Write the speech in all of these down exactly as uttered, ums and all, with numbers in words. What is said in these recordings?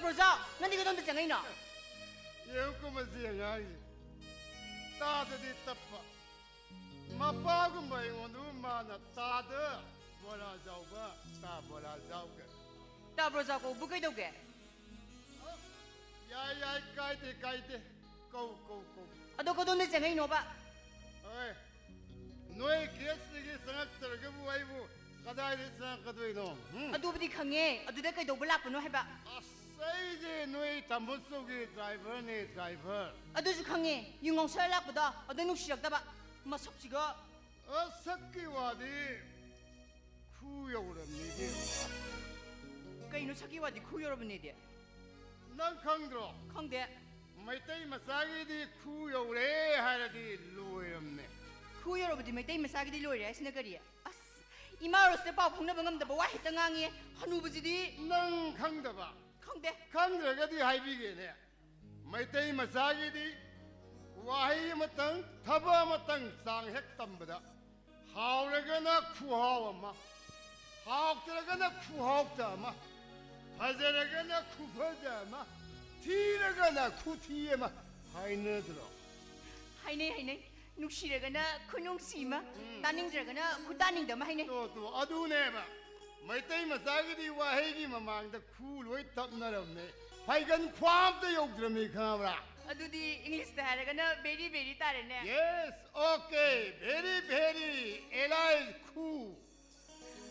ꯕ꯭ꯔꯣꯖꯥꯎ, ꯅꯪꯗꯤ ꯀꯗꯣꯝꯗ ꯆꯪꯉꯛꯏꯅꯣ? ꯌꯦꯡꯉꯨꯀꯣ ꯃꯁꯤ ꯑꯉꯥꯡꯁꯦ꯫ ꯇꯥꯗꯗꯤ ꯇꯞꯄ꯫ ꯃꯄꯥꯒꯨꯝꯕ ꯑꯩꯉꯣꯟꯗꯕꯨ ꯃꯥꯅ "ꯇꯥꯗ ꯕꯣꯔꯥ ꯆꯥꯎꯕ, ꯇꯥ ꯕꯣꯔꯥ ꯆꯥꯎꯒꯦ"꯫ ꯇꯥ ꯕ꯭ꯔꯣꯖꯥꯎ ꯀꯧꯕꯨ ꯀꯩꯗꯧꯒꯦ? ꯌꯥꯏ, ꯌꯥꯏ, ꯀꯥꯏꯗꯦ, ꯀꯥꯏꯗꯦ꯫ ꯀꯧ, ꯀꯧ, ꯀꯧ꯫ ꯑꯗꯣ ꯀꯗꯣꯝꯗ ꯆꯪꯉꯛꯏꯅꯣꯕ? ꯍꯣꯏ꯫ ꯅꯣꯏ ꯒꯦꯠꯁꯤꯗꯒꯤ ꯆꯪꯉꯛꯇ꯭ꯔꯒꯕꯨ ꯑꯩꯕꯨ ꯀꯗꯥꯏꯗ ꯆꯪꯉꯛꯀꯗꯣꯏꯅꯣ? ꯎꯝ? ꯑꯗꯨꯕꯨꯗꯤ ꯈꯪꯉꯦ꯫ ꯑꯗꯨꯗ ꯀꯩꯗꯧꯕ ꯂꯥꯛꯄꯅꯣ ꯍꯥꯏꯕ? ꯑꯁ, ꯑꯩꯁꯦ ꯅꯣꯏ ꯇꯥꯃꯣꯆꯧꯒꯤ ꯗ꯭ꯔꯥꯏꯚꯔꯅꯦ, ꯗ꯭ꯔꯥꯏꯚꯔ꯫ ꯑꯗꯨꯁꯨ ꯈꯪꯉꯦ꯫ ꯌꯨ ꯉꯥꯎꯁꯜꯂ ꯂꯥꯛꯄꯗꯣ ꯑꯗꯨ ꯅꯨꯡꯁꯤꯔꯛꯇꯕ꯫ ꯃꯁꯛꯁꯤꯒ꯫ ꯑ, ꯁꯛꯀꯤ ꯋꯥꯗꯤ ꯈꯨ ꯌꯧꯔꯕꯅꯤꯗꯤ꯫ ꯀꯩꯅꯣ ꯁꯛꯀꯤ ꯋꯥꯗꯤ ꯈꯨ ꯌꯧꯔꯕꯅꯤꯗꯤ? ꯅꯪ ꯈꯪꯗ꯭ꯔꯣ? ꯈꯪꯗꯦ꯫ ꯃꯩꯇꯩ ꯃꯆꯥꯒꯤꯗꯤ ꯈꯨ ꯌꯧꯔꯦ ꯍꯥꯏꯔꯗꯤ ꯂꯣꯏꯔꯝꯅꯦ꯫ ꯈꯨ ꯌꯧꯔꯕꯗꯤ ꯃꯩꯇꯩ ꯃꯆꯥꯒꯤꯗꯤ ꯂꯣꯏꯔꯦ ꯍꯥꯏꯁꯤꯅ ꯀꯔꯤ? ꯑꯁ, ꯏꯃꯥ ꯔꯣꯁꯇ ꯄꯥꯎ ꯐꯥꯎꯅꯕ ꯉꯝꯗꯕ ꯋꯥ ꯍꯦꯛꯇ ꯉꯥꯡꯉꯦ꯫ ꯍꯅꯨꯕꯁꯤꯗꯤ꯫ ꯅꯪ ꯈꯪꯗꯕ? ꯈꯪꯗꯦ꯫ ꯈꯪꯗ꯭ꯔꯒꯗꯤ ꯍꯥꯏꯕꯤꯒꯦꯅꯦ꯫ ꯃꯩꯇꯩ ꯃꯆꯥꯒꯤꯗꯤ ꯋꯥꯍꯩ ꯑꯃꯇꯪ, ꯊꯕꯛ ꯑꯃꯇꯪ ꯆꯥꯡ ꯍꯦꯛ ꯇꯝꯕꯗ, ꯍꯥꯎꯔꯒꯅ ꯈꯨꯍꯥꯎ ꯑꯃ, ꯍꯥꯎꯇ꯭ꯔꯒꯅ ꯈꯨꯍꯥꯎꯇ ꯑꯃ, ꯐꯖꯔꯒꯅ ꯈꯨꯐꯖ ꯑꯃ, ꯊꯤꯔꯒꯅ ꯈꯨꯊꯤ ꯑꯃ ꯍꯥꯏꯅꯗ꯭ꯔꯣ? ꯍꯥꯏꯅꯩ, ꯍꯥꯏꯅꯩ꯫ ꯅꯨꯡꯁꯤꯔꯒꯅ ꯈꯨꯅꯨꯡꯁꯤ ꯑꯃ, ꯎꯝ꯫ ꯇꯥꯅꯤꯡꯗ꯭ꯔꯒꯅ ꯈꯨꯇꯥꯅꯤꯡꯗ ꯑꯃ ꯍꯥꯏꯅꯩ꯫ ꯇꯣ, ꯇꯣ, ꯑꯗꯨꯅꯦꯕ꯫ ꯃꯩꯇꯩ ꯃꯆꯥꯒꯤꯗꯤ ꯋꯥꯍꯩꯒꯤ ꯃꯃꯥꯡꯗ ꯈꯨ ꯂꯣꯏ ꯇꯞꯅꯔꯕꯅꯦ꯫ ꯐꯩꯒꯟ ꯈ꯭ꯋꯥ ꯑꯝꯇ ꯌꯧꯗ꯭ꯔꯕꯅꯤ, ꯈꯪꯉꯕ꯭ꯔꯥ? ꯑꯗꯨꯗꯤ ꯏꯪꯂꯤꯁꯇ ꯍꯥꯏꯔꯒꯅ very, very ꯇꯥꯔꯦꯅꯦ꯫ Yes, okay, very, very, ꯑꯦꯂꯥꯏ ꯈꯨ꯫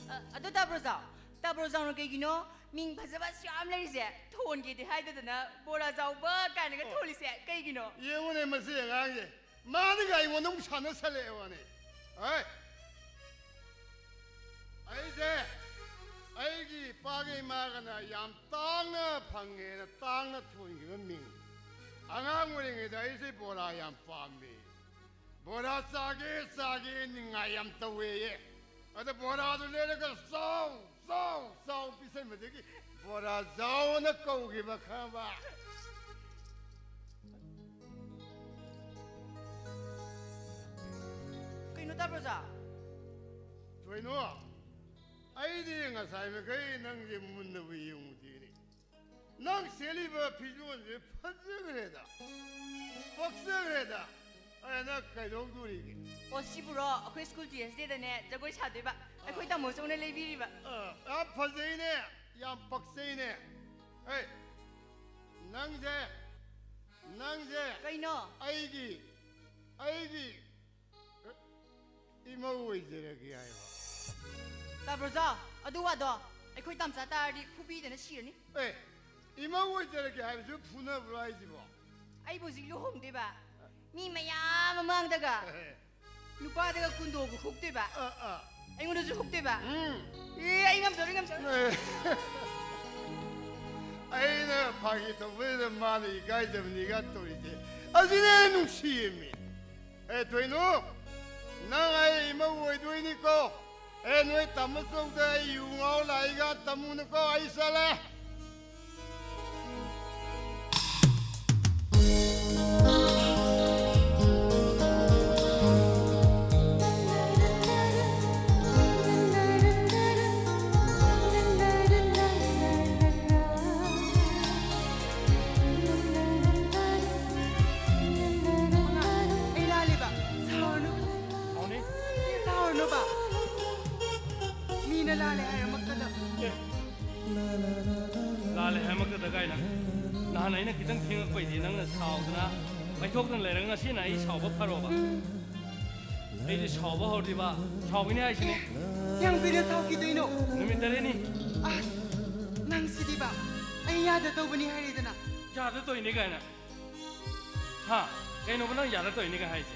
ꯑ, ꯑꯗꯣ ꯇꯥ ꯕ꯭ꯔꯣꯖꯥꯎ, ꯇꯥ ꯕ꯭ꯔꯣꯖꯥꯎꯅ ꯀꯩꯒꯤꯅꯣ ꯃꯤꯡ ꯐꯖꯕ ꯑꯁꯨꯛ ꯌꯥꯝ ꯂꯩꯔꯤꯁꯦ ꯊꯣꯟꯒꯦꯗꯤ ꯍꯥꯏꯗꯗꯅ ꯕꯣꯔꯥ ꯆꯥꯎꯕ ꯀꯥꯏꯅꯒ ꯑꯣ꯫ ꯊꯣꯜꯂꯤꯁꯦ ꯀꯩꯒꯤꯅꯣ? ꯌꯦꯡꯉꯨꯅꯦ ꯃꯁꯤ ꯑꯉꯥꯡꯁꯦ꯫ ꯃꯥꯅꯒ ꯑꯩꯉꯣꯟꯗ ꯑꯃꯨꯛ ꯁꯥꯟꯅꯁꯜꯂꯛꯑꯦ ꯋꯥꯅꯦ꯫ ꯍꯣꯏ꯫ ꯑꯩꯁꯦ ꯑꯩꯒꯤ ꯏꯄꯥꯒ ꯏꯃꯥꯒꯅ ꯌꯥꯝ ꯇꯥꯡꯅ ꯐꯪꯉꯦꯅ ꯇꯥꯡꯅ ꯊꯣꯟꯈꯤꯕ ꯃꯤꯡ꯫ ꯑꯉꯥꯡ ꯑꯣꯏꯔꯤꯉꯩꯗ ꯑꯩꯁꯦ ꯕꯣꯔꯥ ꯌꯥꯝ ꯄꯥꯝꯃꯤ꯫ ꯕꯣꯔꯥ ꯆꯥꯒꯦ, ꯆꯥꯒꯦ ꯅꯤꯡꯉꯥꯏ ꯌꯥꯝ ꯇꯧꯋꯦꯌꯦ꯫ ꯑꯗ ꯕꯣꯔꯥꯗꯨ ꯂꯩꯔꯒ ꯆꯥꯎ, ꯆꯥꯎ, ꯆꯥꯎ ꯄꯤꯁꯟꯕꯗꯒꯤ ꯕꯣꯔꯥ ꯆꯥꯎꯅ ꯀꯧꯈꯤꯕ, ꯈꯪꯉꯕ? ꯀꯩꯅꯣ ꯇꯥꯕ꯭ꯔꯣ, ꯑꯣꯖꯥ? ꯊꯣꯏꯅꯣ, ꯑꯩꯗꯤ ꯉꯁꯥꯏ ꯃꯈꯩ ꯅꯪꯁꯦ ꯃꯨꯟꯅꯕꯨ ꯌꯦꯡꯉꯨꯗꯦꯅꯦ꯫ ꯅꯪ ꯁꯦꯠꯂꯤꯕ ꯐꯤꯖꯣꯜꯁꯦ ꯐꯖꯈ꯭ꯔꯦꯗ, ꯄꯛꯆꯈ꯭ꯔꯦꯗ꯫ ꯑꯦ, ꯅꯪ ꯀꯩꯗꯧꯗꯣꯔꯤꯒꯦ? ꯑꯣ, ꯁꯤꯕꯨꯔꯣ? ꯑꯩꯈꯣꯏ ꯁ꯭ꯀꯨꯜ ꯇꯤ ꯑꯦꯁ ꯗꯦꯗꯅꯦ, ꯖꯒꯣꯏ ꯁꯥꯗꯣꯏꯕ꯫ ꯑꯩꯈꯣꯏ ꯇꯥꯃꯣ ꯆꯧꯅ ꯂꯩꯕꯤꯔꯤꯕ꯫ ꯑ, ꯌꯥꯝ ꯐꯖꯩꯅꯦ, ꯌꯥꯝ ꯄꯛꯆꯩꯅꯦ꯫ ꯑꯦ, ꯅꯪꯁꯦ, ꯅꯪꯁꯦ ꯀꯩꯅꯣ? ꯑꯩꯒꯤ, ꯑꯩꯒꯤ ꯏꯃꯧ ꯑꯣꯏꯖꯔꯒꯦ ꯍꯥꯏꯕ꯫ ꯇꯥꯕ꯭ꯔꯣꯖꯥ? ꯑꯗꯨ ꯋꯥꯗꯣ ꯑꯩꯈꯣꯏ ꯇꯥꯝꯆꯥ ꯇꯥꯔꯗꯤ ꯐꯨꯕꯤꯗꯅ ꯁꯤꯔꯅꯤ꯫ ꯑꯦ, ꯏꯃꯧ ꯑꯣꯏꯖꯔꯒꯦ ꯍꯥꯏꯕꯁꯨ ꯐꯨꯅꯕ꯭ꯔꯣ ꯍꯥꯏꯁꯤꯕꯣ? ꯑꯩꯕꯨ ꯍꯧꯖꯤꯛ ꯂꯨꯍꯣꯡꯗꯣꯏꯕ, ꯃꯤ ꯃꯌꯥꯝ ꯃꯃꯥꯡꯗꯒ ꯅꯨꯄꯥꯗꯒ ꯀꯨꯟꯗꯣꯒ ꯍꯨꯛꯇꯣꯏꯕ, ꯑꯥ, ꯑꯥ꯫ ꯑꯩꯉꯣꯟꯗꯁꯨ ꯍꯨꯛꯇꯣꯏꯕ꯫ ꯎꯝ꯫ ꯑꯦ, ꯑꯩ ꯉꯝꯖꯔꯣꯏ, ꯉꯝꯖꯔꯣꯏ꯫ ꯑꯦ꯫ ꯑꯩꯅ ꯐꯥꯒꯤ ꯇꯧꯕꯁꯤꯗ ꯃꯥꯅ ꯏꯀꯥꯏꯖꯕꯅꯤꯒ ꯇꯧꯔꯤꯁꯦ, ꯑꯁꯤꯅ ꯍꯦꯟꯅ ꯅꯨꯡꯁꯤꯌꯦꯃꯤ꯫ ꯑꯦ, ꯊꯣꯏꯅꯨ, ꯅꯪ ꯑꯩ ꯏꯃꯧ ꯑꯣꯏꯗꯣꯏꯅꯤꯀꯣ꯫ ꯑꯦ, ꯅꯣꯏ ꯇꯥꯃꯣ ꯆꯧꯗ ꯑꯩ ꯌꯨ ꯉꯥꯎ ꯂꯥꯛꯏꯒ ꯇꯝꯃꯨꯅꯨꯀꯣ, ꯑꯩ ꯆꯠꯂꯦ꯫ ꯑꯩ ꯂꯥꯜꯂꯦꯕ꯫ ꯁꯥꯎꯔꯅꯨ꯫ ꯁꯥꯎꯅꯤ? ꯁꯥꯎꯔꯅꯨꯕ꯫ ꯃꯤꯅ ꯂꯥꯜꯂꯦ ꯍꯥꯏꯔꯝꯃꯛꯄꯗ꯫ ꯑꯦ꯫ ꯂꯥꯜꯂꯦ ꯍꯥꯏꯔꯝꯃꯛꯄꯗ ꯀꯥꯏꯅ꯫ ꯅꯍꯥꯟ ꯑꯩꯅ ꯈꯤꯇꯪ ꯊꯦꯡꯉꯛꯄꯩꯗꯤ ꯅꯪꯅ ꯁꯥꯎꯗꯅ ꯄꯥꯏꯊꯣꯛꯇꯅ ꯂꯩꯔꯒ ꯉꯁꯤꯅ ꯑꯩ ꯁꯥꯎꯕ ꯐꯔꯣꯕ? ꯑꯩꯗꯤ ꯁꯥꯎꯕ ꯍꯧꯔꯗꯤꯕ ꯁꯥꯎꯈꯤꯅꯤ ꯍꯥꯏꯁꯤꯅꯤ꯫ ꯀꯌꯥꯝ ꯀꯨꯏꯅ ꯁꯥꯎꯈꯤꯗꯣꯏꯅꯣ? ꯅꯨꯃꯤꯠ ꯇꯔꯦꯠꯅꯤ꯫ ꯑꯁ, ꯅꯪ ꯁꯤꯗꯤꯕ꯫ ꯑꯩ ꯌꯥꯗ ꯇꯧꯕꯅꯤ ꯍꯥꯏꯔꯦꯗꯅ꯫ ꯌꯥꯗ ꯇꯧꯔꯤꯅꯤ ꯀꯥꯏꯅ? ꯍꯥ? ꯀꯩꯅꯣꯕ ꯅꯪ ꯌꯥꯗ ꯇꯧꯔꯤꯅꯤꯒ ꯍꯥꯏꯁꯦ?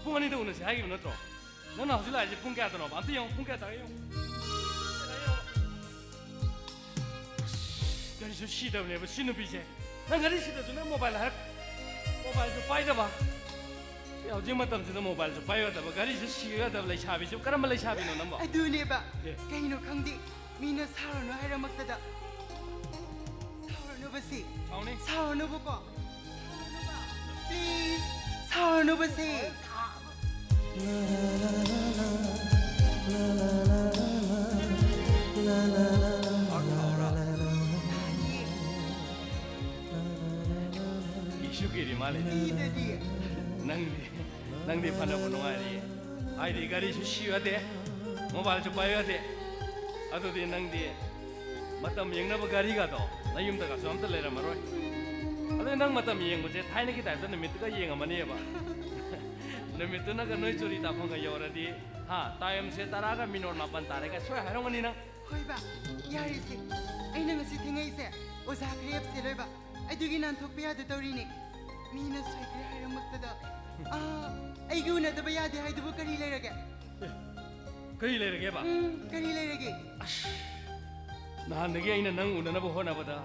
ꯄꯨꯡ ꯑꯅꯤꯗ ꯎꯅꯁꯦ ꯍꯥꯏꯈꯤꯕ ꯅꯠꯇ꯭ꯔꯣ? ꯅꯪꯅ ꯍꯧꯖꯤꯛ ꯂꯥꯛꯏꯁꯦ ꯄꯨꯡ ꯀꯌꯥꯗꯅꯣꯕ? ꯑꯝꯇ ꯌꯦꯡꯉꯣ, ꯄꯨꯡ ꯀꯌꯥ ꯇꯥꯔꯦ ꯌꯦꯡꯉꯣ꯫ ꯒꯥꯔꯤꯁꯨ ꯁꯤꯗꯕꯅꯦꯕ ꯁꯤ ꯅꯨꯄꯤꯁꯦ꯫ ꯅꯪ ꯒꯥꯔꯤ ꯁꯤꯗ꯭ꯔꯁꯨ ꯅꯪ ꯃꯣꯕꯥꯏꯜ ꯍꯥꯏꯔꯛ-, ꯃꯣꯕꯥꯏꯜꯁꯨ ꯄꯥꯏꯗꯕ꯫ ꯑꯦ, ꯍꯧꯖꯤꯛ ꯃꯇꯝꯁꯤꯗ ꯃꯣꯕꯥꯏꯜꯁꯨ ꯄꯥꯏꯕ ꯌꯥꯗꯕ, ꯒꯥꯔꯤꯁꯨ ꯁꯤꯕ ꯌꯥꯗꯕ ꯂꯩꯁꯥꯕꯤꯁꯤꯕꯨ ꯀꯔꯝꯕ ꯂꯩꯁꯥꯕꯤꯅꯣ ꯅꯪꯕꯣ? ꯑꯗꯨꯅꯦꯕ꯫ ꯑꯦ꯫ ꯀꯩꯅꯣ ꯈꯪꯗꯦ, ꯃꯤꯅ ꯁꯥꯎꯔꯅꯨ ꯍꯥꯏꯔꯝꯃꯛꯇꯗ꯫ ꯁꯥꯎꯔꯅꯨꯕꯁꯦ꯫ ꯁꯥꯎꯅꯤ꯫ ꯁꯥꯎꯔꯅꯨꯕꯀꯣ꯫ ꯁꯥꯎꯔꯅꯨꯕ꯫ Please, ꯁꯥꯎꯔꯅꯨꯕꯁꯦ꯫ ꯁꯥꯎꯔ ꯁꯥꯎꯔ꯫ ꯁꯨ ꯀꯤꯔꯤ ꯃꯥꯜꯂꯦ꯫ ꯀꯤꯗꯗꯤ꯫ ꯅꯪꯗꯤ, ꯅꯪꯗꯤ ꯐꯅꯕꯨ ꯅꯨꯡꯉꯥꯏꯔꯤꯌꯦ꯫ ꯍꯥꯏꯗꯤ ꯒꯥꯔꯤꯁꯨ ꯁꯤꯌꯨ ꯌꯥꯗꯦ, ꯃꯣꯕꯥꯏꯜꯁꯨ ꯄꯥꯏꯌꯨ ꯌꯥꯗꯦ꯫ ꯑꯗꯨꯗꯤ ꯅꯪꯗꯤ ꯃꯇꯝ ꯌꯦꯡꯅꯕ ꯒꯥꯔꯤꯒꯗꯣ ꯅꯌꯨꯝꯗꯒꯁꯨ ꯑꯝꯇ ꯂꯩꯔꯝꯃꯔꯣꯏ꯫ ꯑꯗꯨꯗꯤ ꯅꯪ ꯃꯇꯝ ꯌꯦꯡꯕꯁꯦ ꯊꯥꯏꯅꯒꯤ ꯇꯥꯏꯞꯇ ꯅꯨꯃꯤꯠꯇꯨꯒ ꯌꯦꯡꯉꯝꯃꯅꯦꯕ꯫ ꯅꯨꯃꯤꯠꯇꯨꯅꯒ ꯅꯣꯏ ꯆꯨꯔꯤ ꯇꯥꯐꯝꯒ ꯌꯧꯔꯗꯤ, ꯍꯥ, ꯇꯥꯏꯝꯁꯦ ꯇꯔꯥꯒ ꯃꯤꯅꯣꯠ ꯃꯥꯄꯟ ꯇꯥꯔꯦꯒ ꯁꯣꯏ ꯍꯥꯏꯔꯝꯒꯅꯤ ꯅꯪ꯫ ꯍꯣꯏꯕ, ꯌꯥꯔꯤꯁꯦ꯫ ꯑꯩꯅ ꯉꯁꯤ ꯊꯦꯡꯉꯛꯏꯁꯦ ꯑꯣꯖꯥ ꯈꯔ ꯌꯥꯞꯁꯦꯜꯂꯣꯏꯕ꯫ ꯑꯗꯨꯒꯤ ꯅꯥꯟꯊꯣꯛꯄ ꯌꯥꯗ ꯇꯧꯔꯤꯅꯦ꯫ ꯃꯤꯅ ꯁꯣꯏꯈ꯭ꯔꯦ ꯍꯥꯏꯔꯝꯃꯛꯇꯗ꯫ ꯑꯥ, ꯑꯩꯒꯤ ꯎꯅꯗꯕ ꯌꯥꯗꯦ ꯍꯥꯏꯗꯨꯕꯨ ꯀꯔꯤ ꯂꯩꯔꯒꯦ? ꯀꯔꯤ ꯂꯩꯔꯒꯦꯕ? ꯎꯝ, ꯀꯔꯤ ꯂꯩꯔꯒꯦ? ꯑꯁ, ꯅꯍꯥꯟꯗꯒꯤ ꯑꯩꯅ ꯅꯪ ꯎꯅꯅꯕ ꯍꯣꯠꯅꯕꯗ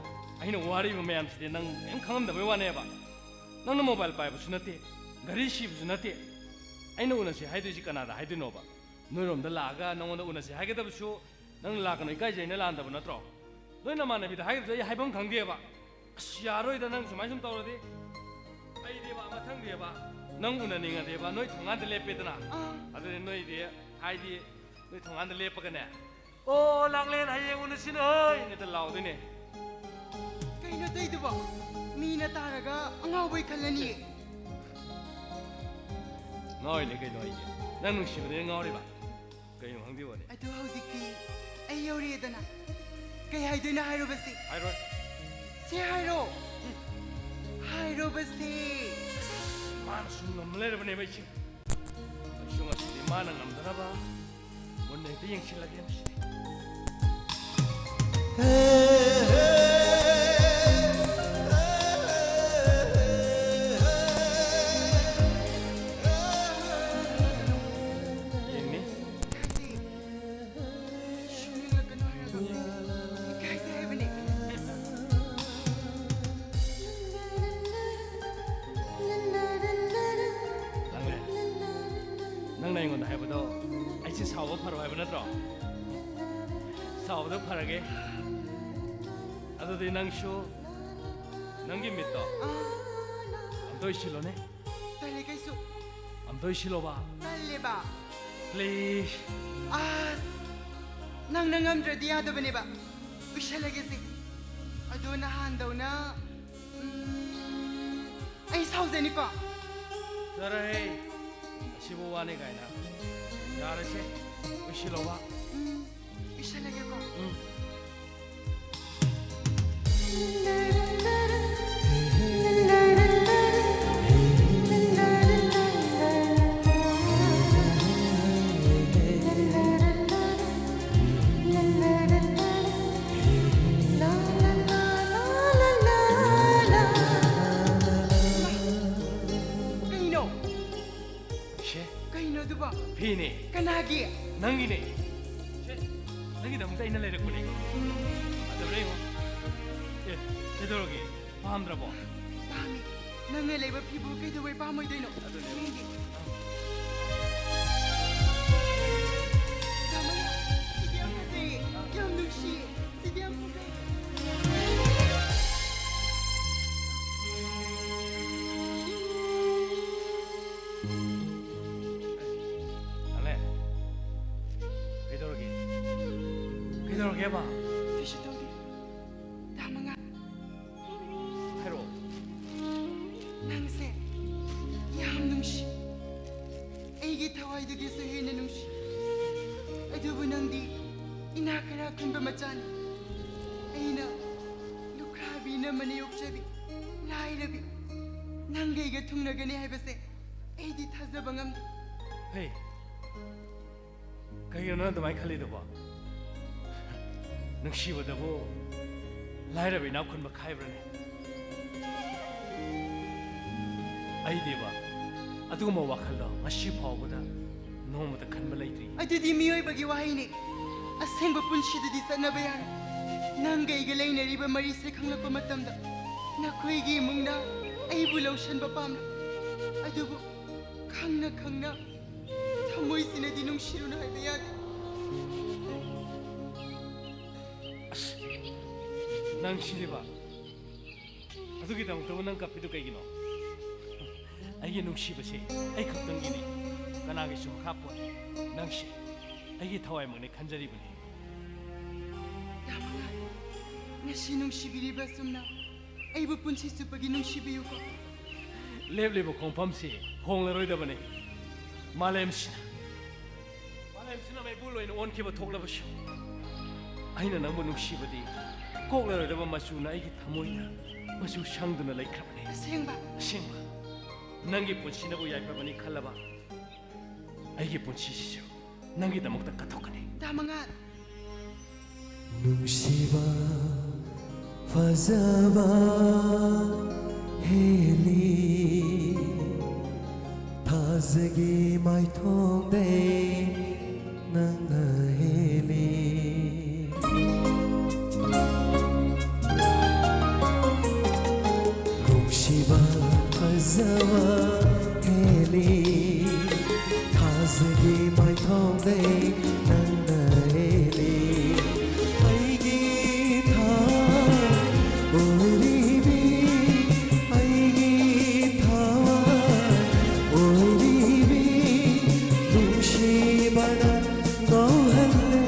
ꯑꯩꯅ ꯋꯥꯔꯤꯕ ꯃꯌꯥꯝꯁꯤꯗꯤ ꯅꯪ ꯀꯔꯤꯝ ꯈꯪꯉꯝꯗꯕꯩ ꯋꯥꯅꯦꯕ꯫ ꯅꯪꯅ ꯃꯣꯕꯥꯏꯜ ꯄꯥꯏꯕꯁꯨ ꯅꯠꯇꯦ, ꯒꯥꯔꯤ ꯁꯤꯕꯁꯨ ꯅꯠꯇꯦ꯫ ꯑꯩꯅ ꯎꯅꯁꯤ ꯍꯥꯏꯗꯣꯏꯁꯤ ꯀꯅꯥꯗ ꯍꯥꯏꯗꯣꯏꯅꯣꯕ? ꯅꯣꯏꯔꯣꯝꯗ ꯂꯥꯛꯑꯒ ꯅꯉꯣꯟꯗ ꯎꯅꯁꯤ ꯍꯥꯏꯒꯗꯕꯁꯨ ꯅꯪ ꯂꯥꯛꯀꯅꯨ ꯏꯀꯥꯏꯖꯩꯅ ꯂꯥꯟꯗꯕ ꯅꯠꯇ꯭ꯔꯣ? ꯅꯣꯏ ꯅꯃꯥꯟꯅꯕꯤꯗ ꯍꯥꯏꯒꯗꯕꯁꯨ ꯑꯩ ꯍꯥꯏꯐꯝ ꯈꯪꯗꯦꯕ꯫ ꯑꯁ, ꯌꯥꯔꯣꯏꯗ, ꯅꯪ ꯁꯨꯃꯥꯏ ꯁꯨꯝ ꯇꯧꯔꯗꯤ꯫ ꯑꯩꯗꯤꯕ, ꯃꯊꯪꯗꯤꯕ, ꯅꯪ ꯎꯅꯅꯤꯡꯉꯗꯤꯕ, ꯅꯣꯏ ꯊꯣꯡꯒꯥꯟꯗ ꯂꯦꯞꯄꯦꯗꯅ꯫ ꯑꯥ꯫ ꯑꯗꯨꯗꯤ ꯅꯣꯏꯗꯤ, ꯍꯥꯏꯗꯤ, ꯅꯣꯏ ꯊꯣꯡꯒꯥꯟꯗ ꯂꯦꯞꯄꯒꯅꯦ, "ꯑꯣ, ꯂꯥꯡꯂꯦꯟ, ꯍꯌꯦꯡ ꯎꯅꯁꯤꯅꯦ ꯍꯣꯏ!" ꯅꯦꯇ ꯂꯥꯎꯗꯣꯏꯅꯦ꯫ ꯀꯩꯅꯣ ꯇꯧꯏꯗꯨꯕꯣ? ꯃꯤꯅ ꯇꯥꯔꯒ ꯑꯉꯥꯎꯕꯩ ꯈꯜꯂꯅꯤꯌꯦ꯫ ꯉꯥꯎꯔꯤꯅꯦ ꯀꯩꯅꯣ ꯑꯩꯗꯤ꯫ ꯅꯪ ꯅꯨꯡꯁꯤꯕꯗ ꯉꯥꯎꯔꯤꯕ꯫ ꯀꯩꯅꯣ ꯈꯪꯗꯦꯕꯣꯅꯦ꯫ ꯑꯗꯨ ꯍꯧꯖꯤꯛꯇꯤ ꯑꯩ ꯌꯧꯔꯛꯑꯦꯗꯅ꯫ ꯀꯩ ꯍꯥꯏꯗꯣꯏꯅꯣ ꯍꯥꯏꯔꯣꯕꯁꯦ? ꯍꯥꯏꯔꯣꯏ꯫ ꯁꯦ ꯍꯥꯏꯔꯣ꯫ ꯍꯥꯏꯔꯣꯕꯁꯦ꯫ ꯃꯥꯅ ꯁꯨꯝ ꯉꯝ ꯂꯩꯔꯕꯅꯦꯕ ꯑꯩꯁꯦ꯫ ꯑꯩꯁꯨ ꯉꯁꯤꯗꯤ ꯃꯥꯅ ꯉꯝꯗꯅꯕ ꯃꯨꯟꯅ ꯍꯦꯛꯇ ꯌꯦꯡꯁꯤꯜꯂꯒꯦ ꯉꯁꯤꯗꯤ꯫ ꯌꯦꯡꯅꯤ꯫ ꯁꯨꯡꯅꯤꯡꯂꯛꯀꯅꯨ ꯍꯥꯏꯔꯒ ꯏꯀꯥꯏꯖꯩ ꯍꯥꯏꯕꯅꯦ꯫ ꯅꯪꯅꯦ? ꯅꯪꯅ ꯑꯩꯉꯣꯟꯗ ꯍꯥꯏꯕꯗꯣ ꯑꯩꯁꯦ ꯁꯥꯎꯕ ꯐꯔꯣ ꯍꯥꯏꯕ ꯅꯠꯇ꯭ꯔꯣ? ꯁꯥꯎꯕꯗꯣ ꯐꯔꯒꯦ꯫ ꯑꯗꯨꯗꯤ ꯅꯪꯁꯨ ꯅꯪꯒꯤ ꯃꯤꯠꯇꯣ ꯑꯝꯇ ꯎꯏꯁꯤꯜꯂꯣꯅꯦ꯫ ꯇꯜꯂꯦ ꯀꯩꯁꯨ꯫ ꯑꯝꯇ ꯎꯏꯁꯤꯜꯂꯣꯕ꯫ ꯇꯜꯂꯦꯕ꯫ Please. ꯑꯁ, ꯅꯪꯅ ꯉꯝꯗ꯭ꯔꯗꯤ ꯌꯥꯗꯕꯅꯦꯕ꯫ ꯎꯏꯁꯜꯂꯒꯦꯁꯦ꯫ ꯑꯗꯣ ꯅꯍꯥꯟꯗꯧꯅ, ꯎꯝ, ꯁꯥꯎꯖꯅꯤꯀꯣ꯫ ꯆꯠꯂꯍꯦ, ꯑꯁꯤꯕꯨ ꯋꯥꯅꯤ ꯀꯥꯏꯅ꯫ ꯌꯥꯔꯁꯦ, ꯂꯣꯏꯁꯤꯜꯂꯣꯕ꯫ ꯎꯝ, ꯂꯣꯏꯁꯤꯜꯂꯒꯦꯀꯣ꯫ ꯎꯝ꯫ ꯀꯩꯅꯣ? ꯁꯦ꯫ ꯀꯩꯅꯣ ꯑꯗꯨꯕꯣ? ꯐꯤꯅꯦ꯫ ꯀꯅꯥꯒꯤ? ꯅꯪꯒꯤꯅꯦ꯫ ꯁꯦ, ꯅꯪꯒꯤꯗꯃꯛꯇ ꯑꯩꯅ ꯂꯩꯔꯛꯄꯅꯦ꯫ ꯐꯖꯕ꯭ꯔꯥ ꯌꯦꯡꯉꯣ꯫ ꯑꯦ, ꯀꯩꯗꯧꯔꯒꯦ? ꯄꯥꯝꯗ꯭ꯔꯕꯣ? ꯄꯥꯝꯃꯤ꯫ ꯅꯪꯅ ꯂꯩꯕ ꯐꯤꯕꯨ ꯀꯩꯗꯧꯕꯩ ꯄꯥꯝꯃꯣꯏꯗꯣꯏꯅꯣ? ꯑꯗꯨꯅꯦ꯫ ꯌꯦꯡꯒꯦ꯫ ꯇꯥꯃꯣ, ꯁꯤꯗꯤ ꯌꯥꯝ ꯐꯖꯩꯌꯦ꯫ ꯌꯥꯝ ꯅꯨꯡꯁꯤꯌꯦ꯫ ꯁꯤꯗꯤ ꯌꯥꯝ ꯐꯖꯩ꯫ ꯑꯂꯦ, ꯀꯩꯗꯧꯔꯒꯦ? ꯀꯩꯗꯧꯔꯒꯦꯕ? ꯀꯩꯁꯨ ꯇꯧꯗꯦ꯫ ꯇꯥꯃꯉꯥ꯫ ꯍꯥꯏꯔꯛꯑꯣ꯫ ꯅꯪꯁꯦ ꯌꯥꯝ ꯅꯨꯡꯁꯤ꯫ ꯑꯩꯒꯤ ꯊꯋꯥꯏꯗꯒꯤꯁꯨ ꯍꯦꯟꯅ ꯅꯨꯡꯁꯤ꯫ ꯑꯗꯨꯕꯨ ꯅꯪꯗꯤ ꯏꯅꯥꯛ ꯀꯩꯔꯥꯛ ꯈꯨꯟꯕ ꯃꯆꯥꯅꯤ꯫ ꯑꯩꯅ ꯂꯨꯈ꯭ꯔꯥꯕꯤ ꯅꯝꯃꯅ ꯌꯣꯛꯆꯕꯤ ꯂꯥꯏꯔꯕꯤ ꯅꯪꯒ ꯑꯩꯒ ꯊꯨꯡꯅꯒꯅꯤ ꯍꯥꯏꯕꯁꯦ ꯑꯩꯗꯤ ꯊꯥꯖꯕ ꯉꯝꯗꯦ꯫ ꯍꯦ, ꯀꯩꯒꯤꯅꯣ ꯅꯪ ꯑꯗꯨꯃꯥꯏꯅ ꯈꯜꯂꯤꯗꯨꯕꯣ? ꯅꯨꯡꯁꯤꯕꯗꯕꯨ ꯂꯥꯏꯔꯕ ꯏꯅꯥꯛ ꯈꯨꯟꯕ ꯈꯥꯏꯕ꯭ꯔꯅꯦ? ꯑꯩꯗꯤꯕ, ꯑꯗꯨꯒꯨꯝꯕ ꯋꯥꯈꯜꯗꯣ ꯉꯁꯤ ꯐꯥꯎꯕꯗ ꯅꯣꯡꯃꯇ ꯈꯟꯕ ꯂꯩꯇ꯭ꯔꯤ꯫ ꯑꯗꯨꯗꯤ ꯃꯤꯑꯣꯏꯕꯒꯤ ꯋꯥꯍꯩꯅꯤ꯫ ꯑꯁꯦꯡꯕ ꯄꯨꯟꯁꯤꯗꯗꯤ ꯆꯠꯅꯕ ꯌꯥꯔꯣꯏ꯫ ꯅꯪꯒ ꯑꯩꯒ ꯂꯩꯅꯔꯤꯕ ꯃꯔꯤꯁꯦ ꯈꯪꯂꯛꯄ ꯃꯇꯝꯗ ꯅꯈꯣꯏꯒꯤ ꯏꯃꯨꯡꯅ ꯑꯩꯕꯨ ꯂꯧꯁꯟꯕ ꯄꯥꯝꯂꯦ꯫ ꯑꯗꯨꯕꯨ ꯈꯪꯅ ꯈꯪꯅ ꯊꯃꯣꯏꯁꯤꯅꯗꯤ ꯅꯨꯡꯁꯤꯔꯨꯅꯨ ꯍꯥꯏꯕ ꯌꯥꯗꯦ꯫ ꯑꯁ, ꯅꯪ ꯁꯤꯗꯤꯕ꯫ ꯑꯗꯨꯒꯤꯗꯃꯛꯇꯕꯨ ꯅꯪ ꯀꯞꯄꯤꯗꯨ ꯀꯩꯒꯤꯅꯣ? ꯑꯩꯒꯤ ꯅꯨꯡꯁꯤꯕꯁꯦ ꯑꯩ ꯈꯛꯇꯪꯒꯤꯅꯤ, ꯀꯅꯥꯒꯤꯁꯨ ꯃꯈꯥ ꯄꯣꯟꯗꯦ꯫ ꯅꯪꯁꯦ ꯑꯩꯒꯤ ꯊꯋꯥꯏꯃꯛꯅꯦ ꯈꯟꯖꯔꯤꯕꯅꯤ꯫ ꯌꯥꯝ ꯅꯨꯡꯉꯥꯏ꯫ ꯉꯁꯤ ꯅꯨꯡꯁꯤꯕꯤꯔꯤꯕ ꯑꯁꯨꯝꯅ ꯑꯩꯕꯨ ꯄꯨꯟꯁꯤ ꯆꯨꯞꯄꯒꯤ ꯅꯨꯡꯁꯤꯕꯤꯌꯨꯀꯣ꯫ ꯂꯦꯞꯂꯤꯕ ꯈꯣꯡꯐꯝꯁꯤ ꯍꯣꯡꯂꯔꯣꯏꯗꯕꯅꯤ꯫ ꯃꯥꯂꯦꯝꯁꯤꯅ, ꯃꯥꯂꯦꯝꯁꯤꯅ ꯃꯩꯕꯨ ꯂꯣꯏꯅ ꯑꯣꯟꯈꯤꯕ ꯊꯣꯛꯂꯕꯁꯨ, ꯑꯩꯅ ꯅꯪꯕꯨ ꯅꯨꯡꯁꯤꯕꯗꯤ ꯀꯣꯛꯂꯔꯣꯏꯗꯕ ꯃꯆꯨꯅ ꯑꯩꯒꯤ ꯊꯃꯣꯏꯗ ꯃꯆꯨ ꯁꯪꯗꯨꯅ ꯂꯩꯈ꯭ꯔꯕꯅꯤ꯫ ꯑꯁꯦꯡꯕ? ꯑꯁꯦꯡꯕ꯫ ꯅꯪꯒꯤ ꯄꯨꯟꯁꯤꯅꯕꯨ ꯌꯥꯏꯐꯕꯅꯤ ꯈꯜꯂꯕ ꯑꯩꯒꯤ ꯄꯨꯟꯁꯤꯁꯤꯁꯨ ꯅꯪꯒꯤꯗꯃꯛꯇ ꯀꯠꯊꯣꯛꯀꯅꯤ꯫ ꯗꯥ ꯃꯉꯥꯜ꯫ ꯅꯨꯡꯁꯤꯕ ꯐꯖꯕ ꯍꯦꯜꯂꯤ, ꯊꯥꯖꯒꯤ ꯃꯥꯏꯊꯣꯡꯗꯩ ꯅꯪꯅ ꯍꯦꯜꯂꯤ꯫ ꯅꯨꯡꯁꯤꯕ ꯐꯖꯕ ꯍꯦꯜꯂꯤ, ꯊꯥꯖꯒꯤ ꯃꯥꯏꯊꯣꯡꯗꯩ ꯅꯪꯅ ꯍꯦꯜꯂꯤ꯫ ꯑꯩꯒꯤ ꯊꯋꯥꯏ ꯑꯣꯏꯔꯤꯕꯤ, ꯑꯩꯒꯤ ꯊꯋꯥꯏ ꯑꯣꯏꯔꯤꯕꯤ, ꯅꯨꯡꯁꯤꯕꯅ ꯉꯥꯎꯍꯜꯂꯦ꯫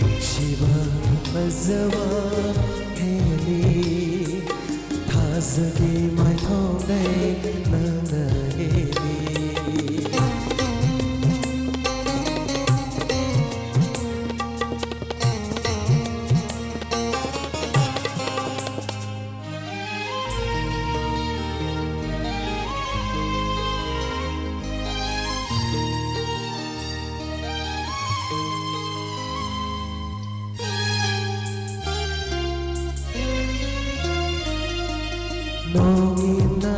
ꯅꯨꯡꯁꯤꯕ ꯐꯖꯕ ꯍꯦꯜꯂꯤ, ꯊꯥꯖꯒꯤ ꯃꯥꯏꯊꯣꯡꯗꯩ ꯅꯪꯅ ꯍꯦꯜꯂꯤ꯫ ꯅꯣꯡꯏꯅ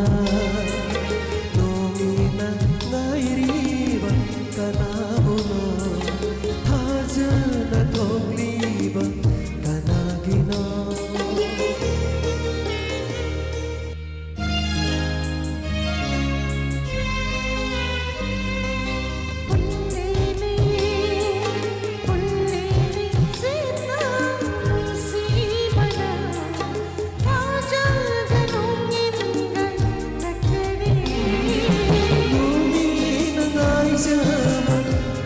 ꯊꯥꯖꯕ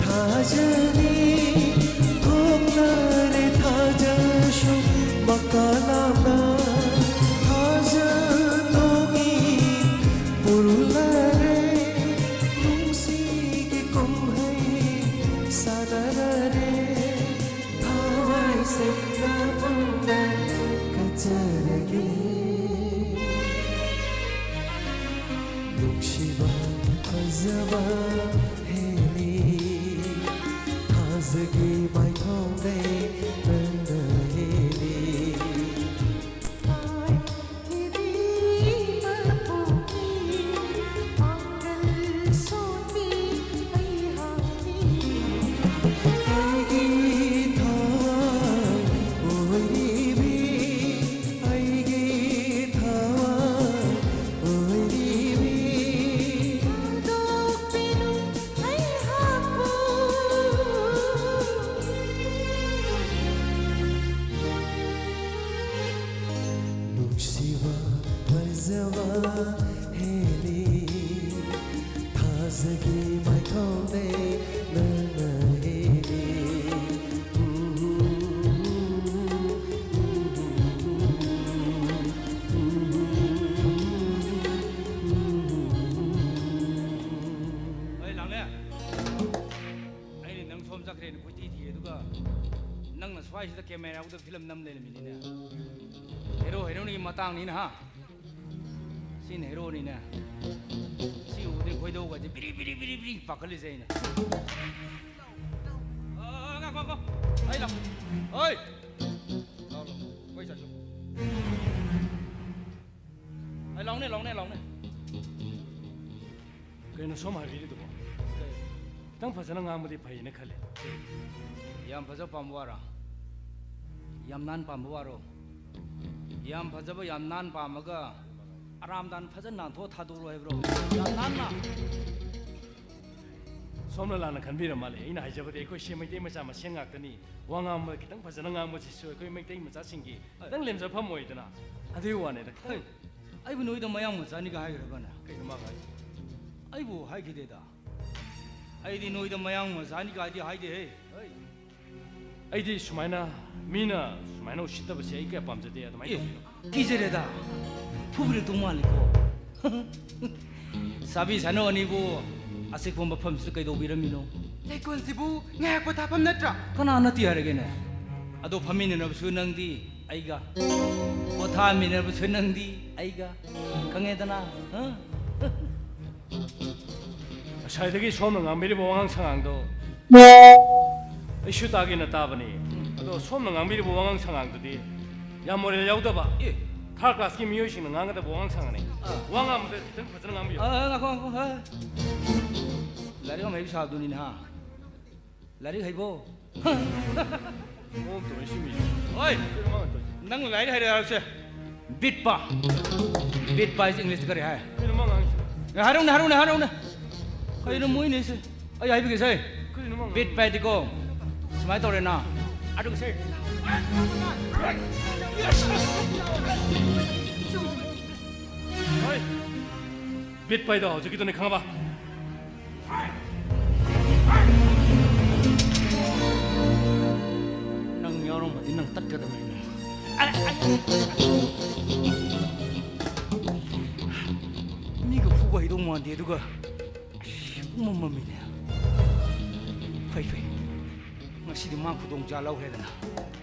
ꯊꯥꯖꯅꯤ ꯊꯣꯛꯂꯔꯦ ꯊꯥꯖꯁꯨ ꯃꯀꯥ ꯂꯥꯝꯅ ꯊꯥꯖꯗꯣꯒꯤ ꯄꯨꯔꯨꯂꯔꯦ ꯅꯨꯡꯁꯤꯒꯤ ꯀꯨꯝꯍꯩ ꯁꯥꯟꯅꯔꯔꯦ ꯊꯋꯥꯏ ꯁꯦꯡꯅ ꯄꯨꯟꯅ ꯀꯠꯆꯔꯒꯦ ꯅꯨꯡꯁꯤꯕ ꯐꯖꯕ ꯍꯦꯜꯂꯤ ꯊꯥꯖꯒꯤ ꯃꯥꯏꯊꯣꯡꯗꯩ ꯅꯪꯅ ꯍꯦꯜꯂꯤ ꯑꯩꯒꯤ ꯊꯋꯥꯏ ꯑꯣꯏꯔꯤꯕꯤ ꯑꯩꯒꯤ ꯊꯋꯥꯏ ꯑꯣꯏꯔꯤꯕꯤ ꯊꯥꯗꯣꯛꯄꯤꯅꯨ ꯑꯩꯍꯥꯛꯄꯨ ꯅꯨꯡꯁꯤꯕ ꯐꯖꯕ ꯍꯦꯜꯂꯤ ꯊꯥꯖꯒꯤ ꯃꯥꯏꯊꯣꯡꯗꯩ ꯅꯪꯅ ꯍꯦꯜꯂꯤ ꯑꯩ ꯂꯥꯛꯂꯦ ꯑꯩꯅ ꯅꯪ ꯁꯣꯝ ꯆꯠꯈ꯭ꯔꯦꯅ ꯀꯣꯏꯊꯤ ꯊꯤꯔꯦ ꯑꯗꯨꯒ ꯅꯪꯅ ꯁ꯭ꯋꯥꯏꯁꯤꯗ ꯀꯦꯃꯦꯔꯥ ꯎꯗ ꯐꯤꯂꯝ ꯅꯝ ꯂꯩꯔꯝꯃꯤꯅꯤꯅꯦ ꯍꯦꯔꯣ ꯍꯦꯔꯣꯅꯤꯒꯤ ꯃꯇꯥꯡꯅꯤꯅ ꯍꯥ ꯁꯤꯅ ꯍꯦꯔꯣꯅꯤꯅꯦ ꯁꯤ ꯎꯕꯗꯤ ꯈꯣꯏꯗꯧꯒꯁꯦ ꯕꯤꯔꯤ ꯕꯤꯔꯤ ꯕꯤꯔꯤ ꯕꯤꯔꯤ ꯄꯥꯈꯠꯂꯤꯁꯦ ꯑꯩꯅ ꯑ, ꯉꯥꯏꯈꯣ, ꯉꯥꯏꯈꯣ꯫ ꯑꯩ ꯂꯥꯛ ꯍꯣꯏ ꯂꯥꯎ ꯂꯥꯎ ꯀꯣꯏ ꯆꯠꯁꯨ ꯑꯩ ꯂꯥꯎꯅꯦ ꯂꯥꯎꯅꯦ ꯂꯥꯎꯅꯦ ꯀꯩꯅꯣ ꯁꯣꯝ ꯍꯥꯏꯕꯤꯔꯤꯗꯨꯕꯣ ꯈꯤꯇꯪ ꯐꯖꯅ ꯉꯥꯡꯕꯗꯤ ꯐꯩꯅ ꯈꯜꯂꯦ ꯌꯥꯝ ꯐꯖꯕ ꯄꯥꯝꯕ ꯋꯥꯔꯣ ꯌꯥꯝ ꯅꯥꯟ ꯄꯥꯝꯕ ꯋꯥꯔꯣ ꯌꯥꯝ ꯐꯖꯕ ꯌꯥꯝ ꯅꯥꯟ ꯄꯥꯝꯃꯒ ꯑꯔꯥꯝꯗꯥꯟ ꯐꯖꯅ ꯅꯥꯟꯊꯣꯛꯑ ꯊꯥꯗꯣꯛꯎꯔꯣ ꯍꯥꯏꯕ꯭ꯔꯣ ꯌꯥꯝ ꯅꯥꯟꯅ ꯁꯣꯝꯅ ꯂꯥꯟꯅ ꯈꯟꯕꯤꯔ ꯃꯥꯜꯂꯦ ꯑꯩꯅ ꯍꯥꯏꯖꯕꯗꯤ ꯑꯩꯈꯣꯏꯁꯦ ꯃꯩꯇꯩ ꯃꯆꯥ ꯃꯁꯦꯟ ꯉꯥꯛꯇꯅꯤ ꯋꯥ ꯉꯥꯡꯕꯗ ꯈꯤꯇꯪ ꯐꯖꯅ ꯉꯥꯡꯕꯁꯤꯁꯨ ꯑꯩꯈꯣꯏ ꯃꯩꯇꯩ ꯃꯆꯥꯁꯤꯡꯒꯤ ꯈꯤꯇꯪ ꯂꯦꯝꯖꯐꯝ ꯑꯣꯏꯗꯅ ꯑꯗꯨꯒꯤ ꯋꯥꯅꯤꯗ ꯈꯤꯇꯪ ꯑꯩꯕꯨ ꯅꯣꯏꯗ ꯃꯌꯥꯡ ꯃꯆꯥꯅꯤꯒ ꯍꯥꯏꯈ꯭ꯔꯕꯅꯦ ꯀꯩꯅꯣ ꯃꯥ ꯍꯥꯏꯁꯦ ꯑꯩꯕꯨ ꯍꯥꯏꯈꯤꯗꯦꯗ ꯑꯩꯗꯤ ꯅꯣꯏꯗ ꯃꯌꯥꯡ ꯃꯆꯥꯅꯤ ꯀꯥꯏꯗꯤ ꯍꯥꯏꯗꯦꯍꯦ꯫ ꯑꯩꯗꯤ ꯁꯨꯃꯥꯏꯅ ꯃꯤꯅ ꯁꯨꯃꯥꯏꯅ ꯎꯁꯤꯠꯇꯕꯁꯦ ꯑꯩ ꯀꯌꯥ ꯄꯥꯝꯖꯗꯦ꯫ ꯑꯗꯨꯃꯥꯏꯅ ꯑꯦ, ꯇꯧꯕꯤꯅꯨ꯫ ꯀꯤꯖꯔꯦꯗ꯫ ꯐꯨꯕꯤꯔꯛꯇꯧ ꯃꯥꯜꯂꯤꯀꯣ꯫ ꯁꯥꯕꯤ ꯁꯥꯅꯨ ꯑꯅꯤꯕꯨ ꯑꯆꯤꯛꯄ ꯃꯐꯝꯁꯤꯗ ꯀꯩꯗꯧꯕꯤꯔꯝꯃꯤꯅꯣ? ꯂꯩꯀꯣꯜꯁꯤꯕꯨ ꯉꯥꯏꯍꯥꯛ ꯄꯣꯊꯥꯐꯝ ꯅꯠꯇ꯭ꯔꯥ? ꯀꯅꯥ ꯅꯠꯇꯦ ꯍꯥꯏꯔꯒꯦꯅꯦ? ꯑꯗꯣ ꯐꯝꯃꯤꯟꯅꯅꯕꯁꯨ ꯅꯪꯗꯤ ꯑꯩꯒ, ꯄꯣꯊꯥꯃꯤꯟꯅꯕꯁꯨ ꯅꯪꯗꯤ ꯑꯩꯒ, ꯈꯪꯉꯦꯗꯅ? ꯍꯥ? ꯉꯁꯥꯏꯗꯒꯤ ꯁꯣꯝꯅ ꯉꯥꯡꯕꯤꯔꯤꯕ ꯋꯥꯉꯥꯡ ꯁꯉꯥꯡꯗꯣ ꯑꯩꯁꯨ ꯇꯥꯒꯦꯅ ꯇꯥꯕꯅꯤ꯫ ꯑꯗꯣ ꯁꯣꯝꯅ ꯉꯥꯡꯕꯤꯔꯤꯕ ꯋꯥꯉꯥꯡ ꯁꯉꯥꯡꯗꯨꯗꯤ ꯌꯥꯝ ꯃꯣꯔꯦꯜ ꯌꯥꯎꯗꯕ, ꯑꯦ, ꯊꯥꯔꯠ ꯀ꯭ꯂꯥꯁꯀꯤ ꯃꯤꯑꯣꯏꯁꯤꯡꯅ ꯉꯥꯡꯒꯗꯕ ꯋꯥꯉꯥꯡ ꯁꯉꯥꯡꯅꯤ꯫ ꯑꯥ꯫ ꯋꯥ ꯉꯥꯡꯕꯗ ꯈꯤꯇꯪ ꯐꯖꯅ ꯉꯥꯡꯕꯤꯌꯨ꯫ ꯑꯥ, ꯑꯥ, ꯉꯥꯏꯈꯣ, ꯉꯥꯏꯈꯣ, ꯍꯥ? ꯂꯥꯏꯔꯤꯛ ꯌꯥꯝ ꯍꯩꯕ ꯁꯥꯕꯗꯨꯅꯤꯅꯦ, ꯍꯥ? ꯂꯥꯏꯔꯤꯛ ꯍꯩꯕꯣ? ꯃꯑꯣꯡ ꯇꯧꯔ ꯁꯤ ꯃꯤꯁꯦ꯫ ꯍꯣꯏ꯫ ꯀꯩꯅꯣ ꯃꯥꯅ ꯇꯧꯔꯤꯁꯦ? ꯅꯪ ꯂꯥꯏꯔꯤꯛ ꯍꯩꯔꯦ ꯍꯥꯏꯔꯁꯦ꯫ ꯕꯤꯠꯄꯥ꯫ ꯕꯤꯠꯄꯥ ꯍꯥꯏꯁꯦ ꯏꯪꯂꯤꯁꯇ ꯀꯔꯤ ꯍꯥꯏ? ꯀꯩꯅꯣ ꯃꯥ ꯉꯥꯡꯉꯤꯁꯦ? ꯑꯦ, ꯍꯥꯏꯔꯛꯎꯅꯦ, ꯍꯥꯏꯔꯛꯎꯅꯦ, ꯍꯥꯏꯔꯛꯎꯅꯦ꯫ ꯀꯩꯅꯣ ꯃꯣꯏꯅꯤꯁꯦ? ꯑꯩ ꯍꯥꯏꯕꯤꯒꯦꯁꯦ꯫ ꯀꯩꯅꯣ ꯃꯥ ꯉꯥꯡꯉꯤꯁꯦ? ꯕꯤꯠꯄꯥ ꯍꯥꯏꯗꯤꯀꯣ, ꯁꯨꯃꯥꯏꯅ ꯇꯧꯔꯦꯅ꯫ ꯑꯗꯨꯒꯁꯦ꯫ ꯍꯣꯏ꯫ ꯕꯤꯠꯄꯥ ꯍꯥꯏꯗꯣ ꯍꯧꯖꯤꯛꯀꯤꯗꯨꯅꯦ, ꯈꯪꯉꯕ? ꯅꯪ ꯌꯥꯎꯔꯝꯃꯗꯤ ꯅꯪ ꯇꯠꯀꯗꯕꯅꯤ꯫ ꯃꯤꯒ ꯐꯨꯕ ꯍꯩꯗꯧ ꯃꯥꯟꯗꯦ, ꯑꯗꯨꯒ ꯑꯁ, ꯄꯨꯡꯃꯝ ꯃꯝꯃꯤꯅꯦ꯫ ꯐꯩ, ꯐꯩ꯫ ꯉꯁꯤꯗꯤ ꯃꯥ ꯈꯨꯗꯣꯡ ꯆꯥ ꯂꯧꯈ꯭ꯔꯦꯗꯅ꯫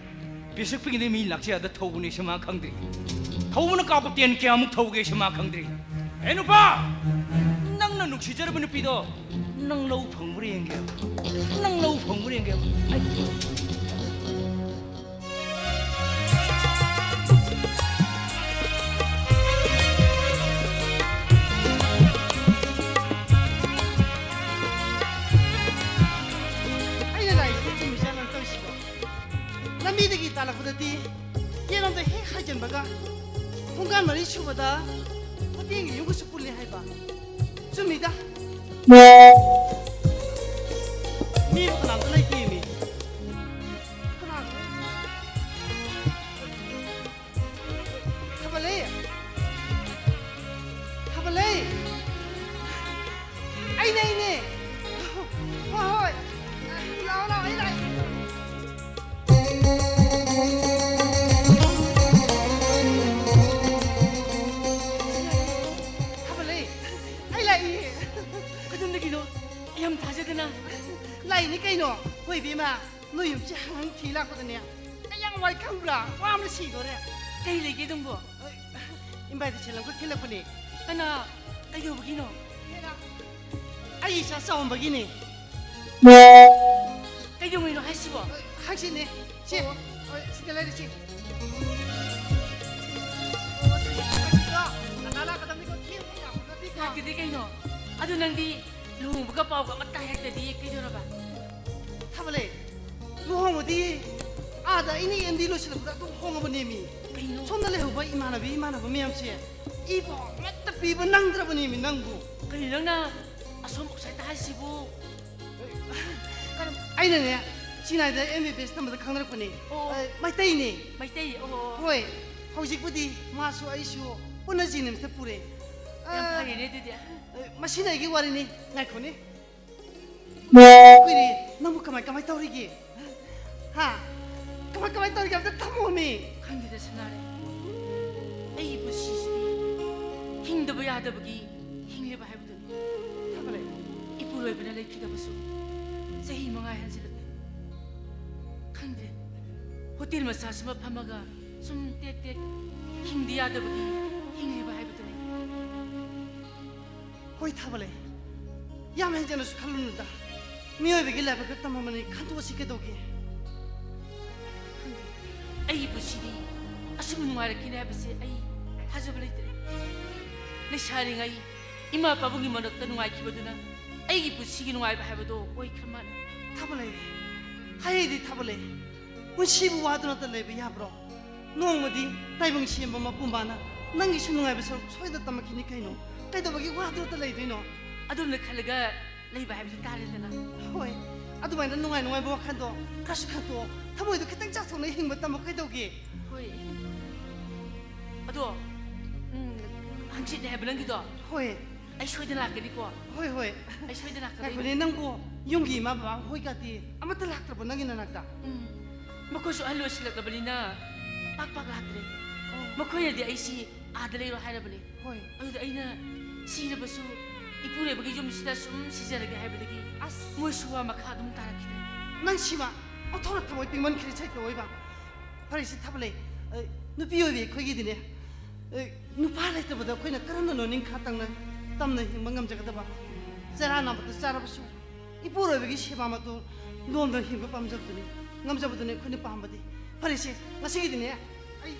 ꯄꯤꯁꯛ ꯄꯤꯛꯏꯉꯩꯗꯩ ꯃꯤ ꯂꯥꯛꯆ ꯌꯥꯗ ꯊꯧꯕꯅꯦꯁꯦ ꯃꯥ ꯈꯪꯗ꯭ꯔꯤ꯫ ꯊꯧꯕꯅ ꯀꯥꯞꯄ ꯇꯦꯟ ꯀꯌꯥꯃꯨꯛ ꯊꯧꯒꯦꯁꯦ ꯃꯥ ꯈꯪꯗ꯭ꯔꯤ꯫ ꯑꯦ ꯅꯨꯄꯥ! ꯅꯪꯅ ꯅꯨꯡꯁꯤꯖꯔꯕ ꯅꯨꯄꯤꯗꯣ ꯅꯪ ꯂꯧ ꯐꯪꯕ꯭ꯔꯥ ꯌꯦꯡꯒꯦ꯫ ꯅꯪ ꯂꯧ ꯐꯪꯕ꯭ꯔꯥ ꯌꯦꯡꯒꯦ꯫ ꯑꯩ ꯑꯩꯅ ꯂꯥꯛꯏꯁꯤꯕꯨ ꯆꯨꯝꯃꯤꯖꯥꯠꯂꯣ ꯇꯧꯔꯤꯁꯤꯕꯣ? ꯂꯝꯕꯤꯗꯒꯤ ꯇꯥꯜꯂꯛꯄꯗꯗꯤ ꯌꯦꯠꯂꯣꯝꯗ ꯍꯦꯛ ꯍꯥꯏꯖꯤꯟꯕꯒ ꯈꯣꯡꯀꯥꯟ ꯃꯔꯤ ꯁꯨꯕꯗ ꯍꯣꯇꯦꯜꯒꯤ ꯌꯨꯝꯒꯁꯨ ꯄꯨꯜꯂꯤ ꯍꯥꯏꯕ꯫ ꯆꯨꯝꯃꯤꯗ꯫ ꯃꯤꯕꯨ ꯀꯅꯥꯝꯇ ꯂꯩꯇꯦꯃꯤ꯫ ꯀꯅꯥꯅꯣ? ꯊꯥꯕꯜꯂꯩ! ꯊꯥꯕꯜꯂꯩ! ꯑꯩꯅꯦ, ꯑꯩꯅꯦ! ꯊꯥꯖꯗꯅ꯫ ꯂꯥꯛꯏꯅꯤ ꯀꯩꯅꯣ꯫ ꯍꯣꯏ ꯏꯕꯦꯝꯃ, ꯅꯣꯏ ꯌꯨꯝꯁꯦ ꯍꯪ ꯊꯤ ꯂꯥꯛꯄꯗꯅꯦ ꯀꯌꯥꯝ ꯋꯥꯏ ꯈꯪꯕ꯭ꯔꯥ? ꯋꯥꯕꯅ ꯁꯤꯗꯣꯔꯦ꯫ ꯀꯩ ꯂꯩꯒꯦ ꯑꯗꯨꯝꯕꯣ? ꯏꯟꯚꯥꯏꯇꯦꯁꯟ ꯑꯃꯈꯛ ꯊꯤꯜꯂꯛꯄꯅꯦ꯫ ꯀꯅꯥ? ꯀꯩꯗꯧꯕꯒꯤꯅꯣ? ꯑꯩ ꯏꯆꯥ ꯆꯥꯎꯝꯕꯒꯤꯅꯦ꯫ ꯀꯩꯗꯧꯉꯩꯅꯣ ꯍꯥꯏꯁꯤꯕꯣ? ꯍꯪꯆꯤꯠꯅꯦ꯫ ꯁꯦ, ꯑꯣ꯫ ꯍꯣꯏ, ꯁꯤꯗ ꯂꯩꯔꯦ, ꯁꯤ꯫ ꯑꯣ, ꯁꯤꯗ ꯂꯥꯛꯀꯗꯕꯅꯤꯀꯣ, ꯊꯦꯡꯕ ꯌꯥꯕ ꯅꯠꯇꯦꯀꯣ꯫ ꯂꯥꯛꯇꯗꯤ ꯀꯩꯅꯣ? ꯑꯗꯨ ꯅꯪꯗꯤ ꯂꯨꯍꯣꯡꯕꯒ ꯄꯥꯎꯒ ꯑꯃꯠꯇ ꯍꯥꯏꯔꯛꯇꯗꯤ ꯀꯩꯗꯧꯔꯕ? ꯊꯥꯕꯂꯩ, ꯂꯨꯍꯣꯡꯕꯗꯤ ꯑꯥꯗ ꯑꯩꯅ ꯑꯦꯝ ꯗꯤ ꯂꯣꯏꯁꯤꯜꯂꯛꯄꯗ ꯑꯗꯨꯝ ꯍꯣꯡꯉꯕꯅꯦꯃꯤ꯫ ꯀꯩꯅꯣ? ꯁꯣꯝꯗ ꯂꯩꯍꯧꯕ ꯏꯃꯥꯟꯅꯕꯤ ꯏꯃꯥꯟꯅꯕ ꯃꯌꯥꯝꯁꯦ ꯏ ꯄꯥꯎ ꯑꯃꯠꯇ ꯄꯤꯕ ꯅꯪꯗ꯭ꯔꯕꯅꯦꯃꯤ ꯅꯪꯕꯨ꯫ ꯀꯩꯅꯣ ꯅꯪꯅ ꯑꯁꯣꯝ ꯑꯥꯎꯠꯁꯥꯏꯗꯇ ꯍꯥꯏꯁꯤꯕꯨ? ꯑꯩꯅꯅꯦ, ꯆꯤꯅꯥꯏꯗ ꯑꯦꯝ ꯕꯤ ꯕꯤ ꯑꯦꯁ ꯇꯝꯕꯗ ꯈꯪꯅꯔꯛꯄꯅꯦ꯫ ꯑꯣ꯫ ꯑ, ꯃꯩꯇꯩꯅꯦ꯫ ꯃꯩꯇꯩ? ꯑꯣ, ꯑꯣ꯫ ꯍꯣꯏ, ꯍꯧꯖꯤꯛꯄꯨꯗꯤ ꯃꯥꯁꯨ ꯑꯩꯁꯨ ꯄꯨꯟꯅ ꯖꯦꯅꯤꯝꯁꯇ ꯄꯨꯔꯦ꯫ ꯌꯥꯝ ꯑ, ꯐꯔꯦꯅꯦ ꯑꯗꯨꯗꯤ꯫ ꯑ, ꯃꯁꯤꯅ ꯑꯩꯒꯤ ꯋꯥꯔꯤꯅꯤ꯫ ꯉꯥꯏꯈꯣꯅꯦ꯫ ꯀꯨꯏꯔꯦ, ꯅꯪꯕꯨ ꯀꯃꯥꯏ, ꯀꯃꯥꯏ ꯇꯧꯔꯤꯒꯦ? ꯍꯥ? ꯀꯃꯥꯏ, ꯀꯃꯥꯏ ꯇꯧꯔꯤꯒꯦ? ꯑꯝꯇ ꯊꯝꯃꯣꯃꯤ꯫ ꯈꯪꯗꯦꯗ ꯁꯅꯥꯔꯩ, ꯑꯩꯒꯤ ꯄꯨꯟꯁꯤꯁꯤꯗꯤ ꯍꯤꯡꯗꯕ ꯌꯥꯗꯕꯒꯤ ꯍꯤꯡꯂꯤꯕ ꯍꯥꯏꯕꯗꯨꯅꯤ꯫ ꯊꯥꯕꯂꯩ꯫ ꯏꯄꯨꯔꯣꯏꯕꯅ ꯂꯩꯈꯤꯗꯕꯁꯨ ꯆꯍꯤ ꯃꯉꯥ ꯍꯦꯟꯖꯤꯜꯂꯛꯂꯦ꯫ ꯈꯪꯗꯦ, ꯍꯣꯇꯦꯜ ꯃꯆꯥꯁꯤꯃ ꯐꯝꯃꯒ ꯁꯨꯝ ꯇꯦꯛ ꯇꯦꯛ ꯍꯤꯡꯗ ꯌꯥꯗꯕꯒꯤ ꯍꯤꯡꯂꯤꯕ ꯍꯥꯏꯕꯗꯨꯅꯤ꯫ ꯍꯣꯏ ꯊꯥꯕꯂꯩ, ꯌꯥꯝ ꯍꯦꯟꯖꯟꯅꯁꯨ ꯈꯜꯂꯨꯅꯨꯗ꯫ ꯃꯤꯑꯣꯏꯕꯒꯤ ꯂꯥꯏꯕꯛꯇ ꯇꯝꯃꯝꯕꯅꯤ, ꯈꯟꯇꯣꯛꯑꯁꯤ ꯀꯩꯗꯧꯒꯦ? ꯈꯪꯗꯦ, ꯑꯩꯒꯤ ꯄꯨꯟꯁꯤꯗꯤ ꯑꯁꯨꯝ ꯅꯨꯡꯉꯥꯏꯔꯛꯈꯤꯅꯤ ꯍꯥꯏꯕꯁꯦ ꯑꯩ ꯊꯥꯖꯕ ꯂꯩꯇ꯭ꯔꯦ꯫ ꯂꯩꯁꯥꯔꯤꯉꯩ ꯏꯃꯥ ꯄꯥꯕꯨꯡꯒꯤ ꯃꯔꯛꯇ ꯅꯨꯡꯉꯥꯏꯈꯤꯕꯗꯨꯅ ꯑꯩꯒꯤ ꯄꯨꯟꯁꯤꯒꯤ ꯅꯨꯡꯉꯥꯏꯕ ꯍꯥꯏꯕꯗꯣ ꯑꯣꯏꯈ꯭ꯔ ꯃꯥꯜꯂꯦ꯫ ꯊꯥꯕꯂꯩ, ꯍꯥꯏꯗꯤ ꯊꯥꯕꯂꯩ, ꯄꯨꯟꯁꯤꯕꯨ ꯋꯥꯗꯨꯅꯇ ꯂꯩꯕ ꯌꯥꯕ꯭ꯔꯣ? ꯅꯣꯡꯃꯗꯤ ꯇꯥꯏꯕꯪ ꯁꯦꯝꯕ ꯃꯄꯨꯝꯕꯥꯅ ꯅꯪꯒꯤꯁꯨ ꯅꯨꯡꯉꯥꯏꯕ ꯁꯔꯨꯛ ꯁꯣꯏꯗ ꯇꯝꯃꯛꯈꯤꯅꯤ ꯀꯩꯅꯣ꯫ ꯀꯩꯗꯧꯕꯒꯤ ꯋꯥꯗꯨꯅꯇ ꯂꯩꯗꯣꯏꯅꯣ? ꯑꯗꯣꯝꯅ ꯈꯜꯂꯒ ꯂꯩꯕ ꯍꯥꯏꯕꯗꯨ ꯇꯥꯔꯦꯗꯅ꯫ ꯍꯣꯏ, ꯑꯗꯨꯃꯥꯏꯅ ꯅꯨꯡꯉꯥꯏ ꯅꯨꯡꯉꯥꯏꯕ ꯋꯥꯈꯜꯗꯣ ꯈꯔꯁꯨ ꯈꯟꯇꯣꯛꯑꯣ꯫ ꯊꯃꯣꯏꯗꯣ ꯈꯤꯇꯪ ꯆꯥꯎꯊꯣꯛꯅ ꯍꯤꯡꯕ ꯇꯝꯃꯨ ꯀꯩꯗꯧꯒꯦ? ꯍꯣꯏ꯫ ꯑꯗꯣ, ꯎꯝ, ꯍꯪꯆꯤꯠꯅꯦ ꯍꯥꯏꯕ ꯅꯪꯒꯤꯗꯣ? ꯍꯣꯏ꯫ ꯑꯩ ꯁꯣꯏꯗꯅ ꯂꯥꯛꯀꯅꯤꯀꯣ꯫ ꯍꯣꯏ, ꯍꯣꯏ꯫ ꯑꯩ ꯁꯣꯏꯗꯅ ꯂꯥꯛꯀꯗꯣꯏꯅꯤ꯫ ꯉꯥꯏꯈꯣꯅꯦ, ꯅꯪꯕꯨ ꯌꯨꯝꯒꯤ ꯏꯃꯥ ꯕꯕꯥ ꯍꯣꯏꯒꯗꯤ ꯑꯃꯠꯇ ꯂꯥꯛꯇ꯭ꯔꯕꯣ ꯅꯪꯒꯤ ꯅꯅꯥꯛꯇ? ꯎꯝ꯫ ꯃꯈꯣꯏꯁꯨ ꯑꯍꯜ ꯑꯣꯏꯁꯤꯜꯂꯛꯂꯕꯅꯤꯅ ꯄꯥꯛ ꯄꯥꯛ ꯂꯥꯛꯇ꯭ꯔꯦ꯫ ꯑꯣ꯫ ꯃꯈꯣꯏꯅꯗꯤ ꯑꯩꯁꯤ ꯑꯥꯗ ꯂꯩꯔꯣ ꯍꯥꯏꯔꯕꯅꯦ꯫ ꯍꯣꯏ꯫ ꯑꯗꯨꯗ ꯑꯩꯅ ꯁꯤꯔꯕꯁꯨ ꯏꯄꯨꯔꯣꯏꯕꯒꯤ ꯌꯨꯝꯁꯤꯗ ꯁꯨꯝ ꯁꯤꯖꯔꯒꯦ ꯍꯥꯏꯕꯗꯒꯤ ꯑꯁ, ꯃꯣꯏꯁꯨ ꯋꯥ ꯃꯈꯥ ꯑꯗꯨꯝ ꯇꯥꯔꯛꯈꯤꯗ꯭ꯔꯦ꯫ ꯅꯪ ꯁꯤꯃ ꯑꯣꯟꯊꯣꯛꯅ ꯊꯃꯣꯏ ꯄꯤꯡꯃꯟꯈ꯭ꯔꯦ ꯁꯩꯇꯣꯛꯑꯣꯏꯕ꯫ ꯐꯔꯦꯁꯦ, ꯊꯥꯕ ꯂꯩ꯫ ꯑ, ꯅꯨꯄꯤ ꯑꯣꯏꯕꯤ ꯑꯩꯈꯣꯏꯒꯤꯗꯤꯅꯦ, ꯑ, ꯅꯨꯄꯥ ꯂꯩꯇꯕꯗ ꯑꯩꯈꯣꯏꯅ ꯀꯔꯝꯅꯅꯣ ꯅꯤꯡꯈꯥ ꯇꯝꯅ, ꯇꯝꯅ ꯍꯤꯡꯕ ꯉꯝꯖꯒꯗꯕ? ꯆꯔꯥ ꯅꯥꯝꯃꯛꯇ ꯆꯥꯔꯕꯁꯨ ꯏꯄꯨꯔꯣꯏꯕꯒꯤ ꯁꯦꯕꯥ ꯃꯇꯣ ꯂꯣꯟꯗ ꯍꯤꯡꯕ ꯄꯥꯝꯖꯕꯗꯨꯅꯤ, ꯉꯝꯖꯕꯗꯨꯅꯤ ꯑꯩꯈꯣꯏꯅ ꯄꯥꯝꯕꯗꯤ꯫ ꯐꯔꯦꯁꯦ, ꯉꯁꯤꯒꯤꯗꯤꯅꯦ, ꯑꯩ,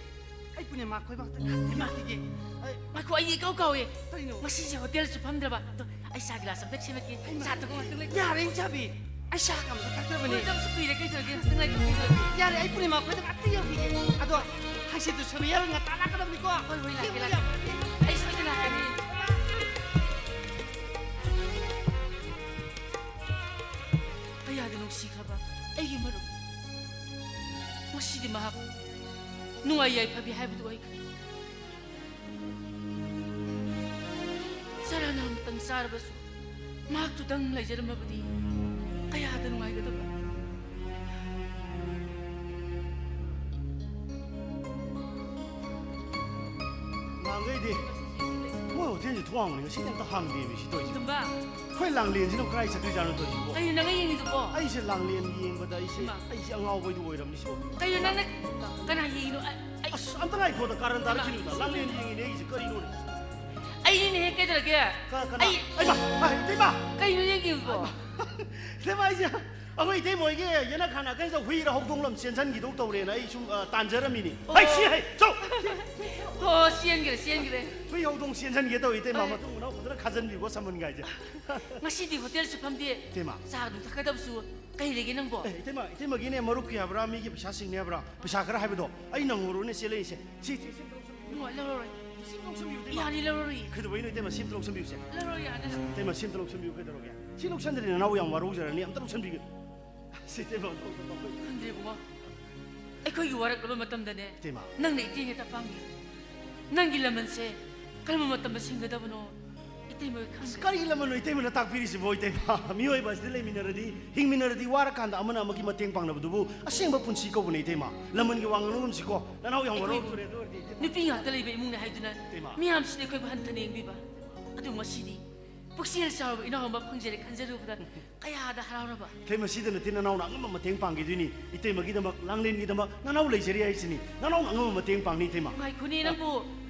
ꯑꯩ ꯄꯨꯅꯦꯃꯥ ꯀꯣꯏꯕ ꯈꯛꯇ ꯉꯥꯛꯇꯤ ꯂꯥꯛꯈꯤꯒꯦ꯫ ꯑꯩ ꯉꯥꯏꯈꯣ, ꯑꯩ ꯏꯀꯥꯎ ꯀꯥꯎꯋꯦ꯫ ꯀꯔꯤꯅꯣ? ꯉꯁꯤꯁꯦ ꯍꯣꯇꯦꯜꯁꯨ ꯐꯝꯗ꯭ꯔꯕ꯫ ꯑꯗꯣ ꯑꯩ ꯆꯥ ꯒꯤꯂꯥꯁ ꯑꯝꯇ ꯁꯦꯝꯃꯛꯀꯦ꯫ ꯍꯩꯃꯥ꯫ ꯆꯥ ꯊꯛꯄ ꯉꯥꯛꯇꯪ ꯂꯩ꯫ ꯌꯥꯔꯦ, ꯏꯆꯥꯕꯤ꯫ ꯑꯩ ꯆꯥ ꯀꯥꯝꯕꯗ ꯊꯛꯇ꯭ꯔꯕꯅꯦ꯫ ꯍꯣꯏ, ꯅꯪꯁꯨ ꯀꯨꯏꯔꯦ, ꯀꯩꯗꯧꯔꯒꯦ? ꯉꯥꯛꯇꯪ ꯂꯩ, ꯀꯩꯗꯧꯔꯒꯦ? ꯌꯥꯔꯦ, ꯑꯩ ꯄꯨꯅꯦꯃꯥ ꯈꯣꯏꯗ ꯉꯥꯛꯇ ꯌꯧꯈꯤꯒꯦ꯫ ꯑꯗꯣ ꯍꯪꯆꯤꯠꯇꯨ ꯁꯣꯏꯕ ꯌꯥꯔꯣꯏ, ꯉꯟꯇꯥ ꯂꯥꯛꯀꯗꯕꯅꯤꯀꯣ꯫ ꯍꯣꯏ, ꯍꯣꯏ, ꯂꯥꯛꯀꯦ, ꯂꯥꯛꯀꯦ꯫ ꯑꯩ ꯁꯣꯏꯗꯅ ꯂꯥꯛꯀꯅꯤ꯫ ꯀꯌꯥꯗ ꯅꯨꯡꯁꯤꯈ꯭ꯔꯕ ꯑꯩꯒꯤ ꯃꯔꯨꯞ꯫ ꯉꯁꯤꯗꯤ ꯃꯍꯥꯛ ꯅꯨꯡꯉꯥꯏ ꯌꯥꯏꯐꯕꯤ ꯍꯥꯏꯕꯗꯨ ꯑꯣꯏꯈ꯭ꯔꯦ꯫ ꯆꯔꯥ ꯅꯥꯝꯇꯪ ꯆꯥꯔꯕꯁꯨ ꯃꯍꯥꯛꯇꯨꯗꯪ ꯂꯩꯖꯔꯝꯃꯕꯗꯤ ꯀꯌꯥꯗ ꯅꯨꯡꯉꯥꯏꯒꯗꯕ꯫ ꯅꯍꯥꯟꯈꯩꯗꯤ ꯃꯣꯏ ꯍꯣꯇꯦꯜꯁꯦ ꯊꯣꯡ ꯍꯥꯡꯕꯅꯤ, ꯉꯁꯤꯗꯤ ꯑꯝꯇ ꯍꯥꯡꯗꯦꯃꯤ ꯁꯤ ꯇꯧꯔꯤꯁꯦ꯫ ꯇꯨꯝꯕ꯫ ꯑꯩꯈꯣꯏ ꯂꯥꯡꯂꯦꯟꯁꯤꯅ ꯀꯗꯥꯏ ꯆꯠꯈ꯭ꯔꯤꯖꯥꯠꯅꯣ ꯇꯧꯔꯤꯁꯤꯕꯣ? ꯀꯩꯅꯣ ꯅꯪꯅ ꯌꯦꯡꯉꯤꯗꯨꯕꯣ? ꯑꯩꯁꯦ ꯂꯥꯡꯂꯦꯟ ꯌꯦꯡꯕꯗ ꯑꯩꯁꯦ, ꯏꯃꯥ꯫ ꯑꯩꯁꯦ ꯑꯉꯥꯎꯕꯩꯗꯨ ꯑꯣꯏꯔꯝꯅꯤ ꯁꯤꯕꯣ꯫ ꯀꯩꯅꯣ ꯅꯪꯅ ꯀꯅꯥ ꯌꯦꯡꯉꯤꯅꯣ? ꯑꯩ, ꯑꯩ ꯑꯁ, ꯑꯝꯇ ꯉꯥꯏꯈꯣꯗ, ꯀꯥꯔꯟ ꯏꯃꯥ꯫ ꯇꯥꯔꯛꯈꯤꯅꯨꯗ꯫ ꯂꯥꯡꯂꯦꯟ ꯌꯦꯡꯉꯤꯅꯦ ꯑꯩꯁꯦ, ꯀꯔꯤꯅꯣꯅꯦ? ꯑꯩꯅꯤꯅꯦꯍꯦ, ꯀꯩꯗꯧꯔꯒꯦ? ꯀ-, ꯀꯅꯥ? ꯑꯩ ꯑꯩꯃ! ꯑ, ꯏꯇꯩꯃ! ꯀꯩꯅꯣ ꯌꯦꯡꯉꯤꯕꯣ? ꯏꯇꯩꯃ, ꯑꯩꯁꯦ ꯑꯩꯈꯣꯏ ꯏꯇꯩꯃ ꯍꯣꯏꯒꯤ ꯌꯦꯅꯈꯥ ꯅꯥꯀꯟꯁꯤꯗ ꯍꯨꯏꯔ ꯍꯧꯗꯣꯡꯂ ꯑꯃ ꯆꯦꯟꯁꯤꯟꯈꯤꯗꯧ ꯇꯧꯔꯦꯅ ꯑꯩ ꯁꯨꯝ, ꯑ, ꯇꯥꯟꯖꯔꯝꯃꯤꯅꯤ꯫ ꯑꯣ꯫ ꯍꯩ, ꯁꯤ, ꯍꯩ, ꯆꯧ! ꯑꯣ, ꯆꯦꯟꯈ꯭ꯔꯦ, ꯆꯦꯟꯈ꯭ꯔꯦ꯫ ꯍꯨꯏ ꯍꯧꯗꯣꯡ ꯆꯦꯟꯁꯤꯟꯒꯦ ꯇꯧꯏ, ꯏꯇꯩꯃ, ꯍꯣꯏ꯫ ꯃꯇꯨꯡ ꯃꯅꯥꯎ ꯐꯖꯅ ꯈꯥꯖꯤꯟꯕꯤꯀꯣ, ꯁꯝꯕꯟꯒꯥꯏꯁꯦ꯫ ꯉꯁꯤꯗꯤ ꯍꯣꯇꯦꯜꯁꯨ ꯐꯝꯗꯦ꯫ ꯏꯇꯩꯃ꯫ ꯆꯥ ꯑꯗꯨꯝ ꯊꯛꯀꯗꯕꯁꯨ ꯀꯩ ꯂꯩꯒꯦ ꯅꯪꯕꯣ? ꯑꯦ, ꯏꯇꯩꯃ, ꯏꯇꯩꯃꯒꯤꯅꯦ, ꯃꯔꯨꯞꯀꯤ ꯍꯥꯏꯕ꯭ꯔꯥ, ꯃꯤꯒꯤ ꯄꯩꯁꯥ ꯁꯤꯡꯅꯤ ꯍꯥꯏꯕ꯭ꯔꯥ? ꯄꯩꯁꯥ ꯈꯔ ꯍꯥꯏꯕꯗꯣ ꯑꯩ ꯅꯪꯉꯨꯔꯣꯅꯦ ꯆꯦꯜꯂꯛꯏꯁꯦ꯫ ꯁꯤ, ꯁꯤ, ꯁꯤ, ꯂꯧꯁꯟꯕꯤꯌꯨ꯫ ꯏꯃꯥ, ꯂꯧꯔꯔꯣꯏ꯫ ꯁꯤ ꯂꯧꯁꯟꯕꯤꯌꯨ, ꯏꯇꯩꯃ꯫ ꯌꯥꯅꯤ, ꯂꯧꯔꯔꯣꯏ꯫ ꯀꯩꯗꯧꯕꯩꯅꯣ, ꯏꯇꯩꯃ? ꯁꯤ ꯑꯝꯇ ꯂꯧꯁꯟꯕꯤꯌꯨꯁꯦ꯫ ꯂꯧꯔꯔꯣꯏ, ꯌꯥꯅꯤ꯫ ꯏꯇꯩꯃ, ꯁꯤ ꯑꯝꯇ ꯂꯧꯁꯟꯕꯤꯌꯨ, ꯀꯩꯗꯧꯔꯒꯦ? ꯁꯤ ꯂꯧꯁꯟꯗ꯭ꯔꯗꯤ ꯅꯅꯥꯎ ꯌꯥꯝ ꯋꯥꯔꯧꯖꯔꯅꯤ꯫ ꯑꯝꯇ ꯂꯧꯁꯟꯕꯤꯌꯨ꯫ ꯁꯤ, ꯏꯇꯩꯃ, ꯑꯝꯇ, ꯑꯝꯇ, ꯑꯝꯇ꯫ ꯈꯪꯗ꯭ꯔꯦ ꯏꯕꯨꯡꯉꯣ, ꯑꯩꯈꯣꯏꯒꯤ ꯋꯥꯔꯛꯂꯕ ꯃꯇꯝꯗꯅꯦ, ꯏꯇꯩꯃ꯫ ꯅꯪꯅ ꯏꯇꯦꯡ ꯍꯦꯛꯇ ꯄꯥꯡꯉꯤ꯫ ꯅꯪꯒꯤ ꯂꯃꯟꯁꯦ ꯀꯔꯝꯕ ꯃꯇꯝꯗ ꯁꯤꯡꯒꯗꯕꯅꯣ ꯏꯇꯩꯃ ꯍꯣꯏ ꯑꯁ, ꯈꯪꯗ꯭ꯔꯦ꯫ ꯀꯔꯤ ꯂꯃꯟꯅꯣ ꯏꯇꯩꯃꯅ ꯇꯥꯛꯄꯤꯔꯤꯁꯤꯕꯣ, ꯏꯇꯩꯃ? ꯃꯤꯑꯣꯏꯕ ꯑꯁꯤꯗ ꯂꯩꯃꯤꯟꯅꯔꯗꯤ, ꯍꯤꯡꯃꯤꯟꯅꯔꯗꯤ ꯋꯥꯔꯀꯥꯟꯗ ꯑꯃꯅ ꯑꯃꯒꯤ ꯃꯇꯦꯡ ꯄꯥꯡꯅꯕꯗꯨꯕꯨ ꯑꯁꯦꯡꯕ ꯄꯨꯟꯁꯤ ꯀꯧꯕꯅꯦ, ꯏꯇꯩꯃ꯫ ꯂꯃꯟꯒꯤ ꯋꯥ ꯉꯥꯡꯅꯒꯨꯝꯁꯤꯀꯣ꯫ ꯅꯅꯥꯎ ꯌꯥꯝ ꯑꯩꯈꯣꯏꯕꯨ ꯋꯥꯔꯧꯔꯛꯇꯣꯔꯦ ꯑꯗꯨ ꯑꯣꯏꯔꯗꯤ, ꯏꯇꯩꯃ꯫ ꯅꯨꯄꯤ ꯉꯥꯛꯇ ꯂꯩꯕ ꯏꯃꯨꯡꯅꯦ ꯍꯥꯏꯗꯨꯅ ꯏꯇꯩꯃ꯫ ꯃꯤꯌꯥꯝꯁꯤꯅ ꯑꯩꯈꯣꯏꯕꯨ ꯍꯟꯊꯅ ꯌꯦꯡꯕꯤꯕ꯫ ꯑꯗꯨ ꯉꯁꯤꯗꯤ ꯄꯨꯛꯆꯦꯜ ꯆꯥꯎꯔꯕ ꯏꯅꯥꯎ ꯑꯃ ꯐꯪꯖꯔꯦ ꯈꯟꯖꯔꯨꯕꯗ ꯀꯌꯥꯗ ꯍꯔꯥꯎꯔꯕ꯫ ꯏꯇꯩꯃ, ꯁꯤꯗ ꯅꯠꯇꯦ ꯅꯅꯥꯎꯅ ꯑꯉꯝꯕ ꯃꯇꯦꯡ ꯄꯥꯡꯈꯤꯗꯣꯏꯅꯤ꯫ ꯏꯇꯩꯃꯒꯤꯗꯃꯛ, ꯂꯥꯡꯂꯦꯟꯒꯤꯗꯃꯛ ꯅꯅꯥꯎ ꯂꯩꯖꯔꯤ ꯍꯥꯏꯁꯤꯅꯤ꯫ ꯅꯅꯥꯎꯅ ꯑꯉꯝꯕ ꯃꯇꯦꯡ ꯄꯥꯡꯅꯤ ꯏꯇꯩꯃ꯫ ꯉꯥꯏꯈꯣꯅꯦ, ꯅꯪꯕꯨ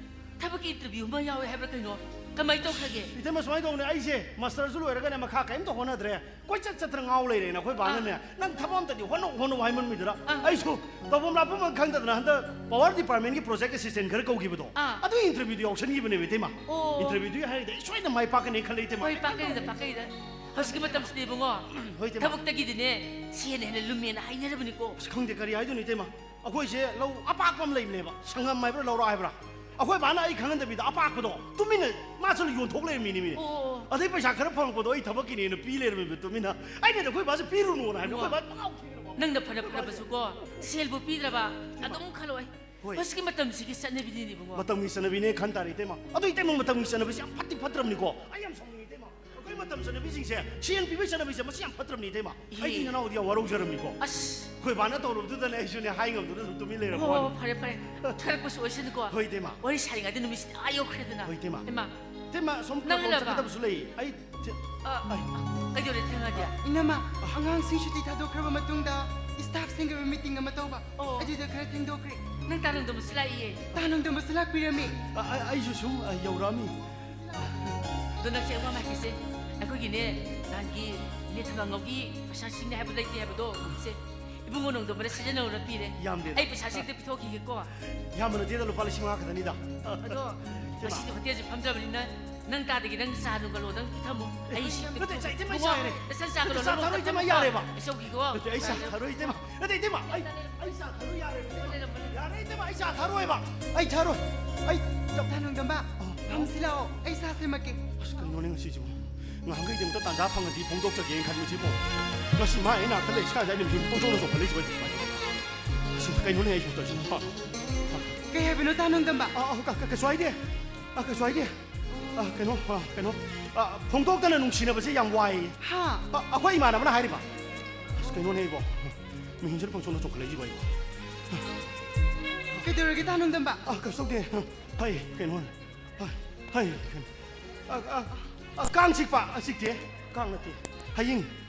ꯊꯕꯛꯀꯤ interview ꯑꯃ ꯌꯥꯎꯋꯦ ꯍꯥꯏꯕ꯭ꯔꯥ ꯀꯩꯅꯣ? ꯀꯃꯥꯏꯅ ꯇꯧꯈ꯭ꯔꯒꯦ? ꯏꯇꯩꯃ, ꯁꯨꯃꯥꯏꯅ ꯇꯧꯕꯅꯦ, ꯑꯩꯁꯦ masterꯁꯨ ꯂꯣꯏꯔꯒꯅꯦ ꯃꯈꯥ ꯀꯔꯤꯝꯇ ꯍꯣꯠꯅꯗ꯭ꯔꯦ꯫ ꯀꯣꯏꯆꯠ ꯆꯠꯇꯅ ꯉꯥꯎ ꯂꯩꯔꯦꯅ ꯑꯩꯈꯣꯏ ꯕꯥꯅꯅꯦ, "ꯅꯪ ꯊꯕꯛ ꯑꯝꯇꯗꯤ ꯍꯣꯠꯅꯧ ꯍꯣꯠꯅꯧ" ꯍꯥꯏꯃꯟꯕꯤꯗꯅ ꯑꯩꯁꯨ ꯇꯧꯐꯝ ꯂꯥꯛꯐꯝ ꯑꯃ ꯈꯪꯗꯗꯅ ꯍꯟꯗꯛ power departmentꯀꯤ project assistant ꯈꯔ ꯀꯧꯈꯤꯕꯗꯣ, ꯑꯗꯨ interviewꯗ ꯌꯥꯎꯁꯟꯈꯤꯕꯅꯦꯕ ꯏꯇꯩꯃ꯫ Interviewꯗꯨꯒꯤ ꯍꯥꯏꯔꯗꯤ ꯑꯩ ꯁꯣꯏꯗꯅ ꯃꯥꯏ ꯄꯥꯛꯀꯅꯤ ꯈꯜꯂꯦ ꯏꯇꯩꯃ꯫ ꯍꯣꯏ, ꯄꯥꯛꯀꯅꯤꯗ, ꯄꯥꯛꯀꯅꯤꯗ꯫ ꯍꯧꯖꯤꯛꯀꯤ ꯃꯇꯝꯁꯤꯗꯤ ꯏꯕꯨꯡꯉꯣ, ꯍꯣꯏ, ꯏꯇꯩꯃ꯫ ꯊꯕꯛꯇꯒꯤꯗꯤꯅꯦ ꯁꯦꯟꯅ ꯍꯦꯟꯅ ꯂꯨꯝꯃꯦꯅ ꯍꯥꯏꯅꯔꯕꯅꯤꯀꯣ꯫ ꯑꯁ, ꯈꯪꯗꯦ ꯀꯔꯤ ꯍꯥꯏꯗꯣꯏꯅꯣ ꯏꯇꯩꯃ꯫ ꯑꯩꯈꯣꯏꯁꯦ ꯂꯧ ꯑꯄꯥꯛꯄ ꯑꯃ ꯂꯩꯕꯅꯦꯕ, ꯁꯪꯉꯝ ꯍꯥꯏꯕ꯭ꯔꯥ ꯂꯧꯔꯥꯛ ꯍꯥꯏꯕ꯭ꯔꯥ, ꯑꯩꯈꯣꯏ ꯕꯥꯅ ꯑꯩ ꯈꯪꯍꯟꯗꯕꯤꯗ ꯑꯄꯥꯛꯄꯗꯣ ꯇꯨꯃꯤꯟꯅ ꯃꯥꯁꯨ ꯌꯣꯟꯊꯣꯛ ꯂꯩꯔꯝꯃꯤꯅꯦ ꯃꯤꯅꯦ꯫ ꯑꯣ, ꯑꯣ꯫ ꯑꯗꯩ ꯄꯩꯁꯥ ꯈꯔ ꯐꯪꯉꯛꯄꯗꯣ ꯑꯩ ꯊꯕꯛꯀꯤꯅꯦꯅ ꯄꯤ ꯂꯩꯔꯝꯃꯦꯕ ꯇꯨꯃꯤꯟꯅ꯫ ꯑꯩꯅꯗꯤ ꯑꯩꯈꯣꯏ ꯕꯥꯁꯦ ꯄꯤꯔꯨꯅꯣꯅ ꯍꯥꯏꯕꯅꯦ, ꯑꯩꯈꯣꯏ ꯕꯥ ꯄꯪꯉꯥꯎ ꯊꯦꯡꯉꯕ꯫ ꯅꯪꯅ ꯐꯅ ꯐꯔꯕꯁꯨꯀꯣ, ꯁꯦꯜꯕꯨ ꯄꯤꯗ꯭ꯔꯕ ꯑꯗꯨꯝ ꯈꯜꯂꯣꯏ꯫ ꯍꯣꯏ꯫ ꯍꯧꯖꯤꯛꯀꯤ ꯃꯇꯝꯁꯤꯒꯤ ꯆꯠꯅꯕꯤꯅꯤꯅꯦ ꯏꯕꯨꯡꯉꯣ꯫ ꯃꯇꯝꯒꯤ ꯆꯠꯅꯕꯤꯅꯦ ꯈꯟ ꯇꯥꯔꯦ ꯏꯇꯩꯃ꯫ ꯑꯗꯣ ꯏꯇꯩꯃ, ꯃꯇꯝꯒꯤ ꯆꯠꯅꯕꯤꯁꯦ ꯌꯥꯝ ꯐꯠꯇꯤ ꯐꯠꯇ꯭ꯔꯕꯅꯤꯀꯣ꯫ ꯑꯩ ꯌꯥꯝ ꯁꯥꯎꯅꯤꯡꯉꯦ ꯏꯇꯩꯃ꯫ ꯑꯩꯈꯣꯏ ꯃꯇꯝ ꯆꯠꯅꯕꯤꯁꯤꯡꯁꯦ, ꯁꯦꯟ ꯄꯤꯕꯒꯤ ꯆꯠꯅꯕꯤꯁꯦ, ꯃꯁꯤ ꯌꯥꯝ ꯐꯠꯇ꯭ꯔꯕꯅꯤ ꯏꯇꯩꯃ꯫ ꯏꯍꯦ꯫ ꯑꯩꯗꯤ ꯅꯅꯥꯎꯗꯤ ꯌꯥꯝ ꯋꯥꯔꯧꯖꯔꯝꯅꯤꯀꯣ꯫ ꯑꯁ꯫ ꯑꯩꯈꯣꯏ ꯕꯥꯅ ꯇꯧꯔꯕꯗꯨꯗꯅꯦ ꯑꯩꯁꯨꯅꯦ ꯍꯥꯏ ꯉꯝꯗꯅ ꯑꯗꯨꯝ ꯇꯨꯃꯤꯟ ꯍꯣ, ꯂꯩꯔꯕ ꯍꯣ, ꯋꯥꯅꯤ꯫ ꯐꯔꯦ, ꯐꯔꯦ꯫ ꯊꯣꯏꯔꯛꯄꯁꯨ ꯑꯣꯏꯁꯅꯨꯀꯣ꯫ ꯍꯣꯏ, ꯏꯇꯩꯃ꯫ ꯋꯥꯔꯤ ꯁꯥꯔꯤꯉꯩꯗ ꯅꯨꯃꯤꯠꯁꯤꯗꯤ ꯑꯥ ꯌꯧꯈ꯭ꯔꯦꯗꯅ꯫ ꯍꯣꯏ, ꯏꯇꯩꯃ꯫ ꯏꯃꯥ꯫ ꯏꯇꯩꯃ, ꯁꯣꯝ ꯅꯪ ꯂꯥꯛꯑꯕ? ꯆꯠꯀꯗꯕꯁꯨ ꯂꯩ꯫ ꯑꯩ ꯆꯦ-, ꯑ, ꯑꯩ꯫ ꯀꯩꯗꯧꯔꯦ ꯊꯦꯡꯉꯗꯤ? ꯏꯅꯝꯃ, ꯑꯉꯥꯡꯁꯤꯡ ꯁꯨꯇꯤ ꯊꯥꯗꯣꯛꯈ꯭ꯔꯕ ꯃꯇꯨꯡꯗ staffꯁꯤꯡꯒ meeting ꯑꯃ ꯇꯧꯕ꯫ ꯑꯣ꯫ ꯑꯗꯨꯗ ꯈꯔ ꯊꯦꯡꯗꯣꯛꯈ꯭ꯔꯦ꯫ ꯅꯪ ꯇꯥ ꯅꯣꯡꯗꯝꯕꯁꯨ ꯂꯥꯛꯏꯌꯦ꯫ ꯇꯥ ꯅꯣꯡꯗꯝꯕꯁꯨ ꯂꯥꯛꯄꯤꯔꯝꯃꯤ꯫ ꯑ, ꯑ, ꯑꯩꯁꯨ ꯁꯨꯝ, ꯑ, ꯌꯧꯔꯛꯑꯝꯃꯤ꯫ ꯑꯗꯣ ꯅꯪꯁꯦ ꯑꯩ ꯋꯥ ꯑꯃ ꯍꯥꯏꯒꯦꯁꯦ꯫ ꯑꯩꯈꯣꯏꯒꯤꯅꯦ, ꯅꯍꯥꯟꯒꯤ ꯏꯅꯦ ꯊꯣꯏꯕꯥꯉꯧꯒꯤ ꯄꯩꯁꯥꯁꯤꯡꯅꯦ ꯍꯥꯏꯕ ꯂꯩꯇꯦ ꯍꯥꯏꯕꯗꯣ, ꯁꯦ, ꯏꯕꯨꯡꯉꯣ ꯅꯣꯡꯗꯝꯕꯅ ꯁꯤꯖꯤꯟꯅꯧꯅ ꯄꯤꯔꯦ꯫ ꯌꯥꯝꯗꯦꯗ꯫ ꯑꯩ ꯄꯩꯁꯥꯁꯤꯡꯗꯣ ꯄꯤꯊꯣꯛꯈꯤꯒꯦꯀꯣ꯫ ꯌꯥꯝꯕ ꯅꯠꯇꯦꯗ, ꯂꯨꯄꯥ ꯂꯤꯁꯤꯡ ꯃꯉꯥ ꯈꯛꯇꯅꯤꯗ꯫ ꯑꯗꯣ ꯏꯇꯩꯃ꯫ ꯉꯁꯤꯗꯤ ꯍꯣꯇꯦꯜꯁꯦ ꯐꯝꯖꯕꯅꯤꯅ ꯅꯪ ꯇꯥꯗꯒꯤ ꯅꯪ ꯆꯥ ꯅꯨꯡꯒ ꯂꯣꯟꯗꯪ ꯄꯤꯊꯝꯃꯣ꯫ ꯑꯩ ꯁꯤ ꯅꯠꯇꯦ, ꯏꯆꯥ, ꯏꯇꯩꯃ, ꯑꯩ ꯆꯥ ꯏꯕꯨꯡꯉꯣ, ꯌꯥꯔꯦ꯫ ꯅꯆꯟ ꯆꯥꯒ ꯅꯠꯇꯦ, ꯆꯥ ꯂꯣꯟꯅꯕ ꯊꯛꯑꯔꯣꯏ, ꯏꯇꯩꯃ, ꯊꯝꯃꯣꯀꯣ꯫ ꯌꯥꯔꯦꯕ꯫ ꯑꯩ ꯆꯧꯈꯤꯒꯦꯀꯣ꯫ ꯅꯠꯇꯦ, ꯑꯩ ꯆꯥ ꯊꯛꯑꯔꯣꯏ, ꯏꯇꯩꯃ꯫ ꯅꯠꯇꯦ, ꯏꯇꯩꯃ, ꯑꯩ, ꯑꯩ ꯆꯥ ꯊꯛꯑꯔꯣꯏ, ꯌꯥꯔꯦ, ꯏꯇꯩꯃ꯫ ꯌꯥꯔꯦ, ꯏꯇꯩꯃ, ꯑꯩ ꯆꯥ ꯊꯛꯑꯔꯣꯏꯕ꯫ ꯑꯩ ꯊꯛꯑꯔꯣꯏ꯫ ꯑꯩ ꯆꯧ- ꯇꯥ ꯅꯣꯡꯗꯝꯕ, ꯑꯣ꯫ ꯐꯝꯁꯤ ꯂꯥꯛꯑꯣ꯫ ꯑꯩ ꯆꯥ ꯁꯦꯝꯃꯛꯀꯦ꯫ ꯑꯁ, ꯀꯩꯅꯣꯅꯦ ꯉꯁꯤꯁꯤꯕꯨ? ꯉꯍꯥꯟꯈꯩꯗꯤ ꯑꯝꯇ ꯇꯥꯟꯖꯥ ꯐꯪꯉꯗꯤ ꯐꯣꯡꯗꯣꯛꯆꯒꯦꯅ ꯈꯟꯕꯁꯤꯕꯨ, ꯉꯁꯤ ꯃꯥ ꯑꯩ ꯅꯥꯛꯇ ꯂꯩ ꯁꯥꯏꯁꯦ ꯑꯩꯅ ꯁꯨꯝ ꯐꯣꯡꯗꯣꯛꯅ ꯆꯣꯡꯈꯠꯂꯛꯏꯁꯤꯕꯨ ꯑꯩ ꯀꯃꯥꯏꯅ ꯇꯧꯕ? ꯑꯁ, ꯀꯩꯅꯣꯅꯦ ꯑꯩꯁꯨ ꯇꯧꯔꯤꯁꯤꯕꯨ? ꯍꯥ? ꯍꯥ? ꯀꯩ ꯍꯥꯏꯕꯅꯣ, ꯇꯥ ꯅꯣꯡꯗꯝꯕ? ꯑ, ꯑ, ꯀ-, ꯀ-, ꯀꯩꯁꯨ ꯍꯥꯏꯗꯦ꯫ ꯑ, ꯀꯩꯁꯨ ꯍꯥꯏꯗꯦ꯫ ꯑ, ꯀꯩꯅꯣ, ꯑ, ꯀꯩꯅꯣ, ꯑ, ꯐꯣꯡꯗꯣꯛꯇꯅ ꯅꯨꯡꯁꯤꯅꯕꯁꯦ ꯌꯥꯝ ꯋꯥꯏꯌꯦ꯫ ꯍꯥ? ꯑ, ꯑꯩꯈꯣꯏ ꯏꯃꯥꯟꯅꯕꯅ ꯍꯥꯏꯔꯤꯕ꯫ ꯑꯁ, ꯀꯩꯅꯣꯅꯦ ꯑꯩꯕꯣ? ꯃꯤꯍꯨꯟꯁꯤꯅ ꯄꯪꯆꯣꯡꯗ ꯆꯣꯡꯈꯠꯂꯛꯏꯁꯤꯕꯨ ꯑꯩꯕꯣ? ꯀꯩꯗꯧꯔꯒꯦ, ꯇꯥ ꯅꯣꯡꯗꯝꯕ? ꯑ, ꯀꯩꯁꯨ ꯇꯧꯗꯦ꯫ ꯍꯩ, ꯀꯩꯅꯣ? ꯍꯩ, ꯍꯩ, ꯀꯩꯅꯣ? ꯑ, ꯑ, ꯑ, ꯀꯥꯡ ꯆꯤꯛꯄ? ꯑ, ꯆꯤꯛꯇꯦ꯫ ꯀꯥꯡ ꯅꯠꯇꯦ꯫ ꯍꯌꯤꯡ꯫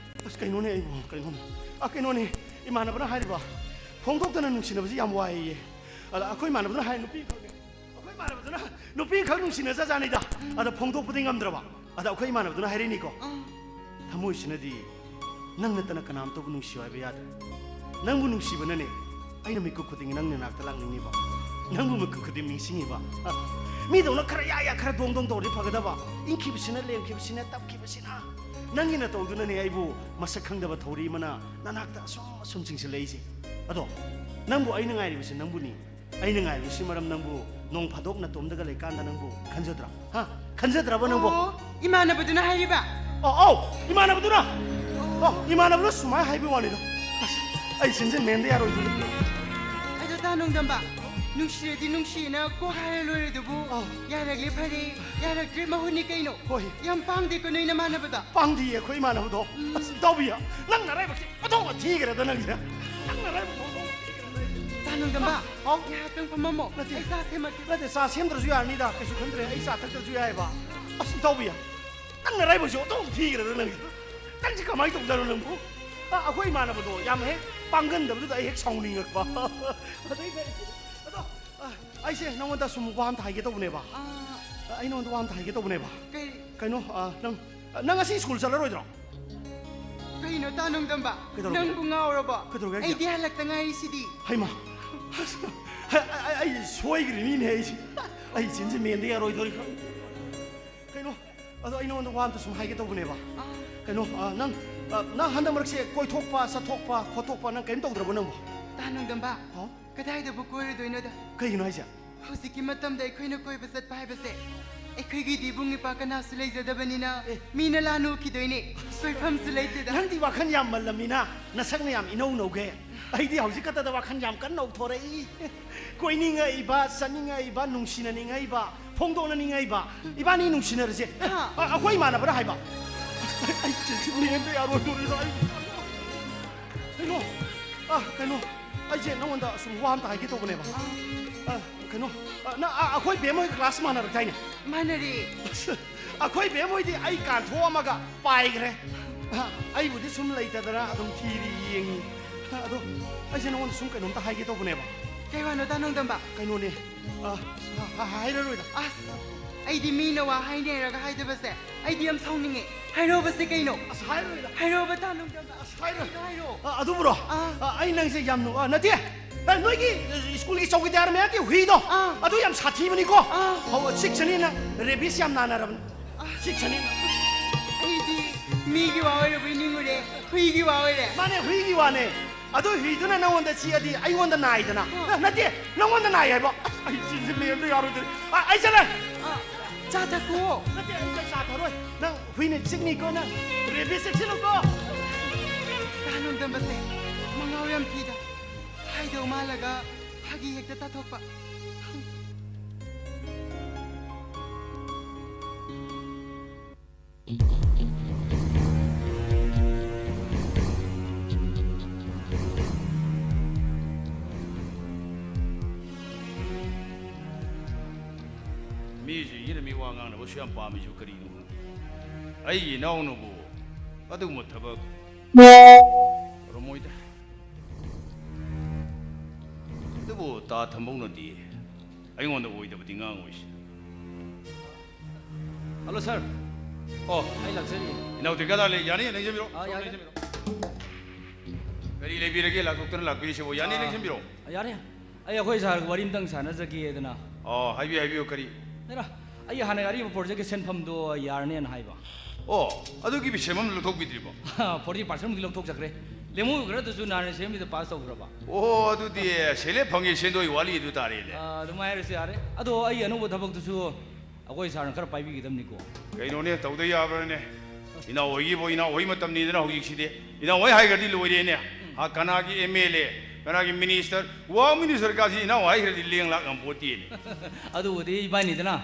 ꯑꯁ, ꯀꯩꯅꯣꯅꯦ ꯑꯩꯕꯨ, ꯀꯩꯅꯣꯅꯦ? ꯑ, ꯀꯩꯅꯣꯅꯦ, ꯏꯃꯥꯟꯅꯕꯅ ꯍꯥꯏꯔꯤꯕ, ꯐꯣꯡꯗꯣꯛꯇꯅ ꯅꯨꯡꯁꯤꯅꯕꯁꯤ ꯌꯥꯝ ꯋꯥꯏꯌꯦ꯫ ꯑꯗ ꯑꯩꯈꯣꯏ ꯏꯃꯥꯟꯅꯕꯗꯨꯅ ꯍꯥꯏ, ꯅꯨꯄꯤ ꯈꯛ, ꯑꯩꯈꯣꯏ ꯏꯃꯥꯟꯅꯕꯗꯨꯅ ꯅꯨꯄꯤ ꯈꯛ ꯅꯨꯡꯁꯤꯅꯖꯖꯥꯠꯅꯤꯗ꯫ ꯑꯗ ꯐꯣꯡꯗꯣꯛꯄꯗꯤ ꯉꯝꯗ꯭ꯔꯕ꯫ ꯑꯗ ꯑꯩꯈꯣꯏ ꯏꯃꯥꯟꯅꯕꯗꯨꯅ ꯍꯥꯏꯔꯛꯏꯅꯤꯀꯣ, ꯑꯥ꯫ ꯊꯃꯣꯏꯁꯤꯅꯗꯤ ꯅꯪ ꯅꯠꯇꯅ ꯀꯅꯥꯝꯇꯕꯨ ꯅꯨꯡꯁꯤꯌꯨ ꯍꯥꯏꯕ ꯌꯥꯗ꯭ꯔꯦ꯫ ꯅꯪꯕꯨ ꯅꯨꯡꯁꯤꯕꯅꯅꯦ ꯑꯩꯅ ꯃꯤꯀꯨꯞ ꯈꯨꯗꯤꯡꯒꯤ ꯅꯪ ꯅꯅꯥꯛꯇ ꯂꯥꯛꯅꯤꯡꯉꯤꯕ, ꯅꯪꯕꯨ ꯃꯤꯀꯨꯞ ꯈꯨꯗꯤꯡ ꯅꯤꯡꯁꯤꯡꯉꯤꯕ꯫ ꯑ, ꯃꯤꯗꯧꯅ ꯈꯔ ꯌꯥ ꯌꯥ, ꯈꯔ ꯗꯣꯡ ꯗꯣꯡ ꯇꯧꯔꯗꯤ ꯐꯒꯗꯕ, ꯏꯪꯈꯤꯕꯁꯤꯅ, ꯂꯦꯝꯈꯤꯕꯁꯤꯅ, ꯇꯞꯈꯤꯕꯁꯤꯅ꯫ ꯅꯪꯒꯤ ꯅꯇꯧꯗꯨꯅꯅꯦ ꯑꯩꯕꯨ ꯃꯁꯛ ꯈꯪꯗꯕ ꯊꯧꯔꯤ ꯑꯃꯅ ꯅꯅꯥꯛꯇ ꯑꯁꯨꯝ ꯑꯁꯨꯝ ꯆꯤꯡꯁꯤꯜꯂꯛꯏꯁꯦ꯫ ꯑꯗꯣ ꯅꯪꯕꯨ ꯑꯩꯅ ꯉꯥꯏꯔꯤꯕꯁꯤ ꯅꯪꯕꯨꯅꯤ꯫ ꯑꯩꯅ ꯉꯥꯏꯔꯤꯕꯁꯤ ꯃꯔꯝ ꯅꯪꯕꯨ ꯅꯣꯡ ꯐꯥꯗꯣꯛ ꯅꯇꯣꯝꯗꯒ ꯂꯩꯀꯥꯟꯗ ꯅꯪꯕꯨ ꯈꯟꯖꯗ꯭ꯔꯥ? ꯍꯥ? ꯈꯟꯖꯗ꯭ꯔꯕ ꯅꯪꯕꯨ? ꯑꯣ, ꯏꯃꯥꯟꯅꯕꯗꯨꯅ ꯍꯥꯏꯔꯤꯕ? ꯑꯣ, ꯑꯧ, ꯏꯃꯥꯟꯅꯕꯗꯨꯅ꯫ ꯑꯣ, ꯏꯃꯥꯟꯅꯕꯗꯨꯅ ꯁꯨꯃꯥꯏꯅ ꯍꯥꯏꯕ ꯋꯥꯅꯤꯗ꯫ ꯑꯁ, ꯑꯩ ꯆꯤꯟꯁꯦ ꯃꯦꯟꯗ ꯌꯥꯔꯣꯏꯗꯣꯔꯤ꯫ ꯑꯗꯣ ꯇꯥ ꯅꯣꯡꯗꯝꯕ, ꯅꯨꯡꯁꯤꯔꯗꯤ ꯅꯨꯡꯁꯤꯅ ꯀꯣꯛ ꯍꯥꯏꯔ ꯂꯣꯏꯔꯦꯗꯨꯕꯨ꯫ ꯑꯧ꯫ ꯌꯥꯔꯛꯂꯦ ꯐꯔꯦ, ꯌꯥꯔꯛꯇ꯭ꯔꯦ ꯃꯍꯨꯠꯅꯤ ꯀꯩꯅꯣ? ꯍꯣꯏ꯫ ꯌꯥꯝ ꯄꯥꯡꯗꯦꯀꯣ ꯅꯣꯏ ꯅꯃꯥꯟꯅꯕꯗ꯫ ꯄꯥꯡꯗꯤꯌꯦ ꯑꯩꯈꯣꯏ ꯏꯃꯥꯟꯅꯕꯗꯣ꯫ ꯎꯝ꯫ ꯑꯁ, ꯏꯇꯥꯎꯕꯤ, ꯅꯪ ꯅꯔꯥꯏꯕꯛꯁꯦ ꯑꯣꯟꯊꯣꯛꯅ ꯊꯤꯈ꯭ꯔꯦꯗ ꯅꯪꯁꯦ꯫ ꯅꯪ ꯅꯔꯥꯏꯕꯛ ꯑꯣꯟꯊꯣꯛꯅ ꯊꯤꯈ꯭ꯔꯦꯗ꯫ ꯇꯥ ꯅꯣꯡꯗꯝꯕ, ꯍꯥꯎ? ꯉꯥꯏꯍꯥꯛꯇꯪ ꯐꯝꯃꯝꯃꯣ꯫ ꯅꯠꯇꯦ꯫ ꯑꯩ ꯆꯥ ꯁꯦꯝꯃꯛꯀꯦ꯫ ꯅꯠꯇꯦ, ꯆꯥ ꯁꯦꯝꯗ꯭ꯔꯁꯨ ꯌꯥꯔꯅꯤꯗ, ꯀꯩꯁꯨ ꯈꯟꯗ꯭ꯔꯦ, ꯑꯩ ꯆꯥ ꯊꯛꯇ꯭ꯔꯁꯨ ꯌꯥꯏꯑꯕ꯫ ꯑꯁ, ꯏꯇꯥꯎꯕꯤ, ꯅꯪ ꯅꯔꯥꯏꯕꯛꯁꯦ ꯑꯣꯟꯊꯣꯛꯅ ꯊꯤꯈ꯭ꯔꯦꯗ ꯅꯪꯁꯦ꯫ ꯅꯪꯁꯦ ꯀꯃꯥꯏꯅ ꯇꯧꯖꯥꯠꯅꯣ ꯅꯪꯕꯨ? ꯑ, ꯑꯩꯈꯣꯏ ꯏꯃꯥꯟꯅꯕꯗꯣ ꯌꯥꯝ ꯍꯦꯛ ꯄꯥꯡꯒꯟꯗꯕꯗꯨꯗ ꯑꯩ ꯍꯦꯛ ꯁꯥꯎꯅꯤꯡꯉꯛꯄ꯫ ꯑꯗꯩꯗꯤ ꯑꯩ, ꯑꯗꯣ, ꯑ, ꯑꯩꯁꯦ ꯅꯉꯣꯟꯗ ꯁꯨꯝ ꯋꯥ ꯑꯝꯇ ꯍꯥꯏꯒꯦ ꯇꯧꯕꯅꯦꯕ꯫ ꯑꯥ꯫ ꯑ, ꯑꯩ ꯅꯉꯣꯟꯗ ꯋꯥ ꯑꯝꯇ ꯍꯥꯏꯒꯦ ꯇꯧꯕꯅꯦꯕ꯫ ꯀꯩ? ꯀꯩꯅꯣ, ꯑ, ꯅꯪ, ꯑ, ꯅꯪ ꯉꯁꯤ ꯁ꯭ꯀꯨꯜ ꯆꯠꯂꯔꯣꯏꯗ꯭ꯔꯣ? ꯀꯩꯅꯣ ꯇꯥ ꯅꯣꯡꯗꯝꯕ? ꯀꯩꯗꯧꯔꯒꯦ? ꯅꯪꯕꯨ ꯉꯥꯎꯔꯕꯣ? ꯀꯩꯗꯧꯔꯒꯦ ꯍꯥꯏꯁꯦ? ꯑꯩꯗꯤ ꯍꯜꯂꯛꯇ ꯉꯥꯏꯔꯤ ꯁꯤꯗꯤ꯫ ꯍꯩꯃꯥ! ꯑꯩ, ꯑꯩ, ꯑꯩ ꯁꯣꯏꯈ꯭ꯔꯤꯅꯤꯅꯦ ꯑꯩꯁꯦ꯫ ꯑꯩ ꯆꯤꯟꯁꯦ ꯃꯦꯟꯗ ꯌꯥꯔꯣꯏꯗꯧꯔꯤ ꯈꯪ-, ꯀꯩꯅꯣ, ꯑꯗꯣ ꯑꯩ ꯅꯉꯣꯟꯗ ꯋꯥ ꯑꯝꯇ ꯁꯨꯝ ꯍꯥꯏꯒꯦ ꯇꯧꯕꯅꯦꯕ꯫ ꯑꯥ꯫ ꯀꯩꯅꯣ, ꯑ, ꯅꯪ, ꯑ, ꯅꯪ ꯍꯟꯗꯛ ꯃꯔꯛꯁꯦ ꯀꯣꯏꯊꯣꯛꯄ, ꯆꯠꯊꯣꯛꯄ, ꯈꯣꯠꯇꯣꯛꯄ ꯅꯪ ꯀꯔꯤꯝ ꯇꯧꯗ꯭ꯔꯕꯣ ꯅꯪꯕꯣ? ꯇꯥ ꯅꯣꯡꯗꯝꯕ, ꯍꯥꯎ? ꯀꯗꯥꯏꯗꯕꯨ ꯀꯣꯏꯔꯨꯗꯣꯏꯅꯣꯗ? ꯀꯩꯒꯤꯅꯣ ꯍꯥꯏꯁꯦ? ꯍꯧꯖꯤꯛꯀꯤ ꯃꯇꯝꯗ ꯑꯩꯈꯣꯏꯅ ꯀꯣꯏꯕ ꯆꯠꯄ ꯍꯥꯏꯕꯁꯦ, ꯑꯩꯈꯣꯏꯒꯤꯗꯤ ꯏꯕꯨꯡ ꯏꯄ꯭ꯋꯥ ꯀꯅꯥꯁꯨ ꯂꯩꯖꯗꯕꯅꯤꯅ, ꯑꯦ꯫ ꯃꯤꯅ ꯂꯥꯟꯅ ꯎꯈꯤꯗꯣꯏꯅꯦ꯫ ꯀꯣꯏꯐꯝꯁꯨ ꯂꯩꯇꯦꯗ꯫ ꯅꯪꯗꯤ ꯋꯥꯈꯜ ꯌꯥꯝ ꯃꯜꯂꯝꯃꯤꯅ, ꯅꯁꯛꯅ ꯌꯥꯝ ꯏꯅꯧ ꯅꯧꯒꯦ꯫ ꯑꯩꯗꯤ ꯍꯧꯖꯤꯛ ꯈꯛꯇꯗ ꯋꯥꯈꯜ ꯌꯥꯝ ꯀꯟꯅ ꯅꯧꯊꯣꯔꯛꯏ꯫ ꯀꯣꯏꯅꯤꯡꯉꯛꯏꯕ, ꯆꯠꯅꯤꯡꯉꯛꯏꯕ, ꯅꯨꯡꯁꯤꯅꯅꯤꯡꯉꯛꯏꯕ, ꯐꯣꯡꯗꯣꯛꯅꯅꯤꯡꯉꯛꯏꯕ, ꯏꯕꯥꯅꯤ ꯅꯨꯡꯁꯤꯅꯔꯁꯦ꯫ ꯍꯥ? ꯑ, ꯑꯩꯈꯣꯏ ꯏꯃꯥꯟꯅꯕꯅ ꯍꯥꯏꯕ꯫ ꯑꯩ ꯆꯤꯟꯁꯤ ꯃꯦꯟꯕ ꯌꯥꯔꯣꯏꯗꯧꯔꯤꯗ ꯑꯩ꯫ ꯀꯩꯅꯣ? ꯑ, ꯀꯩꯅꯣ? ꯑꯩꯁꯦ ꯅꯉꯣꯟꯗ ꯁꯨꯝ ꯋꯥ ꯑꯝꯇ ꯍꯥꯏꯒꯦ ꯇꯧꯕꯅꯦꯕ꯫ ꯑ, ꯀꯩꯅꯣ? ꯑ, ꯅꯪ, ꯑ, ꯑꯩꯈꯣꯏ ꯕꯦꯝ ꯍꯣꯏ ꯀ꯭ꯂꯥꯁ ꯃꯥꯟꯅꯔꯛꯇꯥꯏꯅꯦ? ꯃꯥꯟꯅꯔꯦ꯫ ꯑꯁ, ꯑꯩꯈꯣꯏ ꯕꯦꯝ ꯍꯣꯏꯗꯤ ꯑꯩ ꯀꯥꯟꯊꯣꯛꯑꯝꯃꯒ ꯄꯥꯏꯈ꯭ꯔꯦ꯫ ꯑ, ꯑꯩꯕꯨꯗꯤ ꯁꯨꯝ ꯂꯩꯇꯗꯅ ꯑꯗꯨꯝ ꯊꯤꯔꯤ ꯌꯦꯡꯉꯤ꯫ ꯑ, ꯑꯗꯣ ꯑꯩꯁꯦ ꯅꯉꯣꯟꯗ ꯁꯨꯝ ꯀꯩꯅꯣꯝꯇ ꯍꯥꯏꯒꯦ ꯇꯧꯕꯅꯦꯕ꯫ ꯀꯩ ꯋꯥꯅꯣ, ꯇꯥ ꯅꯣꯡꯗꯝꯕ? ꯀꯩꯅꯣꯅꯦ꯫ ꯑ, ꯑ, ꯑ, ꯍꯥꯏꯔꯔꯣꯏꯗ꯫ ꯑꯁ, ꯑꯩꯗꯤ ꯃꯤꯅ ꯋꯥ ꯍꯥꯏꯅꯔꯒ ꯍꯥꯏꯗꯕꯁꯦ ꯑꯩꯗꯤ ꯌꯥꯝ ꯁꯥꯎꯅꯤꯡꯉꯦ꯫ ꯍꯥꯏꯔꯛꯑꯣꯕꯁꯦ ꯀꯩꯅꯣ? ꯑꯁ, ꯍꯥꯏꯔꯔꯣꯏꯗ꯫ ꯍꯥꯏꯔꯛꯑꯣꯕ, ꯇꯥ ꯅꯣꯡꯗꯝꯕ꯫ ꯑꯁ, ꯍꯥꯏꯔꯣꯏ꯫ ꯍꯥꯏꯔꯣ꯫ ꯑ, ꯑꯗꯨꯕꯨꯔꯣ? ꯑꯥ꯫ ꯑ, ꯑꯩ ꯅꯪꯁꯦ ꯌꯥꯝ ꯅꯨ-, ꯑ, ꯅꯠꯇꯦ꯫ ꯑ, ꯅꯣꯏꯒꯤ, ꯑ, ꯁ꯭ꯀꯨꯜꯒꯤ ꯆꯧꯀꯤꯗꯥꯔ ꯃꯌꯥꯝꯒꯤ ꯍꯨꯏꯗꯣ, ꯑꯥ꯫ ꯑꯗꯨ ꯌꯥꯝ ꯁꯥꯊꯤꯕꯅꯤꯀꯣ꯫ ꯑꯥ꯫ ꯍꯧ-, ꯆꯤꯛꯁꯅꯤꯅ ꯔꯦꯕꯤꯁ ꯌꯥꯝ ꯅꯥꯅꯔꯕꯅꯤ꯫ ꯑꯥ꯫ ꯆꯤꯛꯁꯅꯤꯅ꯫ ꯑꯩꯗꯤ ꯃꯤꯒꯤ ꯋꯥ ꯑꯣꯏꯔꯕꯣꯏ ꯅꯤꯡꯉꯨꯔꯦ, ꯍꯨꯏꯒꯤ ꯋꯥ ꯑꯣꯏꯔꯦ꯫ ꯃꯥꯅꯦ, ꯍꯨꯏꯒꯤ ꯋꯥꯅꯦ꯫ ꯑꯗꯨ ꯍꯨꯏꯗꯨꯅ ꯅꯪꯉꯣꯟꯗ ꯆꯤꯛꯑꯗꯤ ꯑꯩꯉꯣꯟꯗ ꯅꯥꯏꯗꯅ꯫ ꯑꯥ꯫ ꯑ, ꯅꯠꯇꯦ, ꯅꯪꯉꯣꯟꯗ ꯅꯥꯏ ꯍꯥꯏꯕ꯫ ꯑꯁ, ꯑꯩ ꯁꯤꯁꯦ ꯂꯦꯝꯗ ꯌꯥꯔꯣꯏꯗꯣꯏꯅꯤ꯫ ꯑ, ꯑꯩ ꯆꯠꯂꯦ꯫ ꯑꯥ, ꯆꯥ ꯊꯛꯈꯨꯋꯣ꯫ ꯅꯠꯇꯦ, ꯑꯩ ꯆꯥ ꯊꯛꯑꯔꯣꯏ꯫ ꯅꯪ ꯍꯨꯏꯅ ꯆꯤꯛꯅꯤꯀꯣ ꯅꯪ꯫ ꯔꯦꯕꯤꯁ ꯆꯦꯛꯁꯤꯜꯂꯨꯀꯣ꯫ ꯇꯥ ꯅꯣꯡꯗꯝꯕꯁꯦ ꯃꯉꯥꯎ ꯌꯥꯝ ꯊꯤꯗ꯫ ꯍꯥꯏꯗꯧ ꯃꯥꯜꯂꯒ ꯐꯥꯒꯤ ꯍꯦꯛꯇ ꯇꯥꯊꯣꯛꯄ꯫ ꯃꯤꯁꯤꯡꯁꯤꯅ ꯃꯤ ꯋꯥ ꯉꯥꯡꯅꯕꯁꯨ ꯌꯥꯝ ꯄꯥꯝꯃꯤꯁꯨ ꯀꯔꯤꯅꯣ ꯈꯪꯗꯦ꯫ ꯑꯩꯒꯤ ꯏꯅꯥꯎꯅꯕꯨ ꯑꯗꯨꯒꯨꯝꯕ ꯊꯕꯛ ꯇꯧꯔꯝꯃꯣꯏꯗ꯫ ꯑꯗꯨꯕꯨ ꯇꯥ ꯊꯝꯕꯧꯅꯗꯤ ꯑꯩꯉꯣꯟꯗ ꯑꯣꯏꯗꯕꯗꯤ ꯉꯥꯡꯉꯣꯏꯁꯦ꯫ ꯍꯜꯂꯣ, ꯁꯥꯔ꯫ ꯑꯣ, ꯑꯩ ꯂꯥꯛꯆꯔꯤ꯫ ꯏꯅꯥꯎ ꯗꯤꯀꯥꯗꯥ ꯂꯩ, ꯌꯥꯅꯤ, ꯂꯦꯡꯁꯤꯟꯕꯤꯔꯣ꯫ ꯑꯥ, ꯁꯣꯝ ꯌꯥꯅꯤ꯫ ꯂꯦꯡꯁꯤꯟꯕꯤꯔꯣ꯫ ꯀꯔꯤ ꯂꯩꯕꯤꯔꯒꯦ? ꯂꯥꯛꯊꯣꯛꯇꯅ ꯂꯥꯛꯄꯤꯔꯤꯁꯤꯕꯨ? ꯌꯥꯅꯤ, ꯑꯥ, ꯂꯦꯡꯁꯤꯟꯕꯤꯔꯣ꯫ ꯌꯥꯅꯤ꯫ ꯑꯩ ꯑꯩꯈꯣꯏ ꯁꯥꯔꯒ ꯋꯥꯔꯤ ꯑꯃꯇꯪ ꯁꯥꯟꯅꯖꯒꯦꯗꯅ꯫ ꯑꯣ, ꯍꯥꯏꯕꯤꯌꯨ, ꯍꯥꯏꯕꯤꯌꯨ, ꯀꯔꯤ? ꯅꯦꯔꯥ, ꯑꯩ ꯍꯥꯟꯅꯒꯤ ꯑꯔꯤꯕ ꯄ꯭ꯔꯣꯖꯦꯛꯀꯤ ꯁꯦꯟꯐꯝꯗꯣ ꯌꯥꯔꯅꯦꯅ ꯍꯥꯏꯕ꯫ ꯑꯣ, ꯑꯗꯨꯒꯤ ꯁꯦꯟꯐꯝ ꯂꯧꯊꯣꯛꯄꯤꯗ꯭ꯔꯤꯕꯣ? ꯐꯣꯔꯇꯤ ꯄꯥꯔꯁꯦꯟꯃꯨꯛꯇꯤ ꯂꯧꯊꯣꯛꯆꯈ꯭ꯔꯦ꯫ ꯂꯦꯝꯍꯧꯕ ꯈꯔꯗꯨꯁꯨ ꯅꯍꯥꯟ ꯑꯦꯁꯦꯝꯕ꯭ꯂꯤꯗ ꯄꯥꯁ ꯇꯧꯈ꯭ꯔꯕ꯫ ꯑꯣ, ꯑꯗꯨꯗꯤ ꯁꯦꯜ ꯍꯦꯛ ꯐꯪꯉꯤ ꯁꯦꯟꯗꯣꯏ ꯋꯥꯠꯂꯤ ꯑꯗꯨ ꯇꯥꯔꯦꯅꯦ꯫ ꯑꯥ, ꯑꯗꯨꯃꯥꯏꯅ ꯍꯥꯏꯔꯁꯨ ꯌꯥꯔꯦ꯫ ꯑꯗꯣ ꯑꯩꯒꯤ ꯑꯅꯧꯕ ꯊꯕꯛꯇꯨꯁꯨ ꯑꯩꯈꯣꯏ ꯁꯥꯔꯅ ꯈꯔ ꯄꯥꯏꯕꯤꯒꯗꯕꯅꯤꯀꯣ꯫ ꯀꯩꯅꯣꯅꯦ, ꯇꯧꯗ ꯌꯥꯕ꯭ꯔꯥꯅꯦ? ꯏꯅꯥꯎ ꯍꯣꯏꯒꯤꯕꯨ ꯏꯅꯥꯎ ꯍꯣꯏ ꯃꯇꯝꯅꯤꯗꯅ ꯍꯧꯖꯤꯛꯁꯤꯗꯤ꯫ ꯏꯅꯥꯎ ꯍꯣꯏ ꯍꯥꯏꯈ꯭ꯔꯗꯤ ꯂꯣꯏꯔꯦꯅꯦ꯫ ꯎꯝ꯫ ꯍꯥ, ꯀꯅꯥꯒꯤ ꯑꯦꯝ ꯑꯦꯜ ꯑꯦ, ꯀꯅꯥꯒꯤ ꯃꯤꯅꯤꯁꯇꯔ, ꯋꯥ ꯃꯤꯅꯤꯁꯇꯔ ꯀꯥꯁꯤ ꯏꯅꯥꯎ ꯍꯥꯏꯈ꯭ꯔꯗꯤ ꯂꯦꯡ ꯂꯥꯛ ꯉꯝꯄꯣꯠꯇꯦꯅꯦ꯫ ꯑꯗꯨꯕꯨꯗꯤ ꯏꯕꯥꯅꯤꯗꯅ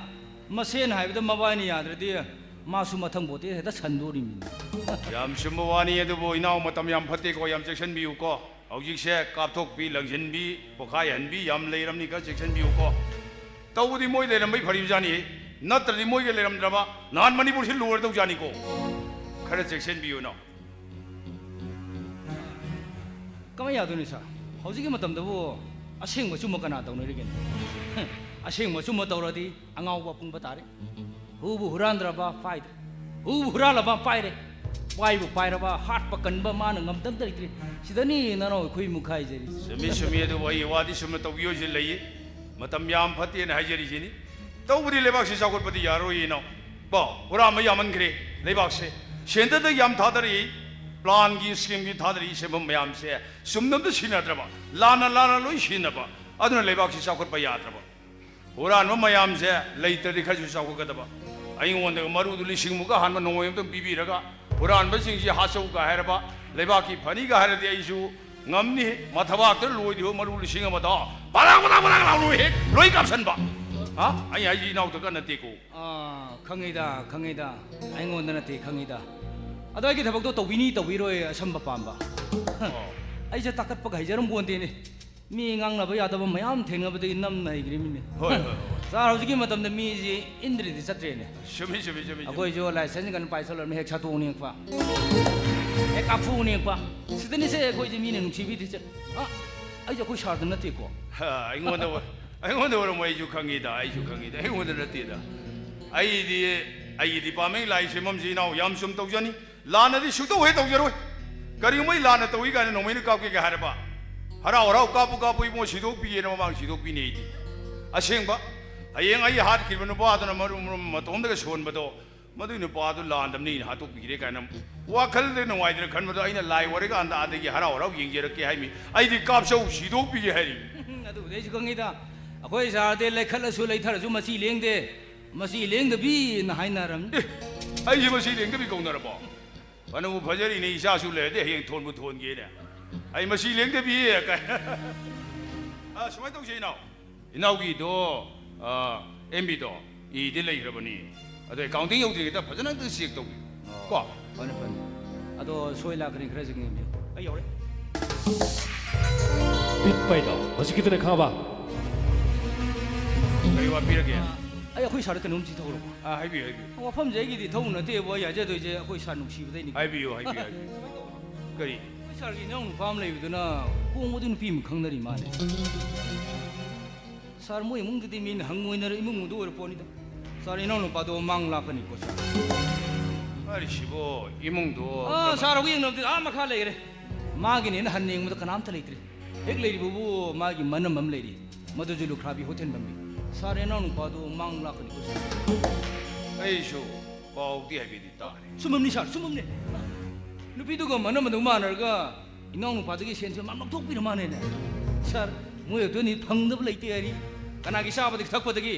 ꯃꯁꯦꯟ ꯍꯥꯏꯕꯗ ꯃꯕꯥꯅꯤ ꯌꯥꯗ꯭ꯔꯗꯤ ꯃꯥꯁꯨ ꯃꯊꯪ ꯚꯣꯠꯇꯤ ꯍꯦꯛꯇ ꯁꯟꯗꯣꯔꯤꯃꯤꯅꯦ꯫ ꯌꯥꯝ ꯆꯨꯝꯕ ꯋꯥꯅꯤ, ꯑꯗꯨꯕꯨ ꯏꯅꯥꯎ ꯃꯇꯝ ꯌꯥꯝ ꯐꯠꯇꯦꯀꯣ, ꯌꯥꯝ ꯆꯦꯛꯁꯤꯟꯕꯤꯌꯨꯀꯣ꯫ ꯍꯧꯖꯤꯛꯁꯦ ꯀꯥꯞꯊꯣꯛꯄꯤ, ꯂꯪꯁꯤꯟꯕꯤ, ꯄꯣꯈꯥꯏꯍꯟꯕꯤ ꯌꯥꯝ ꯂꯩꯔꯝꯅꯤ, ꯈꯔ ꯆꯦꯛꯁꯤꯟꯕꯤꯌꯨꯀꯣ꯫ ꯇꯧꯕꯗꯤ ꯃꯣꯏ ꯂꯩꯔꯝꯕꯩ ꯐꯔꯤꯕꯖꯥꯠꯅꯤ꯫ ꯅꯠꯇ꯭ꯔꯗꯤ ꯃꯣꯏꯒ ꯂꯩꯔꯝꯗ꯭ꯔꯕ ꯅꯍꯥꯟ ꯃꯅꯤꯄꯨꯔꯁꯤ ꯂꯣꯏꯔꯗꯧꯖꯥꯠꯅꯤꯀꯣ꯫ ꯈꯔ ꯆꯦꯛꯁꯤꯟꯕꯤꯌꯨ ꯏꯅꯥꯎ꯫ ꯀꯃꯥꯏ ꯌꯥꯗꯣꯏꯅꯣ ꯁꯥꯔ? ꯍꯧꯖꯤꯛꯀꯤ ꯃꯇꯝꯗꯕꯨ ꯑꯁꯦꯡꯕ ꯑꯆꯨꯝꯕ ꯀꯅꯥ ꯇꯧꯅꯔꯤꯒꯦꯅꯦ? ꯑꯁꯦꯡꯕ ꯑꯆꯨꯝꯕ ꯇꯧꯔꯗꯤ ꯑꯉꯥꯎꯕ ꯑꯄꯪꯕ ꯇꯥꯔꯦ꯫ ꯍꯨꯕꯨ ꯍꯨꯔꯥꯟꯗ꯭ꯔꯕ ꯄꯥꯏꯗ꯭ꯔꯦ, ꯍꯨꯕꯨ ꯍꯨꯔꯥꯜꯂꯕ ꯄꯥꯏꯔꯦ, ꯄꯥꯏꯕꯨ ꯄꯥꯏꯔꯕ ꯍꯥꯠꯄ ꯀꯟꯕ ꯃꯥꯅ ꯉꯝꯗꯕ ꯂꯩꯇ꯭ꯔꯦ꯫ ꯁꯤꯗꯅꯤ ꯅꯅꯥꯎ ꯑꯩꯈꯣꯏ ꯃꯨꯛꯈꯥꯏꯖꯔꯤꯁꯦ꯫ ꯆꯨꯝꯃꯤ, ꯆꯨꯝꯃꯤ, ꯑꯗꯨꯕꯨ ꯑꯩ ꯋꯥꯗꯤ ꯆꯨꯝꯅ ꯇꯧꯕꯤꯌꯣꯁꯤ ꯂꯩꯌꯦ꯫ ꯃꯇꯝ ꯌꯥꯝ ꯐꯠꯇꯦꯅ ꯍꯥꯏꯖꯔꯤꯁꯤꯅꯤ꯫ ꯇꯧꯕꯗꯤ ꯂꯩꯕꯥꯛꯁꯤ ꯆꯥꯎꯈꯠꯄꯗꯤ ꯌꯥꯔꯣꯏ ꯏꯅꯥꯎ꯫ ꯕꯥꯎ, ꯍꯨꯔꯥꯟꯕ ꯌꯥꯝꯃꯟꯈ꯭ꯔꯦ ꯂꯩꯕꯥꯛꯁꯦ꯫ ꯁꯦꯟꯇꯔꯗ ꯌꯥꯝ ꯊꯥꯗꯔꯛꯏ, ꯄ꯭ꯂꯥꯟꯒꯤ ꯁ꯭ꯀꯤꯝꯒꯤ ꯊꯥꯗꯔꯛꯏ ꯁꯦꯟꯐꯝ ꯃꯌꯥꯝꯁꯦ ꯆꯨꯝꯅ ꯑꯝꯇ ꯁꯤꯖꯤꯟꯅꯗ꯭ꯔꯕ, ꯂꯥꯟꯅ ꯂꯥꯟꯅ ꯂꯣꯏ ꯁꯤꯖꯤꯟꯅꯕ, ꯑꯗꯨꯅ ꯂꯩꯕꯥꯛꯁꯤ ꯆꯥꯎꯈꯠꯄ ꯌꯥꯗ꯭ꯔꯕ꯫ ꯍꯨꯔꯥꯟꯕ ꯃꯌꯥꯝꯁꯦ ꯂꯩꯇ꯭ꯔꯗꯤ ꯈꯔꯁꯨ ꯆꯥꯎꯈꯠꯀꯗꯕ꯫ ꯑꯩꯉꯣꯟꯗꯒ ꯃꯔꯨꯗꯨ ꯂꯤꯁꯤꯡꯃꯨꯛꯀ ꯍꯥꯟꯕ ꯅꯣꯡꯃꯩ ꯑꯝꯇꯪ ꯄꯤꯕꯤꯔꯒ ꯍꯨꯔꯥꯟꯕꯁꯤꯡꯁꯤ ꯍꯥꯠꯆꯧꯒ ꯍꯥꯏꯔꯕ, ꯂꯩꯕꯥꯛꯀꯤ ꯐꯅꯤꯒ ꯍꯥꯏꯔꯗꯤ ꯑꯩꯁꯨ ꯉꯝꯅꯤ꯫ ꯃꯊꯕꯥꯛꯇ ꯂꯣꯏꯗ꯭ꯔꯤꯕ ꯃꯔꯨ ꯂꯤꯁꯤꯡ ꯑꯃꯗꯣ ꯄꯂꯥꯡ ꯄꯂꯥꯡ ꯄꯂꯥꯡ ꯂꯥꯎꯅ ꯍꯦꯛ ꯂꯣꯏ ꯀꯥꯞꯁꯟꯕ꯫ ꯍꯥ? ꯑꯩ ꯍꯥꯏꯁꯤ ꯏꯅꯥꯎꯗꯒ ꯅꯠꯇꯦꯀꯣ꯫ ꯑꯥ, ꯈꯪꯉꯤꯗ, ꯈꯪꯉꯤꯗ꯫ ꯑꯩꯉꯣꯟꯗ ꯅꯠꯇꯦ, ꯈꯪꯉꯤꯗ꯫ ꯑꯗꯣ ꯑꯩꯒꯤ ꯊꯕꯛꯇꯣ ꯇꯧꯕꯤꯅꯤ ꯇꯧꯕꯤꯔꯣꯏ ꯑꯁꯝꯕ ꯄꯥꯝꯕ꯫ ꯑꯣ꯫ ꯑꯩꯁꯦ ꯇꯥꯈꯠꯄꯒ ꯍꯩꯖꯔꯝꯄꯣꯟꯇꯦꯅꯦ꯫ ꯃꯤ ꯉꯥꯡꯅꯕ ꯌꯥꯗꯕ ꯃꯌꯥꯝ ꯊꯦꯡꯅꯕꯗꯒꯤ ꯅꯝꯅ ꯍꯩꯈ꯭ꯔꯤꯃꯤꯅꯦ꯫ ꯍꯣꯏ, ꯍꯣꯏ, ꯍꯣꯏ꯫ ꯁꯥꯔ, ꯍꯧꯖꯤꯛꯀꯤ ꯃꯇꯝꯗ ꯃꯤꯁꯤ ꯏꯟꯗ꯭ꯔꯤꯗꯤ ꯆꯠꯇ꯭ꯔꯦꯅꯦ꯫ ꯆꯨꯝꯃꯤ, ꯆꯨꯝꯃꯤ, ꯆꯨꯝꯃꯤ, ꯆꯨꯝꯃꯤ꯫ ꯑꯩꯈꯣꯏꯁꯨ ꯂꯥꯏꯁꯦꯟꯁ ꯀꯩꯅꯣ ꯄꯥꯏꯁꯜꯂꯕꯅꯤ, ꯍꯦꯛ ꯁꯠꯇꯣꯛꯅꯤꯡꯉꯛꯄ, ꯍꯦꯛ ꯀꯥꯞꯊꯣꯛꯅꯤꯡꯉꯛꯄ꯫ ꯁꯤꯗꯅꯤꯁꯦ ꯑꯩꯈꯣꯏꯁꯦ ꯃꯤꯅ ꯅꯨꯡꯁꯤꯕꯤꯗ꯭ꯔꯤꯁꯦ꯫ ꯑ, ꯑꯩꯁꯦ ꯑꯩꯈꯣꯏ ꯁꯥꯔꯗ ꯅꯠꯇꯦꯀꯣ꯫ ꯍꯥ, ꯑꯩꯉꯣꯟꯗ ꯑꯣꯏ-, ꯑꯩꯉꯣꯟꯗ ꯑꯣꯏꯔꯝꯃꯣꯏ, ꯑꯩꯁꯨ ꯈꯪꯉꯤꯗ, ꯑꯩꯁꯨ ꯈꯪꯉꯤꯗ, ꯑꯩꯉꯣꯟꯗ ꯅꯠꯇꯦꯗ꯫ ꯑꯩꯗꯤ, ꯑꯩꯒꯤ ꯗꯤꯄꯥꯔꯠꯃꯦꯟ ꯂꯥꯏ ꯁꯦꯝꯐꯝꯁꯤ ꯏꯅꯥꯎ ꯌꯥꯝ ꯆꯨꯝ ꯇꯧꯖꯅꯤ꯫ ꯂꯥꯟꯅꯗꯤ ꯁꯨꯛꯇꯧ ꯍꯦꯛ ꯇꯧꯖꯔꯣꯏ꯫ ꯀꯔꯤꯒꯨꯝꯕ ꯑꯩ ꯂꯥꯟꯅ ꯇꯧꯏ ꯀꯥꯏꯅ ꯅꯣꯡꯃꯩꯅ ꯀꯥꯞꯀꯦꯒ ꯍꯥꯏꯔꯕ, ꯍꯔꯥꯎ ꯍꯔꯥꯎ ꯀꯥꯞꯄꯨ ꯀꯥꯞꯄꯨ ꯏꯕꯨꯡꯉꯣ, ꯁꯤꯗꯣꯛꯄꯤꯒꯦꯅ ꯃꯃꯥꯡ ꯁꯤꯗꯣꯛꯄꯤꯅꯤ ꯑꯩꯗꯤ꯫ ꯑꯁꯦꯡꯕ, ꯍꯌꯦꯡ ꯑꯩ ꯍꯥꯠꯈꯤꯕ ꯅꯨꯄꯥꯗꯨꯅ ꯃꯔꯨꯝ ꯃꯔꯨꯝ ꯃꯇꯣꯝꯗꯒ ꯁꯣꯟꯕꯗꯣ, ꯃꯗꯨꯏ ꯅꯨꯄꯥꯗꯨ ꯂꯥꯟꯗꯕꯅꯤꯅ ꯍꯥꯠꯇꯣꯛꯄꯤꯈ꯭ꯔꯦ ꯀꯥꯏꯅ ꯋꯥꯈꯜꯗ ꯅꯨꯡꯉꯥꯏꯇꯅ ꯈꯟꯕꯗꯣ ꯑꯩꯅ ꯂꯥꯏ ꯑꯣꯏꯔꯀꯥꯟꯗ ꯑꯥꯗꯒꯤ ꯍꯔꯥꯎ ꯍꯔꯥꯎ ꯌꯦꯡꯖꯔꯛꯀꯦ ꯍꯥꯏꯃꯤ꯫ ꯑꯩꯗꯤ ꯀꯥꯞꯆꯧ ꯁꯤꯗꯣꯛꯄꯤꯒꯦ ꯍꯥꯏꯔꯤ꯫ ꯑꯗꯨꯕꯨꯗꯤ ꯑꯩꯁꯨ ꯈꯪꯉꯤꯗ꯫ ꯑꯩꯈꯣꯏ ꯁꯥꯔꯗꯤ ꯂꯩꯈꯠꯂꯁꯨ ꯂꯩꯊꯔꯁꯨ ꯃꯁꯤ ꯂꯦꯡꯗꯦ꯫ ꯃꯁꯤ ꯂꯦꯡꯗꯕꯤꯅ ꯍꯥꯏꯅꯔꯝꯅꯤ꯫ ꯑꯦ, ꯑꯩꯁꯦ ꯃꯁꯤ ꯂꯦꯡꯗꯕꯤ ꯀꯧꯅꯔꯕꯣ? ꯐꯅꯕꯨ ꯐꯖꯔꯤꯅꯦ, ꯏꯆꯥꯁꯨ ꯂꯩꯔꯗꯤ ꯍꯌꯦꯡ ꯊꯣꯟꯕꯨ ꯊꯣꯟꯒꯦꯅꯦ꯫ ꯑꯩ ꯃꯁꯤ ꯂꯦꯡꯗꯕꯤ ꯀꯥꯏ-, ꯑ, ꯁꯨꯃꯥꯏꯅ ꯇꯧꯁꯦ ꯏꯅꯥꯎ꯫ ꯏꯅꯥꯎꯒꯤꯗꯣ, ꯑ, ꯑꯦꯝ ꯕꯤꯗꯣ ꯏꯗꯤ ꯂꯩꯈ꯭ꯔꯕꯅꯤ꯫ ꯑꯗꯣ ꯑꯦꯀꯥꯎꯟꯇꯤꯡ ꯌꯧꯗ꯭ꯔꯤꯉꯩꯗ ꯐꯖꯅ ꯑꯝꯇ ꯆꯦꯛ ꯇꯧꯕꯤꯌꯨ꯫ ꯀꯣ? ꯐꯅꯤ, ꯐꯅꯤ꯫ ꯑꯗꯣ ꯁꯣꯏ ꯂꯥꯛꯀꯅꯤ, ꯈꯔꯁꯨ ꯌꯦꯡꯕꯤꯌꯨ꯫ ꯑꯩ ꯌꯧꯔꯦ꯫ ꯄꯤꯛꯄꯩꯗꯣ ꯍꯧꯖꯤꯛꯀꯤꯗꯨꯅ ꯈꯪꯉꯕ? ꯀꯔꯤ ꯋꯥꯠꯄꯤꯔꯒꯦ? ꯑꯩ ꯑꯩꯈꯣꯏ ꯁꯥꯔꯗ ꯀꯩꯅꯣꯝ ꯆꯤꯊꯍꯧꯔꯕ꯫ ꯑꯥ, ꯍꯥꯏꯕꯤꯌꯨ, ꯍꯥꯏꯕꯤꯌꯨ꯫ ꯋꯥꯐꯝꯁꯦ ꯑꯩꯒꯤꯗꯤ ꯊꯧ ꯅꯠꯇꯦꯕ, ꯑꯩ ꯍꯥꯏꯖꯗꯣꯏꯁꯦ ꯑꯩꯈꯣꯏ ꯁꯥꯔ ꯅꯨꯡꯁꯤꯕꯗꯩꯅꯤ꯫ ꯍꯥꯏꯕꯤꯌꯨ, ꯍꯥꯏꯕꯤꯌꯨ, ꯍꯥꯏꯕꯤꯌꯨ꯫ ꯀꯔꯤ? ꯑꯩꯈꯣꯏ ꯁꯥꯔꯒꯤ ꯏꯅꯥꯎ ꯅꯨꯄꯥ ꯑꯃ ꯂꯩꯕꯗꯨꯅ ꯀꯣꯡꯕꯗꯨ ꯅꯨꯄꯤ ꯑꯃ ꯈꯪꯅꯔꯤ ꯃꯥꯜꯂꯦ꯫ ꯁꯥꯔ, ꯃꯣꯏ ꯏꯃꯨꯡꯗꯨꯗꯤ ꯃꯤꯅ ꯍꯪꯉꯣꯏꯅꯔ ꯏꯃꯨꯡꯗꯨ ꯑꯣꯏꯔ ꯄꯣꯠꯅꯤꯗ꯫ ꯁꯥꯔ, ꯏꯅꯥꯎ ꯅꯨꯄꯥꯗꯣ ꯃꯥꯡ ꯂꯥꯛꯀꯅꯤꯀꯣ, ꯁꯥꯔ꯫ ꯍꯥꯏꯔꯤꯁꯤꯕꯣ, ꯏꯃꯨꯡꯗꯣ ꯑꯥ, ꯀꯃꯥꯏ- ꯁꯥꯔ, ꯍꯧꯖꯤꯛ ꯌꯦꯡꯅꯕꯗꯤ ꯑꯥ ꯃꯈꯥ ꯂꯩꯈ꯭ꯔꯦ꯫ ꯃꯥꯒꯤꯅꯦꯅ ꯍꯟꯅ ꯌꯦꯡꯕꯗ ꯀꯅꯥꯝꯇ ꯂꯩꯇ꯭ꯔꯦ꯫ ꯍꯦꯛ ꯂꯩꯔꯤꯕꯕꯨ ꯃꯥꯒꯤ ꯃꯅꯝ ꯑꯃ ꯂꯩꯔꯤ, ꯃꯗꯨꯁꯨ ꯂꯨꯈ꯭ꯔꯥꯕꯤ ꯍꯣꯇꯦꯜ ꯐꯝꯕꯤ꯫ ꯁꯥꯔ, ꯏꯅꯥꯎ ꯅꯨꯄꯥꯗꯣ ꯃꯥꯡ ꯂꯥꯛꯀꯅꯤꯀꯣ, ꯁꯥꯔ꯫ ꯑꯩꯁꯨ ꯄꯥꯎꯗꯤ ꯍꯥꯏꯐꯦꯠꯇꯤ ꯇꯥꯔꯦ꯫ ꯆꯨꯝꯃꯝꯅꯤ, ꯁꯥꯔ, ꯆꯨꯝꯃꯝꯅꯤ꯫ ꯅꯨꯄꯤꯗꯨꯒ ꯃꯅꯝ ꯑꯗꯨꯝ ꯃꯥꯟꯅꯔꯒ ꯏꯅꯥꯎ ꯅꯨꯄꯥꯗꯒꯤ ꯁꯦꯟꯁꯦ ꯃꯥ ꯂꯧꯊꯣꯛꯄꯤꯔ ꯃꯥꯅꯦꯅꯦ꯫ ꯁꯥꯔ, ꯃꯣꯏ ꯑꯗꯨꯅꯤ ꯐꯪꯗꯕ ꯂꯩꯇꯦ ꯍꯥꯏꯔꯤ꯫ ꯀꯅꯥꯒꯤ ꯆꯥꯕꯗꯒꯤ ꯊꯛꯄꯗꯒꯤ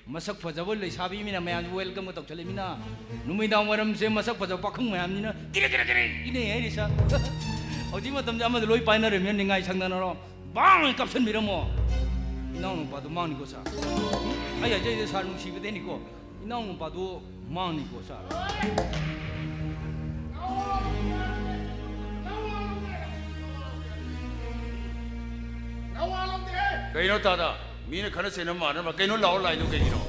ꯃꯁꯛ ꯐꯖꯕ ꯂꯩꯁꯥꯕꯤ ꯃꯤꯅ ꯃꯌꯥꯝꯁꯨ welcome ꯇꯧꯁꯜꯂꯛꯃꯤꯅ, ꯅꯨꯃꯤꯗꯥꯡ ꯋꯥꯏꯔꯝꯁꯦ ꯃꯁꯛ ꯐꯖꯕ ꯄꯥꯈꯪ ꯃꯌꯥꯝꯁꯤꯅ ꯀꯤꯔꯦ, ꯀꯤꯔꯦ, ꯀꯤꯔꯦ ꯏꯅꯦ ꯍꯥꯏꯔꯤ, ꯁꯥꯔ꯫ ꯍꯧꯖꯤꯛ ꯃꯇꯝꯁꯦ ꯑꯃꯗ ꯂꯣꯏ ꯄꯥꯏꯅꯔꯃꯤꯅ ꯅꯤꯡꯉꯥꯏ ꯁꯪꯗꯅꯔꯣ, ꯕꯥꯡ ꯀꯥꯞꯁꯟꯕꯤꯔꯝꯃꯣ꯫ ꯏꯅꯥꯎ ꯅꯨꯄꯥꯗꯣ ꯃꯥꯡꯅꯤꯀꯣ, ꯁꯥꯔ꯫ ꯑꯩ ꯍꯥꯏꯖꯔꯤꯁꯦ ꯁꯥꯔ ꯅꯨꯡꯁꯤꯕꯗꯩꯅꯤꯀꯣ꯫ ꯏꯅꯥꯎ ꯅꯨꯄꯥꯗꯣ ꯃꯥꯡꯅꯤꯀꯣ, ꯁꯥꯔ꯫ ꯀꯩꯅꯣ ꯇꯥꯗ? ꯃꯤꯅ ꯈꯠꯅ ꯆꯩꯅꯕ ꯃꯥꯟꯅꯕ ꯀꯩꯅꯣ ꯂꯥꯎꯔ ꯂꯥꯛꯏꯗꯣ ꯀꯩꯒꯤꯅꯣ?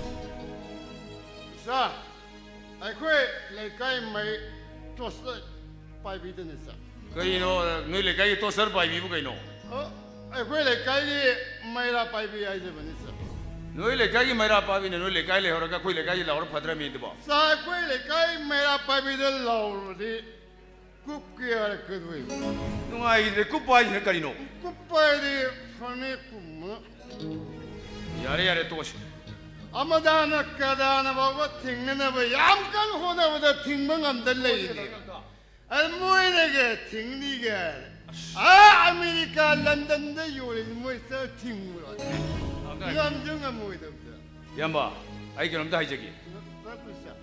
ꯁꯥꯔ, ꯑꯩꯈꯣꯏ ꯂꯩꯀꯥꯏ ꯃꯩ ꯇꯣꯁ ꯄꯥꯏꯕꯤꯗꯨꯅꯤ, ꯁꯥꯔ꯫ ꯀꯩꯅꯣ, ꯅꯣꯏ ꯂꯩꯀꯥꯏꯒꯤ ꯇꯣꯁꯇꯔ ꯄꯥꯏꯕꯤꯕꯨ ꯀꯩꯅꯣ? ꯑ, ꯑꯩꯈꯣꯏ ꯂꯩꯀꯥꯏꯒꯤ ꯃꯩꯔꯥ ꯄꯥꯏꯕꯤ ꯍꯥꯏꯖꯕꯅꯤ, ꯁꯥꯔ꯫ ꯅꯣꯏ ꯂꯩꯀꯥꯏꯒꯤ ꯃꯩꯔꯥ ꯄꯥꯏꯕꯤꯅ ꯅꯣꯏ ꯂꯩꯀꯥꯏ ꯂꯩꯍꯧꯔꯒ ꯑꯩꯈꯣꯏ ꯂꯩꯀꯥꯏꯒꯤ ꯂꯥꯎꯔ ꯐꯗ꯭ꯔꯃꯤ ꯑꯗꯨꯕꯣ? ꯁꯥꯔ, ꯑꯩꯈꯣꯏ ꯂꯩꯀꯥꯏ ꯃꯩꯔꯥ ꯄꯥꯏꯕꯤꯗ ꯂꯥꯎꯔꯗꯤ ꯀꯨꯞꯀꯦ ꯍꯥꯏꯔꯛꯀꯗꯣꯏꯕ꯫ ꯅꯨꯡꯉꯥꯏꯈꯤꯗ꯭ꯔꯦ꯫ ꯀꯨꯞꯄ ꯍꯥꯏꯁꯤꯅ ꯀꯔꯤꯅꯣ? ꯀꯨꯞꯄ ꯍꯥꯏꯗꯤ ꯐꯅꯦꯛꯀꯨꯝꯕ꯫ ꯌꯥꯔꯦ, ꯌꯥꯔꯦ, ꯇꯣꯛꯑꯁꯤ꯫ ꯑꯃꯗꯥꯅ ꯀꯗꯥꯅ ꯐꯥꯎꯕ ꯊꯤꯡꯅꯅꯕ ꯌꯥꯝ ꯀꯟꯅ ꯍꯣꯠꯅꯕꯗ ꯊꯤꯡꯕ ꯉꯝꯗ ꯂꯩꯔꯤꯅꯦ꯫ ꯑꯗ ꯃꯣꯏꯅꯒ ꯊꯤꯡꯅꯤꯒ ꯍꯥꯏꯔꯦ꯫ ꯑꯥ, ꯑꯃꯦꯔꯤꯀꯥ, ꯂꯟꯗꯟꯗ ꯌꯣꯜꯂꯤꯁꯤ ꯃꯣꯏ ꯆꯠ ꯊꯤꯡꯉꯨꯔꯣ? ꯉꯝꯁꯨ ꯉꯝꯃꯣꯏꯗꯕꯗ꯫ ꯏꯌꯥꯝꯕ, ꯑꯩ ꯀꯩꯅꯣꯝꯇ ꯍꯥꯏꯖꯒꯦ꯫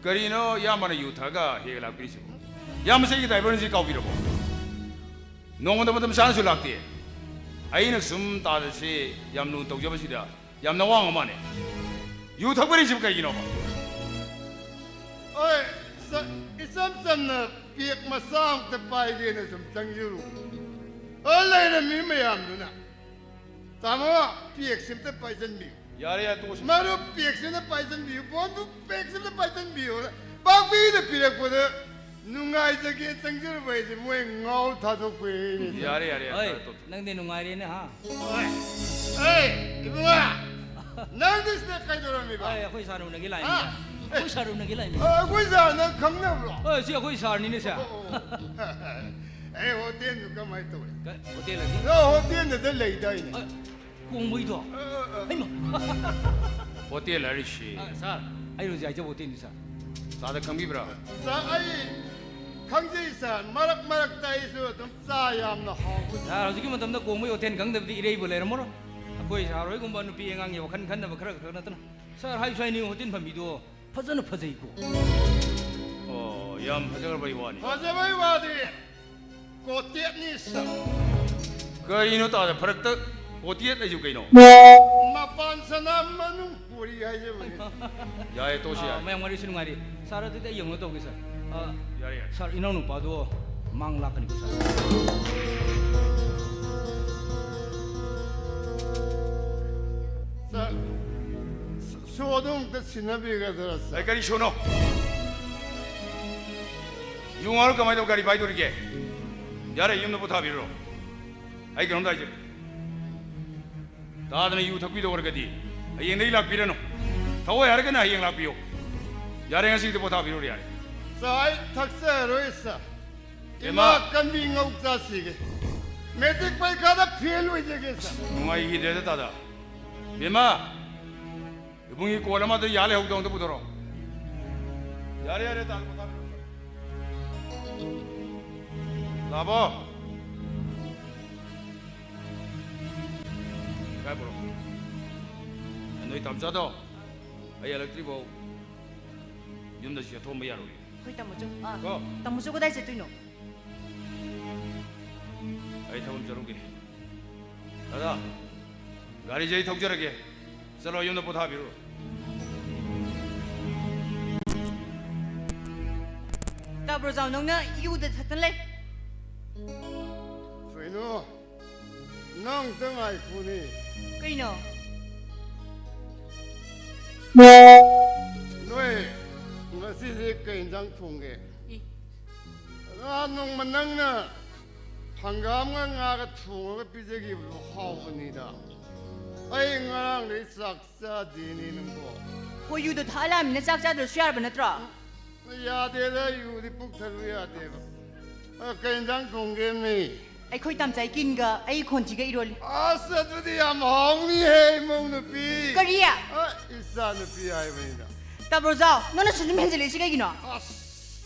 ꯀꯔꯤꯅꯣ ꯏꯌꯥꯝꯕꯅ ꯌꯨ ꯊꯛꯑꯒ ꯍꯦꯛ ꯂꯥꯛꯄꯤꯔꯤꯁꯤꯕꯣ? ꯏꯌꯥꯝꯕꯁꯦ ꯑꯩꯒꯤ ꯗ꯭ꯔꯥꯏꯚꯔꯅꯤ, ꯁꯤ ꯀꯥꯎꯕꯤꯔꯕꯣ? ꯅꯣꯡꯃꯇ ꯃꯇꯝ ꯆꯥꯅꯁꯨ ꯂꯥꯛꯇꯦ꯫ ꯑꯩꯅ ꯁꯨꯝ ꯇꯥꯗꯁꯤ ꯌꯥꯝ ꯂꯨꯅ ꯇꯧꯖꯕꯁꯤꯗ ꯌꯥꯝ ꯅꯋꯥꯡ ꯑꯃꯅꯦ꯫ ꯌꯨ ꯊꯛꯄꯤꯔꯤꯁꯤꯕꯨ ꯀꯩꯒꯤꯅꯣꯕ? ꯍꯣꯏ, ꯁ-, ꯏꯆꯝ ꯆꯝꯅ ꯄꯦꯛ ꯃꯆꯥ ꯑꯃꯇ ꯄꯥꯏꯒꯦꯅ ꯁꯨꯝ ꯆꯪꯖꯔꯨꯕꯅꯤ꯫ ꯑ, ꯂꯩꯔꯝꯃꯤ ꯃꯌꯥꯝꯗꯨꯅ, "ꯇꯥꯃꯣ, ꯄꯦꯛꯁꯤ ꯑꯝꯇ ꯄꯥꯏꯁꯤꯟꯕꯤꯌꯨ"꯫ ꯌꯥꯔꯦ, ꯌꯥꯔꯦ, ꯇꯣꯛꯑꯁꯤ꯫ ꯃꯔꯨꯞ ꯄꯦꯛꯁꯤꯅ ꯄꯥꯏꯁꯟꯕꯤꯌꯨ, ꯕꯣꯟꯗꯨ ꯄꯦꯛꯁꯤꯅ ꯄꯥꯏꯁꯟꯕꯤꯌꯨ꯫ ꯄꯥꯛꯄꯤꯅ ꯄꯤꯔꯛꯄꯗ ꯅꯨꯡꯉꯥꯏꯖꯒꯦ ꯆꯪꯖꯔꯨꯕ ꯍꯥꯏꯁꯦ ꯃꯣꯏ ꯉꯥꯎ ꯊꯥꯗꯣꯛꯄꯩꯅꯦ꯫ ꯌꯥꯔꯦ, ꯌꯥꯔꯦ, ꯌꯥꯔꯦ, ꯍꯣꯏ, ꯇꯣꯛꯑꯣ, ꯇꯣꯛꯑꯣ꯫ ꯅꯪꯗꯤ ꯅꯨꯡꯉꯥꯏꯔꯦꯅꯦ, ꯍꯥ? ꯍꯣꯏ꯫ ꯑꯦ, ꯏꯕꯨꯡꯉꯣ, ꯅꯪꯗꯤ ꯁꯤꯗ ꯀꯩꯗꯧꯔꯝꯃꯤꯕ? ꯍꯣꯏ, ꯑꯩꯈꯣꯏ ꯁꯥꯔ ꯎꯅꯒꯦ ꯂꯥꯛꯏꯅꯦ꯫ ꯍꯥ? ꯑꯩꯈꯣꯏ ꯁꯥꯔ ꯎꯅꯒꯦ ꯂꯥꯛꯏꯅꯦ꯫ ꯑ, ꯑꯩꯈꯣꯏ ꯁꯥꯔ ꯅꯪ ꯈꯪꯅꯕ꯭ꯔꯣ? ꯍꯣꯏ, ꯁꯤ ꯑꯩꯈꯣꯏ ꯁꯥꯔꯅꯤꯅꯦ, ꯁꯥꯔ꯫ ꯑꯣ, ꯑꯣ, ꯑꯣ꯫ ꯑꯦ, ꯍꯣꯇꯦꯜꯗꯨ ꯀꯃꯥꯏꯅ ꯇꯧꯔꯦ? ꯀ-, ꯍꯣꯇꯦꯜ ꯑꯁꯤ? ꯅꯪ ꯍꯣꯇꯦꯜꯗꯨꯗ ꯂꯩꯗꯥꯏꯅꯦ? ꯑ, ꯀꯣꯡꯕꯩꯗꯣ? ꯑ, ꯑ, ꯑ꯫ ꯍꯩꯃꯥ! ꯍꯣꯇꯦꯜ ꯍꯥꯏꯔꯤꯁꯤ꯫ ꯑ, ꯁꯥꯔ, ꯑꯩ ꯍꯧꯖꯤꯛ ꯍꯥꯏꯖꯕ ꯍꯣꯇꯦꯜꯅꯤ, ꯁꯥꯔ꯫ ꯁꯥꯔꯗ ꯈꯪꯕꯤꯕ꯭ꯔꯥ? ꯁꯥꯔ, ꯑꯩ ꯈꯪꯖꯩ, ꯁꯥꯔ꯫ ꯃꯔꯛ ꯃꯔꯛꯇ ꯑꯩꯁꯨ ꯑꯗꯨꯝ ꯆꯥ ꯌꯥꯝꯅ ꯍꯥꯎꯕ꯫ ꯁꯥꯔ, ꯍꯧꯖꯤꯛꯀꯤ ꯃꯇꯝꯗ ꯀꯣꯡꯕꯩ ꯍꯣꯇꯦꯜ ꯈꯪꯗꯕꯗꯤ ꯏꯔꯩꯕꯨ ꯂꯩꯔꯝꯃꯔꯣꯏ꯫ ꯑꯩꯈꯣꯏ ꯁꯥꯔ ꯍꯣꯏꯒꯨꯝꯕ ꯅꯨꯄꯤ ꯑꯉꯥꯡꯒꯤ ꯋꯥꯈꯜ ꯈꯟꯅꯕ ꯈꯔ ꯈꯛ ꯅꯠꯇꯅ꯫ ꯁꯥꯔ, ꯍꯥꯏꯁꯨ ꯍꯥꯏꯅꯤꯡꯉꯤ, ꯍꯣꯇꯦꯜ ꯐꯝꯃꯤꯗꯣ ꯐꯖꯅ ꯐꯖꯩꯀꯣ꯫ ꯑꯣ, ꯌꯥꯝ ꯐꯖꯈ꯭ꯔꯕꯩ ꯋꯥꯅꯤ꯫ ꯐꯖꯕꯩ ꯋꯥꯗꯤ ꯀꯣꯇꯦꯠꯅꯤ, ꯁꯥꯔ꯫ ꯀꯔꯤꯅꯣ ꯇꯥꯗ ꯐꯔꯛꯇ ꯀꯣꯇꯦꯠ ꯍꯥꯏꯁꯤꯕꯨ ꯀꯩꯅꯣ? ꯃꯄꯥꯟ ꯁꯅꯥ ꯃꯅꯨꯡ ꯀꯣꯔꯤ ꯍꯥꯏꯖꯕꯅꯤ꯫ ꯌꯥꯏ, ꯇꯣꯛꯁꯤ, ꯑꯥ, ꯌꯥꯏ꯫ ꯃꯌꯥꯝ ꯋꯥꯔꯤꯁꯨ ꯅꯨꯡꯉꯥꯏꯔꯤ꯫ ꯁꯥꯔ, ꯑꯗꯨꯗꯤ ꯑꯩ ꯌꯦꯡꯅꯕ ꯇꯧꯒꯦ, ꯁꯥꯔ꯫ ꯑꯥ, ꯌꯥꯔꯦ, ꯌꯥꯔꯦ꯫ ꯁꯥꯔ, ꯏꯅꯥꯎꯅꯨꯄꯥꯗꯣ ꯃꯥꯡ ꯂꯥꯛꯀꯅꯤꯀꯣ, ꯁꯥꯔ꯫ ꯁꯥꯔ, ꯁꯣꯗꯣ ꯑꯝꯇ ꯁꯤꯟꯅꯕꯤꯒꯗ꯭ꯔꯥ, ꯁꯥꯔ? ꯑꯩ ꯀꯔꯤ ꯁꯣꯅꯣ? ꯌꯨ ꯉꯥꯎꯔ ꯀꯃꯥꯏꯅ ꯇꯧ ꯒꯥꯔꯤ ꯄꯥꯏꯗꯣꯔꯤꯒꯦ? ꯌꯥꯔꯦ, ꯌꯨꯝꯗ ꯄꯣꯊꯥꯕꯤꯔꯨꯔꯣ꯫ ꯑꯩ ꯀꯩꯅꯣꯝꯇ ꯍꯥꯏꯖꯒꯦ꯫ ꯇꯥꯗꯅ ꯌꯨ ꯊꯛꯄꯤꯗꯧ ꯑꯣꯏꯔꯒꯗꯤ ꯍꯌꯦꯡꯗꯒꯤ ꯂꯥꯛꯄꯤꯔꯅꯨ꯫ ꯊꯛꯑꯣꯏ ꯍꯥꯏꯔꯒꯅ ꯍꯌꯦꯡ ꯂꯥꯛꯄꯤꯌꯨ꯫ ꯌꯥꯔꯦ, ꯉꯁꯤꯒꯤꯗꯤ ꯄꯣꯊꯥꯕꯤꯔꯨꯔꯣ, ꯌꯥꯔꯦ꯫ ꯁꯥꯔ, ꯑꯩ ꯊꯛꯆꯔꯔꯣꯏ, ꯁꯥꯔ꯫ ꯏꯃꯥ! ꯏꯃꯥ ꯀꯟꯕꯤ ꯉꯧ ꯆꯥꯁꯤꯒꯦ꯫ ꯃꯦꯇ꯭ꯔꯤꯛ ꯄꯔꯤꯈꯥꯗ ꯐꯦꯜ ꯑꯣꯏꯖꯒꯦ, ꯁꯥꯔ꯫ ꯅꯨꯡꯉꯥꯏꯈꯤꯗ꯭ꯔꯦꯗ, ꯇꯥꯗ꯫ ꯏꯃꯥ! ꯏꯕꯨꯡꯒꯤ ꯀꯣꯜ ꯑꯃꯗ ꯌꯥꯜꯂꯦ ꯍꯧꯗꯣꯡꯗ ꯄꯨꯊꯣꯔꯛꯑꯣ꯫ ꯌꯥꯔꯦ, ꯌꯥꯔꯦ, ꯇꯥ-, ꯄꯣꯊꯥꯕꯤꯔꯣ꯫ ꯂꯥꯕꯣ꯫ ꯀꯥꯏ ꯄꯨꯔꯛꯑꯣ꯫ ꯅꯣꯏ ꯇꯥꯃꯣꯆꯥꯗꯣ ꯑꯩ ꯍꯜꯂꯛꯇ꯭ꯔꯤꯐꯥꯎ ꯌꯨꯝꯗ ꯆꯦꯟꯊꯣꯛꯑꯝꯕ ꯌꯥꯔꯣꯏ꯫ ꯑꯩꯈꯣꯏ ꯇꯥꯃꯣꯆꯧ, ꯑꯥ, ꯀꯣ? ꯇꯥꯃꯣꯆꯧ ꯀꯗꯥꯏ ꯆꯠꯇꯣꯏꯅꯣ? ꯑꯩ ꯊꯕꯛ ꯑꯃ ꯆꯠꯂꯨꯒꯦ꯫ ꯗꯥꯗꯥ, ꯒꯥꯔꯤꯁꯦ ꯑꯩ ꯊꯧꯖꯔꯒꯦ꯫ ꯆꯠꯂꯣ, ꯌꯨꯝꯗ ꯄꯣꯊꯥꯕꯤꯔꯨꯔꯣ꯫ ꯇꯥꯕ꯭ꯔꯣ, ꯖꯥꯎ? ꯅꯪꯅ ꯌꯨꯗ ꯊꯛꯇꯅ ꯂꯩ꯫ ꯀꯩꯅꯣ? ꯅꯪ ꯑꯝꯇ ꯉꯥꯏꯈꯣꯅꯦ꯫ ꯀꯩꯅꯣ? ꯅꯣꯏ ꯉꯁꯤꯗꯤ ꯀꯩ ꯏꯟꯖꯥꯡ ꯊꯣꯡꯒꯦ? ꯏ꯫ ꯉꯍꯥꯟ ꯅꯣꯡꯃ ꯅꯪꯅ ꯍꯪꯒꯥꯝꯒ ꯉꯥꯒ ꯊꯣꯡꯉꯒ ꯄꯤꯖꯈꯤꯕꯗꯣ ꯍꯥꯎꯕꯅꯤꯗ꯫ ꯑꯩ ꯉꯔꯥꯡꯗꯩ ꯆꯥꯛ ꯆꯥꯗꯦꯅꯦ ꯅꯪꯕꯣ꯫ ꯍꯣꯏ, ꯌꯨꯗꯣ ꯊꯛꯑ ꯂꯥꯛꯑꯃꯤꯅ ꯆꯥꯛ ꯆꯥꯗ꯭ꯔꯁꯨ ꯌꯥꯔꯕ ꯅꯠꯇ꯭ꯔꯣ? ꯌꯥꯗꯦꯗ, ꯌꯨꯗꯤ ꯄꯨꯛ ꯊꯜꯂꯨ ꯌꯥꯗꯦꯕ꯫ ꯑ, ꯀꯩ ꯏꯟꯖꯥꯡ ꯊꯣꯡꯒꯦꯃꯤ? ꯑꯩꯈꯣꯏ ꯇꯥꯝꯆꯥꯏ ꯀꯤꯟꯒ ꯑꯩ ꯈꯣꯟꯊꯤꯒ ꯏꯔꯣꯜꯂꯤ꯫ ꯑꯁ, ꯑꯗꯨꯗꯤ ꯌꯥꯝ ꯍꯥꯎꯅꯤꯍꯦ, ꯏꯃꯧ ꯅꯨꯄꯤ꯫ ꯀꯔꯤ? ꯑ, ꯏꯆꯥ ꯅꯨꯄꯤ ꯍꯥꯏꯕꯅꯤꯗ꯫ ꯇꯥꯕ꯭ꯔꯣꯖꯥꯎ, ꯅꯪꯅ ꯁꯨꯝ ꯁꯨꯝ ꯍꯦꯟꯖꯜꯂꯛꯏꯁꯤ ꯀꯩꯒꯤꯅꯣ? ꯑꯁ,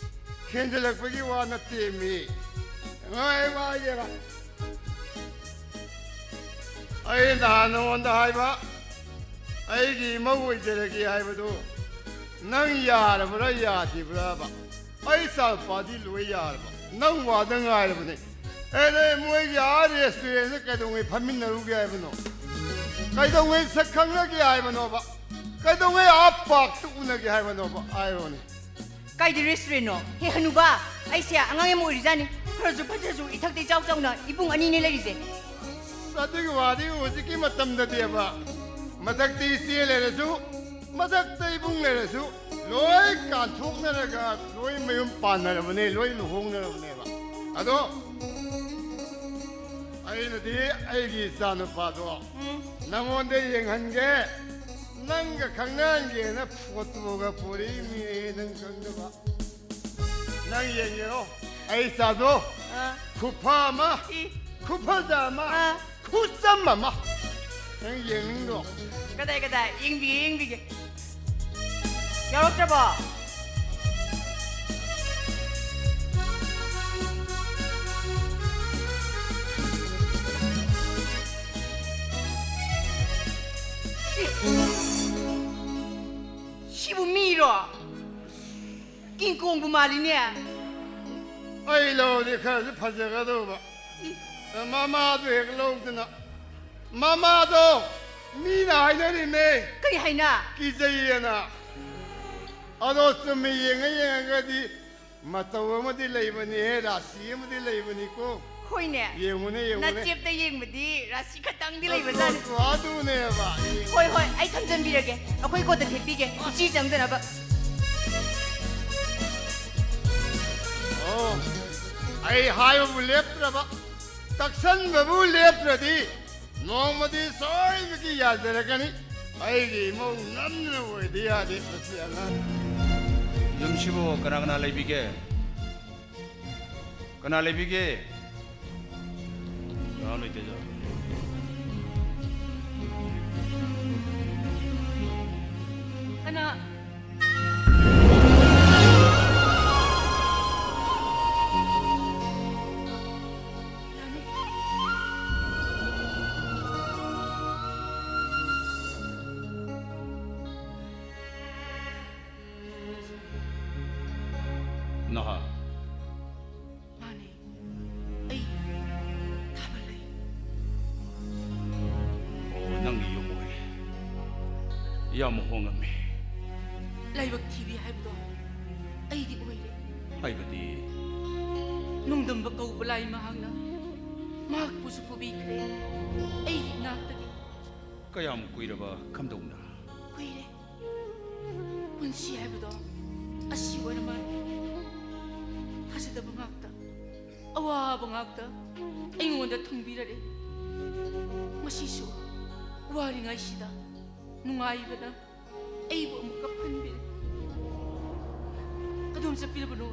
ꯍꯦꯟꯖꯜꯂꯛꯄꯒꯤ ꯋꯥ ꯅꯠꯇꯦꯃꯤ꯫ ꯉꯥꯏ ꯋꯥ ꯍꯥꯏꯒꯦꯕ꯫ ꯑꯩ ꯅꯍꯥꯟ ꯅꯉꯣꯟꯗ ꯍꯥꯏꯕ, ꯑꯩꯒꯤ ꯏꯃꯧ ꯑꯣꯏꯖꯔꯒꯦ ꯍꯥꯏꯕꯗꯨ ꯅꯪ ꯌꯥꯔꯕ꯭ꯔꯥ ꯌꯥꯗ꯭ꯔꯤꯕ꯭ꯔꯥꯕ? ꯑꯩ ꯏꯆꯥꯅꯨꯄꯥꯗꯤ ꯂꯣꯏ ꯌꯥꯔꯕ, ꯅꯪ ꯋꯥꯗ ꯉꯥꯏꯔꯕꯅꯦ꯫ ꯑꯦ, ꯅꯣꯏ ꯃꯣꯏꯒꯤ ꯑꯥ restaurantꯗ ꯀꯩꯗꯧꯉꯩ ꯐꯝꯃꯤꯟꯅꯔꯨꯒꯦ ꯍꯥꯏꯕꯅꯣ? ꯀꯩꯗꯧꯉꯩ ꯁꯛ ꯈꯪꯅꯒꯦ ꯍꯥꯏꯕꯅꯣꯕ? ꯀꯩꯗꯧꯉꯩ ꯑꯥ parkꯇ ꯎꯅꯒꯦ ꯍꯥꯏꯕꯅꯣꯕ? ꯍꯥꯏꯔꯣꯅꯦ꯫ ꯀꯥꯏꯗ restaurantꯅꯣ? ꯍꯦ ꯍꯅꯨꯕꯥ, ꯑꯩꯁꯦ ꯑꯉꯥꯡ ꯌꯥꯝ ꯑꯣꯏꯔꯤꯖꯥꯠꯅꯤ꯫ ꯐꯔꯁꯨ ꯐꯠꯇ꯭ꯔꯁꯨ ꯏꯊꯛꯇ ꯏꯆꯥꯎ ꯆꯥꯎꯅ ꯏꯕꯨꯡ ꯑꯅꯤꯅꯦ ꯂꯩꯔꯤꯁꯦ꯫ ꯑꯁ, ꯑꯗꯨꯒꯤ ꯋꯥꯗꯤ ꯍꯧꯖꯤꯛꯀꯤ ꯃꯇꯝꯗꯗꯤꯕ, ꯃꯊꯛꯇ ꯏꯆꯦ ꯂꯩꯔꯁꯨ, ꯃꯊꯛꯇ ꯏꯕꯨꯡ ꯂꯩꯔꯁꯨ, ꯂꯣꯏ ꯀꯥꯟꯊꯣꯛꯅꯔꯒ ꯂꯣꯏ ꯃꯌꯨꯝ ꯄꯥꯟꯅꯔꯕꯅꯦ, ꯂꯣꯏ ꯂꯨꯍꯣꯡꯅꯔꯕꯅꯦꯕ꯫ ꯑꯗꯣ ꯑꯩꯅꯗꯤ ꯑꯩꯒꯤ ꯏꯆꯥꯅꯨꯄꯥꯗꯣ ꯎꯝ꯫ ꯅꯪꯉꯣꯟꯗ ꯌꯦꯡꯍꯟꯒꯦ, ꯅꯪꯒ ꯈꯪꯅꯍꯟꯒꯦꯅ ꯐꯣꯇꯣꯒ ꯄꯨꯔꯛꯏꯃꯤ, ꯅꯪ ꯈꯪꯗꯕ꯫ ꯅꯪ ꯌꯦꯡꯒꯦꯔꯣ? ꯑꯩ ꯏꯆꯥꯗꯣ ꯑꯥ꯫ ꯈꯨꯐ ꯑꯃ, ꯏ꯫ ꯈꯨꯐꯖ ꯑꯃ, ꯑꯥ꯫ ꯈꯨꯆꯝ ꯑꯃ꯫ ꯅꯪ ꯌꯦꯡꯅꯤꯡꯗ꯭ꯔꯣ? ꯀꯗꯥꯏ, ꯀꯗꯥꯏ? ꯌꯦꯡꯕꯤꯒꯦ, ꯌꯦꯡꯕꯤꯒꯦ꯫ ꯌꯥꯎꯔꯛꯇ꯭ꯔꯕꯣ? ꯁꯤꯕꯨ ꯃꯤꯔꯣ? ꯀꯤꯡ ꯀꯣꯡꯕꯨ ꯃꯥꯜꯂꯤꯅꯦ꯫ ꯑꯩ ꯂꯧꯔꯗꯤ ꯈꯔꯁꯨ ꯐꯖꯒꯗꯧꯕ꯫ ꯃꯃꯥꯗꯣ ꯍꯦꯛ ꯂꯧꯗꯅ꯫ ꯃꯃꯥꯗꯣ ꯃꯤꯅ ꯍꯥꯏꯅꯔꯤꯅꯦ꯫ ꯀꯩ ꯍꯥꯏꯅ? ꯀꯤꯖꯩꯌꯦꯅ꯫ ꯑꯗꯣ ꯆꯨꯝꯅ ꯌꯦꯡꯉ ꯌꯦꯡꯉꯒꯗꯤ ꯃꯇꯧ ꯑꯃꯗꯤ ꯂꯩꯕꯅꯤꯍꯦ, ꯔꯥꯁꯤ ꯑꯃꯗꯤ ꯂꯩꯕꯅꯤꯀꯣ꯫ ꯍꯣꯏꯅꯦ꯫ ꯌꯦꯡꯉꯨꯅꯦ, ꯌꯦꯡꯉꯨꯅꯦ꯫ ꯅꯆꯦꯞꯇ ꯌꯦꯡꯕꯗꯤ ꯔꯥꯁꯤ ꯈꯇꯪꯗꯤ ꯂꯩꯕꯖꯥꯠꯅꯤ꯫ ꯑꯗꯨ, ꯑꯗꯨꯅꯦꯕ꯫ ꯍꯣꯏ, ꯍꯣꯏ, ꯑꯩ ꯊꯝꯖꯟꯕꯤꯔꯒꯦ꯫ ꯑꯩꯈꯣꯏ ꯀꯣꯠꯇ ꯊꯦꯠꯄꯤꯒꯦ, ꯎꯆꯤ ꯆꯪꯗꯅꯕ꯫ ꯑꯣ, ꯑꯩ ꯍꯥꯏꯕꯕꯨ ꯂꯦꯞꯇ꯭ꯔꯕ, ꯇꯛꯁꯟꯕꯕꯨ ꯂꯦꯞꯇ꯭ꯔꯗꯤ ꯅꯣꯡꯃꯗꯤ ꯁꯣꯏꯗꯅ ꯌꯥꯖꯔꯛꯀꯅꯤ꯫ ꯑꯩꯒꯤ ꯏꯃꯧ ꯅꯝꯗꯅ ꯑꯣꯏꯗ ꯌꯥꯗꯦ ꯃꯁꯤ ꯑꯉꯥꯡ꯫ ꯌꯨꯝꯁꯤꯕꯨ ꯀꯅꯥ ꯀꯅꯥ ꯂꯩꯕꯤꯒꯦ? ꯀꯅꯥ ꯂꯩꯕꯤꯒꯦ? ꯀꯅꯥ ꯂꯩꯇꯦꯗ꯫ ꯀꯅꯥ? ꯅꯍꯥ꯫ ꯃꯥꯅꯦ꯫ ꯑꯩ ꯊꯥꯕꯜ ꯂꯩ꯫ ꯑꯣ, ꯅꯪꯒꯤ ꯌꯨꯝ ꯑꯣꯏꯔꯦ꯫ ꯌꯥꯝ ꯍꯣꯡꯉꯝꯃꯦ꯫ ꯂꯥꯏꯕꯛ ꯊꯤꯕꯤ ꯍꯥꯏꯕꯗꯣ ꯑꯩꯗꯤ ꯑꯣꯏꯔꯦ꯫ ꯍꯥꯏꯕꯗꯤ? ꯅꯣꯡꯗꯝꯕ ꯀꯧꯕ ꯂꯥꯏ ꯃꯍꯥꯛꯅ ꯃꯍꯥꯛꯄꯨꯁꯨ ꯄꯨꯕꯤꯈ꯭ꯔꯦ ꯑꯩꯒꯤ ꯏꯅꯥꯛꯇꯒꯤ꯫ ꯀꯌꯥꯝ ꯀꯨꯏꯔꯕ ꯀꯝꯗꯧꯅ? ꯀꯨꯏꯔꯦ꯫ ꯄꯨꯟꯁꯤ ꯍꯥꯏꯕꯗꯣ ꯑꯁꯤ ꯑꯣꯏꯔ ꯃꯥꯜꯂꯦ꯫ ꯊꯥꯖꯗꯕ ꯉꯥꯛꯇ, ꯑꯋꯥꯕ ꯉꯥꯛꯇ ꯑꯩꯉꯣꯟꯗ ꯊꯨꯡꯕꯤꯔꯔꯦ꯫ ꯉꯁꯤꯁꯨ ꯋꯥꯔꯤꯉꯩꯁꯤꯗ ꯅꯨꯡꯉꯥꯏꯕꯅ ꯑꯩꯕꯨ ꯑꯃꯨꯛ ꯀꯞꯍꯟꯕꯤꯔꯦ꯫ ꯀꯗꯣꯝ ꯆꯠꯄꯤꯔꯕꯅꯣ?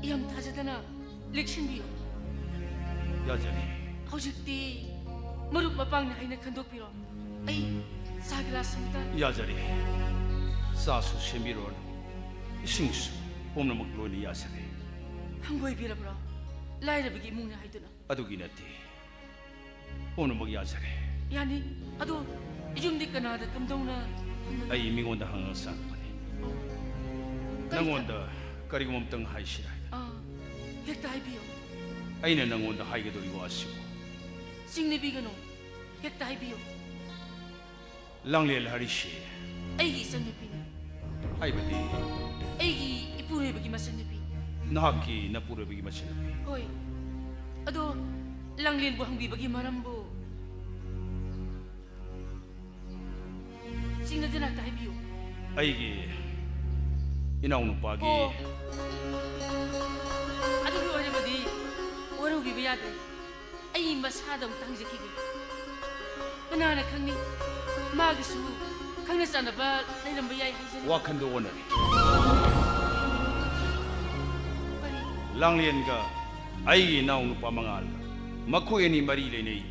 ꯌꯥꯝ ꯊꯥꯖꯗꯅ ꯂꯦꯛꯁꯤꯟꯕꯤꯌꯨ꯫ ꯌꯥꯖꯔꯦ꯫ ꯍꯧꯖꯤꯛꯇꯤ ꯃꯔꯨꯞ ꯃꯄꯥꯡꯅꯤ ꯍꯥꯏꯅ ꯈꯟꯗꯣꯛꯄꯤꯔꯣ꯫ ꯑꯩ ꯆꯥ ꯒꯤꯂꯥꯁ ꯑꯃꯇ꯫ ꯌꯥꯖꯔꯦ꯫ ꯆꯥꯁꯨ ꯁꯦꯝꯕꯤꯔꯣ, ꯏꯁꯤꯡꯁꯨ, ꯄꯨꯝꯅꯃꯛ ꯂꯣꯏꯅ ꯌꯥꯖꯔꯦ꯫ ꯍꯪꯒꯣꯏꯕꯤꯔꯕ꯭ꯔꯣ? ꯂꯥꯏꯔꯕꯒꯤ ꯏꯃꯨꯡꯅꯤ ꯍꯥꯏꯗꯨꯅ꯫ ꯑꯗꯨꯒꯤ ꯅꯠꯇꯦ꯫ ꯄꯨꯝꯅꯃꯛ ꯌꯥꯖꯔꯦ꯫ ꯌꯥꯅꯤ꯫ ꯑꯗꯣ ꯌꯨꯝꯗꯤ ꯀꯅꯥꯗ ꯀꯝꯗꯧꯅ ꯍꯪꯒꯅꯤ? ꯑꯩ ꯃꯤꯉꯣꯟꯗ ꯍꯪꯉꯒ ꯆꯪꯉꯛꯄꯅꯤ꯫ ꯀꯔꯤ ꯊ- ꯅꯪꯉꯣꯟꯗ ꯀꯔꯤꯒꯨꯝꯕ ꯑꯝꯇꯪ ꯍꯥꯏꯁꯤꯔꯥ ꯍꯥꯏꯅ꯫ ꯑꯥ, ꯍꯦꯛꯇ ꯍꯥꯏꯕꯤꯌꯨ꯫ ꯑꯩꯅ ꯅꯪꯉꯣꯟꯗ ꯍꯥꯏꯒꯗꯧꯔꯤꯕ ꯋꯥꯁꯤꯕꯨ꯫ ꯆꯤꯡꯅꯕꯤꯒꯅꯨ꯫ ꯍꯦꯛꯇ ꯍꯥꯏꯕꯤꯌꯨ꯫ ꯂꯥꯡꯂꯦꯟ ꯍꯥꯏꯔꯤꯁꯤ ꯑꯩꯒꯤ ꯏꯆꯟꯅꯨꯄꯤꯅꯤ꯫ ꯍꯥꯏꯕꯗꯤ? ꯑꯩꯒꯤ ꯏꯄꯨꯔꯣꯏꯕꯒꯤ ꯃꯆꯟꯅꯨꯄꯤ꯫ ꯅꯍꯥꯛꯀꯤ ꯅꯄꯨꯔꯣꯏꯕꯒꯤ ꯃꯆꯟꯅꯨꯄꯤ? ꯍꯣꯏ꯫ ꯑꯗꯣ, ꯂꯥꯡꯂꯦꯟꯕꯨ ꯍꯪꯕꯤꯕꯒꯤ ꯃꯔꯝꯕꯨ ꯆꯤꯡꯅꯗꯅ ꯍꯦꯛꯇ ꯍꯥꯏꯕꯤꯌꯨ꯫ ꯑꯩꯒꯤ ꯏꯅꯥꯎꯅꯨꯄꯥꯒꯤ꯫ ꯑꯣ, ꯑꯗꯨꯒꯤ ꯑꯣꯏꯔꯕꯗꯤ ꯋꯥꯔꯧꯕꯤꯕ ꯌꯥꯗ꯭ꯔꯦ꯫ ꯑꯩ ꯃꯁꯥꯗ ꯑꯃꯨꯛꯇ ꯍꯪꯖꯈꯤꯒꯦ꯫ ꯀꯅꯥꯅ ꯈꯪꯅꯤ, ꯃꯥꯒꯤꯁꯨ ꯈꯪꯅ ꯆꯥꯟꯅꯕ ꯂꯩꯔꯝꯕ ꯌꯥꯏ ꯍꯥꯏꯖꯔꯤ꯫ ꯋꯥꯈꯟꯗꯣ ꯑꯣꯟꯅꯔꯦ꯫ ꯀꯔꯤ? ꯂꯥꯡꯂꯦꯟꯒ ꯑꯩꯒꯤ ꯏꯅꯥꯎꯅꯨꯄꯥ ꯃꯉꯥꯜꯒ ꯃꯈꯣꯏ ꯑꯅꯤ ꯃꯔꯤ ꯂꯩꯅꯩ꯫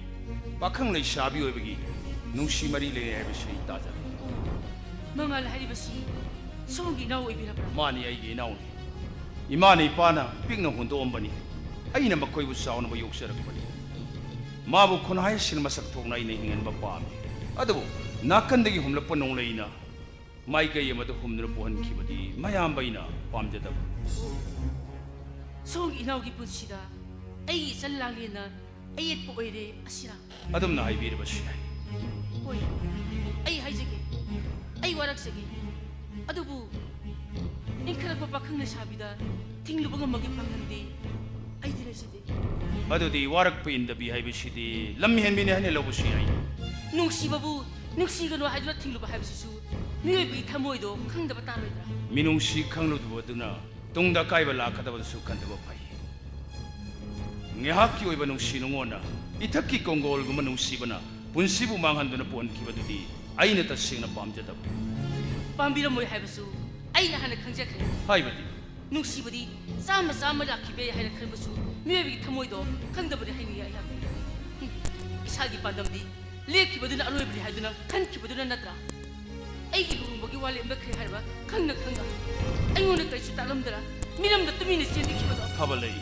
ꯄꯥꯈꯪ ꯂꯩꯁꯥꯕꯤ ꯑꯣꯏꯕꯒꯤ ꯅꯨꯡꯁꯤ ꯃꯔꯤ ꯂꯩꯅꯩ ꯍꯥꯏꯕꯁꯤ ꯑꯩ ꯇꯥꯖꯔꯦ꯫ ꯃꯉꯥꯜ ꯍꯥꯏꯔꯤꯕꯁꯤ ꯁꯣꯝꯒꯤ ꯏꯅꯥꯎ ꯑꯣꯏꯕꯤꯔꯕ꯭ꯔꯥ? ꯃꯥꯅꯤ, ꯑꯩꯒꯤ ꯏꯅꯥꯎꯅꯤ꯫ ꯏꯃꯥꯅ ꯏꯄꯥꯅ ꯄꯤꯛꯅ ꯍꯨꯟꯗꯣꯛꯑꯝꯕꯅꯤ꯫ ꯑꯩꯅ ꯃꯈꯣꯏꯕꯨ ꯆꯥꯎꯅꯕ ꯌꯣꯛꯆꯔꯛꯄꯅꯤ꯫ ꯃꯥꯕꯨ ꯈꯨꯟꯅꯥꯏꯁꯤꯅ ꯃꯁꯛ ꯊꯣꯛꯅ ꯑꯩꯅ ꯍꯤꯡꯍꯟꯕ ꯄꯥꯝꯃꯤ꯫ ꯑꯗꯨꯕꯨ ꯅꯥꯀꯟꯗꯒꯤ ꯍꯨꯝꯂꯛꯄ ꯅꯣꯡꯂꯩꯅ ꯃꯥꯏꯀꯩ ꯑꯃꯗ ꯍꯨꯝꯗꯨꯅ ꯄꯨꯍꯟꯈꯤꯕꯗꯤ ꯃꯌꯥꯝꯕ ꯑꯩꯅ ꯄꯥꯝꯖꯗꯕ꯫ ꯁꯣꯝꯒꯤ ꯏꯅꯥꯎꯒꯤ ꯄꯨꯟꯁꯤꯗ ꯑꯩꯒꯤ ꯏꯆꯟ ꯂꯥꯡꯂꯦꯟꯅ ꯑꯌꯦꯠꯄ ꯑꯣꯏꯔꯦ ꯑꯁꯤꯔꯥ? ꯑꯗꯨꯝꯅ ꯍꯥꯏꯕꯤꯔꯕꯁꯨ ꯌꯥꯏ꯫ ꯍꯣꯏ, ꯑꯩ ꯍꯥꯏꯖꯒꯦ, ꯑꯩ ꯋꯥꯔꯛꯆꯒꯦ꯫ ꯑꯗꯨꯕꯨ ꯏꯟꯈꯠꯂꯛꯄ ꯄꯥꯈꯪ ꯂꯩꯁꯥꯕꯤꯗ ꯊꯤꯡꯂꯨꯕ ꯉꯝꯕꯒꯤ ꯄꯥꯡꯒꯜꯗꯤ ꯑꯩꯗꯤ ꯂꯩꯖꯗꯦ꯫ ꯑꯗꯨꯗꯤ ꯋꯥꯔꯛꯄ ꯏꯟꯗꯕꯤ ꯍꯥꯏꯕꯁꯤꯗꯤ ꯂꯝ ꯍꯦꯟꯕꯤꯅꯤ ꯍꯥꯏꯅ ꯂꯧꯕꯁꯨ ꯌꯥꯏ꯫ ꯅꯨꯡꯁꯤꯕꯕꯨ ꯅꯨꯡꯁꯤꯒꯅꯨ ꯍꯥꯏꯗꯨꯅ ꯊꯤꯡꯂꯨꯕ ꯍꯥꯏꯕꯁꯤꯁꯨ ꯃꯤꯑꯣꯏꯕꯒꯤ ꯊꯃꯣꯏꯗꯣ ꯈꯪꯗꯕ ꯇꯥꯔꯣꯏꯗ꯭ꯔꯥ? ꯃꯤꯅꯨꯡꯁꯤ ꯈꯪꯂꯨꯗꯕꯗꯨꯅ ꯇꯨꯡꯗ ꯑꯀꯥꯏꯕ ꯂꯥꯛꯀꯗꯕꯗꯨꯁꯨ ꯈꯟꯗꯕ ꯐꯩ꯫ ꯉꯥꯏꯍꯥꯛꯀꯤ ꯑꯣꯏꯕ ꯅꯨꯡꯁꯤ ꯅꯨꯡꯉꯣꯟꯅ ꯏꯊꯛꯀꯤ ꯀꯣꯡꯒꯣꯜꯒꯨꯝꯕ ꯅꯨꯡꯁꯤꯕꯅ ꯄꯨꯟꯁꯤꯕꯨ ꯃꯥꯡꯍꯟꯗꯨꯅ ꯄꯨꯍꯟꯈꯤꯕꯗꯨꯗꯤ ꯑꯩꯅ ꯇꯁꯦꯡꯅ ꯄꯥꯝꯖꯗꯕ꯫ ꯄꯥꯝꯕꯤꯔꯝꯃꯣꯏ ꯍꯥꯏꯕꯁꯨ ꯑꯩꯅ ꯍꯥꯟꯅ ꯈꯪꯖꯈ꯭ꯔꯦ꯫ ꯍꯥꯏꯕꯗꯤ? ꯅꯨꯡꯁꯤꯕꯗꯤ ꯆꯥꯝꯃ ꯆꯥꯝꯃ ꯂꯥꯛꯈꯤꯕ ꯌꯥꯏ ꯍꯥꯏꯅ ꯈꯟꯕꯁꯨ ꯃꯤꯑꯣꯏꯕꯒꯤ ꯊꯃꯣꯏꯗꯣ ꯈꯪꯗꯕꯅꯤ ꯍꯥꯏꯅꯤꯡꯉꯤ ꯑꯩꯍꯥꯛ꯫ ꯍꯨꯝ, ꯏꯁꯥꯒꯤ ꯄꯥꯟꯗꯝꯗꯤ ꯂꯦꯞꯈꯤꯕꯗꯨꯅ ꯑꯔꯣꯏꯕꯅꯤ ꯍꯥꯏꯗꯨꯅ ꯈꯟꯈꯤꯕꯗꯨꯅ ꯅꯠꯇ꯭ꯔꯥ? ꯑꯩꯒꯤ ꯂꯨꯍꯣꯡꯕꯒꯤ ꯋꯥ ꯂꯦꯞꯅꯈ꯭ꯔꯦ ꯍꯥꯏꯕ ꯈꯪꯅ ꯈꯪꯅ ꯑꯩꯉꯣꯟꯗ ꯀꯔꯤꯁꯨ ꯇꯥꯛꯂꯝꯗꯅ ꯃꯤꯔꯝꯗ ꯇꯨꯃꯤꯟꯅ ꯆꯦꯟꯕꯤꯈꯤꯕꯗꯣ꯫ ꯐꯕ ꯂꯩ꯫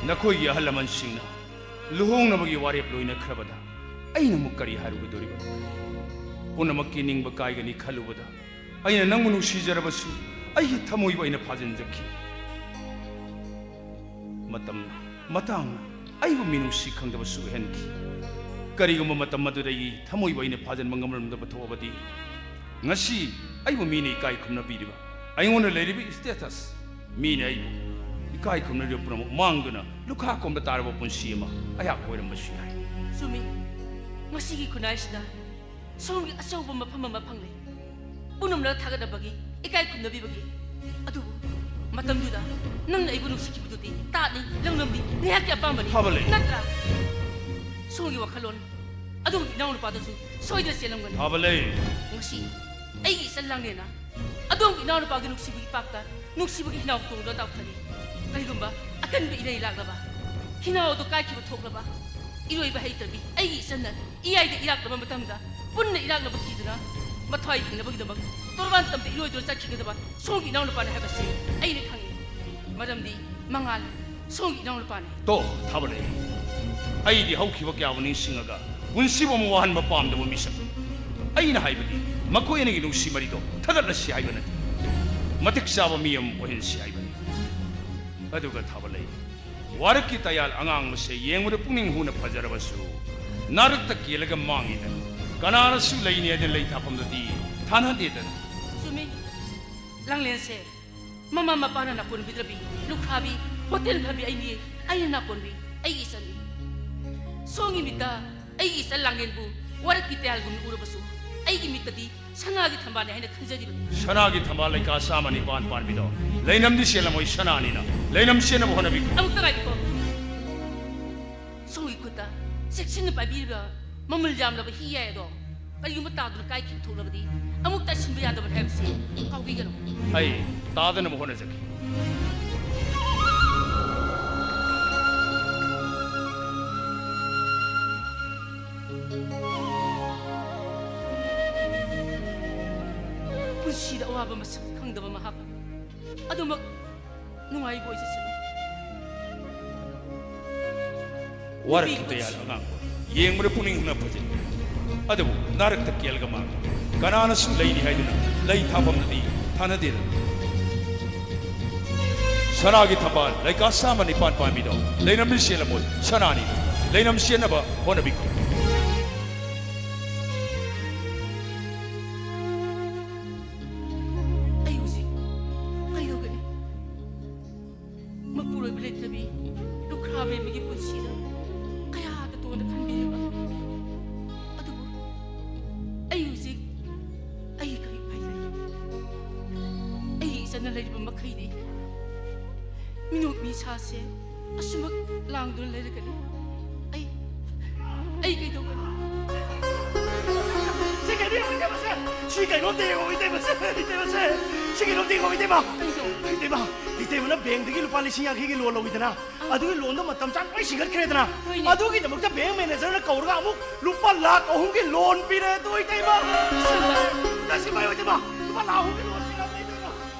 ꯅꯈꯣꯏꯒꯤ ꯑꯍꯜ ꯂꯃꯟꯁꯤꯡꯅ ꯂꯨꯍꯣꯡꯅꯕꯒꯤ ꯋꯥꯔꯦꯞ ꯂꯣꯏꯅꯈ꯭ꯔꯕꯗ ꯑꯩꯅ ꯑꯃꯨꯛ ꯀꯔꯤ ꯍꯥꯏꯔꯨꯒꯗꯧꯔꯤꯕꯅꯣ? ꯄꯨꯝꯅꯃꯛꯀꯤ ꯅꯤꯡꯕ ꯀꯥꯏꯒꯅꯤ ꯈꯜꯂꯨꯕꯗ ꯑꯩꯅ ꯅꯪꯕꯨ ꯅꯨꯡꯁꯤꯖꯔꯕꯁꯨ ꯑꯩꯒꯤ ꯊꯃꯣꯏꯕꯨ ꯑꯩꯅ ꯐꯥꯖꯤꯟꯖꯈꯤ꯫ ꯃꯇꯝꯅ, ꯃꯇꯥꯡꯅ ꯑꯩꯕꯨ ꯃꯤꯅꯨꯡꯁꯤ ꯈꯪꯗꯕꯁꯨ ꯑꯣꯏꯍꯟꯈꯤ꯫ ꯀꯔꯤꯒꯨꯝꯕ ꯃꯇꯝ ꯑꯗꯨꯗ ꯑꯩꯒꯤ ꯊꯃꯣꯏꯕꯨ ꯑꯩꯅ ꯐꯥꯖꯤꯟꯕ ꯉꯝꯂꯝꯗꯕ ꯊꯣꯛꯑꯕꯗꯤ, ꯉꯁꯤ ꯑꯩꯕꯨ ꯃꯤꯅ ꯏꯀꯥꯏ ꯈꯨꯝꯅꯕꯤꯔꯤꯕ, ꯑꯩꯉꯣꯟꯗ ꯂꯩꯔꯤꯕ status, ꯃꯤꯅ ꯑꯩꯕꯨ ꯏꯀꯥꯏ ꯈꯨꯝꯅꯔꯤꯕ ꯄꯨꯝꯅꯃꯛ ꯃꯥꯡꯗꯨꯅ ꯂꯨꯈꯥ ꯀꯣꯟꯕ ꯇꯥꯔꯕ ꯄꯨꯟꯁꯤ ꯑꯃ ꯑꯩꯍꯥꯛ ꯑꯣꯏꯔꯝꯕꯁꯨ ꯌꯥꯏ꯫ ꯆꯨꯝꯃꯤ꯫ ꯉꯁꯤꯒꯤ ꯈꯨꯟꯅꯥꯏꯁꯤꯗ ꯁꯣꯝꯒꯤ ꯑꯆꯧꯕ ꯃꯐꯝ ꯑꯃ ꯐꯪꯂꯦ꯫ ꯄꯨꯝꯅꯃꯛꯅ ꯊꯥꯒꯠꯅꯕꯒꯤ, ꯏꯀꯥꯏ ꯈꯨꯝꯅꯕꯤꯕꯒꯤ꯫ ꯑꯗꯨꯕꯨ ꯃꯇꯝꯗꯨꯗ ꯅꯪꯅ ꯑꯩꯕꯨ ꯅꯨꯡꯁꯤꯈꯤꯕꯗꯨꯗꯤ ꯇꯥꯠꯅꯤ, ꯂꯧꯅꯝꯅꯤ, ꯉꯥꯏꯍꯥꯛꯀꯤ ꯑꯄꯥꯝꯕꯅꯤ꯫ ꯊꯥꯕ ꯂꯩ꯫ ꯅꯠꯇ꯭ꯔꯥ? ꯁꯣꯝꯒꯤ ꯋꯥꯈꯜꯂꯣꯟ ꯑꯗꯣꯝꯒꯤ ꯏꯅꯥꯎꯅꯨꯄꯥꯗꯁꯨ ꯁꯣꯏꯗꯅ ꯆꯦꯜꯂꯝꯒꯅꯤ꯫ ꯊꯥꯕ ꯂꯩ꯫ ꯉꯁꯤ ꯑꯩꯒꯤ ꯏꯆꯟ ꯂꯥꯡꯂꯦꯟꯅ ꯑꯗꯣꯝꯒꯤ ꯏꯅꯥꯎꯅꯨꯄꯥꯒꯤ ꯅꯨꯡꯁꯤꯕꯒꯤ ꯏꯄꯥꯛꯇ ꯅꯨꯡꯁꯤꯕꯒꯤ ꯍꯤꯅꯥꯎ ꯇꯣꯡꯗꯨꯅ ꯇꯥꯎꯊꯔꯤ꯫ ꯀꯔꯤꯒꯨꯝꯕ ꯑꯀꯟꯕ ꯏꯔꯩ ꯂꯥꯛꯂꯕ, ꯍꯤꯅꯥꯎ ꯑꯗꯨ ꯀꯥꯏꯈꯤꯕ ꯊꯣꯛꯂꯕ, ꯏꯔꯣꯏꯕ ꯍꯩꯇ꯭ꯔꯕꯤ ꯑꯩꯒꯤ ꯏꯆꯟꯅ ꯏꯌꯥꯏꯗ ꯏꯔꯥꯛꯂꯕ ꯃꯇꯝꯗ, ꯄꯨꯟꯅ ꯏꯔꯥꯛꯅꯕ ꯀꯤꯗꯨꯅ ꯃꯊ꯭ꯋꯥꯏ ꯊꯦꯡꯅꯕꯒꯤꯗꯃꯛ ꯇꯣꯔꯕꯥꯟ ꯇꯝꯗ ꯏꯔꯣꯏꯗꯨꯅ ꯆꯠꯈꯤꯒꯗꯕ ꯁꯣꯝꯒꯤ ꯏꯅꯥꯎꯅꯨꯄꯥꯅꯤ ꯍꯥꯏꯕꯁꯤ ꯑꯩꯅ ꯈꯪꯏ꯫ ꯃꯔꯝꯗꯤ ꯃꯉꯥꯜ ꯁꯣꯝꯒꯤ ꯏꯅꯥꯎꯅꯨꯄꯥꯅꯤ꯫ ꯇꯣ, ꯊꯥꯕ ꯂꯩ꯫ ꯑꯩꯗꯤ ꯍꯧꯈꯤꯕ ꯀꯌꯥꯕꯨ ꯅꯤꯡꯁꯤꯡꯉꯒ ꯄꯨꯟꯁꯤꯕꯨ ꯑꯃꯨꯛ ꯋꯥꯍꯟꯕ ꯄꯥꯝꯗꯕ ꯃꯤꯁꯛꯅꯤ꯫ ꯑꯩꯅ ꯍꯥꯏꯕꯗꯤ ꯃꯈꯣꯏ ꯑꯅꯤꯒꯤ ꯅꯨꯡꯁꯤ ꯃꯔꯤꯗꯣ ꯊꯗꯠꯂꯁꯤ ꯍꯥꯏꯕ ꯅꯠꯇꯦ, ꯃꯇꯤꯛ ꯆꯥꯕ ꯃꯤ ꯑꯃ ꯑꯣꯏꯍꯟꯁꯤ ꯍꯥꯏꯕꯅꯤ꯫ ꯑꯗꯨꯒ ꯊꯥꯕ ꯂꯩ, ꯋꯥꯔꯛꯀꯤ ꯇꯌꯥꯜ ꯑꯉꯥꯡꯕꯁꯦ ꯌꯦꯡꯕꯗ ꯄꯨꯛꯅꯤꯡ ꯍꯨꯅ ꯐꯖꯔꯕꯁꯨ ꯅꯥꯔꯛꯇ ꯀꯦꯜꯂꯒ ꯃꯥꯡꯉꯤꯗꯅ, ꯀꯅꯥꯅꯁꯨ ꯂꯩꯅꯤ ꯍꯥꯏꯗꯅ ꯂꯩ ꯊꯥꯐꯝꯗꯗꯤ ꯊꯥꯅꯗꯦꯗꯅ꯫ ꯆꯨꯝꯃꯤ꯫ ꯂꯥꯡꯂꯦꯟꯁꯦ ꯃꯃꯥ ꯃꯄꯥꯅ ꯅꯥꯀꯣꯟꯕꯤꯗ꯭ꯔꯕꯤ, ꯂꯨꯈ꯭ꯔꯥꯕꯤ, ꯍꯣꯇꯦꯜ ꯐꯝꯕꯤ ꯑꯩꯅꯤ, ꯑꯩꯅ ꯅꯥꯀꯣꯟꯕꯤ, ꯑꯩꯒꯤ ꯏꯆꯟꯅꯤ꯫ ꯁꯣꯝꯒꯤ ꯃꯤꯠꯇ ꯑꯩꯒꯤ ꯏꯆꯟ ꯂꯥꯡꯂꯦꯟꯕꯨ ꯋꯥꯔꯛꯀꯤ ꯇꯌꯥꯜꯒꯨꯝꯅ ꯎꯔꯕꯁꯨ, ꯑꯩꯒꯤ ꯃꯤꯠꯇꯗꯤ ꯁꯅꯥꯒꯤ ꯊꯝꯕꯥꯜꯅꯤ ꯍꯥꯏꯅ ꯈꯟꯖꯔꯤꯕꯅꯤ꯫ ꯁꯅꯥꯒꯤ ꯊꯝꯕꯥꯜ ꯂꯩꯀꯥ ꯆꯥꯝꯃ ꯅꯤꯄꯥꯟ ꯄꯥꯟꯕꯤꯗꯣ ꯂꯩꯅꯝꯗꯤ ꯆꯦꯜꯂꯝꯃꯣꯏ, ꯁꯅꯥꯅꯤꯅ ꯂꯩꯅꯝ ꯆꯦꯟꯅꯕ ꯍꯣꯠꯅꯕꯤꯈꯣ꯫ ꯑꯃꯨꯛꯇ ꯉꯥꯏꯕꯤꯈꯣ꯫ ꯁꯣꯝꯒꯤ ꯈꯨꯠꯇ ꯆꯦꯛꯁꯤꯟꯅ ꯄꯥꯏꯕꯤꯔꯤꯕ ꯃꯃꯜ ꯌꯥꯝꯂꯕ ꯍꯤ ꯌꯥꯏ ꯑꯗꯣ ꯀꯔꯤꯒꯨꯝꯕ ꯇꯥꯗꯨꯅ ꯀꯥꯏꯈꯤꯕ ꯊꯣꯛꯂꯕꯗꯤ ꯑꯃꯨꯛ ꯇꯥꯁꯤꯟꯕ ꯌꯥꯗꯕꯅꯤ ꯍꯥꯏꯕꯁꯤ ꯀꯥꯎꯕꯤꯒꯅꯨ꯫ ꯑꯩ ꯇꯥꯗꯅꯕ ꯍꯣꯠꯅꯖꯒꯦ꯫ ꯄꯨꯟꯁꯤꯗ ꯑꯋꯥꯕ ꯃꯁꯛ ꯈꯪꯗꯕ ꯃꯍꯥꯛ ꯑꯗꯨꯃꯛ ꯅꯨꯡꯉꯥꯏꯕ ꯑꯣꯏꯖꯁꯅꯨ꯫ ꯋꯥꯔꯛꯀꯤ ꯅꯨꯄꯤ ꯇꯌꯥꯜ ꯄꯨꯟꯁꯤ ꯑꯉꯥꯡꯕ ꯌꯦꯡꯕꯗ ꯄꯨꯛꯅꯤꯡ ꯍꯨꯅ ꯐꯖꯩ, ꯑꯗꯨꯕꯨ ꯅꯥꯔꯛꯇ ꯀꯦꯜꯂꯒ ꯃꯥꯡꯉꯤ꯫ ꯀꯅꯥꯅꯁꯨ ꯂꯩꯅꯤ ꯍꯥꯏꯗꯨꯅ ꯂꯩ ꯊꯥꯐꯝꯗꯗꯤ ꯊꯥꯅꯗꯦꯗꯅ꯫ ꯁꯅꯥꯒꯤ ꯊꯝꯕꯥꯜ ꯂꯩꯀꯥ ꯆꯥꯝꯃ ꯅꯤꯄꯥꯟ ꯄꯥꯟꯕꯤꯗꯣ ꯂꯩꯅꯝꯗꯤ ꯆꯦꯜꯂꯝꯃꯣꯏ, ꯁꯅꯥꯅꯤ꯫ ꯂꯩꯅꯝ ꯆꯦꯟꯅꯕ ꯍꯣꯠꯅꯕꯤꯈꯣ꯫ ꯑꯩ ꯍꯧꯖꯤꯛ ꯀꯩꯗꯧꯒꯅꯤ? ꯃꯄꯨꯔꯣꯏꯕ ꯂꯩꯇ꯭ꯔꯕꯤ ꯂꯨꯈ꯭ꯔꯥꯕꯤ ꯑꯃꯒꯤ ꯄꯨꯟꯁꯤꯗ ꯀꯌꯥꯗ ꯇꯣꯟꯅ ꯈꯟꯕꯤꯔꯤꯕ? ꯑꯗꯨꯕꯨ ꯑꯩ ꯍꯧꯖꯤꯛ ꯑꯩ ꯀꯔꯤ ꯎꯄꯥꯏ ꯂꯩ? ꯑꯩ ꯏꯆꯟꯅ ꯂꯩꯔꯤꯕ ꯃꯈꯩꯗꯤ ꯃꯤꯅꯣꯛ ꯃꯤꯁꯥꯁꯦ ꯑꯁꯨꯃꯛ ꯂꯥꯡꯗꯨꯅ ꯂꯩꯔꯒꯅꯤ꯫ ꯑꯩ ꯑꯩ ꯀꯩꯗꯧꯒꯅꯤ? ꯁꯤ ꯀꯩꯅꯣ ꯌꯦꯡꯉꯣ, ꯏꯇꯩꯃꯁꯦ! ꯁꯤ ꯀꯩꯅꯣ ꯌꯦꯡꯉꯣ, ꯏꯇꯩꯃꯁꯦ! ꯏꯇꯩꯃꯁꯦ! ꯁꯤ ꯀꯩꯅꯣ ꯌꯦꯡꯉꯣ, ꯏꯇꯩꯃ! ꯀꯩꯅꯣ? ꯏꯇꯩꯃ! ꯏꯇꯩꯃꯅ ꯕꯦꯡꯗꯒꯤ ꯂꯨꯄꯥ ꯂꯤꯁꯤꯡ ꯌꯥꯡꯈꯩꯒꯤ ꯂꯣꯟ ꯂꯧꯋꯤꯗꯅ, ꯑꯥ꯫ ꯑꯗꯨꯒꯤ ꯂꯣꯟꯗꯣ ꯃꯇꯝ ꯆꯥꯅ ꯂꯣꯏ ꯁꯤꯡꯒꯠꯈ꯭ꯔꯦꯗꯅ꯫ ꯍꯣꯏꯅꯦ꯫ ꯑꯗꯨꯒꯤꯗꯃꯛꯇ ꯕꯦꯡ ꯃꯦꯅꯦꯖꯔꯅ ꯀꯧꯔꯒ ꯑꯃꯨꯛ ꯂꯨꯄꯥ ꯂꯥꯈ ꯑꯍꯨꯝꯒꯤ ꯂꯣꯟ ꯄꯤꯔꯦ ꯑꯗꯣ, ꯏꯇꯩꯃ! ꯏꯁ! ꯏꯁ! ꯏꯁ! ꯏꯁ! ꯏꯃꯥꯏ, ꯏꯇꯩꯃ! ꯂꯨꯄꯥ ꯂꯥꯈ ꯑꯍꯨꯝꯒꯤ ꯂꯣꯟ ꯄꯤꯔꯦ, ꯏꯇꯩꯃ!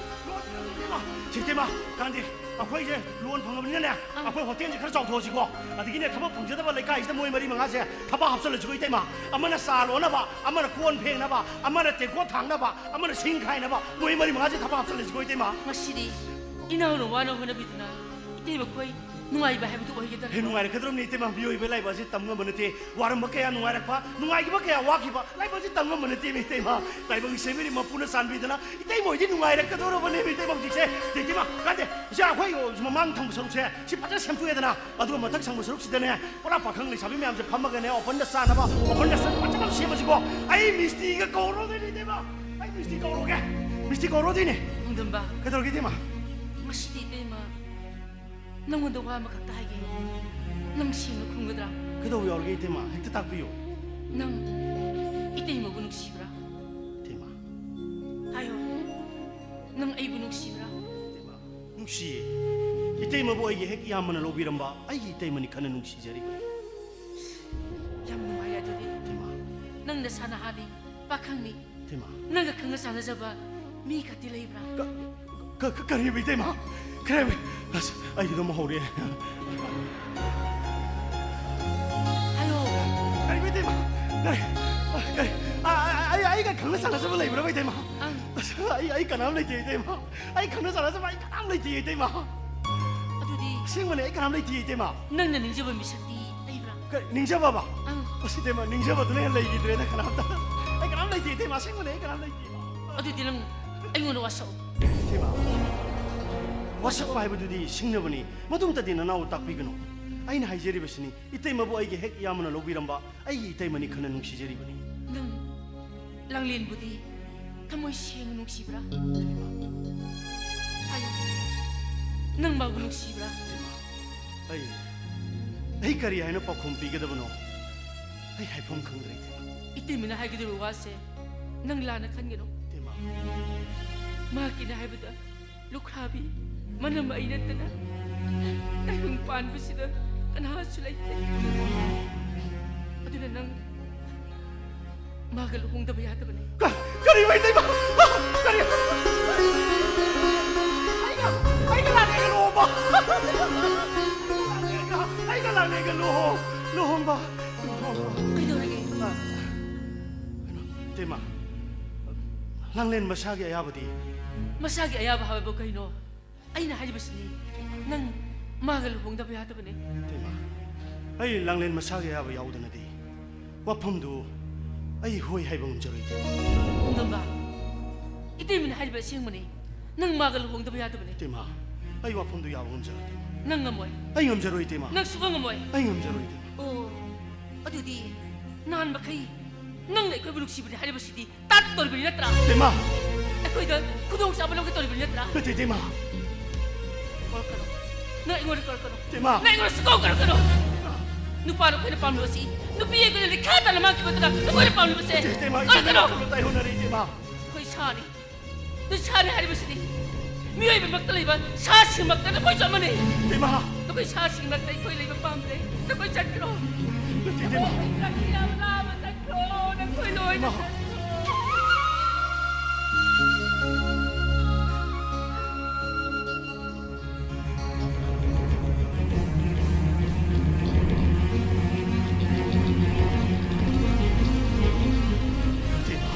ꯂꯣꯟ ꯄꯤꯔꯦ, ꯏꯇꯩꯃ! ꯁꯤ, ꯏꯇꯩꯃ, ꯀꯥꯟꯗꯦ, ꯑꯩꯈꯣꯏꯁꯦ ꯂꯣꯟ ꯐꯪꯉꯕꯅꯤꯅꯅꯦ, ꯑꯥ꯫ ꯑꯩꯈꯣꯏ ꯍꯣꯇꯦꯜꯁꯦ ꯈꯔ ꯆꯥꯎꯊꯣꯛꯑꯁꯤꯀꯣ꯫ ꯑꯗꯒꯤꯅꯦ, ꯊꯕꯛ ꯐꯪꯖꯗꯕ ꯂꯩꯀꯥꯏꯁꯤꯗ ꯃꯣꯏ ꯃꯔꯤ ꯃꯉꯥꯁꯦ ꯊꯕꯛ ꯍꯥꯞꯆꯜꯂꯁꯤꯀꯣ, ꯏꯇꯩꯃ꯫ ꯑꯃꯅ ꯆꯥ ꯂꯣꯟꯅꯕ, ꯑꯃꯅ ꯀꯣꯟ ꯐꯦꯡꯅꯕ, ꯑꯃꯅ ꯇꯦꯡꯀꯣꯠ ꯊꯥꯡꯅꯕ, ꯑꯃꯅ ꯁꯤꯡ ꯈꯥꯏꯅꯕ, ꯃꯣꯏ ꯃꯔꯤ ꯃꯉꯥꯁꯦ ꯊꯕꯛ ꯍꯥꯞꯆꯜꯂꯁꯤꯀꯣ, ꯏꯇꯩꯃ꯫ ꯉꯁꯤꯗꯤ ꯏꯅꯥꯎꯅ ꯋꯥꯅ ꯍꯣꯠꯅꯕꯤꯗꯨꯅ ꯏꯇꯩꯃ ꯈꯣꯏ ꯅꯨꯡꯉꯥꯏꯕ ꯍꯥꯏꯕꯗꯨ ꯑꯣꯏꯒꯗ꯭ꯔꯥ? ꯍꯦ, ꯅꯨꯡꯉꯥꯏꯔꯛꯀꯗ꯭ꯔꯕꯅꯤ, ꯏꯇꯩꯃ꯫ ꯃꯤꯑꯣꯏꯕ ꯂꯥꯏꯕꯛ ꯑꯁꯤ ꯇꯝ ꯉꯝꯕ ꯅꯠꯇꯦ꯫ ꯋꯥꯔꯝꯕ ꯀꯌꯥ ꯅꯨꯡꯉꯥꯏꯔꯛꯄ, ꯅꯨꯡꯉꯥꯏꯈꯤꯕ ꯀꯌꯥ ꯋꯥꯈꯤꯕ, ꯂꯥꯏꯕꯛ ꯑꯁꯤ ꯇꯝ ꯉꯝꯕ ꯅꯠꯇꯦ, ꯏꯇꯩꯃ꯫ ꯂꯥꯏꯕꯛ ꯁꯦꯝꯕꯤꯔꯤ ꯃꯄꯨꯅ ꯆꯥꯟꯕꯤꯗꯅ ꯏꯇꯩꯃ ꯍꯣꯏꯗꯤ ꯅꯨꯡꯉꯥꯏꯔꯛꯀꯗꯧꯔꯕꯅꯦ, ꯏꯇꯩꯃ, ꯍꯧꯖꯤꯛꯁꯦ꯫ ꯏꯇꯩꯃ, ꯀꯥꯟꯗꯦ, ꯁꯤ ꯑꯩꯈꯣꯏ ꯃꯃꯥꯡ ꯊꯪꯕ ꯁꯔꯨꯛꯁꯦ, ꯁꯤ ꯐꯖꯅ ꯁꯦꯝꯗꯣꯛꯑꯦꯗꯅ, ꯑꯗꯨꯒ ꯃꯊꯛ ꯊꯪꯕ ꯁꯔꯨꯛꯁꯤꯗꯅꯦ, ꯄꯨꯔꯥ ꯄꯥꯈꯪ ꯂꯩꯁꯥꯕꯤ ꯃꯌꯥꯝꯁꯦ ꯐꯝꯃꯒꯅꯦ, open ꯗ ꯆꯥꯅꯕ, open ꯗ ꯆꯥꯅꯕ ꯐꯖꯅ ꯁꯦꯝꯃꯁꯤꯀꯣ꯫ ꯑꯩ ꯃꯤꯁꯇ꯭ꯔꯤꯒ ꯀꯧꯔꯨꯗꯣꯏꯅꯦ, ꯏꯇꯩꯃ꯫ ꯑꯩ ꯃꯤꯁꯇ꯭ꯔꯤ ꯀꯧꯔꯨꯒꯦ꯫ ꯃꯤꯁꯇ꯭ꯔꯤ ꯀꯧꯔꯨꯗꯣꯏꯅꯦ꯫ ꯅꯣꯡꯗꯝꯕ꯫ ꯀꯩꯗꯧꯔꯒꯦ, ꯏꯇꯩꯃ? ꯉꯁꯤꯗꯤ ꯏꯇꯩꯃ ꯅꯪꯉꯣꯟꯗ ꯋꯥ ꯑꯃꯈꯛꯇ ꯍꯥꯏꯒꯦ꯫ ꯅꯪ ꯁꯦꯡꯅ ꯈꯨꯝꯒꯗ꯭ꯔꯥ? ꯀꯩꯗꯧꯕ ꯌꯥꯎꯔꯒꯦ, ꯏꯇꯩꯃ? ꯍꯦꯛꯇ ꯇꯥꯛꯄꯤꯌꯨ꯫ ꯅꯪ ꯏꯇꯩꯃꯕꯨ ꯅꯨꯡꯁꯤꯕ꯭ꯔꯥ? ꯏꯇꯩꯃ꯫ ꯍꯥꯏꯌꯣ꯫ ꯅꯪ ꯑꯩꯕꯨ ꯅꯨꯡꯁꯤꯕ꯭ꯔꯥ? ꯏꯇꯩꯃ, ꯅꯨꯡꯁꯤꯌꯦ꯫ ꯏꯇꯩꯃꯕꯨ ꯑꯩꯒꯤ ꯍꯦꯛ ꯏꯌꯥꯝꯕꯅ ꯂꯧꯕꯤꯔꯝꯕ ꯑꯩꯒꯤ ꯏꯇꯩꯃꯅꯤ ꯈꯟꯅ ꯅꯨꯡꯁꯤꯖꯔꯤ꯫ ꯌꯥꯝ ꯅꯨꯡꯉꯥꯏꯔꯦ ꯑꯗꯨꯗꯤ꯫ ꯏꯇꯩꯃ꯫ ꯅꯪ ꯅꯁꯥ ꯅꯍꯥꯅꯤ, ꯄꯥꯈꯪꯅꯤ꯫ ꯏꯇꯩꯃ꯫ ꯅꯪꯒ ꯈꯪꯅ ꯆꯥꯟꯅꯖꯕ ꯃꯤ ꯈꯛꯇꯤ ꯂꯩꯕ꯭ꯔꯥ? ꯀ-, ꯀ-, ꯀ-, ꯀꯔꯤꯕ, ꯏꯇꯩꯃ? ꯀꯔꯤꯕ? ꯑꯁ, ꯑꯩ ꯑꯗꯨꯝ ꯍꯧꯔꯦ꯫ ꯍꯥꯏꯌꯣ꯫ ꯀꯔꯤꯕ, ꯏꯇꯩꯃ? ꯀꯔꯤ? ꯀꯔꯤ? ꯑ, ꯑ, ꯑ, ꯑꯩ, ꯑꯩꯒ ꯈꯪꯅ ꯆꯥꯟꯅꯖꯕ ꯂꯩꯕ꯭ꯔꯕ, ꯏꯇꯩꯃ? ꯑꯪ꯫ ꯑꯁ, ꯑꯩ, ꯑꯩ ꯀꯅꯥꯝ ꯂꯩꯇꯦ, ꯏꯇꯩꯃ꯫ ꯑꯩ ꯈꯪꯅ ꯆꯥꯟꯅꯖꯕ ꯑꯩ ꯀꯅꯥꯝ ꯂꯩꯇꯦ, ꯏꯇꯩꯃ꯫ ꯑꯗꯨꯗꯤ ꯑꯁꯦꯡꯕꯅꯦ, ꯑꯩ ꯀꯅꯥꯝ ꯂꯩꯇꯦ, ꯏꯇꯩꯃ꯫ ꯅꯪꯅ ꯅꯤꯡꯖꯕ ꯃꯤꯁꯛꯇꯤ ꯂꯩꯕ꯭ꯔꯥ? ꯀ-, ꯅꯤꯡꯖꯕꯕ? ꯑꯪ꯫ ꯑꯁ, ꯏꯇꯩꯃ, ꯅꯤꯡꯖꯕꯗꯨꯅ ꯍꯦꯟꯅ ꯂꯩꯈꯤꯗ꯭ꯔꯦꯗ ꯀꯅꯥꯝꯇ꯫ ꯑꯩ ꯀꯅꯥꯝ ꯂꯩꯇꯦ, ꯏꯇꯩꯃ, ꯑꯁꯦꯡꯕꯅꯦ, ꯑꯩ ꯀꯅꯥꯝ ꯂꯩꯇꯦ꯫ ꯑꯗꯨꯗꯤ ꯅꯪ ꯑꯩꯉꯣꯟꯗ ꯋꯥꯁꯛꯎ꯫ ꯏꯇꯩꯃ꯫ ꯋꯥꯁꯛꯄ ꯍꯥꯏꯕꯗꯨꯗꯤ ꯁꯤꯡꯅꯕꯅꯤ꯫ ꯃꯗꯨꯝꯇꯗꯤ ꯅꯅꯥꯎ ꯇꯥꯛꯄꯤꯒꯅꯨ꯫ ꯑꯩꯅ ꯍꯥꯏꯖꯔꯤꯕꯁꯤꯅꯤ, ꯏꯇꯩꯃꯕꯨ ꯑꯩꯒꯤ ꯍꯦꯛ ꯏꯌꯥꯝꯕꯅ ꯂꯧꯕꯤꯔꯝꯕ ꯑꯩꯒꯤ ꯏꯇꯩꯃꯅꯤ ꯈꯟꯅ ꯅꯨꯡꯁꯤꯖꯔꯤꯕꯅꯤ꯫ ꯅꯪ ꯂꯥꯡꯂꯦꯟꯕꯨꯗꯤ ꯊꯃꯣꯏ ꯁꯦꯡꯅ ꯅꯨꯡꯁꯤꯕ꯭ꯔꯥ? ꯍꯥꯏꯌꯨ, ꯅꯪ ꯃꯥꯕꯨ ꯅꯨꯡꯁꯤꯕ꯭ꯔꯥ? ꯏꯇꯩꯃ, ꯑꯩ, ꯑꯩ ꯀꯔꯤ ꯍꯥꯏꯅ ꯄꯥꯎꯈꯨꯝ ꯄꯤꯒꯗꯕꯅꯣ? ꯑꯩ ꯍꯥꯏꯐꯝ ꯈꯪꯗ꯭ꯔꯦ, ꯏꯇꯩꯃ꯫ ꯏꯇꯩꯃꯅ ꯍꯥꯏꯒꯗꯧꯔꯤꯕ ꯋꯥꯁꯦ ꯅꯪ ꯂꯥꯟꯅ ꯈꯟꯒꯅꯨ꯫ ꯏꯇꯩꯃ꯫ ꯃꯍꯥꯛꯀꯤꯅ ꯍꯥꯏꯕꯗ ꯂꯨꯈ꯭ꯔꯥꯕꯤ ꯃꯅꯝ ꯑꯩ ꯅꯠꯇꯅ ꯇꯥꯏꯕꯪ ꯄꯥꯟꯕꯁꯤꯗ ꯀꯅꯥꯁꯨ ꯂꯩꯇꯦ꯫ ꯑꯗꯨꯅ ꯅꯪ ꯃꯥꯒ ꯂꯨꯍꯣꯡꯗꯕ ꯌꯥꯗꯕꯅꯦ꯫ ꯀ-, ꯀꯔꯤ ꯋꯥꯏꯗꯩꯕ? ꯀꯔꯤ? ꯑꯩꯒ, ꯑꯩꯒ ꯂꯥꯛꯅꯩꯒ ꯂꯨꯍꯣꯡꯕ? ꯑꯩꯒ ꯂꯥꯛꯅꯩꯒ ꯂꯨꯍꯣꯡ-, ꯂꯨꯍꯣꯡꯕ? ꯂꯨꯍꯣꯡꯕ? ꯀꯩꯗꯧꯔꯒꯦ? ꯑ, ꯀꯩꯅꯣ, ꯏꯇꯩꯃ, ꯂꯥꯡꯂꯦꯟ ꯃꯁꯥꯒꯤ ꯑꯌꯥꯕꯗꯤ? ꯃꯁꯥꯒꯤ ꯑꯌꯥꯕ ꯍꯥꯏꯕꯕꯨ ꯀꯩꯅꯣ? ꯑꯩꯅ ꯍꯥꯏꯔꯤꯕꯁꯤꯅꯤ, ꯅꯪ ꯃꯥꯒ ꯂꯨꯍꯣꯡꯗꯕ ꯌꯥꯗꯕꯅꯦ꯫ ꯏꯇꯩꯃ, ꯑꯩ ꯂꯥꯡꯂꯦꯟ ꯃꯁꯥꯒꯤ ꯑꯌꯥꯕ ꯌꯥꯎꯗꯅꯗꯤ ꯋꯥꯐꯝꯗꯨ ꯑꯩ ꯍꯣꯏ ꯍꯥꯏꯕ ꯉꯝꯖꯔꯣꯏ, ꯏꯇꯩꯃ꯫ ꯄꯨꯡꯗꯝꯕ, ꯏꯇꯩꯃꯅ ꯍꯥꯏꯔꯤꯕ ꯑꯁꯦꯡꯕꯅꯤ꯫ ꯅꯪ ꯃꯥꯒ ꯂꯨꯍꯣꯡꯗꯕ ꯌꯥꯗꯕꯅꯤ꯫ ꯏꯇꯩꯃ, ꯑꯩ ꯋꯥꯐꯝꯗꯨ ꯌꯥꯕ ꯉꯝꯖꯔꯣꯏ, ꯏꯇꯩꯃ꯫ ꯅꯪ ꯉꯝꯃꯣꯏ꯫ ꯑꯩ ꯉꯝꯖꯔꯣꯏ, ꯏꯇꯩꯃ꯫ ꯅꯪ ꯁꯨꯡꯉꯝ ꯉꯝꯃꯣꯏ꯫ ꯑꯩ ꯉꯝꯖꯔꯣꯏ, ꯏꯇꯩꯃ꯫ ꯑꯣ, ꯑꯗꯨꯗꯤ ꯅꯍꯥꯟ ꯃꯈꯩ ꯅꯪꯅ ꯑꯩꯈꯣꯏꯕꯨ ꯅꯨꯡꯁꯤꯕꯅꯤ ꯍꯥꯏꯔꯤꯕꯁꯤꯗꯤ ꯇꯥꯠ ꯇꯧꯔꯤꯕꯅꯤ ꯅꯠꯇ꯭ꯔꯥ? ꯏꯇꯩꯃ! ꯑꯩꯈꯣꯏꯗ ꯈꯨꯗꯣꯡꯆꯥꯕ ꯂꯧꯒꯦ ꯇꯧꯔꯤꯕꯅꯤ ꯅꯠꯇ꯭ꯔꯥ? ꯅꯠꯇꯦ, ꯏꯇꯩꯃ꯫ ꯀꯧꯔꯛꯀꯅꯨ꯫ ꯅꯪ ꯑꯩꯉꯣꯟꯗ ꯀꯧꯔꯛꯀꯅꯨ꯫ ꯏꯇꯩꯃ! ꯅꯪ ꯑꯩꯉꯣꯟꯗ ꯁꯨꯀꯧ ꯀꯧꯔꯛꯀꯅꯨ꯫ ꯅꯨꯄꯥꯅ ꯑꯩꯈꯣꯏꯅ ꯄꯥꯝꯂꯤꯕꯁꯤ ꯅꯨꯄꯤ ꯑꯩꯈꯣꯏꯅ ꯂꯩꯈꯥ ꯇꯥꯅ ꯃꯥꯡꯈꯤꯕꯗꯨꯅ ꯑꯩꯈꯣꯏꯅ ꯄꯥꯝꯂꯤꯕꯁꯦ ꯅꯠꯇꯦ, ꯏꯇꯩꯃ, ꯏꯇꯩꯃ, ꯀꯧꯔꯛꯀꯅꯨ꯫ ꯋꯥꯈꯜꯂꯣꯟ ꯇꯥꯏ ꯍꯣꯠꯅꯔꯤ, ꯏꯇꯩꯃ꯫ ꯑꯩꯈꯣꯏ ꯁꯥꯅꯤ꯫ ꯅꯣꯏ ꯁꯥꯅꯤ ꯍꯥꯏꯔꯤꯕꯁꯤꯗꯤ ꯃꯤꯑꯣꯏꯕꯃꯛꯇ ꯂꯩꯕ ꯁꯥꯁꯤꯡꯃꯛꯇ ꯅꯈꯣꯏꯁꯨ ꯑꯃꯅꯤ꯫ ꯏꯇꯩꯃ! ꯅꯈꯣꯏ ꯁꯥꯁꯤꯡꯃꯛꯇ ꯑꯩꯈꯣꯏ ꯂꯩꯕ ꯄꯥꯝꯗ꯭ꯔꯦ꯫ ꯅꯈꯣꯏ ꯆꯠꯈ꯭ꯔꯣ꯫ ꯅꯠꯇꯦ, ꯏꯇꯩꯃ꯫ ꯅꯈꯣꯏ ꯆꯠꯈ꯭ꯔꯣ, ꯅꯈꯣꯏ ꯂꯣꯏꯅ ꯏꯃꯥ! ꯆꯠꯈ꯭ꯔꯣ꯫ ꯏꯇꯩꯃ!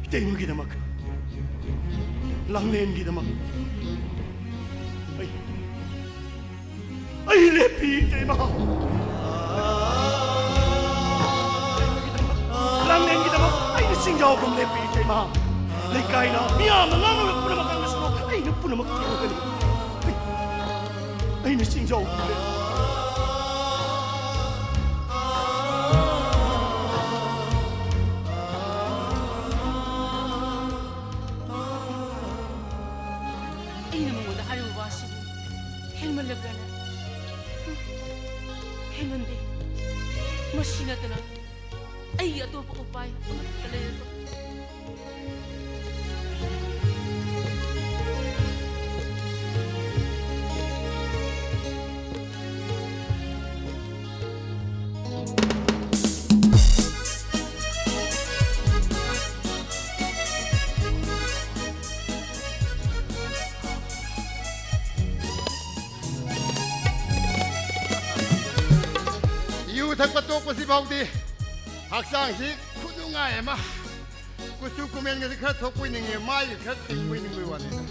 ꯏꯇꯩꯃꯒꯤꯗꯃꯛ, ꯂꯥꯡꯂꯦꯟꯒꯤꯗꯃꯛ ꯑꯩ, ꯑꯩ ꯂꯦꯞꯄꯤ, ꯏꯇꯩꯃ꯫ ꯂꯥꯡꯂꯦꯟꯒꯤꯗꯃꯛ ꯑꯩ ꯏꯁꯤꯡ ꯌꯥꯎꯒꯨꯝ ꯂꯦꯞꯄꯤ, ꯏꯇꯩꯃ꯫ ꯂꯩꯀꯥꯏꯅ ꯃꯤꯌꯥꯝꯅ ꯉꯥꯡꯅꯕ ꯄꯨꯝꯅꯃꯛ ꯉꯥꯡꯅꯁꯅꯨ, ꯑꯩꯅ ꯄꯨꯝꯅꯃꯛ ꯊꯦꯡꯅꯒꯅꯤ꯫ ꯑꯩ, ꯑꯩꯅ ꯆꯤꯡꯖꯥꯎ ꯄꯨꯔꯦ꯫ ꯑꯩꯅ ꯃꯉꯣꯟꯗ ꯍꯥꯏꯔꯤꯕ ꯋꯥꯁꯤꯕꯨ ꯍꯦꯟꯃꯜꯂꯕ꯭ꯔꯅꯦ? ꯍꯦꯟꯃꯟꯗꯦ꯫ ꯃꯁꯤ ꯅꯠꯇꯅ ꯑꯩꯒꯤ ꯑꯇꯣꯞꯄ ꯎꯄꯥꯏ ꯑꯃꯠꯇ ꯂꯩꯔꯔꯣꯏ꯫ ꯌꯨ ꯊꯛꯄ ꯇꯣꯛꯄꯁꯤ ꯐꯥꯎꯗꯤ ꯍꯛꯆꯥꯡꯁꯤ ꯈꯨꯅꯨꯡꯉꯥꯏ ꯑꯃ꯫ ꯀꯨꯆꯨ ꯀꯨꯃꯦꯟꯒꯁꯤ ꯈꯔ ꯊꯣꯛꯄꯣꯏ ꯅꯤꯡꯉꯦ, ꯃꯥꯏꯒ ꯈꯔ ꯇꯤꯡꯕꯣꯏ ꯅꯤꯡꯕꯣꯏ ꯋꯥꯅꯤꯗ꯫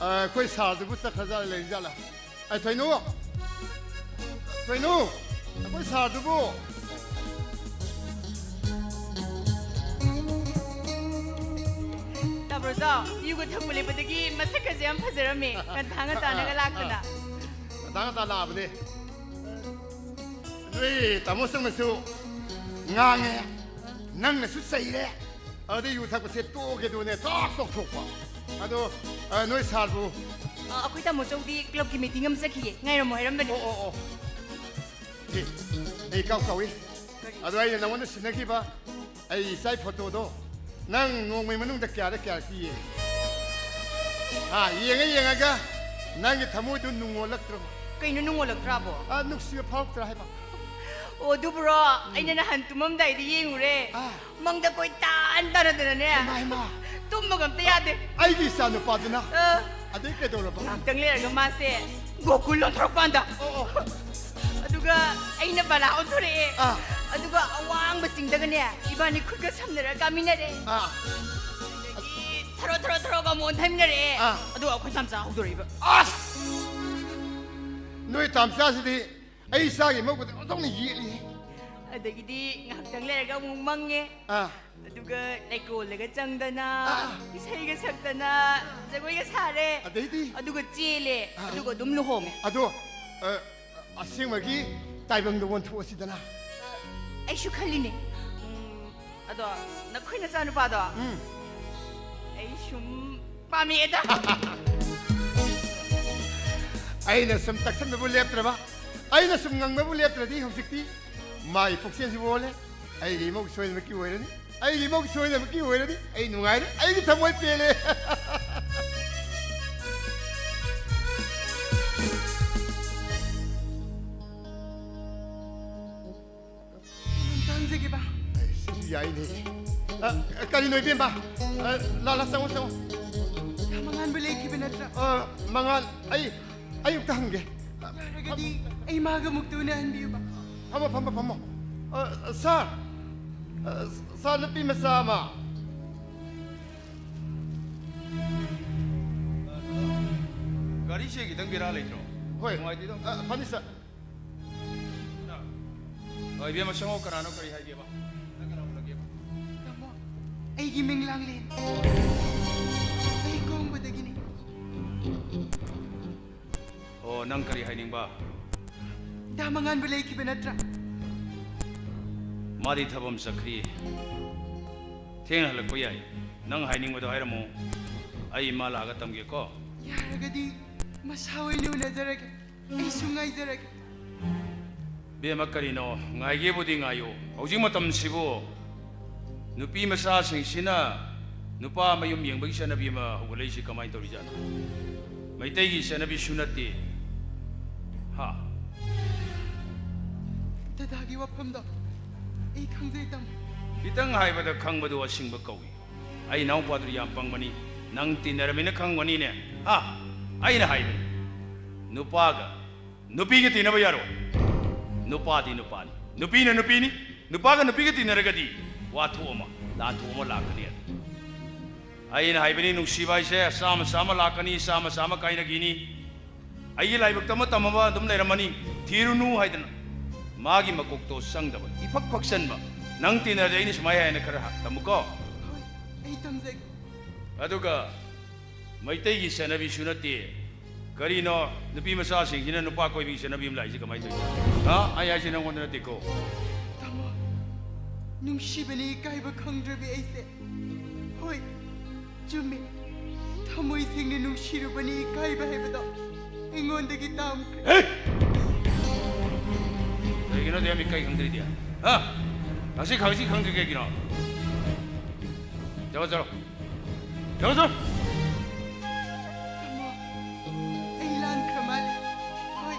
ꯑ, ꯑꯩꯈꯣꯏ ꯁꯥꯔꯗꯨꯕꯨ ꯆꯠꯈ꯭ꯔꯖꯥꯠꯂ, ꯂꯩꯔꯤꯖꯥꯠꯂ? ꯑꯩ ꯊꯣꯏꯅꯨ! ꯊꯣꯏꯅꯨ! ꯑꯩꯈꯣꯏ ꯁꯥꯔꯗꯨꯕꯨ? ꯇꯥꯕ꯭ꯔꯣꯖꯥꯎ, ꯌꯨꯒ ꯊꯛꯄ ꯂꯦꯞꯄꯗꯒꯤ ꯃꯁꯛꯀꯁꯦ ꯌꯥꯝ ꯐꯖꯔꯝꯃꯦ꯫ ꯉꯟꯇꯥ ꯉꯟꯇꯥꯅꯒ ꯂꯥꯛꯇꯅ꯫ ꯉꯟꯇꯥ ꯉꯟꯇꯥ ꯂꯥꯛꯑꯕꯅꯦ꯫ ꯅꯣꯏ ꯇꯥꯃꯣ ꯆꯪꯅꯁꯨ ꯉꯥꯡꯉꯦ, ꯅꯪꯅꯁꯨ ꯆꯩꯔꯦ꯫ ꯑꯗꯨꯗꯩ ꯌꯨ ꯊꯛꯄꯁꯦ ꯇꯣꯛꯑꯒꯦꯗꯨꯅꯦ ꯊꯣꯛ ꯇꯣꯛꯊꯣꯛꯄ꯫ ꯑꯗꯣ, ꯑ, ꯅꯣꯏ ꯁꯥꯔꯕꯨ? ꯑ, ꯑꯩꯈꯣꯏ ꯇꯥꯃꯣ ꯆꯧꯗꯤ ꯀ꯭ꯂꯕꯀꯤ ꯃꯤꯇꯤꯡ ꯑꯃ ꯆꯠꯈꯤꯌꯦ, ꯉꯥꯏꯔꯝꯃꯣ ꯍꯥꯏꯔꯝꯕꯅꯦ꯫ ꯑꯣ, ꯑꯣ, ꯑꯣ꯫ ꯑꯦ, ꯑꯩ ꯀꯥꯎ ꯀꯥꯎꯏ꯫ ꯀꯔꯤ? ꯑꯗꯣ ꯑꯩꯅ ꯅꯉꯣꯟꯗ ꯁꯤꯟꯅꯈꯤꯕ ꯑꯩ ꯏꯆꯥꯏ ꯐꯣꯇꯣꯗꯣ ꯅꯪ ꯅꯣꯡꯃꯩ ꯃꯅꯨꯡꯗ ꯀꯌꯥꯗ ꯀꯌꯥ ꯄꯤꯌꯦ? ꯑꯥ, ꯌꯦꯡꯉ ꯌꯦꯡꯉꯒ ꯅꯪꯒꯤ ꯊꯃꯣꯏꯗꯨ ꯅꯨꯡꯉꯣꯜꯂꯛꯇ꯭ꯔꯕ? ꯀꯩꯅꯣ ꯅꯨꯡꯉꯣꯜꯂꯛꯇ꯭ꯔꯥꯕꯣ? ꯑꯥ, ꯅꯨꯡꯁꯤꯕ ꯐꯥꯎꯔꯛꯇ꯭ꯔꯥ ꯍꯥꯏꯕ? ꯑꯣ, ꯑꯗꯨꯕꯨꯔꯣ? ꯎꯝ꯫ ꯑꯩꯅ ꯅꯍꯥꯟ ꯇꯨꯝꯃꯝꯗꯥꯏꯗ ꯌꯦꯡꯉꯨꯔꯦ꯫ ꯑꯥ꯫ ꯃꯪꯗ ꯀꯣꯏꯇꯥꯟ ꯇꯥꯟꯅꯗꯅꯅꯦ꯫ ꯍꯩꯃꯥ, ꯍꯩꯃꯥ꯫ ꯇꯨꯝꯕꯒ ꯑꯝꯇ ꯌꯥꯗꯦ꯫ ꯑꯩꯒꯤ ꯏꯆꯥ ꯅꯨꯄꯥꯗꯨꯅ? ꯑꯥ꯫ ꯑꯗꯩ ꯀꯩꯗꯧꯔꯕ? ꯉꯥꯏꯍꯥꯛꯇꯪ ꯂꯩꯔꯒ ꯃꯥꯁꯦ ꯒꯣꯀꯨꯜ ꯑꯣꯟꯊꯣꯔꯛꯄꯥꯟꯗ꯫ ꯑꯣ, ꯑꯣ꯫ ꯑꯗꯨꯒ ꯑꯩꯅ ꯕꯂꯥ ꯑꯣꯟꯊꯣꯔꯛꯑꯦ꯫ ꯑꯥ꯫ ꯑꯗꯨꯒ ꯑꯋꯥꯡꯕ ꯆꯤꯡꯗꯒꯅꯦ ꯏꯕꯥꯅꯤ ꯈꯨꯠꯀ ꯁꯝꯅꯔꯒ ꯀꯥꯃꯤꯟꯅꯔꯦ꯫ ꯑꯥ꯫ ꯑꯗꯒꯤ ꯊꯔꯣ ꯊꯔꯣ ꯊꯔꯣꯒ ꯑꯃꯨꯛ ꯑꯣꯟꯊꯃꯤꯟꯅꯔꯛꯑꯦ꯫ ꯑꯥ꯫ ꯑꯗꯨꯒ ꯑꯩꯈꯣꯏ ꯇꯝꯆꯥ ꯍꯧꯗꯣꯔꯛꯏꯕ꯫ ꯑꯁ! ꯅꯣꯏ ꯇꯥꯝꯆꯥꯁꯤꯗꯤ ꯑꯩ ꯏꯆꯥꯒꯤ ꯃꯕꯨꯛꯇ ꯑꯣꯟꯊꯣꯛꯅ ꯌꯦꯠꯂꯤ꯫ ꯑꯗꯒꯤꯗꯤ ꯉꯥꯏꯍꯥꯛꯇꯪ ꯂꯩꯔꯒ ꯑꯃꯨꯛ ꯃꯪꯉꯦ꯫ ꯑꯥ꯫ ꯑꯗꯨꯒ ꯂꯩꯀꯣꯜꯗꯒ ꯆꯪꯗꯅ, ꯑꯥ꯫ ꯏꯁꯩꯒ ꯁꯛꯇꯅ, ꯖꯒꯣꯏꯒ ꯁꯥꯔꯦ꯫ ꯑꯗꯩꯗꯤ? ꯑꯗꯨꯒ ꯆꯦꯜꯂꯦ꯫ ꯑꯥ꯫ ꯑꯗꯨꯒ ꯑꯗꯨꯝ ꯂꯨꯍꯣꯡꯉꯦ꯫ ꯑꯗꯣ, ꯑ, ꯑꯁꯦꯡꯕꯒꯤ ꯇꯥꯏꯕꯪꯗ ꯑꯣꯟꯊꯣꯛꯑꯁꯤꯗꯅ꯫ ꯑꯩꯁꯨ ꯈꯜꯂꯤꯅꯦ꯫ ꯎꯝ, ꯑꯗꯣ ꯅꯈꯣꯏ ꯅꯆꯥꯅꯨꯄꯥꯗꯣ? ꯎꯝ꯫ ꯑꯩ ꯁꯨꯝ ꯄꯥꯝꯃꯛꯑꯦꯗ꯫ ꯑꯩꯅ ꯁꯨꯝ ꯇꯛꯁꯟꯕꯕꯨ ꯂꯦꯞꯇ꯭ꯔꯕ, ꯑꯩꯅ ꯁꯨꯝ ꯉꯪꯕꯕꯨ ꯂꯦꯞꯇ꯭ꯔꯗꯤ ꯍꯧꯖꯤꯛꯇꯤ ꯃꯥꯒꯤ ꯄꯨꯛꯆꯦꯜꯁꯤꯕꯨ ꯑꯣꯜꯂꯦ꯫ ꯑꯩꯒꯤ ꯏꯃꯧ ꯁꯣꯏꯗꯅꯃꯛꯀꯤ ꯑꯣꯏꯔꯅꯤ꯫ ꯑꯩꯒꯤ ꯏꯃꯧ ꯁꯣꯏꯗꯅꯃꯛꯀꯤ ꯑꯣꯏꯔꯅꯤ꯫ ꯑꯩ ꯅꯨꯡꯉꯥꯏꯔꯦ꯫ ꯑꯩꯒꯤ ꯊꯃꯣꯏ ꯄꯦꯜꯂꯦ꯫ ꯀꯩꯅꯣꯝꯇ ꯍꯪꯖꯒꯦꯕ꯫ ꯑꯩ, ꯁꯤꯁꯨ ꯌꯥꯏꯅꯦ꯫ ꯑ, ꯀꯔꯤꯅꯣ ꯏꯕꯦꯝꯃ? ꯑ, ꯂꯥ, ꯂꯥ, ꯆꯪꯉꯣ, ꯆꯪꯉꯣ꯫ ꯗꯥ ꯃꯉꯥꯟꯕꯨ ꯂꯩꯈꯤꯕ ꯅꯠꯇ꯭ꯔꯥ? ꯑ, ꯃꯉꯥꯟ, ꯑꯩ, ꯑꯩ ꯑꯝꯇ ꯍꯪꯒꯦ꯫ ꯌꯥꯔꯒꯗꯤ ꯑꯩ ꯃꯥꯒ ꯑꯃꯨꯛꯇ ꯎꯅꯍꯟꯕꯤꯌꯨꯕ꯫ ꯐꯝꯃꯣ, ꯐꯝꯃꯣ, ꯐꯝꯃꯣ꯫ ꯑ, ꯁꯥꯔ, ꯑ, ꯁꯥꯔ, ꯅꯨꯄꯤ ꯃꯆꯥ ꯑꯃ꯫ ꯒꯥꯔꯤꯁꯦ ꯈꯤꯇꯪ ꯕꯦꯔꯥ ꯂꯩꯇ꯭ꯔꯣ? ꯍꯣꯏ꯫ ꯅꯨꯡꯉꯥꯏꯇꯦꯗ꯫ ꯑ, ꯐꯅꯤ, ꯁꯥꯔ꯫ ꯑ, ꯏꯕꯦꯝꯃ, ꯆꯪꯉꯣ, ꯀꯅꯥꯅꯣ, ꯀꯔꯤ ꯍꯥꯏꯒꯦꯕ? ꯅꯪ ꯀꯅꯥ ꯎꯅꯒꯦꯕ? ꯇꯥꯃꯣ, ꯑꯩꯒꯤ ꯃꯤꯡ ꯂꯥꯡꯂꯦꯟ꯫ ꯑꯩ ꯀꯣꯡꯕꯗꯒꯤꯅꯤ꯫ ꯑꯣ, ꯅꯪ ꯀꯔꯤ ꯍꯥꯏꯅꯤꯡꯕ? ꯗꯥ ꯃꯉꯥꯟꯕꯨ ꯂꯩꯈꯤꯕ ꯅꯠꯇ꯭ꯔꯥ? ꯃꯥꯗꯤ ꯊꯕꯛ ꯑꯃ ꯆꯠꯈ꯭ꯔꯤ꯫ ꯊꯦꯡꯅ ꯍꯜꯂꯛꯄ ꯌꯥꯏ꯫ ꯅꯪ ꯍꯥꯏꯅꯤꯡꯕꯗꯣ ꯍꯥꯏꯔꯝꯃꯨ꯫ ꯑꯩ ꯃꯥ ꯂꯥꯛꯑꯒ ꯇꯝꯒꯦꯀꯣ꯫ ꯌꯥꯔꯒꯗꯤ ꯃꯁꯥ ꯑꯣꯏꯅ ꯎꯅꯖꯔꯒꯦ꯫ ꯑꯩꯁꯨ ꯉꯥꯏꯖꯔꯒꯦ꯫ ꯕꯦꯝꯃ, ꯀꯔꯤꯅꯣ? ꯉꯥꯏꯒꯦꯕꯨꯗꯤ ꯉꯥꯏꯌꯨ꯫ ꯍꯧꯖꯤꯛ ꯃꯇꯝꯁꯤꯕꯨ ꯅꯨꯄꯤ ꯃꯆꯥꯁꯤꯡꯁꯤꯅ ꯅꯨꯄꯥ ꯃꯌꯨꯝ ꯌꯦꯡꯕꯒꯤ ꯆꯠꯅꯕꯤ ꯑꯃ ꯍꯧꯒꯠꯂꯛꯏꯁꯤ ꯀꯃꯥꯏꯅ ꯇꯧꯔꯤꯖꯥꯠꯅꯣ? ꯃꯩꯇꯩꯒꯤ ꯆꯠꯅꯕꯤꯁꯨ ꯅꯠꯇꯦ꯫ ꯍꯥ? ꯗꯗꯥꯒꯤ ꯋꯥꯐꯝꯗꯣ ꯑꯩ ꯈꯪꯖꯩ, ꯇꯥꯃꯣ꯫ ꯈꯤꯇꯪ ꯍꯥꯏꯕꯗ ꯈꯪꯕꯗꯨ ꯑꯁꯤꯡꯕ ꯀꯧꯏ꯫ ꯑꯩ ꯏꯅꯥꯎꯄꯥꯗꯨ ꯌꯥꯝ ꯄꯪꯕꯅꯤ, ꯅꯪ ꯇꯤꯟꯅꯔꯕꯅꯤꯅ ꯈꯪꯒꯅꯤꯅꯦ꯫ ꯍꯥ? ꯑꯩꯅ ꯍꯥꯏꯕꯅꯤ, ꯅꯨꯄꯥꯒ ꯅꯨꯄꯤꯒ ꯇꯤꯟꯅꯕ ꯌꯥꯔꯣꯏ꯫ ꯅꯨꯄꯥꯗꯤ ꯅꯨꯄꯥꯅꯤ, ꯅꯨꯄꯤꯅ ꯅꯨꯄꯤꯅꯤ꯫ ꯅꯨꯄꯥꯒ ꯅꯨꯄꯤꯒ ꯇꯤꯟꯅꯔꯒꯗꯤ ꯋꯥꯊꯣꯛ ꯑꯃ, ꯂꯥꯟꯊꯣꯛ ꯑꯃ ꯂꯥꯛꯀꯅꯤ꯫ ꯑꯩꯅ ꯍꯥꯏꯕꯅꯤ, ꯅꯨꯡꯁꯤꯕ ꯍꯥꯏꯁꯦ ꯆꯥꯝꯃ ꯆꯥꯝꯃ ꯂꯥꯛꯀꯅꯤ, ꯆꯥꯝꯃ ꯆꯥꯝꯃ ꯀꯥꯏꯅꯈꯤꯅꯤ꯫ ꯑꯩꯒꯤ ꯂꯥꯏꯕꯛꯇ ꯑꯃ ꯇꯝꯃꯕ ꯑꯗꯨꯝ ꯂꯩꯔꯝꯃꯅꯤ, ꯊꯤꯔꯨꯅꯨ ꯍꯥꯏꯗꯅ꯫ ꯃꯥꯒꯤ ꯃꯀꯣꯛꯇꯣ ꯆꯪꯗꯕ, ꯏꯐꯛ ꯐꯛꯆꯟꯕ꯫ ꯅꯪ ꯇꯤꯟꯅꯔꯗꯤ ꯑꯩꯅ ꯁꯨꯃꯥꯏ ꯍꯥꯏꯅ ꯈꯔ ꯍꯥ-, ꯇꯝꯃꯨꯀꯣ꯫ ꯍꯣꯏ, ꯑꯩ ꯇꯝꯖꯒꯦ꯫ ꯑꯗꯨꯒ ꯃꯩꯇꯩꯒꯤ ꯆꯠꯅꯕꯤꯁꯨ ꯅꯠꯇꯦ꯫ ꯀꯔꯤꯅꯣ ꯅꯨꯄꯤ ꯃꯆꯥꯁꯤꯡꯁꯤꯅ ꯅꯨꯄꯥ ꯀꯣꯏꯕꯒꯤ ꯆꯠꯅꯕꯤ ꯑꯃ ꯂꯥꯛꯏꯁꯦ ꯀꯃꯥꯏꯅ ꯇꯧꯔꯤꯅꯣ? ꯍꯥ? ꯑꯩ ꯍꯥꯏꯁꯦ ꯅꯪꯉꯣꯟꯗ ꯅꯠꯇꯦꯀꯣ꯫ ꯇꯥꯃꯣ, ꯅꯨꯡꯁꯤꯕꯅꯤ ꯏꯀꯥꯏꯕ ꯈꯪꯗ꯭ꯔꯕꯤ ꯑꯩꯁꯦ꯫ ꯍꯣꯏ, ꯆꯨꯝꯃꯤ꯫ ꯊꯃꯣꯏ ꯁꯦꯡꯅ ꯅꯨꯡꯁꯤꯔꯨꯕꯅꯤ ꯏꯀꯥꯏꯕ ꯍꯥꯏꯕꯗꯣ ꯑꯩꯉꯣꯟꯗꯒꯤ ꯇꯥꯝꯈ꯭ꯔꯦ꯫ ꯍꯦ! ꯀꯩꯒꯤꯅꯣ ꯑꯗꯨ ꯌꯥꯝ ꯏꯀꯥꯏ ꯈꯪꯗ꯭ꯔꯤꯗꯤ? ꯍꯥ? ꯉꯁꯤ ꯈꯪꯁꯤ ꯈꯪꯗ꯭ꯔꯤ ꯀꯩꯒꯤꯅꯣ? ꯆꯠꯂꯣ, ꯆꯠꯂꯣ꯫ ꯆꯠꯂꯣ, ꯆꯠꯂꯣ꯫ ꯇꯥꯃꯣ, ꯑꯩ ꯂꯥꯟꯈ꯭ꯔ ꯃꯥꯜꯂꯦ꯫ ꯍꯣꯏ,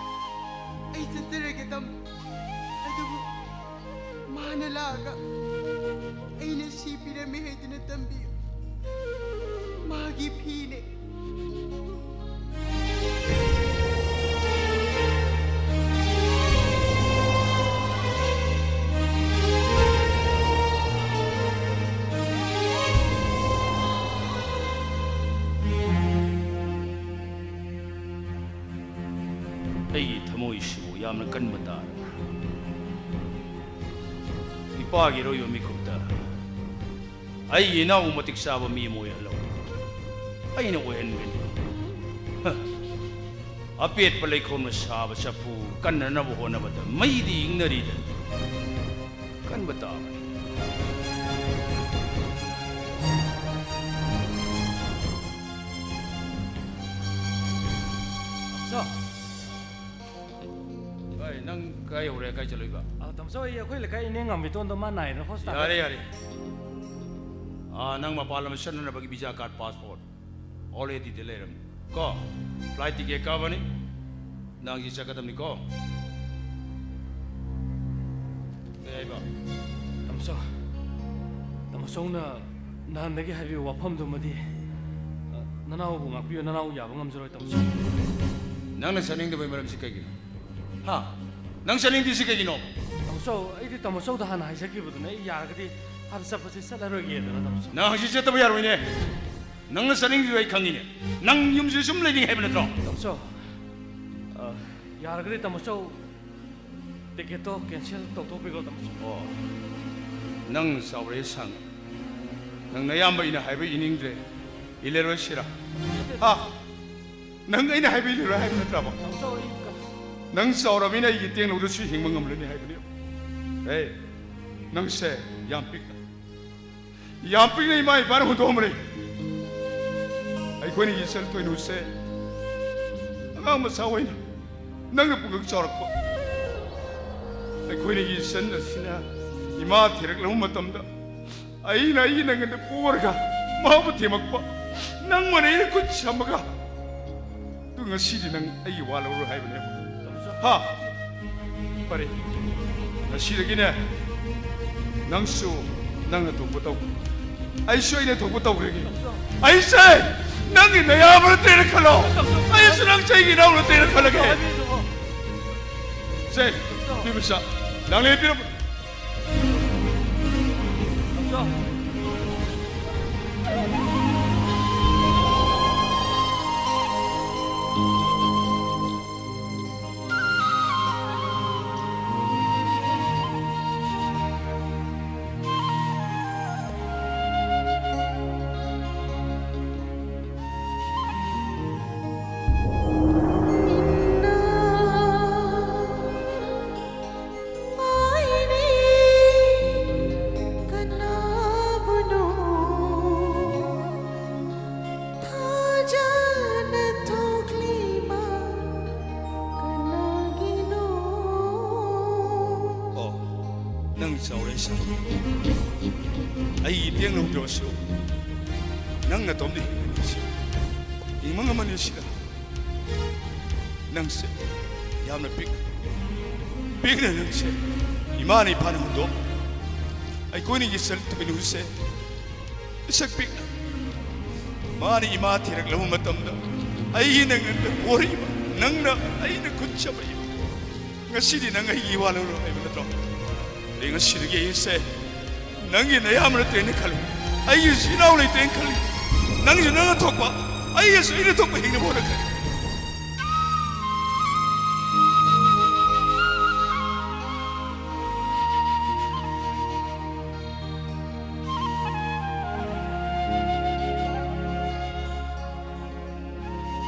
ꯑꯩ ꯆꯠꯆꯔꯒꯦ ꯇꯥꯃꯣ꯫ ꯑꯗꯨꯕꯨ ꯃꯥꯅ ꯂꯥꯛꯑꯒ ꯑꯩꯅ ꯁꯤ ꯄꯤꯔꯝꯃꯤ ꯍꯥꯏꯗꯨꯅ ꯇꯝꯕꯤꯌꯨ꯫ ꯃꯥꯒꯤ ꯐꯤꯅꯦ꯫ ꯑꯩꯒꯤ ꯊꯃꯣꯏꯁꯤꯕꯨ ꯌꯥꯝꯅ ꯀꯟꯕ ꯇꯥꯔꯦ꯫ ꯏꯄꯥꯒꯤ ꯑꯔꯣꯏꯕ ꯃꯤꯀꯨꯞꯇ ꯑꯩꯒꯤ ꯏꯅꯥꯎ ꯃꯇꯤꯛ ꯆꯥꯕ ꯃꯤ ꯑꯃ ꯑꯣꯏꯍꯜꯂꯧ꯫ ꯑꯩꯅ ꯑꯣꯏꯍꯟꯒꯅꯤ꯫ ꯍ꯫ ꯑꯄꯦꯠꯄ ꯂꯩꯈꯣꯝꯅ ꯁꯥꯕ ꯆꯐꯨ ꯀꯟꯅꯅꯕ ꯍꯣꯠꯅꯕꯗ ꯃꯩꯗꯤ ꯏꯪꯅꯔꯤꯗ ꯀꯟꯕ ꯇꯥꯕꯅꯤ꯫ ꯁꯣ꯫ ꯑꯩ, ꯅꯪ ꯀꯥꯏ ꯌꯧꯔꯦ? ꯀꯥꯏ ꯆꯠꯂꯨꯏꯕ? ꯑ, ꯇꯥꯃꯣ ꯆꯧ, ꯑꯩ ꯑꯩꯈꯣꯏ ꯂꯩꯀꯥꯏ ꯏꯅꯦ ꯉꯝꯕꯤꯇꯣꯟꯗꯣ ꯃꯥ ꯅꯥꯏꯗꯅ ꯍꯣꯁꯄꯤꯇꯥꯜꯗ ꯌꯥꯔꯦ, ꯌꯥꯔꯦ꯫ ꯑꯥ, ꯅꯪ ꯃꯄꯥꯟ ꯂꯝ ꯆꯠꯅꯅꯕꯒꯤ visa card, passport already ꯗ ꯂꯩꯔꯝꯅꯤ ꯀꯣ? Flight ticket ꯀꯛꯑꯕꯅꯤ꯫ ꯅꯪ ꯍꯧꯖꯤꯛ ꯆꯠꯀꯗꯕꯅꯤꯀꯣ꯫ ꯀꯩ ꯍꯥꯏꯕ? ꯇꯥꯃꯣ ꯆꯧ, ꯇꯥꯃꯣ ꯆꯧꯅ ꯅꯍꯥꯟꯗꯒꯤ ꯍꯥꯏꯕꯤꯌꯨ ꯋꯥꯐꯝꯗꯨꯃꯗꯤ, ꯑ, ꯅꯅꯥꯎꯕꯨ ꯉꯥꯛꯄꯤꯌꯨ, ꯅꯅꯥꯎ ꯌꯥꯕ ꯉꯝꯖꯔꯣꯏ, ꯇꯥꯃꯣ ꯆꯧ꯫ ꯅꯪꯅ ꯆꯠꯅꯤꯡꯗꯕꯒꯤ ꯃꯔꯝꯁꯤ ꯀꯩꯒꯤꯅꯣ? ꯍꯥ? ꯅꯪ ꯆꯠꯅꯤꯡꯗ꯭ꯔꯤꯁꯤ ꯀꯩꯒꯤꯅꯣ? ꯇꯥꯃꯣ ꯆꯧ, ꯑꯩꯗꯤ ꯇꯥꯃꯣ ꯆꯧꯗ ꯍꯥꯟꯅ ꯍꯥꯏꯖꯈꯤꯕꯗꯨꯅꯦ, ꯑꯩ ꯌꯥꯔꯒꯗꯤ ꯑꯥꯗ ꯆꯠꯄꯁꯦ ꯆꯠꯂꯔꯣꯏꯒꯦꯗꯅ, ꯇꯥꯃꯣ ꯆꯧ꯫ ꯅꯪ ꯍꯧꯖꯤꯛ ꯆꯠꯇꯕ ꯌꯥꯔꯣꯏꯅꯦ꯫ ꯅꯪꯅ ꯆꯠꯅꯤꯡꯗ꯭ꯔꯤꯗꯣ ꯑꯩ ꯈꯪꯉꯤꯅꯦ꯫ ꯅꯪ ꯌꯨꯝꯁꯤꯗ ꯁꯨꯝ ꯂꯩꯅꯤꯡꯉꯦ ꯍꯥꯏꯕ ꯅꯠꯇ꯭ꯔꯣ? ꯇꯥꯃꯣ ꯆꯧ, ꯑ, ꯌꯥꯔꯒꯗꯤ ꯇꯥꯃꯣ ꯆꯧ, ꯇꯤꯀꯦꯠꯇꯣ ꯀꯦꯟꯁꯦꯜ ꯇꯧꯊꯣꯛꯄꯤꯈ꯭ꯔꯣ, ꯇꯥꯃꯣ꯫ ꯑꯣ, ꯅꯪ ꯆꯥꯎꯔꯦ ꯁꯥꯅ꯫ ꯅꯪ ꯅꯌꯥꯝꯕ ꯏꯅ ꯍꯥꯏꯕ ꯏꯅꯤꯡꯗ꯭ꯔꯦ꯫ ꯏꯜꯂꯔꯣꯏꯁꯤꯔ? ꯍꯥ? ꯅꯪ ꯑꯩꯅ ꯍꯥꯏꯕ ꯏꯜꯂꯔꯣꯏ ꯍꯥꯏꯕ ꯅꯠꯇ꯭ꯔꯕ? ꯇꯥꯃꯣ, ꯑꯩ ꯀ- ꯅꯪ ꯆꯥꯎꯔꯕꯅꯤꯅ ꯑꯩꯒꯤ ꯇꯦꯡꯅꯧꯗꯁꯨ ꯍꯤꯡꯕ ꯉꯝꯂꯅꯤ ꯍꯥꯏꯕꯅꯤ꯫ ꯑꯦ, ꯅꯪꯁꯦ ꯌꯥꯝ ꯄꯤꯛꯅ, ꯌꯥꯝ ꯄꯤꯛꯅ ꯏꯃꯥ ꯏꯄꯥꯅ ꯍꯨꯟꯗꯣꯛꯑꯝꯕꯅꯤ꯫ ꯑꯩꯈꯣꯏꯅ ꯏꯆꯟ ꯊꯣꯏꯅꯨꯁꯦ ꯑꯉꯥꯡ ꯃꯆꯥ ꯑꯣꯏꯅ ꯅꯪꯅ ꯄꯨꯡꯉꯛ ꯆꯥꯎꯔꯛꯄ꯫ ꯑꯩꯈꯣꯏꯅ ꯏꯆꯟ ꯑꯁꯤꯅ ꯏꯃꯥ ꯊꯤꯔꯛꯂꯕ ꯃꯇꯝꯗ ꯑꯩꯅ ꯑꯩꯒꯤ ꯅꯪꯒꯟꯗ ꯄꯣꯔꯒ ꯃꯥꯕꯨ ꯊꯦꯝꯃꯛꯄ꯫ ꯅꯪ ꯃꯅꯩꯅ ꯈꯨꯠ ꯁꯝꯃꯒ ꯑꯗꯨ ꯉꯁꯤꯗꯤ ꯅꯪ ꯑꯩꯒꯤ ꯋꯥ ꯂꯧꯔꯣꯏ ꯍꯥꯏꯕꯅꯦꯕ꯫ ꯍꯥ? ꯐꯔꯦ, ꯉꯁꯤꯗꯒꯤꯅꯦ ꯅꯪꯁꯨ ꯅꯪꯅ ꯊꯣꯛꯄ ꯇꯧ, ꯑꯩꯁꯨ ꯑꯩꯅ ꯊꯣꯛꯄ ꯇꯧꯈ꯭ꯔꯒꯦ꯫ ꯑꯩꯁꯦ ꯅꯪꯒꯤ ꯅꯌꯥꯝꯕ ꯅꯠꯇꯦꯅ ꯈꯜꯂꯣ, ꯑꯩꯁꯨ ꯅꯪꯁꯦ ꯑꯩꯒꯤ ꯏꯅꯥꯎ ꯅꯠꯇꯦꯅ ꯈꯜꯂꯒꯦ꯫ ꯁꯦ, ꯅꯨꯄꯤ ꯃꯆꯥ, ꯂꯥꯡꯂꯦꯟ ꯄꯤꯔꯝꯃꯨ꯫ ꯉꯥꯏꯔꯦ ꯀꯅꯥꯕꯨꯅꯣ? ꯊꯥꯖꯅ ꯊꯣꯛꯂꯤꯕ ꯀꯅꯥꯒꯤꯅꯣ? ꯑꯣ, ꯅꯪ ꯆꯥꯎꯔꯦ ꯁꯥ꯫ ꯑꯩ ꯏꯇꯦꯡ ꯂꯧꯗ꯭ꯔꯕꯁꯨ ꯅꯪ ꯅꯇꯣꯝꯗ ꯍꯤꯡꯕ ꯉꯝꯁꯤ꯫ ꯍꯤꯡꯕ ꯉꯝꯃꯅꯤ ꯁꯤꯗ꯫ ꯅꯪꯁꯦ ꯌꯥꯝꯅ ꯄꯤꯛ-, ꯄꯤꯛꯅ ꯅꯪꯁꯦ ꯏꯃꯥꯅ ꯏꯄꯥꯅ ꯍꯨꯟꯗꯣꯛ꯫ ꯑꯩꯈꯣꯏꯅ ꯏꯆꯟ ꯊꯣꯏꯅꯨꯁꯦ ꯄꯤꯁꯛ ꯄꯤꯛꯅ ꯃꯥꯅ ꯏꯃꯥ ꯊꯤꯔꯛꯂꯕ ꯃꯇꯝꯗ ꯑꯩꯒꯤ ꯅꯪꯉꯣꯟꯗ ꯄꯣꯔꯛꯏꯕ, ꯅꯪꯅ ꯑꯩꯅ ꯈꯨꯠ ꯆꯥꯝꯃꯛꯏꯕ꯫ ꯉꯁꯤꯗꯤ ꯅꯪ ꯑꯩꯒꯤ ꯏꯋꯥ ꯂꯧꯔꯣ ꯍꯥꯏꯕ ꯅꯠꯇ꯭ꯔꯣ? ꯑꯗꯩ ꯉꯁꯤꯗꯒꯤ ꯑꯩꯁꯦ ꯅꯪꯒꯤ ꯅꯌꯥꯝꯕ ꯅꯠꯇꯦꯅ ꯈꯜꯂꯨ꯫ ꯑꯩꯒꯤꯁꯨ ꯏꯅꯥꯎ ꯂꯩꯇꯦꯅ ꯈꯜꯂꯨ꯫ ꯅꯪꯁꯨ ꯅꯪꯅ ꯊꯣꯛꯄ, ꯑꯩꯒꯤꯁꯨ ꯑꯩꯅ ꯊꯣꯛꯄ ꯍꯤꯡꯅꯕ ꯍꯣꯠꯅꯒꯅꯤ꯫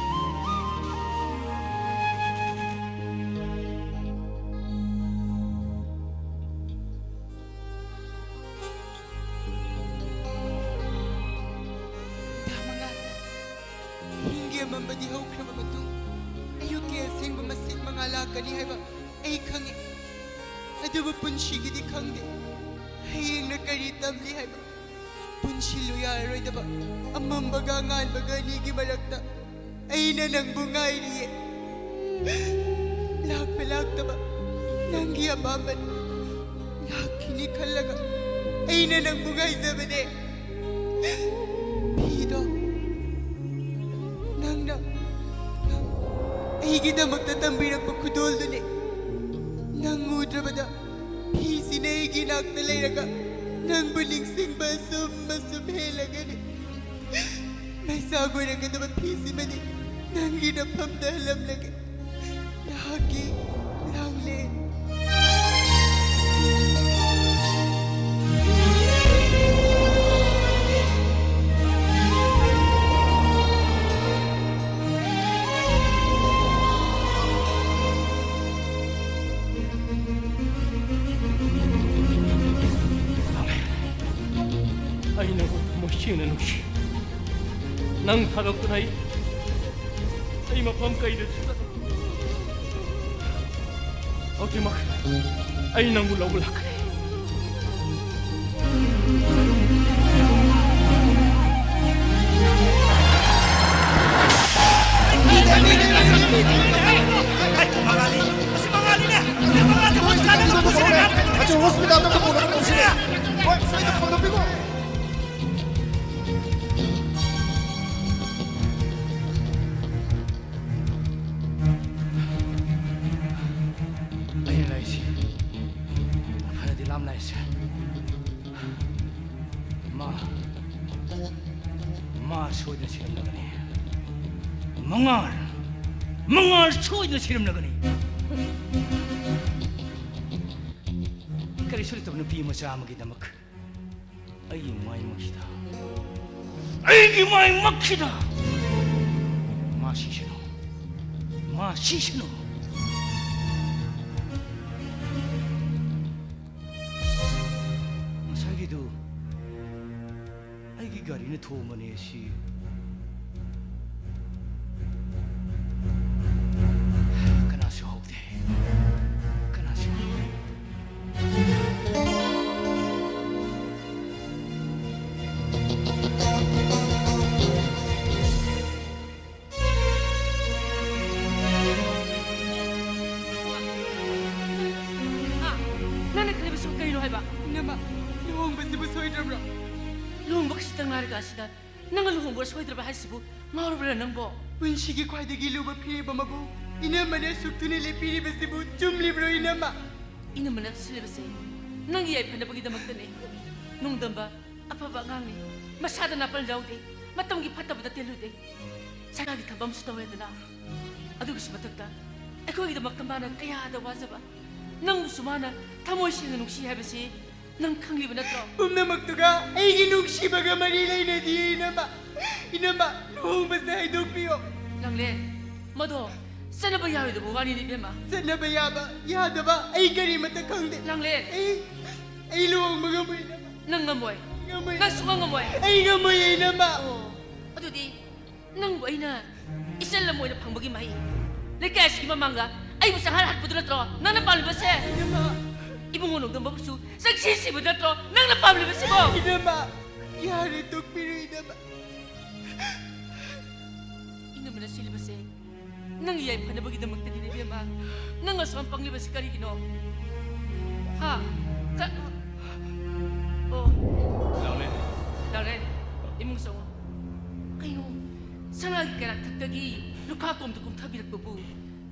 ꯌꯥꯝꯃꯝꯕꯗꯤ ꯍꯧꯈ꯭ꯔꯕ ꯃꯇꯨꯡ ꯑꯌꯨꯛꯀꯤ ꯑꯁꯦꯡꯕ ꯃꯁꯦꯛ ꯃꯉꯥꯜ ꯂꯥꯛꯀꯅꯤ ꯍꯥꯏꯕ ꯑꯩ ꯈꯪꯏ꯫ ꯑꯗꯨꯕꯨ ꯄꯨꯟꯁꯤꯒꯤꯗꯤ ꯈꯪꯗꯦ꯫ ꯍꯌꯦꯡꯅ ꯀꯔꯤ ꯇꯝꯂꯤ ꯍꯥꯏꯕ ꯄꯨꯟꯁꯤꯜꯂꯨ ꯌꯥꯔꯔꯣꯏꯗꯕ ꯑꯃꯝꯕꯒ ꯑꯉꯥꯟꯕꯒ ꯑꯅꯤꯒꯤ ꯃꯔꯛꯇ ꯑꯩꯅ ꯅꯪꯕꯨ ꯉꯥꯏꯔꯤꯌꯦ꯫ ꯂꯥꯛꯄ ꯂꯥꯛꯇꯕ ꯅꯪꯒꯤ ꯑꯄꯥꯝꯕꯅꯤ꯫ ꯂꯥꯛꯈꯤꯅꯤ ꯈꯜꯂꯒ ꯑꯩꯅ ꯅꯪꯕꯨ ꯉꯥꯏꯖꯕꯅꯦ꯫ ꯐꯤꯗꯣ ꯅꯪꯅ ꯑꯩꯒꯤꯗꯃꯛꯇ ꯇꯝꯕꯤꯔꯛꯄ ꯈꯨꯗꯣꯜꯗꯨꯅꯦ꯫ ꯅꯪ ꯎꯗ꯭ꯔꯕꯗ ꯐꯤꯁꯤꯅ ꯑꯩꯒꯤ ꯏꯅꯥꯛꯇ ꯂꯩꯔꯒ ꯅꯪꯕꯨ ꯅꯤꯡꯁꯤꯡꯕ ꯑꯁꯨꯝ ꯑꯁꯨꯝ ꯍꯦꯜꯂꯒꯅꯤ꯫ ꯃꯩꯁꯥ ꯑꯣꯏꯔꯒꯗꯕ ꯐꯤꯁꯤꯃꯗꯤ ꯅꯪꯒꯤ ꯅꯐꯝꯗ ꯍꯜꯂꯝꯂꯒꯦ꯫ ꯅꯍꯥꯛꯀꯤ ꯂꯥꯡꯂꯦꯟ꯫ ꯑꯩ ꯅꯪꯕꯨ ꯊꯃꯣꯏ ꯁꯦꯡꯅ ꯅꯨꯡꯁꯤ꯫ ꯅꯪ ꯊꯥꯗꯣꯛꯇꯨꯅ ꯑꯩ, ꯑꯩ ꯃꯐꯝ ꯀꯩꯗꯁꯨ ꯆꯠꯂꯣꯏ꯫ ꯍꯧꯖꯤꯛꯃꯛ ꯑꯩ ꯅꯪꯕꯨ ꯂꯧꯕ ꯂꯥꯛꯀꯅꯤ꯫ ꯃꯉꯥꯂꯤ! ꯑꯁꯤ ꯃꯉꯥꯂꯤꯅꯦ! ꯑꯁꯤ ꯃꯉꯥꯂꯤꯅꯦ! ꯍꯣꯁꯄꯤꯇꯥꯜꯗ ꯑꯝꯇ ꯄꯨꯔꯒ ꯄꯨꯁꯤꯅꯦ! ꯍꯣꯏ, ꯃꯩꯗꯣ ꯐꯪꯗꯣꯛꯄꯤꯈꯣ! ꯑꯩꯅ ꯂꯥꯛꯏꯁꯤ ꯐꯅꯗꯤ ꯂꯥꯞꯅ ꯂꯥꯛꯏꯁꯦ꯫ ꯃꯥ, ꯃꯥ ꯁꯣꯏꯗꯅ ꯁꯤꯔꯝꯂꯒꯅꯤ꯫ ꯃꯉꯥꯜ, ꯃꯉꯥꯜ ꯁꯣꯏꯗꯅ ꯁꯤꯔꯝꯂꯒꯅꯤ꯫ ꯀꯔꯤꯁꯨ ꯂꯩꯇꯕ ꯅꯨꯄꯤ ꯃꯆꯥ ꯑꯃꯒꯤꯗꯃꯛ ꯑꯩꯒꯤ ꯃꯥꯏꯃꯛꯁꯤꯗ, ꯑꯩꯒꯤ ꯃꯥꯏꯃꯛꯁꯤꯗ ꯃꯥ ꯁꯤꯁꯅꯨ, ꯃꯥ ꯁꯤꯁꯅꯨ꯫ ꯉꯁꯥꯏꯒꯤꯗꯨ ꯑꯩꯒꯤ ꯒꯥꯔꯤꯅ ꯊꯣꯝꯕꯅꯦ ꯁꯤ꯫ ꯏꯃꯥ, ꯂꯨꯍꯣꯡꯕꯁꯤꯕꯨ ꯁꯣꯏꯗ꯭ꯔꯕ꯭ꯔꯣ? ꯂꯨꯍꯣꯡꯕ ꯈꯤꯇꯪ ꯉꯥꯏꯔꯀꯥꯟꯁꯤꯗ ꯅꯪꯅ ꯂꯨꯍꯣꯡꯕ ꯁꯣꯏꯗ꯭ꯔꯕ ꯍꯥꯏꯁꯤꯕꯨ ꯉꯥꯎꯔꯕ꯭ꯔꯥ ꯅꯪꯕꯣ? ꯄꯨꯟꯁꯤꯒꯤ ꯈ꯭ꯋꯥꯏꯗꯒꯤ ꯂꯨꯕ ꯐꯤꯔꯦꯞ ꯑꯃꯕꯨ ꯏꯅꯝꯃꯅ ꯁꯨꯛ ꯊꯨꯅ ꯂꯦꯞꯄꯤꯔꯤꯕꯁꯤꯕꯨ ꯆꯨꯝꯂꯤꯕ꯭ꯔꯣ ꯏꯅꯝꯃ? ꯏꯅꯝꯃꯅ ꯁꯤꯜꯂꯤꯕꯁꯦ ꯅꯪꯒꯤ ꯌꯥꯏꯐꯅꯕꯒꯤꯗꯃꯛꯇꯅꯦ꯫ ꯅꯣꯡꯗꯝꯕ ꯑꯐꯕ ꯑꯉꯥꯡꯅꯤ, ꯃꯁꯥꯗ ꯅꯥꯄꯜ ꯌꯥꯎꯗꯦ, ꯃꯇꯝꯒꯤ ꯐꯠꯇꯕꯗ ꯇꯦꯜꯂꯨꯗꯦ꯫ ꯁꯔꯀꯥꯔꯒꯤ ꯊꯕꯛ ꯑꯃꯁꯨ ꯇꯧꯔꯦꯗꯅ, ꯑꯗꯨꯒꯤꯁꯨ ꯃꯊꯛꯇ ꯑꯩꯈꯣꯏꯒꯤꯗꯃꯛꯇ ꯃꯥꯅ ꯀꯌꯥꯗ ꯋꯥꯖꯕ, ꯅꯪꯕꯨꯁꯨ ꯃꯥꯅ ꯊꯃꯣꯏ ꯁꯦꯡꯅ ꯅꯨꯡꯁꯤ ꯍꯥꯏꯕꯁꯤ ꯅꯪ ꯈꯪꯂꯤꯕ ꯅꯠꯇ꯭ꯔꯣ? ꯄꯨꯝꯅꯃꯛꯇꯨꯒ ꯑꯩꯒꯤ ꯅꯨꯡꯁꯤꯕꯒ ꯃꯔꯤ ꯂꯩꯅꯗꯤꯌꯦ ꯏꯅꯝꯃ꯫ ꯏꯅꯝꯃ, ꯂꯨꯍꯣꯡꯕꯁꯦ ꯍꯥꯏꯗꯣꯛꯄꯤꯌꯣ꯫ ꯂꯥꯡꯂꯦꯟ, ꯃꯗꯣ ꯆꯠꯅꯕ ꯌꯥꯔꯣꯏꯗꯕ ꯋꯥꯅꯤꯅꯦ ꯏꯕꯦꯝꯃ꯫ ꯆꯠꯅꯕ ꯌꯥꯕ ꯌꯥꯗꯕ ꯑꯩ ꯀꯔꯤꯃꯠꯇ ꯈꯪꯗꯦ꯫ ꯂꯥꯡꯂꯦꯟ꯫ ꯑꯩ, ꯑꯩ ꯂꯨꯍꯣꯡꯕ ꯉꯝꯃꯣꯏ ꯏꯅꯝꯃ꯫ ꯅꯪ ꯉꯝꯃꯣꯏ꯫ ꯉꯝꯃꯣꯏ꯫ ꯅꯪ ꯁꯨꯡꯉꯝ ꯉꯝꯃꯣꯏ꯫ ꯑꯩ ꯉꯝꯃꯣꯏ ꯏꯅꯝꯃ꯫ ꯑꯣ, ꯑꯗꯨꯗꯤ ꯅꯪꯕꯨ ꯑꯩꯅ ꯏꯆꯜ ꯑꯃ ꯑꯣꯏꯅ ꯐꯪꯕꯒꯤ ꯃꯍꯩ, ꯂꯩꯀꯥꯏ ꯑꯁꯤꯒꯤ ꯃꯃꯥꯡꯗ ꯑꯩꯕꯨ ꯆꯪꯍꯜ ꯍꯥꯠꯄꯗꯨ ꯅꯠꯇ꯭ꯔꯣ ꯅꯪꯅ ꯄꯥꯝꯂꯤꯕꯁꯦ? ꯏꯅꯝꯃ꯫ ꯏꯕꯨꯡꯉꯣ ꯅꯣꯡꯗꯝꯕꯕꯨꯁꯨ ꯆꯪꯁꯤ ꯁꯤꯕ ꯅꯠꯇ꯭ꯔꯣ ꯅꯪꯅ ꯄꯥꯝꯂꯤꯕꯁꯤꯕꯣ? ꯏꯅꯝꯃ, ꯌꯥꯔꯦ, ꯇꯣꯛꯄꯤꯔꯣ ꯏꯅꯝꯃ꯫ ꯏꯅꯝꯃꯅ ꯁꯤꯜꯂꯤꯕꯁꯦ ꯅꯪꯒꯤ ꯌꯥꯏꯐꯅꯕꯒꯤꯗꯃꯛꯇꯅꯤꯅꯦ ꯏꯕꯦꯝꯃ꯫ ꯅꯪ ꯑꯁꯨꯛ ꯌꯥꯝ ꯄꯪꯂꯤꯕꯁꯤ ꯀꯔꯤꯒꯤꯅꯣ? ꯍꯥ? ꯀ-, ꯑꯣ꯫ ꯂꯥꯡꯂꯦꯟ꯫ ꯂꯥꯡꯂꯦꯟ, ꯏꯃꯨꯡ ꯆꯪꯉꯣ꯫ ꯀꯩꯅꯣ? ꯁꯅꯥꯒꯤ ꯀꯩꯔꯥꯛ ꯊꯛꯇꯒꯤ ꯂꯨꯈꯥ ꯀꯣꯝꯗ ꯀꯨꯝꯊꯕꯤꯔꯛꯄꯕꯨ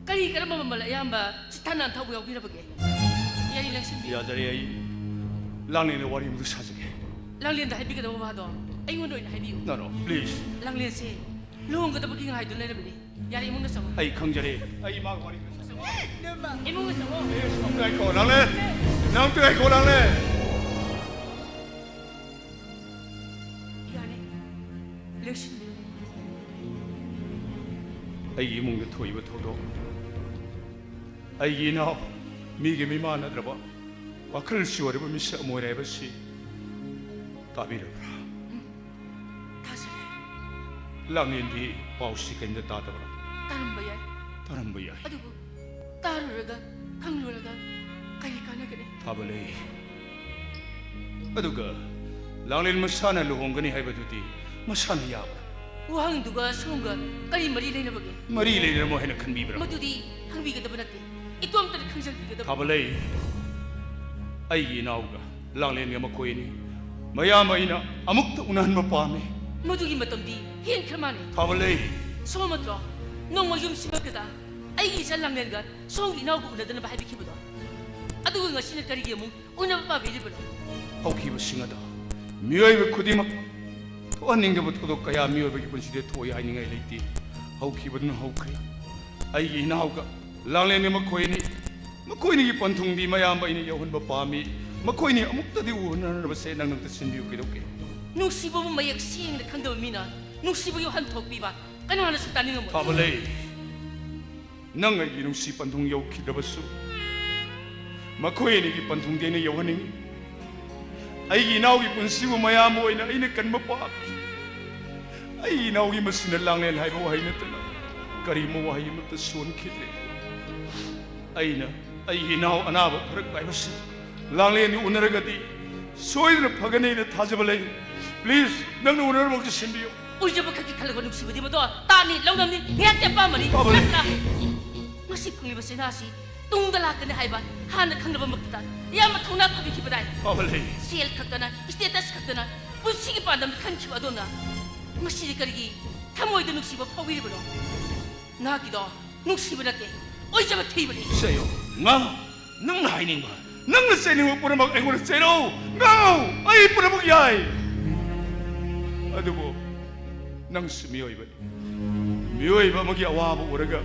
ꯀꯔꯤ ꯀꯔꯝꯕ ꯃꯃꯜ ꯑꯌꯥꯝꯕ ꯆꯤꯊ ꯅꯥꯟꯊꯧꯕ ꯌꯥꯎꯕꯤꯔꯕꯒꯦ? ꯌꯥꯔꯤ ꯂꯦꯡꯁꯤꯟꯕꯤꯌꯨ꯫ ꯌꯥꯖꯔꯦ ꯑꯩ꯫ ꯂꯥꯡꯂꯦꯟꯗ ꯋꯥꯔꯤ ꯑꯃꯇ ꯁꯥꯖꯒꯦ꯫ ꯂꯥꯡꯂꯦꯟꯗ ꯍꯥꯏꯕꯤꯒꯗꯕ ꯋꯥꯗꯣ ꯑꯩꯉꯣꯟꯗ ꯑꯣꯏꯅ ꯍꯥꯏꯕꯤꯌꯨ꯫ No, no, please. ꯂꯥꯡꯂꯦꯟꯁꯦ ꯂꯨꯍꯣꯡꯒꯗꯕꯒꯤ ꯉꯥꯏꯗꯨꯅ ꯂꯩꯔꯕꯅꯤ꯫ ꯌꯥꯔꯦ, ꯏꯃꯨꯡꯗ ꯆꯪꯉꯣ꯫ ꯑꯩ ꯈꯪꯖꯔꯦ꯫ ꯑꯩ ꯃꯥꯒ ꯋꯥꯔꯤ ꯁꯥꯖꯒꯦ꯫ ꯏꯃꯨꯡꯗ ꯆꯪꯉꯣ꯫ ꯑꯦ, ꯅꯪ ꯉꯥꯏꯈꯣ, ꯂꯥꯡꯂꯦꯟ꯫ ꯅꯪ ꯉꯥꯏꯈꯣ, ꯂꯥꯡꯂꯦꯟ꯫ ꯌꯥꯔꯦ, ꯂꯦꯡꯁꯤꯟꯕꯤꯌꯨ꯫ ꯑꯩꯒꯤ ꯏꯃꯨꯡꯗ ꯊꯣꯛꯏꯕ ꯊꯧꯗꯣꯛ, ꯑꯩꯒꯤ ꯏꯅꯥꯎ ꯃꯤꯒ ꯃꯤꯃꯥꯟꯅꯗ꯭ꯔꯕ, ꯋꯥꯈꯜ ꯆꯣꯏꯔꯕ ꯃꯤꯁꯛ ꯑꯃ ꯑꯣꯏꯔꯦ ꯍꯥꯏꯕꯁꯤ ꯇꯥꯕꯤꯔꯕ꯭ꯔꯥ? ꯎꯝ, ꯇꯥꯖꯔꯦ꯫ ꯂꯥꯡꯂꯦꯟꯗꯤ ꯄꯥꯎꯁꯤ ꯀꯔꯤꯝꯇ ꯇꯥꯗꯕ꯭ꯔꯥ? ꯇꯥꯔꯝꯕ ꯌꯥꯏ꯫ ꯇꯥꯔꯝꯕ ꯌꯥꯏ꯫ ꯑꯗꯨꯕꯨ ꯇꯥꯔꯨꯔꯒ, ꯈꯪꯂꯨꯔꯒ ꯀꯔꯤ ꯀꯥꯟꯅꯒꯅꯤ? ꯐꯕ ꯂꯩ꯫ ꯑꯗꯨꯒ ꯂꯥꯡꯂꯦꯟ ꯃꯁꯥꯅ ꯂꯨꯍꯣꯡꯒꯅꯤ ꯍꯥꯏꯕꯗꯨꯗꯤ ꯃꯁꯥꯅ ꯌꯥꯕ꯭ꯔꯥ? ꯋꯥꯍꯪꯗꯨꯒ ꯁꯣꯝꯒ ꯀꯔꯤ ꯃꯔꯤ ꯂꯩꯅꯕꯒꯦ? ꯃꯔꯤ ꯂꯩꯅꯔꯝꯃꯣꯏ ꯍꯥꯏꯅ ꯈꯟꯕꯤꯕ꯭ꯔꯥ? ꯃꯗꯨꯗꯤ ꯍꯪꯕꯤꯒꯗꯕ ꯅꯠꯇꯦ꯫ ꯏꯇꯣꯝꯇꯅ ꯈꯪꯖꯈꯤꯒꯗꯕ꯫ ꯐꯕ ꯂꯩ꯫ ꯑꯩꯒꯤ ꯏꯅꯥꯎꯒ ꯂꯥꯡꯂꯦꯟꯒ ꯃꯈꯣꯏ ꯑꯅꯤ ꯃꯌꯥꯝ ꯑꯩꯅ ꯑꯃꯨꯛꯇ ꯎꯅꯍꯟꯕ ꯄꯥꯝꯃꯤ꯫ ꯃꯗꯨꯒꯤ ꯃꯇꯝꯗꯤ ꯍꯦꯟꯈ꯭ꯔ ꯃꯥꯜꯂꯦ꯫ ꯊꯥꯕꯂꯩ꯫ ꯁꯣꯝ ꯅꯠꯇ꯭ꯔꯣ ꯅꯣꯡꯃ ꯌꯨꯝ ꯁꯤꯃꯛꯇꯗ ꯑꯩꯒꯤ ꯏꯆꯥ ꯂꯥꯡꯂꯦꯟꯒ ꯁꯣꯝꯒꯤ ꯏꯅꯥꯎꯒ ꯎꯅꯗꯅꯕ ꯍꯥꯏꯕꯤꯈꯤꯕꯗꯣ? ꯑꯗꯨꯒ ꯉꯁꯤꯅ ꯀꯔꯤꯒꯤ ꯑꯃꯨꯛ ꯎꯅꯕ ꯄꯥꯝꯕꯤꯔꯤꯕꯅꯣ? ꯍꯧꯈꯤꯕꯁꯤꯡ ꯑꯗꯣ ꯃꯤꯑꯣꯏꯕ ꯈꯨꯗꯤꯡꯃꯛ ꯊꯣꯛꯍꯟꯅꯤꯡꯗꯕ ꯊꯧꯗꯣꯛ ꯀꯌꯥ ꯃꯤꯑꯣꯏꯕꯒꯤ ꯄꯨꯟꯁꯤꯗ ꯊꯣꯛꯏ ꯍꯥꯏꯅꯤꯡꯉꯥꯏ ꯂꯩꯇꯦ꯫ ꯍꯧꯈꯤꯕꯗꯨꯅ ꯍꯧꯈ꯭ꯔꯦ꯫ ꯑꯩꯒꯤ ꯏꯅꯥꯎꯒ ꯂꯥꯡꯂꯦꯟꯒ ꯃꯈꯣꯏ ꯑꯅꯤ, ꯃꯈꯣꯏ ꯑꯅꯤꯒꯤ ꯄꯟꯊꯨꯡꯗꯤ ꯃꯌꯥꯝꯕ ꯑꯩꯅ ꯌꯧꯍꯟꯕ ꯄꯥꯝꯃꯤ꯫ ꯃꯈꯣꯏ ꯑꯅꯤ ꯑꯃꯨꯛꯇꯗꯤ ꯎꯍꯟꯅꯅꯕꯁꯦ ꯅꯪ ꯅꯛꯇ ꯁꯤꯟꯕꯤꯌꯨ, ꯀꯩꯗꯧꯒꯦ? ꯅꯨꯡꯁꯤꯕꯕꯨ ꯃꯌꯦꯛ ꯁꯦꯡꯅ ꯈꯪꯗꯕ ꯃꯤꯅ ꯅꯨꯡꯁꯤꯕꯒꯤ ꯋꯥꯍꯟꯊꯣꯛ ꯄꯤꯕ ꯀꯅꯥꯅꯁꯨ ꯇꯥꯅꯤꯡꯉꯝꯃꯣꯏ꯫ ꯊꯥꯕꯂꯩ, ꯅꯪ ꯑꯩꯒꯤ ꯅꯨꯡꯁꯤ ꯄꯟꯊꯨꯡ ꯌꯧꯈꯤꯗ꯭ꯔꯕꯁꯨ, ꯃꯈꯣꯏ ꯑꯅꯤꯒꯤ ꯄꯟꯊꯨꯡꯗꯤ ꯑꯩꯅ ꯌꯧꯍꯟꯅꯤꯡꯏ꯫ ꯑꯩꯒꯤ ꯏꯅꯥꯎꯒꯤ ꯄꯨꯟꯁꯤꯕꯨ ꯃꯌꯥꯝꯕ ꯑꯣꯏꯅ ꯑꯩꯅ ꯀꯟꯕ ꯄꯥꯝꯃꯤ꯫ ꯑꯩꯒꯤ ꯏꯅꯥꯎꯒꯤ ꯃꯁꯤꯅ ꯂꯥꯡꯂꯦꯟ ꯍꯥꯏꯕ ꯋꯥꯍꯩ ꯅꯠꯇꯅ ꯀꯔꯤꯒꯨꯝꯕ ꯋꯥꯍꯩ ꯑꯃꯠꯇ ꯁꯣꯟꯈꯤꯗ꯭ꯔꯦ꯫ ꯑꯩꯅ ꯑꯩꯒꯤ ꯏꯅꯥꯎ ꯑꯅꯥꯕ ꯐꯔꯛ ꯇꯥꯏꯕꯁꯤ ꯂꯥꯡꯂꯦꯟꯗꯨ ꯎꯅꯔꯒꯗꯤ ꯁꯣꯏꯗꯅ ꯐꯒꯅꯤꯅ ꯊꯥꯖꯕ ꯂꯩ꯫ Please, ꯅꯪꯅ ꯎꯅꯔꯃꯛꯇ ꯁꯤꯟꯕꯤꯌꯨ꯫ ꯑꯣꯏꯖꯕ ꯈꯛꯀꯤ ꯈꯜꯂꯒ ꯅꯨꯡꯁꯤꯕꯗꯤ ꯃꯗꯣ ꯇꯥꯅꯤ, ꯂꯧꯅꯝꯅꯤ, ꯉꯥꯏꯍꯥꯛꯀꯤ ꯑꯄꯥꯝꯕꯅꯤ꯫ ꯐꯕꯅꯤ꯫ ꯅꯠꯇ꯭ꯔꯥ? ꯉꯁꯤ ꯐꯪꯂꯤꯕ ꯆꯩꯅꯥꯁꯤ ꯇꯨꯡꯗ ꯂꯥꯛꯀꯅꯤ ꯍꯥꯏꯕ ꯍꯥꯟꯅ ꯈꯪꯂꯕꯃꯛꯇꯗ ꯌꯥꯝꯅ ꯊꯧꯅꯥ ꯐꯕꯤꯈꯤꯕꯗꯥꯏ꯫ ꯐꯕꯅꯤ꯫ ꯁꯦꯜ ꯈꯛꯇꯅ, status ꯈꯛꯇꯅ ꯄꯨꯟꯁꯤꯒꯤ ꯄꯥꯟꯗꯝ ꯈꯟꯈꯤꯕ ꯑꯗꯣꯝꯅ ꯉꯁꯤꯗꯤ ꯀꯔꯤꯒꯤ ꯊꯃꯣꯏꯗ ꯅꯨꯡꯁꯤꯕ ꯐꯥꯎꯕꯤꯔꯤꯕꯅꯣ? ꯅꯍꯥꯛꯀꯤꯗꯣ ꯅꯨꯡꯁꯤꯕ ꯅꯠꯇꯦ, ꯑꯣꯏꯖꯕ ꯊꯤꯕꯅꯤ꯫ ꯆꯩꯌꯣ, ꯉꯥꯡꯉꯣ, ꯅꯪꯅ ꯍꯥꯏꯅꯤꯡꯕ, ꯅꯪꯅ ꯆꯩꯅꯤꯡꯕ ꯄꯨꯝꯅꯃꯛ ꯑꯩꯉꯣꯟꯗ ꯆꯩꯔꯛꯎ, ꯉꯥꯡꯉꯨ, ꯑꯩ ꯄꯨꯝꯅꯃꯛ ꯌꯥꯏ꯫ ꯑꯗꯨꯕꯨ ꯅꯪꯁꯨ ꯃꯤꯑꯣꯏꯕꯅꯤ꯫ ꯃꯤꯑꯣꯏꯕ ꯑꯃꯒꯤ ꯑꯋꯥꯕ ꯎꯔꯒ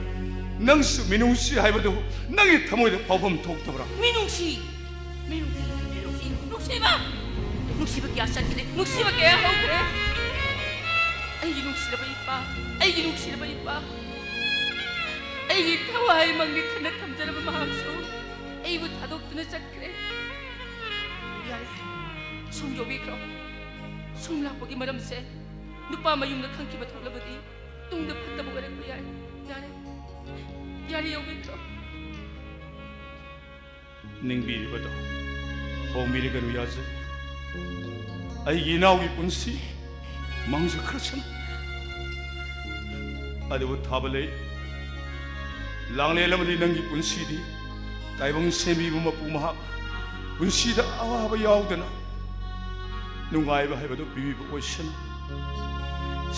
ꯅꯪꯁꯨ ꯃꯤꯅꯨꯡꯁꯤ ꯍꯥꯏꯕꯗꯨ ꯅꯪꯒꯤ ꯊꯃꯣꯏꯗ ꯐꯥꯎꯐꯝ ꯊꯣꯛꯇꯕ꯭ꯔꯥ? ꯃꯤꯅꯨꯡꯁꯤ, ꯃꯤꯅꯨꯡꯁꯤ, ꯃꯤꯅꯨꯡꯁꯤ, ꯅꯨꯡꯁꯤꯕ, ꯅꯨꯡꯁꯤꯕ ꯀꯌꯥ ꯆꯠꯈ꯭ꯔꯦ, ꯅꯨꯡꯁꯤꯕ ꯀꯌꯥ ꯍꯧꯈ꯭ꯔꯦ꯫ ꯑꯩꯒꯤ ꯅꯨꯡꯁꯤꯔꯕ ꯏꯄꯥ, ꯑꯩꯒꯤ ꯅꯨꯡꯁꯤꯔꯕ ꯏꯄꯥ, ꯑꯩꯒꯤ ꯊꯋꯥꯏ ꯃꯪꯂꯤ ꯊꯟꯅ ꯊꯝꯖꯔꯕ ꯃꯍꯥꯛꯁꯨ ꯑꯩꯕꯨ ꯊꯥꯗꯣꯛꯇꯨꯅ ꯆꯠꯈ꯭ꯔꯦ꯫ ꯌꯥꯔꯦ, ꯁꯣꯝ ꯌꯧꯕꯤꯈ꯭ꯔꯣ꯫ ꯁꯣꯝ ꯂꯥꯛꯄꯒꯤ ꯃꯔꯝꯁꯦ ꯅꯨꯄꯥ ꯃꯌꯨꯝꯗ ꯈꯪꯈꯤꯕ ꯊꯣꯛꯂꯕꯗꯤ ꯇꯨꯡꯗ ꯐꯠꯇꯕ ꯑꯣꯏꯔꯛꯄ ꯌꯥꯏ꯫ ꯌꯥꯔꯦ, ꯌꯥꯔꯦ, ꯌꯧꯕꯤꯈ꯭ꯔꯣ꯫ ꯅꯤꯡꯕꯤꯔꯤꯕꯗꯣ ꯍꯣꯡꯕꯤꯔꯒꯅꯨ ꯌꯥꯖꯩ꯫ ꯑꯩꯒꯤ ꯏꯅꯥꯎꯒꯤ ꯄꯨꯟꯁꯤ ꯃꯥꯡꯖꯈ꯭ꯔꯁꯅꯨ꯫ ꯑꯗꯨꯕꯨ ꯊꯥꯕꯂꯩ, ꯂꯥꯡꯂꯦꯟ ꯑꯃꯗꯤ ꯅꯪꯒꯤ ꯄꯨꯟꯁꯤꯗꯤ ꯇꯥꯏꯕꯪ ꯁꯦꯝꯕꯤꯕ ꯃꯄꯨ ꯃꯍꯥꯛ ꯄꯨꯟꯁꯤꯗ ꯑꯋꯥꯕ ꯌꯥꯎꯗꯅ ꯅꯨꯡꯉꯥꯏꯕ ꯍꯥꯏꯕꯗꯨ ꯄꯤꯕꯤꯕ ꯑꯣꯏꯁꯅꯨ꯫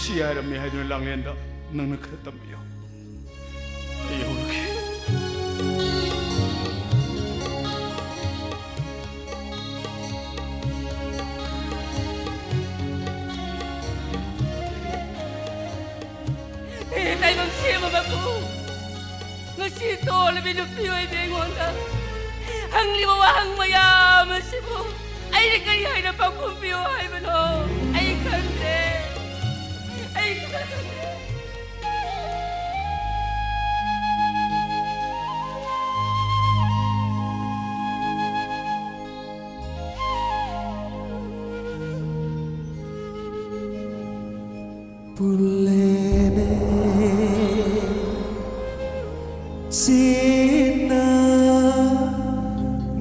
ꯁꯤ ꯍꯥꯏꯔꯝꯃꯤ ꯍꯥꯏꯗꯨꯅ ꯂꯥꯡꯂꯦꯟꯗ ꯅꯪꯅ ꯈꯔ ꯇꯝꯕꯤꯌꯨ꯫ ꯑꯩ ꯍꯧꯔꯒꯦ꯫ ꯍꯦ ꯇꯥꯏꯕꯪ ꯁꯦꯝꯕ ꯃꯄꯨ, ꯉꯁꯤ ꯇꯣꯜꯂꯕꯤ ꯅꯨꯄꯤ ꯑꯣꯏꯕꯤ ꯑꯩꯉꯣꯟꯗ ꯍꯪꯂꯤꯕ ꯋꯥꯍꯪ ꯃꯌꯥꯝ ꯑꯁꯤꯕꯨ ꯑꯩꯅ ꯀꯔꯤ ꯍꯥꯏꯅ ꯄꯥꯎꯈꯨꯝ ꯄꯤꯌꯨ ꯍꯥꯏꯕꯅꯣ? ꯑꯩ ꯈꯪꯗ꯭ꯔꯦ, ꯑꯩ ꯈꯪꯗ꯭ꯔꯦ꯫ ꯄꯨꯜꯂꯦꯅꯦ ꯆꯦꯠꯅ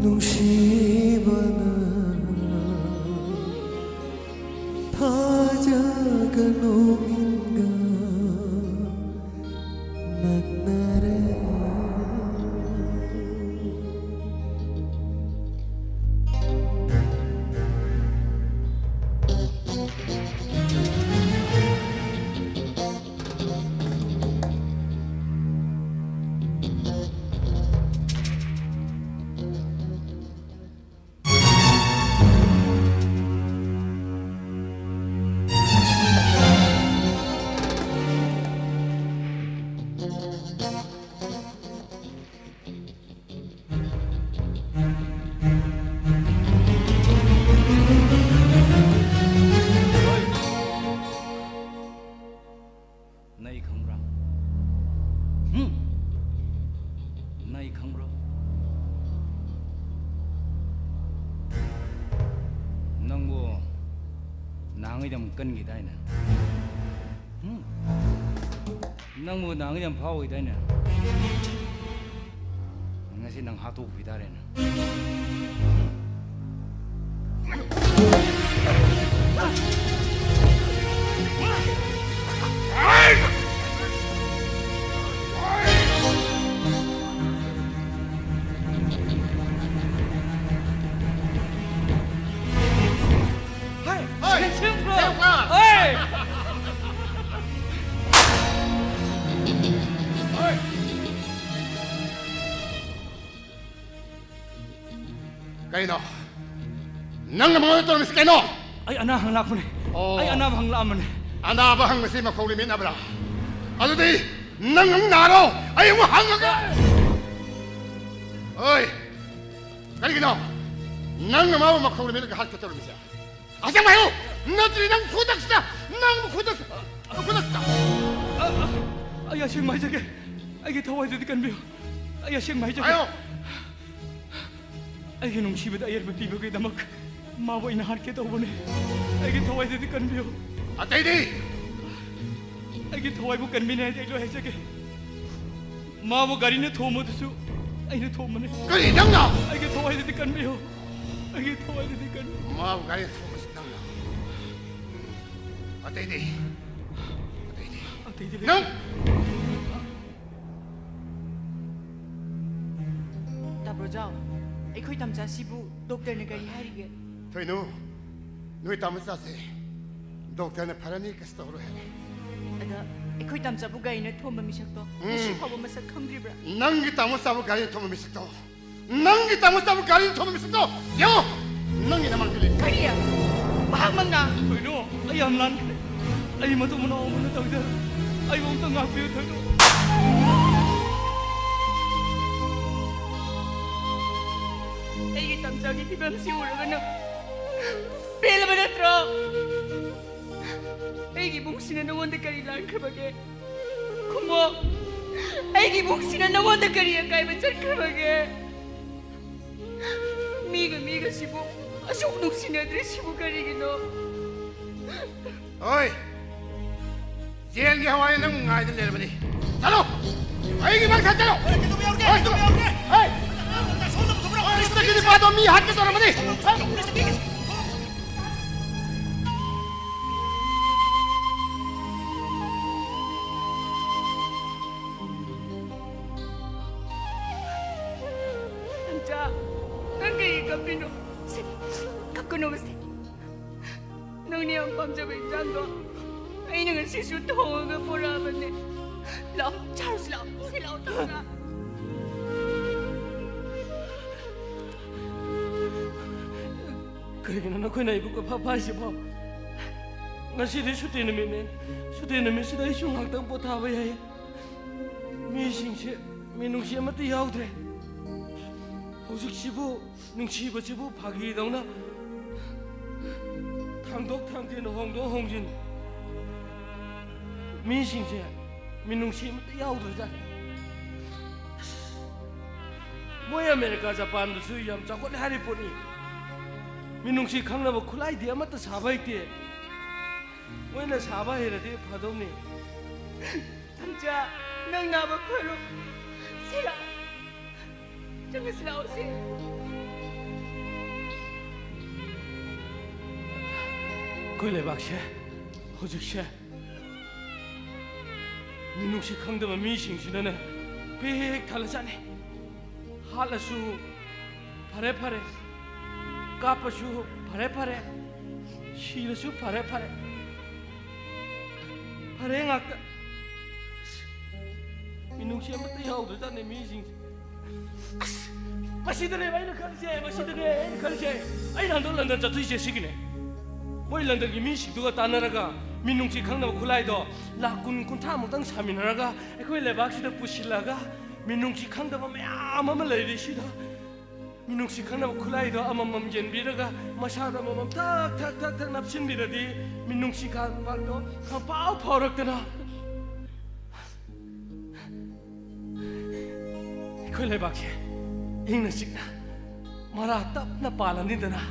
ꯅꯨꯡꯁꯤꯕꯅ, ꯊꯥꯖꯒꯅꯨ ꯃꯤꯠꯅ ꯅꯛꯅꯔꯦ꯫ ꯅꯩ ꯈꯪꯕ꯭ꯔꯥ? ꯍꯨꯝ? ꯅꯩ ꯈꯪꯕ꯭ꯔꯣ? ꯅꯪꯕꯨ ꯅꯍꯥꯟꯉꯩꯗꯤ ꯌꯥꯝ ꯀꯟꯈꯤꯗꯥꯏꯅꯦ? ꯍꯨꯝ? ꯅꯪꯕꯨ ꯅꯍꯥꯟꯉꯩꯗꯤ ꯌꯥꯝ ꯐꯥꯎꯈꯤꯗꯥꯏꯅꯦ? ꯉꯁꯤ ꯅꯪ ꯍꯥꯠꯇꯣꯛꯄꯤ ꯇꯥꯔꯦꯅꯦ꯫ ꯀꯩꯅꯣ? ꯅꯪꯅ ꯃꯉꯣꯟꯗ ꯇꯧꯔꯝꯃꯤꯁꯤ ꯀꯩꯅꯣ? ꯑꯩ ꯑꯅꯥ ꯍꯪ ꯂꯥꯛꯄꯅꯦ꯫ ꯑꯣ꯫ ꯑꯩ ꯑꯅꯥꯕ ꯍꯪ ꯂꯥꯛꯑꯝꯕꯅꯦ꯫ ꯑꯅꯥꯕ ꯍꯪꯕꯁꯤ ꯃꯈꯧ ꯂꯩꯃꯤꯠꯅꯕ꯭ꯔꯥ? ꯑꯗꯨꯗꯤ ꯅꯪ ꯑꯃꯨꯛ ꯅꯥꯔꯣ, ꯑꯩ ꯑꯃꯨꯛ ꯍꯪꯉꯒꯦ꯫ ꯍꯣꯏ, ꯀꯔꯤꯒꯤꯅꯣ ꯅꯪꯅ ꯃꯥꯕꯨ ꯃꯈꯧ ꯂꯩꯃꯤꯠꯂꯒ ꯍꯥꯠꯀꯦ ꯇꯧꯔꯝꯃꯤꯁꯦ? ꯑꯁꯦꯡꯕ ꯍꯥꯏꯌꯨ, ꯅꯠꯇ꯭ꯔꯗꯤ ꯅꯪ ꯈꯨꯗꯛꯁꯤꯗ, ꯅꯪ ꯈꯨꯗꯛ-, ꯈꯨꯗꯛꯇ꯫ ꯑ, ꯑ, ꯑꯩ ꯑꯁꯦꯡꯕ ꯍꯥꯏꯖꯒꯦ꯫ ꯑꯩꯒꯤ ꯊꯋꯥꯏꯗꯨꯗꯤ ꯀꯟꯕꯤꯌꯨ꯫ ꯑꯩ ꯑꯁꯦꯡꯕ ꯍꯥꯏꯖꯒꯦ꯫ ꯍꯥꯏꯌꯣ꯫ ꯑꯩꯒꯤ ꯅꯨꯡꯁꯤꯕꯗ ꯑꯌꯦꯠꯄ ꯄꯤꯕꯒꯤꯗꯃꯛ ꯃꯥꯕꯨ ꯑꯩꯅ ꯍꯥꯠꯀꯦ ꯇꯧꯕꯅꯦ꯫ ꯑꯩꯒꯤ ꯊꯋꯥꯏꯗꯨꯗꯤ ꯀꯟꯕꯤꯌꯨ꯫ ꯑꯇꯩꯗꯤ? ꯑꯩꯒꯤ ꯊꯋꯥꯏꯕꯨ ꯀꯟꯕꯤꯅꯤ ꯍꯥꯏꯗꯤ ꯑꯩ ꯂꯣꯏ ꯍꯥꯏꯖꯒꯦ꯫ ꯃꯥꯕꯨ ꯒꯥꯔꯤꯅ ꯊꯣꯝꯕꯗꯨꯁꯨ ꯑꯩꯅ ꯊꯣꯝꯕꯅꯦ꯫ ꯀꯔꯤ, ꯅꯪꯅ? ꯑꯩꯒꯤ ꯊꯋꯥꯏꯗꯨꯗꯤ ꯀꯟꯕꯤꯌꯨ꯫ ꯑꯩꯒꯤ ꯊꯋꯥꯏꯗꯨꯗꯤ ꯀꯟꯕꯤꯌꯨ꯫ ꯃꯥꯕꯨ ꯒꯥꯔꯤꯅ ꯊꯣꯝꯕꯁꯤ ꯅꯪꯅ? ꯑꯇꯩꯗꯤ? ꯑꯇꯩꯗꯤ? ꯑꯇꯩꯗꯤ ꯂꯩꯇꯦ꯫ ꯅꯪ! ꯇꯥꯕ꯭ꯔꯣ, ꯖꯥꯎ? ꯑꯩꯈꯣꯏ ꯇꯝꯆꯥꯁꯤꯕꯨ ꯗꯣꯛꯇꯔꯅ ꯀꯔꯤ ꯍꯥꯏꯔꯤꯒꯦ? ꯊꯣꯏꯅꯨ, ꯅꯣꯏ ꯇꯥꯃꯣꯆꯥꯁꯦ ꯗꯣꯛꯇꯔꯅ ꯐꯔꯅꯤ ꯀꯩꯁꯨ ꯇꯧꯔꯣꯏ ꯍꯥꯏ꯫ ꯑꯗ ꯑꯩꯈꯣꯏ ꯇꯥꯃꯣꯆꯥꯕꯨ ꯒꯥꯔꯤꯅ ꯊꯣꯝꯕ ꯃꯤꯁꯛꯇꯣ ꯎꯝ꯫ ꯉꯁꯤ ꯐꯥꯎꯕ ꯃꯁꯛ ꯈꯪꯗ꯭ꯔꯤꯕ꯭ꯔꯥ? ꯅꯪꯒꯤ ꯇꯥꯃꯣꯆꯥꯕꯨ ꯒꯥꯔꯤꯅ ꯊꯣꯝꯕ ꯃꯤꯁꯛꯇꯣ, ꯅꯪꯒꯤ ꯇꯥꯃꯣꯆꯥꯕꯨ ꯒꯥꯔꯤꯅ ꯊꯣꯝꯕ ꯃꯤꯁꯛꯇꯣ ꯌꯦꯡꯉꯣ, ꯅꯪꯒꯤ ꯅꯃꯥꯡꯗ ꯂꯩ꯫ ꯀꯔꯤ? ꯃꯍꯥꯛꯃꯛꯅ? ꯊꯣꯏꯅꯨ, ꯑꯩ ꯌꯥꯝ ꯂꯥꯟꯈ꯭ꯔꯦ꯫ ꯑꯩ ꯃꯇꯨꯡ ꯃꯅꯥꯎ ꯑꯃꯨꯛ ꯍꯟꯅ ꯇꯧꯖꯔꯣꯏ꯫ ꯑꯩꯕꯨ ꯑꯃꯨꯛꯇ ꯉꯥꯛꯄꯤꯌꯨ, ꯊꯣꯏꯅꯨ꯫ ꯑꯩꯒꯤ ꯇꯝꯆꯥꯒꯤ ꯐꯤꯕꯝꯁꯤ ꯎꯔꯒ ꯅꯪ ꯄꯦꯜꯂꯕ ꯅꯠꯇ꯭ꯔꯣ? ꯑꯩꯒꯤ ꯏꯕꯨꯡꯁꯤꯅ ꯅꯉꯣꯟꯗ ꯀꯔꯤ ꯂꯥꯟꯈ꯭ꯔꯕꯒꯦ? ꯈꯨꯝꯃꯣ꯫ ꯑꯩꯒꯤ ꯏꯕꯨꯡꯁꯤꯅ ꯅꯉꯣꯟꯗ ꯀꯔꯤ ꯑꯀꯥꯏꯕ ꯆꯠꯈ꯭ꯔꯕꯒꯦ? ꯃꯤꯒ ꯃꯤꯒꯁꯤꯕꯨ ꯑꯁꯨꯛ ꯅꯨꯡꯁꯤꯅꯗ꯭ꯔꯤꯁꯤꯕꯨ ꯀꯔꯤꯒꯤꯅꯣ? ꯍꯣꯏ, ꯌꯦꯟꯒꯤ ꯍꯋꯥꯏ ꯅꯪ ꯉꯥꯏꯗ ꯂꯩꯔꯕꯅꯤ꯫ ꯆꯠꯂꯣ! ꯑꯩꯒꯤ ꯃꯥꯡ ꯊꯥ ꯆꯠꯂꯣ! ꯍꯣꯏ, ꯀꯩꯗꯧꯕ ꯌꯥꯎꯔꯒꯦ? ꯍꯣꯏ, ꯀꯩꯗꯧꯕ ꯌꯥꯎꯔꯒꯦ? ꯍꯣꯏ! ꯁꯣꯝꯗ ꯄꯨꯊꯣꯛꯄꯤꯔꯣ! ꯍꯣꯏ, ꯁꯤꯗꯒꯤ ꯅꯨꯄꯥꯗꯣ ꯃꯤ ꯍꯥꯠꯀꯦ ꯇꯧꯔꯝꯕꯅꯤ! ꯍꯣꯏ! ꯅꯪ ꯀꯩꯒꯤ ꯀꯞꯄꯤꯅꯣ? ꯁꯦ, ꯀꯞꯀꯅꯣꯕ ꯁꯦ꯫ ꯅꯪꯅ ꯌꯥꯝ ꯄꯥꯝꯖꯕ ꯏꯟꯖꯥꯡꯗꯣ ꯑꯩꯅ ꯉꯁꯤꯁꯨ ꯊꯣꯡꯉꯒ ꯄꯨꯔꯛꯑꯕꯅꯦ꯫ ꯂꯥꯛꯑꯣ, ꯆꯥꯔꯨꯁꯤ ꯂꯥꯛꯑꯣ꯫ ꯁꯦ ꯂꯥꯛꯑꯣ, ꯇꯧꯔꯒ꯫ ꯀꯩꯒꯤꯅꯣ ꯅꯈꯣꯏꯅ ꯑꯩꯕꯨ ꯀꯣꯏꯐꯥ ꯐꯥꯔꯤꯁꯤꯕꯣ? ꯉꯁꯤꯗꯤ ꯁꯨꯇꯤ ꯅꯨꯃꯤꯠꯅꯦ꯫ ꯁꯨꯇꯤ ꯅꯨꯃꯤꯠꯁꯤꯗ ꯑꯩꯁꯨ ꯉꯥꯏꯍꯥꯛꯇꯪ ꯄꯣꯊꯥꯕ ꯌꯥꯏ꯫ ꯃꯤꯁꯤꯡꯁꯦ ꯃꯤꯅꯨꯡꯁꯤ ꯑꯃꯠꯇ ꯌꯥꯎꯗ꯭ꯔꯦ꯫ ꯍꯧꯖꯤꯛꯁꯤꯕꯨ ꯅꯨꯡꯁꯤꯕꯁꯤꯕꯨ ꯐꯥꯒꯤꯗꯧꯅ ꯊꯥꯡꯗꯣꯛ ꯊꯥꯡꯖꯤꯟ, ꯍꯣꯡꯗꯣꯛ ꯍꯣꯡꯖꯤꯟ꯫ ꯃꯤꯁꯤꯡꯁꯦ ꯃꯤꯅꯨꯡꯁꯤ ꯑꯃꯠꯇ ꯌꯥꯎꯗ꯭ꯔꯖꯥꯠꯅꯤ꯫ ꯃꯣꯏ ꯑꯃꯦꯔꯤꯀꯥ, ꯖꯄꯥꯟꯗꯁꯨ ꯌꯥꯝ ꯆꯥꯎꯈꯠꯂꯦ ꯍꯥꯏꯔꯤ ꯄꯣꯠꯅꯤ꯫ ꯃꯤꯅꯨꯡꯁꯤ ꯈꯪꯅꯕ ꯈꯨꯠꯂꯥꯏꯗꯤ ꯑꯃꯠꯇ ꯁꯥꯕ ꯍꯩꯇꯦ꯫ ꯃꯣꯏꯅ ꯁꯥꯕ ꯍꯩꯔꯗꯤ ꯐꯗꯧꯅꯤ꯫ ꯇꯝꯆꯥ, ꯅꯪ ꯅꯥꯕ ꯐꯔꯣ꯫ ꯁꯤꯔꯥ, ꯆꯪꯉꯁꯤ ꯂꯥꯛꯑꯣꯁꯤ꯫ ꯑꯩꯈꯣꯏ ꯂꯩꯕꯥꯛꯁꯦ ꯍꯧꯖꯤꯛꯁꯦ ꯃꯤꯅꯨꯡꯁꯤ ꯈꯪꯗꯕ ꯃꯤꯁꯤꯡꯁꯤꯅꯅꯦ ꯄꯤꯛ ꯊꯜꯂ ꯆꯠꯅꯤ꯫ ꯍꯥꯠꯂꯁꯨ ꯐꯔꯦ ꯐꯔꯦ, ꯀꯥꯞꯄꯁꯨ ꯐꯔꯦ ꯐꯔꯦ, ꯁꯤꯔꯁꯨ ꯐꯔꯦ ꯐꯔꯦ, ꯐꯔꯦ ꯉꯥꯛꯇ꯫ ꯃꯤꯅꯨꯡꯁꯤ ꯑꯃꯠꯇ ꯌꯥꯎꯗ꯭ꯔꯖꯥꯠꯅꯦ ꯃꯤꯁꯤꯡꯁꯦ꯫ ꯑꯁ, ꯃꯁꯤꯗꯅꯦꯕ ꯑꯩꯅ ꯈꯜꯂꯤꯁꯦ, ꯃꯁꯤꯗꯅꯦ ꯑꯩꯅ ꯈꯜꯂꯤꯁꯦ꯫ ꯑꯩꯅ ꯍꯟꯗꯛ ꯂꯟꯗꯟ ꯆꯠꯇꯣꯏꯁꯦ ꯁꯤꯒꯤꯅꯦ꯫ ꯃꯣꯏ ꯂꯟꯗꯟꯒꯤ ꯃꯤꯁꯤꯡꯗꯨꯒ ꯇꯥꯟꯅꯔꯒ ꯃꯤꯅꯨꯡꯁꯤ ꯈꯪꯅꯕ ꯈꯨꯠꯂꯥꯏꯗꯣ ꯂꯥꯛ ꯀꯨꯟ ꯀꯨꯟꯊ꯭ꯔꯥꯃꯨꯛꯇꯪ ꯁꯥꯃꯤꯟꯅꯔꯒ ꯑꯩꯈꯣꯏ ꯂꯩꯕꯥꯛꯁꯤꯗ ꯄꯨꯁꯤꯜꯂꯒ ꯃꯤꯅꯨꯡꯁꯤ ꯈꯪꯗꯕ ꯃꯌꯥꯝ ꯑꯃ ꯂꯩꯔꯤ ꯁꯤꯗ꯫ ꯃꯤꯅꯨꯡꯁꯤ ꯈꯪꯅꯕ ꯈꯨꯠꯂꯥꯏꯗꯣ ꯑꯃꯃꯝ ꯌꯦꯟꯕꯤꯔꯒ ꯃꯁꯥꯗ ꯑꯃꯃꯝ ꯊꯛ ꯊꯛ ꯊꯛ ꯊꯛ ꯅꯞꯁꯤꯟꯕꯤꯔꯗꯤ ꯃꯤꯅꯨꯡꯁꯤ ꯀꯥ-, ꯄꯥꯛꯇꯣ ꯈꯪꯐꯥꯎ ꯐꯥꯎꯔꯛꯇꯅ ꯑꯩꯈꯣꯏ ꯂꯩꯕꯥꯛꯁꯦ ꯏꯪꯅ ꯆꯤꯛꯅ ꯃꯔꯥ ꯇꯞꯅ ꯄꯥꯜꯂꯅꯤꯗꯅ꯫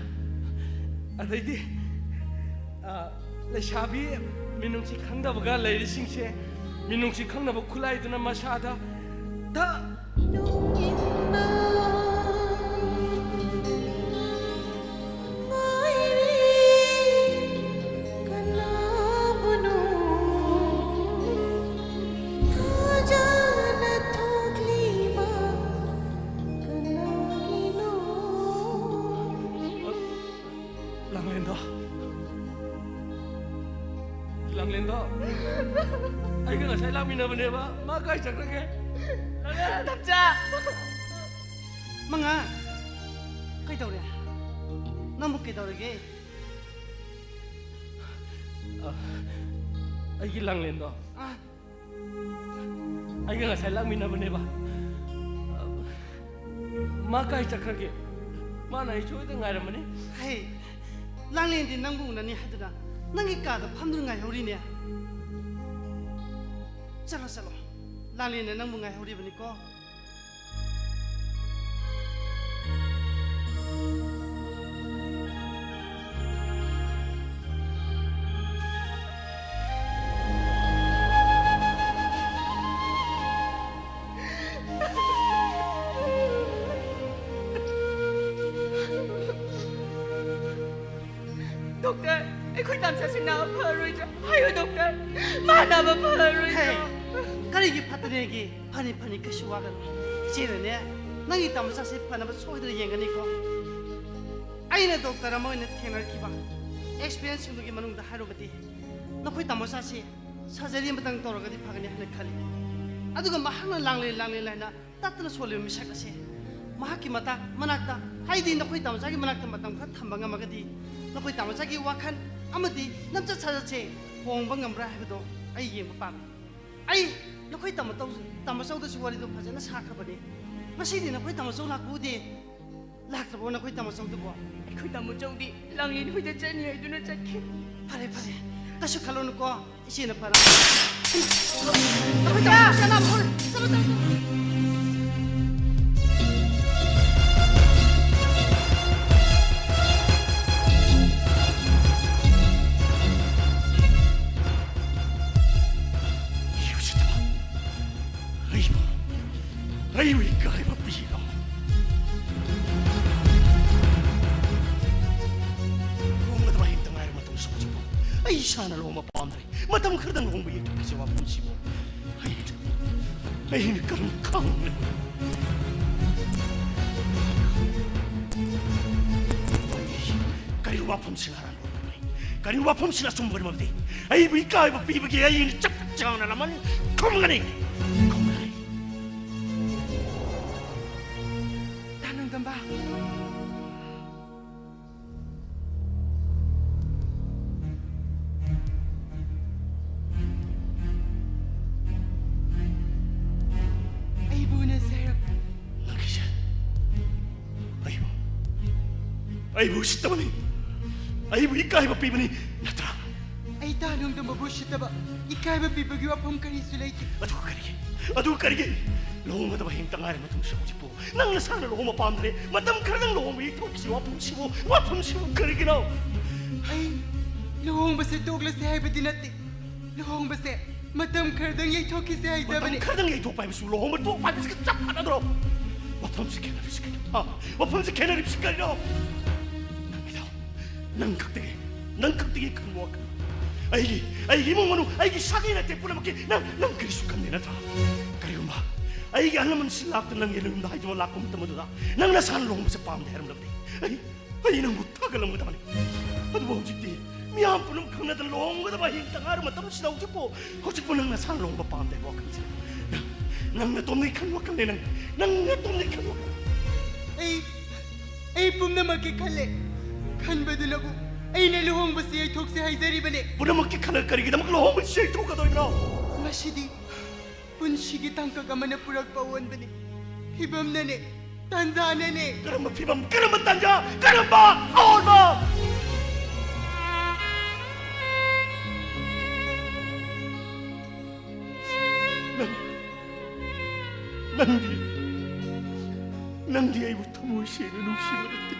ꯑꯗꯩꯗꯤ, ꯑ, ꯂꯩꯁꯥꯕꯤ ꯃꯤꯅꯨꯡꯁꯤ ꯈꯪꯗꯕꯒ ꯂꯩꯔꯤꯁꯤꯡꯁꯦ ꯃꯤꯅꯨꯡꯁꯤ ꯈꯪꯅꯕ ꯈꯨꯠꯂꯥꯏꯗꯨꯅ ꯃꯁꯥꯗ ꯊꯛ ꯂꯥꯡꯂꯦꯟꯗꯣ, ꯂꯥꯡꯂꯦꯟꯗꯣ, ꯑꯩꯒ ꯉꯁꯥꯏ ꯂꯥꯛꯃꯤꯟꯅꯕꯅꯦꯕ, ꯃꯥ ꯀꯥꯏ ꯆꯠꯈ꯭ꯔꯒꯦ? ꯂꯥꯡꯂꯦꯟ! ꯇꯝꯆꯥ! ꯃꯉꯥ, ꯀꯩꯗꯧꯔꯦ? ꯅꯪꯕꯨ ꯀꯩꯗꯧꯔꯒꯦ? ꯑ, ꯑꯩꯒꯤ ꯂꯥꯡꯂꯦꯟꯗꯣ ꯑꯩꯒ ꯉꯁꯥꯏ ꯂꯥꯛꯃꯤꯟꯅꯕꯅꯦꯕ꯫ ꯃꯥ ꯀꯥꯏ ꯆꯠꯈ꯭ꯔꯒꯦ? ꯃꯥꯅ ꯑꯩ ꯁꯣꯏꯗ ꯉꯥꯏꯔꯝꯃꯅꯤ꯫ ꯍꯦ, ꯂꯥꯡꯂꯦꯟꯗꯤ ꯅꯪꯕꯨ ꯎꯅꯅꯤ ꯍꯥꯏꯗꯨꯅ ꯅꯪꯒꯤ ꯀꯥꯗ ꯐꯝꯗꯨꯅ ꯉꯥꯏꯍꯧꯔꯤꯅꯦ꯫ ꯆꯠꯂꯣ, ꯆꯠꯂꯣ, ꯂꯥꯡꯂꯦꯟꯅ ꯅꯪꯕꯨ ꯉꯥꯏꯍꯧꯔꯤꯕꯅꯤꯀꯣ꯫ ꯗꯣꯛꯇꯔ, ꯑꯩꯈꯣꯏ ꯇꯥꯃꯣꯆꯥꯁꯦ ꯅꯥꯕ ꯐꯔꯔꯣꯏꯗ꯭ꯔꯥ? ꯍꯥꯏꯌꯨ ꯗꯣꯛꯇꯔ, ꯃꯥ ꯅꯥꯕ ꯐꯔꯔꯣꯏꯗ꯭ꯔꯥ? ꯍꯦ, ꯀꯔꯤꯒꯤ ꯐꯠꯇꯅꯦꯒꯦ? ꯐꯅꯤ, ꯐꯅꯤ, ꯀꯩꯁꯨ ꯋꯥꯒꯅꯨ꯫ ꯏꯆꯦꯅꯅꯦ, ꯅꯪꯒꯤ ꯇꯥꯃꯣꯆꯥꯁꯦ ꯐꯅꯕ ꯁꯣꯏꯗꯅ ꯌꯦꯡꯒꯅꯤꯀꯣ꯫ ꯑꯩꯅ ꯗꯣꯛꯇꯔ ꯑꯃ ꯑꯣꯏꯅ ꯊꯦꯡꯅꯔꯛꯈꯤꯕ ꯑꯦꯛꯁꯄꯤꯔꯤꯌꯦꯟꯁꯁꯤꯡꯗꯨꯒꯤ ꯃꯅꯨꯡꯗ ꯍꯥꯏꯔꯨꯕꯗꯤ, ꯅꯈꯣꯏ ꯇꯥꯃꯣꯆꯥꯁꯤ ꯁꯔꯖꯔꯤ ꯑꯃꯇꯪ ꯇꯧꯔꯒꯗꯤ ꯐꯒꯅꯤ ꯍꯥꯏꯅ ꯈꯜꯂꯤ꯫ ꯑꯗꯨꯒ ꯃꯍꯥꯛꯅ ꯂꯥꯡꯂꯦꯟ, ꯂꯥꯡꯂꯦꯟ ꯍꯥꯏꯅ ꯇꯠꯇꯅ ꯁꯣꯜꯂꯤꯕ ꯃꯤꯁꯛ ꯑꯁꯦ ꯃꯍꯥꯛꯀꯤ ꯃꯇꯥꯛ ꯃꯅꯥꯛꯇ, ꯍꯥꯏꯗꯤ ꯅꯈꯣꯏ ꯇꯥꯃꯣꯆꯥꯒꯤ ꯃꯅꯥꯛꯇ ꯃꯇꯝ ꯈꯔ ꯊꯝꯕ ꯉꯝꯃꯒꯗꯤ ꯅꯈꯣꯏ ꯇꯥꯃꯣꯆꯥꯒꯤ ꯋꯥꯈꯜ ꯑꯃꯗꯤ ꯂꯝꯆꯠ ꯁꯥꯖꯠꯁꯦ ꯍꯣꯡꯕ ꯉꯝꯕ꯭ꯔꯥ ꯍꯥꯏꯕꯗꯣ ꯑꯩ ꯌꯦꯡꯕ ꯄꯥꯝꯃꯤ꯫ ꯑꯩ ꯅꯈꯣꯏ ꯇꯥꯃꯣ ꯇꯧ-, ꯇꯥꯃꯣꯆꯧꯗꯁꯨ ꯋꯥꯔꯤꯗꯣ ꯐꯖꯅ ꯁꯥꯈ꯭ꯔꯕꯅꯤ꯫ ꯉꯁꯤꯗꯤ ꯅꯈꯣꯏ ꯇꯥꯃꯣꯆꯧ ꯂꯥꯛꯄ ꯎꯗꯦ꯫ ꯂꯥꯛꯇ꯭ꯔꯕꯣ ꯅꯈꯣꯏ ꯇꯥꯃꯣꯆꯧꯗꯨꯕꯣ? ꯑꯩꯈꯣꯏ ꯇꯥꯃꯣꯆꯧꯗꯤ ꯂꯥꯡꯂꯦꯟ ꯍꯣꯏꯗ ꯆꯠꯅꯤ ꯍꯥꯏꯗꯨꯅ ꯆꯠꯈꯤ꯫ ꯐꯔꯦ, ꯐꯔꯦ, ꯀꯩꯁꯨ ꯈꯜꯂꯨꯅꯨꯀꯣ, ꯏꯆꯦꯅ ꯐꯔꯦ꯫ ꯅꯈꯣꯏ ꯇꯥꯃꯣ, ꯆꯠꯂꯣ, ꯆꯠꯂꯣ, ꯆꯠꯂꯣ꯫ ꯑꯩꯕꯨ, ꯑꯩꯕꯨ ꯏꯀꯥꯏꯕ ꯄꯤꯔꯣ꯫ ꯂꯨꯍꯣꯡꯒꯗꯕ ꯍꯦꯛꯇ ꯉꯥꯏꯔ ꯃꯇꯨꯡ ꯁꯣꯛꯆꯕ ꯑꯩ ꯏꯁꯥꯅ ꯂꯨꯍꯣꯡꯕ ꯄꯥꯝꯗ꯭ꯔꯦ꯫ ꯃꯇꯝ ꯈꯔꯗꯪ ꯂꯨꯍꯣꯡꯕ ꯌꯦꯡꯊꯣꯛꯈꯤꯁꯤ ꯋꯥꯐꯝꯁꯤꯕꯨ꯫ ꯑꯩ, ꯑꯩꯅ ꯀꯔꯝ ꯈꯪꯅ? ꯀꯔꯤ ꯋꯥꯐꯝꯁꯤꯅ ꯑꯔꯥꯟꯕ ꯑꯣꯏꯔꯝꯒꯅꯤ? ꯀꯔꯤ ꯋꯥꯐꯝꯁꯤꯅ ꯑꯆꯨꯝꯕ ꯑꯣꯏꯔꯝꯃꯕꯗꯤ? ꯑꯩꯕꯨ ꯏꯀꯥꯏꯕ ꯄꯤꯕꯒꯤ ꯑꯩꯅ ꯆꯞ ꯆꯥꯅ ꯂꯃꯟ ꯈꯨꯝꯒꯅꯤ, ꯈꯨꯝꯒꯅꯤ꯫ ꯇꯥ ꯅꯣꯡꯗꯝꯕ꯫ ꯑꯩꯕꯨ ꯎꯁꯤꯠꯇꯕꯅꯤ, ꯑꯩꯕꯨ ꯏꯀꯥꯏꯕ ꯄꯤꯕꯅꯤ, ꯅꯠꯇ꯭ꯔꯥ? ꯑꯩ ꯇꯥꯅꯨꯡꯗ ꯃꯕꯨ ꯎꯁꯤꯠꯇꯕ, ꯏꯀꯥꯏꯕ ꯄꯤꯕꯒꯤ ꯋꯥꯐꯝ ꯀꯔꯤꯁꯨ ꯂꯩꯇꯦ꯫ ꯑꯗꯨ ꯀꯔꯤꯒꯤ, ꯑꯗꯨ ꯀꯔꯤꯒꯤ ꯂꯨꯍꯣꯡꯒꯗꯕ ꯍꯌꯦꯡꯇ ꯉꯥꯏꯔ ꯃꯇꯨꯡꯁꯤꯗ ꯍꯧꯖꯤꯛꯄꯨ ꯅꯪ ꯅꯁꯥꯅ ꯂꯨꯍꯣꯡꯕ ꯄꯥꯝꯗ꯭ꯔꯦ, ꯃꯇꯝ ꯈꯔꯗꯪ ꯂꯨꯍꯣꯡꯕꯒꯤ ꯊꯕꯛꯁꯤ ꯋꯥꯐꯝꯁꯤꯕꯨ, ꯋꯥꯐꯝꯁꯤꯕꯨ ꯀꯔꯤꯒꯤꯅꯣ? ꯑꯩ ꯂꯨꯍꯣꯡꯕꯁꯦ ꯇꯣꯛꯂꯁꯦ ꯍꯥꯏꯕꯗꯤ ꯅꯠꯇꯦ꯫ ꯂꯨꯍꯣꯡꯕꯁꯦ ꯃꯇꯝ ꯈꯔꯗꯪ ꯌꯩꯊꯣꯛꯈꯤꯁꯦ ꯍꯥꯏꯖꯕꯅꯤ꯫ ꯃꯇꯝ ꯈꯔꯗꯪ ꯌꯩꯊꯣꯛꯄ ꯍꯥꯏꯕꯁꯨ ꯂꯨꯍꯣꯡꯕ ꯇꯣꯛꯄ ꯍꯥꯏꯕꯁꯤꯒ ꯆꯞ ꯃꯥꯟꯅꯗ꯭ꯔꯣ? ꯋꯥꯐꯝꯁꯤ ꯈꯦꯠꯅꯔꯤꯕꯁꯤ ꯀꯔꯤꯅꯣ? ꯍꯥ? ꯋꯥꯐꯝꯁꯤ ꯈꯦꯠꯅꯔꯤꯕꯁꯤ ꯀꯔꯤꯅꯣ? ꯅꯪꯒꯤꯗꯣ, ꯅꯪ ꯈꯛꯇꯒꯤ, ꯅꯪ ꯈꯛꯇꯒꯤ ꯈꯟꯕ ꯋꯥꯈꯜ꯫ ꯑꯩꯒꯤ, ꯑꯩꯒꯤ ꯏꯃꯨꯡ ꯃꯅꯨꯡ, ꯑꯩꯒꯤ ꯁꯥꯒꯩ ꯅꯥꯇꯩ ꯄꯨꯝꯅꯃꯛꯀꯤ ꯅꯪ, ꯅꯪ ꯀꯔꯤꯁꯨ ꯈꯟꯗꯦ ꯅꯠꯇ꯭ꯔꯥ? ꯀꯔꯤꯒꯨꯝꯕ ꯑꯩꯒꯤ ꯑꯍꯜ ꯂꯃꯟꯁꯤꯡ ꯂꯥꯛꯇꯨꯅ ꯅꯪꯒꯤ ꯅꯌꯨꯝꯗ ꯍꯥꯏꯗꯨꯅ ꯂꯥꯛꯄ ꯃꯇꯝ ꯑꯗꯨꯗ ꯅꯪ ꯅꯁꯥꯅ ꯂꯨꯍꯣꯡꯕꯁꯦ ꯄꯥꯝꯗꯦ ꯍꯥꯏꯔꯝꯂꯕꯗꯤ ꯑꯩ, ꯑꯩ ꯅꯪꯕꯨ ꯊꯥꯒꯠꯂꯝꯒꯗꯕꯅꯤ꯫ ꯑꯗꯨꯕꯨ ꯍꯧꯖꯤꯛꯇꯤ ꯃꯤꯌꯥꯝ ꯄꯨꯝꯅꯃꯛ ꯈꯪꯅꯗꯅ ꯂꯨꯍꯣꯡꯒꯗꯕ ꯍꯌꯦꯡꯇ ꯉꯥꯏꯔ ꯃꯇꯝꯁꯤꯗ ꯍꯧꯖꯤꯛꯄꯨ, ꯍꯧꯖꯤꯛꯄꯨ ꯅꯪ ꯅꯁꯥꯅ ꯂꯨꯍꯣꯡꯕ ꯄꯥꯝꯗꯦ ꯍꯥꯏꯕ ꯋꯥꯈꯜꯁꯦ ꯅꯪ, ꯅꯪ ꯅꯇꯣꯝꯗꯒꯤ ꯈꯟꯕ ꯋꯥꯈꯜꯅꯦ ꯅꯪ, ꯅꯪ ꯅꯇꯣꯝꯗꯒꯤ ꯈꯟꯕ ꯋꯥꯈꯜ꯫ ꯑꯩ, ꯑꯩ ꯄꯨꯝꯅꯃꯛꯀꯤ ꯈꯜꯂꯦ꯫ ꯈꯟꯕꯗꯨꯅꯕꯨ ꯑꯩꯅ ꯂꯨꯍꯣꯡꯕꯁꯤ ꯌꯩꯊꯣꯛꯁꯦ ꯍꯥꯏꯖꯔꯤꯕꯅꯦ꯫ ꯄꯨꯝꯅꯃꯛꯀꯤ ꯈꯜꯂꯒ ꯀꯔꯤꯒꯤꯗꯃꯛ ꯂꯨꯍꯣꯡꯕꯁꯤ ꯌꯩꯊꯣꯛꯀꯗꯧꯔꯤꯕꯅꯣ? ꯃꯁꯤꯗꯤ ꯄꯨꯟꯁꯤꯒꯤ ꯇꯥꯡꯀꯛ ꯑꯃꯅ ꯄꯨꯔꯛꯄ ꯑꯑꯣꯟꯕꯅꯤ꯫ ꯐꯤꯕꯝꯅꯅꯦ, ꯇꯥꯟꯖꯥꯅꯅꯦ꯫ ꯀꯔꯝꯕ ꯐꯤꯕꯝ, ꯀꯔꯝꯕ ꯇꯥꯟꯖꯥ, ꯀꯔꯝꯕ ꯑꯑꯣꯟꯕ? ꯅꯪ, ꯅꯪꯗꯤ, ꯅꯪꯗꯤ ꯑꯩꯕꯨ ꯊꯃꯣꯏ ꯁꯦꯡꯅ ꯅꯨꯡꯁꯤꯕ ꯅꯠꯇꯦ꯫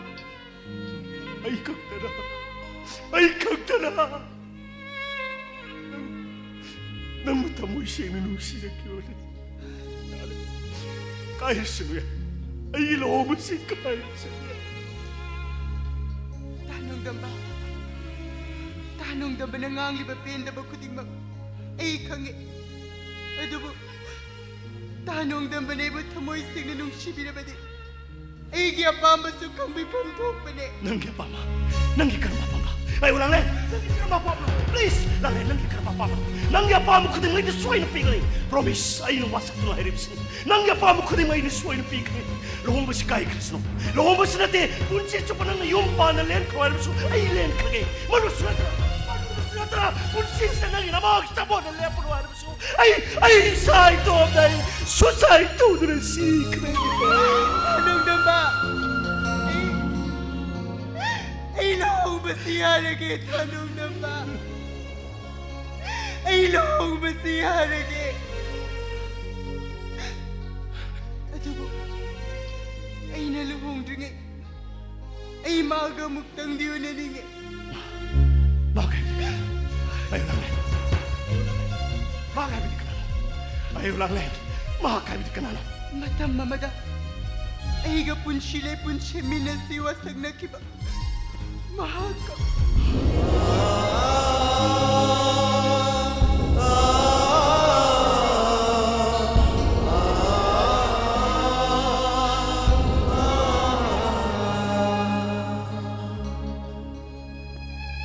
ꯑꯩ ꯈꯛꯇꯔ? ꯑꯩ ꯈꯛꯇꯔ? ꯅꯪ, ꯅꯪꯕꯨ ꯊꯃꯣꯏ ꯁꯦꯡꯅ ꯅꯨꯡꯁꯤꯖꯈꯤꯕꯅꯤ꯫ ꯌꯥꯔꯦ꯫ ꯀꯥꯏꯔꯁꯅꯨ ꯌꯥꯏ꯫ ꯑꯩꯒꯤ ꯂꯨꯍꯣꯡꯕꯁꯤ ꯀꯥꯏꯔꯁꯅꯨ ꯌꯥꯏ꯫ ꯇꯥ ꯅꯣꯡꯗꯝꯕ, ꯇꯥ ꯅꯣꯡꯗꯝꯕꯅ ꯉꯥꯡꯂꯤꯕ ꯄꯦꯟꯗꯕ ꯈꯨꯗꯤꯡꯃꯛ ꯑꯩ ꯈꯪꯉꯤ꯫ ꯑꯗꯨꯕꯨ ꯇꯥ ꯅꯣꯡꯗꯝꯕꯅ ꯑꯩꯕꯨ ꯊꯃꯣꯏ ꯁꯦꯡꯅ ꯅꯨꯡꯁꯤꯕꯤꯔꯕꯗꯤ ꯑꯩꯒꯤ ꯑꯄꯥꯝꯕꯁꯨ ꯈꯪꯕꯤꯐꯝ ꯊꯣꯛꯄꯅꯦ꯫ ꯅꯪꯒꯤ ꯑꯄꯥꯝꯕ, ꯅꯪꯒꯤ ꯀꯔꯝꯕ ꯑꯄꯥꯝꯕ? ꯑꯩꯕꯨ ꯂꯥꯡꯂꯦ, ꯅꯪꯒꯤ ꯀꯔꯝꯕ ꯑꯄꯥꯝꯕ? Please, ꯂꯥꯡꯂꯦ, ꯅꯪꯒꯤ ꯀꯔꯝꯕ ꯑꯄꯥꯝꯕ? ꯅꯪꯒꯤ ꯑꯄꯥꯝꯕ ꯈꯨꯗꯤꯡꯃꯛ ꯑꯩꯅ ꯁꯣꯏꯅ ꯄꯤꯒꯅꯤ꯫ Promise, ꯑꯩꯅ ꯋꯥꯁꯛꯇꯨꯅ ꯍꯥꯏꯔꯤꯕꯁꯤꯅꯤ꯫ ꯅꯪꯒꯤ ꯑꯄꯥꯝꯕ ꯈꯨꯗꯤꯡꯃꯛ ꯑꯩꯅ ꯁꯣꯏꯅ ꯄꯤꯒꯅꯤ꯫ ꯂꯨꯍꯣꯡꯕꯁꯤ ꯀꯥꯏꯈ꯭ꯔꯁꯅꯨ꯫ ꯂꯨꯍꯣꯡꯕꯁꯤ ꯅꯠꯇꯦ, ꯄꯨꯟꯁꯤ ꯆꯨꯞꯄ ꯅꯪꯅ ꯌꯨꯝ ꯄꯥꯟꯅ ꯂꯦꯟꯈ꯭ꯔꯣ ꯍꯥꯏꯔꯕꯁꯨ ꯑꯩ ꯂꯦꯟꯈ꯭ꯔꯒꯦ꯫ ꯃꯗꯨꯁꯨ ꯅꯠꯇ꯭ꯔ, ꯃꯗꯨꯁꯨ ꯅꯠꯇ꯭ꯔ, ꯄꯨꯟꯁꯤꯁꯤꯗ ꯅꯪꯒꯤ ꯅꯃꯥꯒꯤ ꯆꯥꯕꯣꯟꯅ ꯂꯦꯞꯄꯅꯨ ꯍꯥꯏꯔꯕꯁꯨ ꯑꯩ, ꯑꯩ ꯏꯁꯥ ꯏꯇꯣꯝꯗ ꯑꯩ suicide ꯇꯧꯗꯨꯅ ꯁꯤꯈ꯭ꯔꯒꯦ꯫ ꯅꯣꯡꯗꯝꯕ, ꯑꯩ, ꯑꯩ ꯂꯨꯍꯣꯡꯕꯁꯤ ꯌꯥꯔꯒꯦ, ꯊꯥꯗꯣꯡꯗꯝꯕ꯫ ꯑꯩ ꯂꯨꯍꯣꯡꯕꯁꯤ ꯌꯥꯔꯒꯦ꯫ ꯑꯗꯨꯕꯨ ꯑꯩꯅ ꯂꯨꯍꯣꯡꯗ꯭ꯔꯤꯉꯩ ꯑꯩ ꯃꯥꯒ ꯑꯃꯨꯛꯇꯪꯗꯤ ꯎꯅꯅꯤꯡꯉꯦ꯫ ꯃꯥ ꯀꯥꯏꯕꯗꯤ ꯀꯅꯥꯅꯣ? ꯑꯌꯣ ꯂꯥꯡꯂꯦꯟ꯫ ꯃꯥ ꯀꯥꯏꯕꯗꯤ ꯀꯅꯥꯅꯣ? ꯑꯌꯣ ꯂꯥꯡꯂꯦꯟ꯫ ꯃꯥ ꯀꯥꯏꯕꯗꯤ ꯀꯅꯥꯅꯣ? ꯃꯇꯝ ꯑꯃꯗ ꯑꯩꯒ ꯄꯨꯟꯁꯤ ꯂꯩꯄꯨꯟ ꯁꯦꯝꯃꯤꯟꯅꯁꯤ ꯋꯥꯁꯛꯅꯈꯤꯕ ꯃꯍꯥꯛꯀ꯫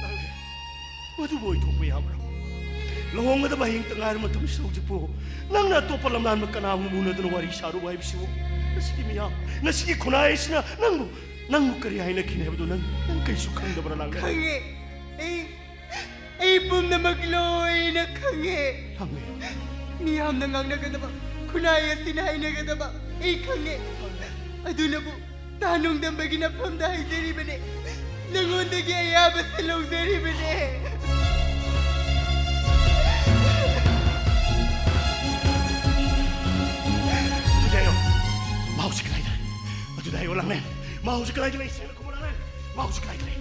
ꯂꯥꯡꯂꯦꯟ꯫ ꯃꯗꯨꯕꯨ ꯑꯣꯏꯊꯣꯛꯄ ꯌꯥꯕ꯭ꯔꯥ? ꯂꯨꯍꯣꯡꯒꯗꯕ ꯍꯌꯦꯡꯇ ꯉꯥꯏꯔ ꯃꯇꯝꯁꯤꯗ ꯍꯧꯖꯤꯛꯄꯨ ꯅꯪꯅ ꯑꯇꯣꯞꯄ ꯂꯝꯂꯥꯟꯕ ꯀꯅꯥ ꯑꯃꯨꯛ ꯎꯅꯗꯨꯅ ꯋꯥꯔꯤ ꯁꯥꯔꯨꯕ ꯍꯥꯏꯕꯁꯤꯕꯨ? ꯉꯁꯤꯒꯤ ꯃꯤꯌꯥꯝ, ꯉꯁꯤꯒꯤ ꯈꯨꯟꯅꯥꯏ ꯑꯁꯤꯅ ꯅꯪꯕꯨ, ꯅꯪꯕꯨ ꯀꯔꯤ ꯍꯥꯏꯅꯈꯤꯅꯤ ꯍꯥꯏꯕꯗꯨ ꯅꯪ, ꯅꯪ ꯀꯩꯁꯨ ꯈꯪꯗꯕ꯭ꯔꯥ, ꯂꯥꯡꯂꯦꯟ? ꯈꯪꯉꯦ꯫ ꯑꯩ, ꯑꯩ ꯄꯨꯝꯅꯃꯛ ꯂꯣꯏꯅ ꯈꯪꯉꯦ꯫ ꯂꯥꯡꯂꯦꯟ꯫ ꯃꯤꯌꯥꯝꯅ ꯉꯥꯡꯅꯒꯗꯕ, ꯈꯨꯟꯅꯥꯏ ꯑꯁꯤꯅ ꯍꯥꯏꯅꯒꯗꯕ ꯑꯩ ꯈꯪꯉꯦ꯫ ꯑꯗꯨꯅꯕꯨ ꯊꯥꯗꯣꯡꯗꯝꯕꯒꯤ ꯅꯐꯝꯗ ꯍꯥꯏꯖꯔꯤꯕꯅꯦ꯫ ꯅꯉꯣꯟꯗꯒꯤ ꯑꯌꯥꯕꯁꯦ ꯂꯧꯖꯔꯤꯕꯅꯦ꯫ ꯑꯗꯨꯗꯤ ꯍꯥꯏꯌꯣ, ꯃꯥ ꯍꯧꯖꯤꯛ ꯀꯗꯥꯏꯗ ꯂꯩ? ꯑꯗꯨꯗꯤ ꯍꯥꯏꯌꯣ, ꯂꯥꯡꯂꯦꯟ, ꯃꯥ ꯍꯧꯖꯤꯛ ꯀꯗꯥꯏꯗ ꯂꯩ? ꯁꯦꯡꯅ ꯈꯨꯝꯃꯨ, ꯂꯥꯡꯂꯦꯟ, ꯃꯥ ꯍꯧꯖꯤꯛ ꯀꯗꯥꯏꯗ ꯂꯩ?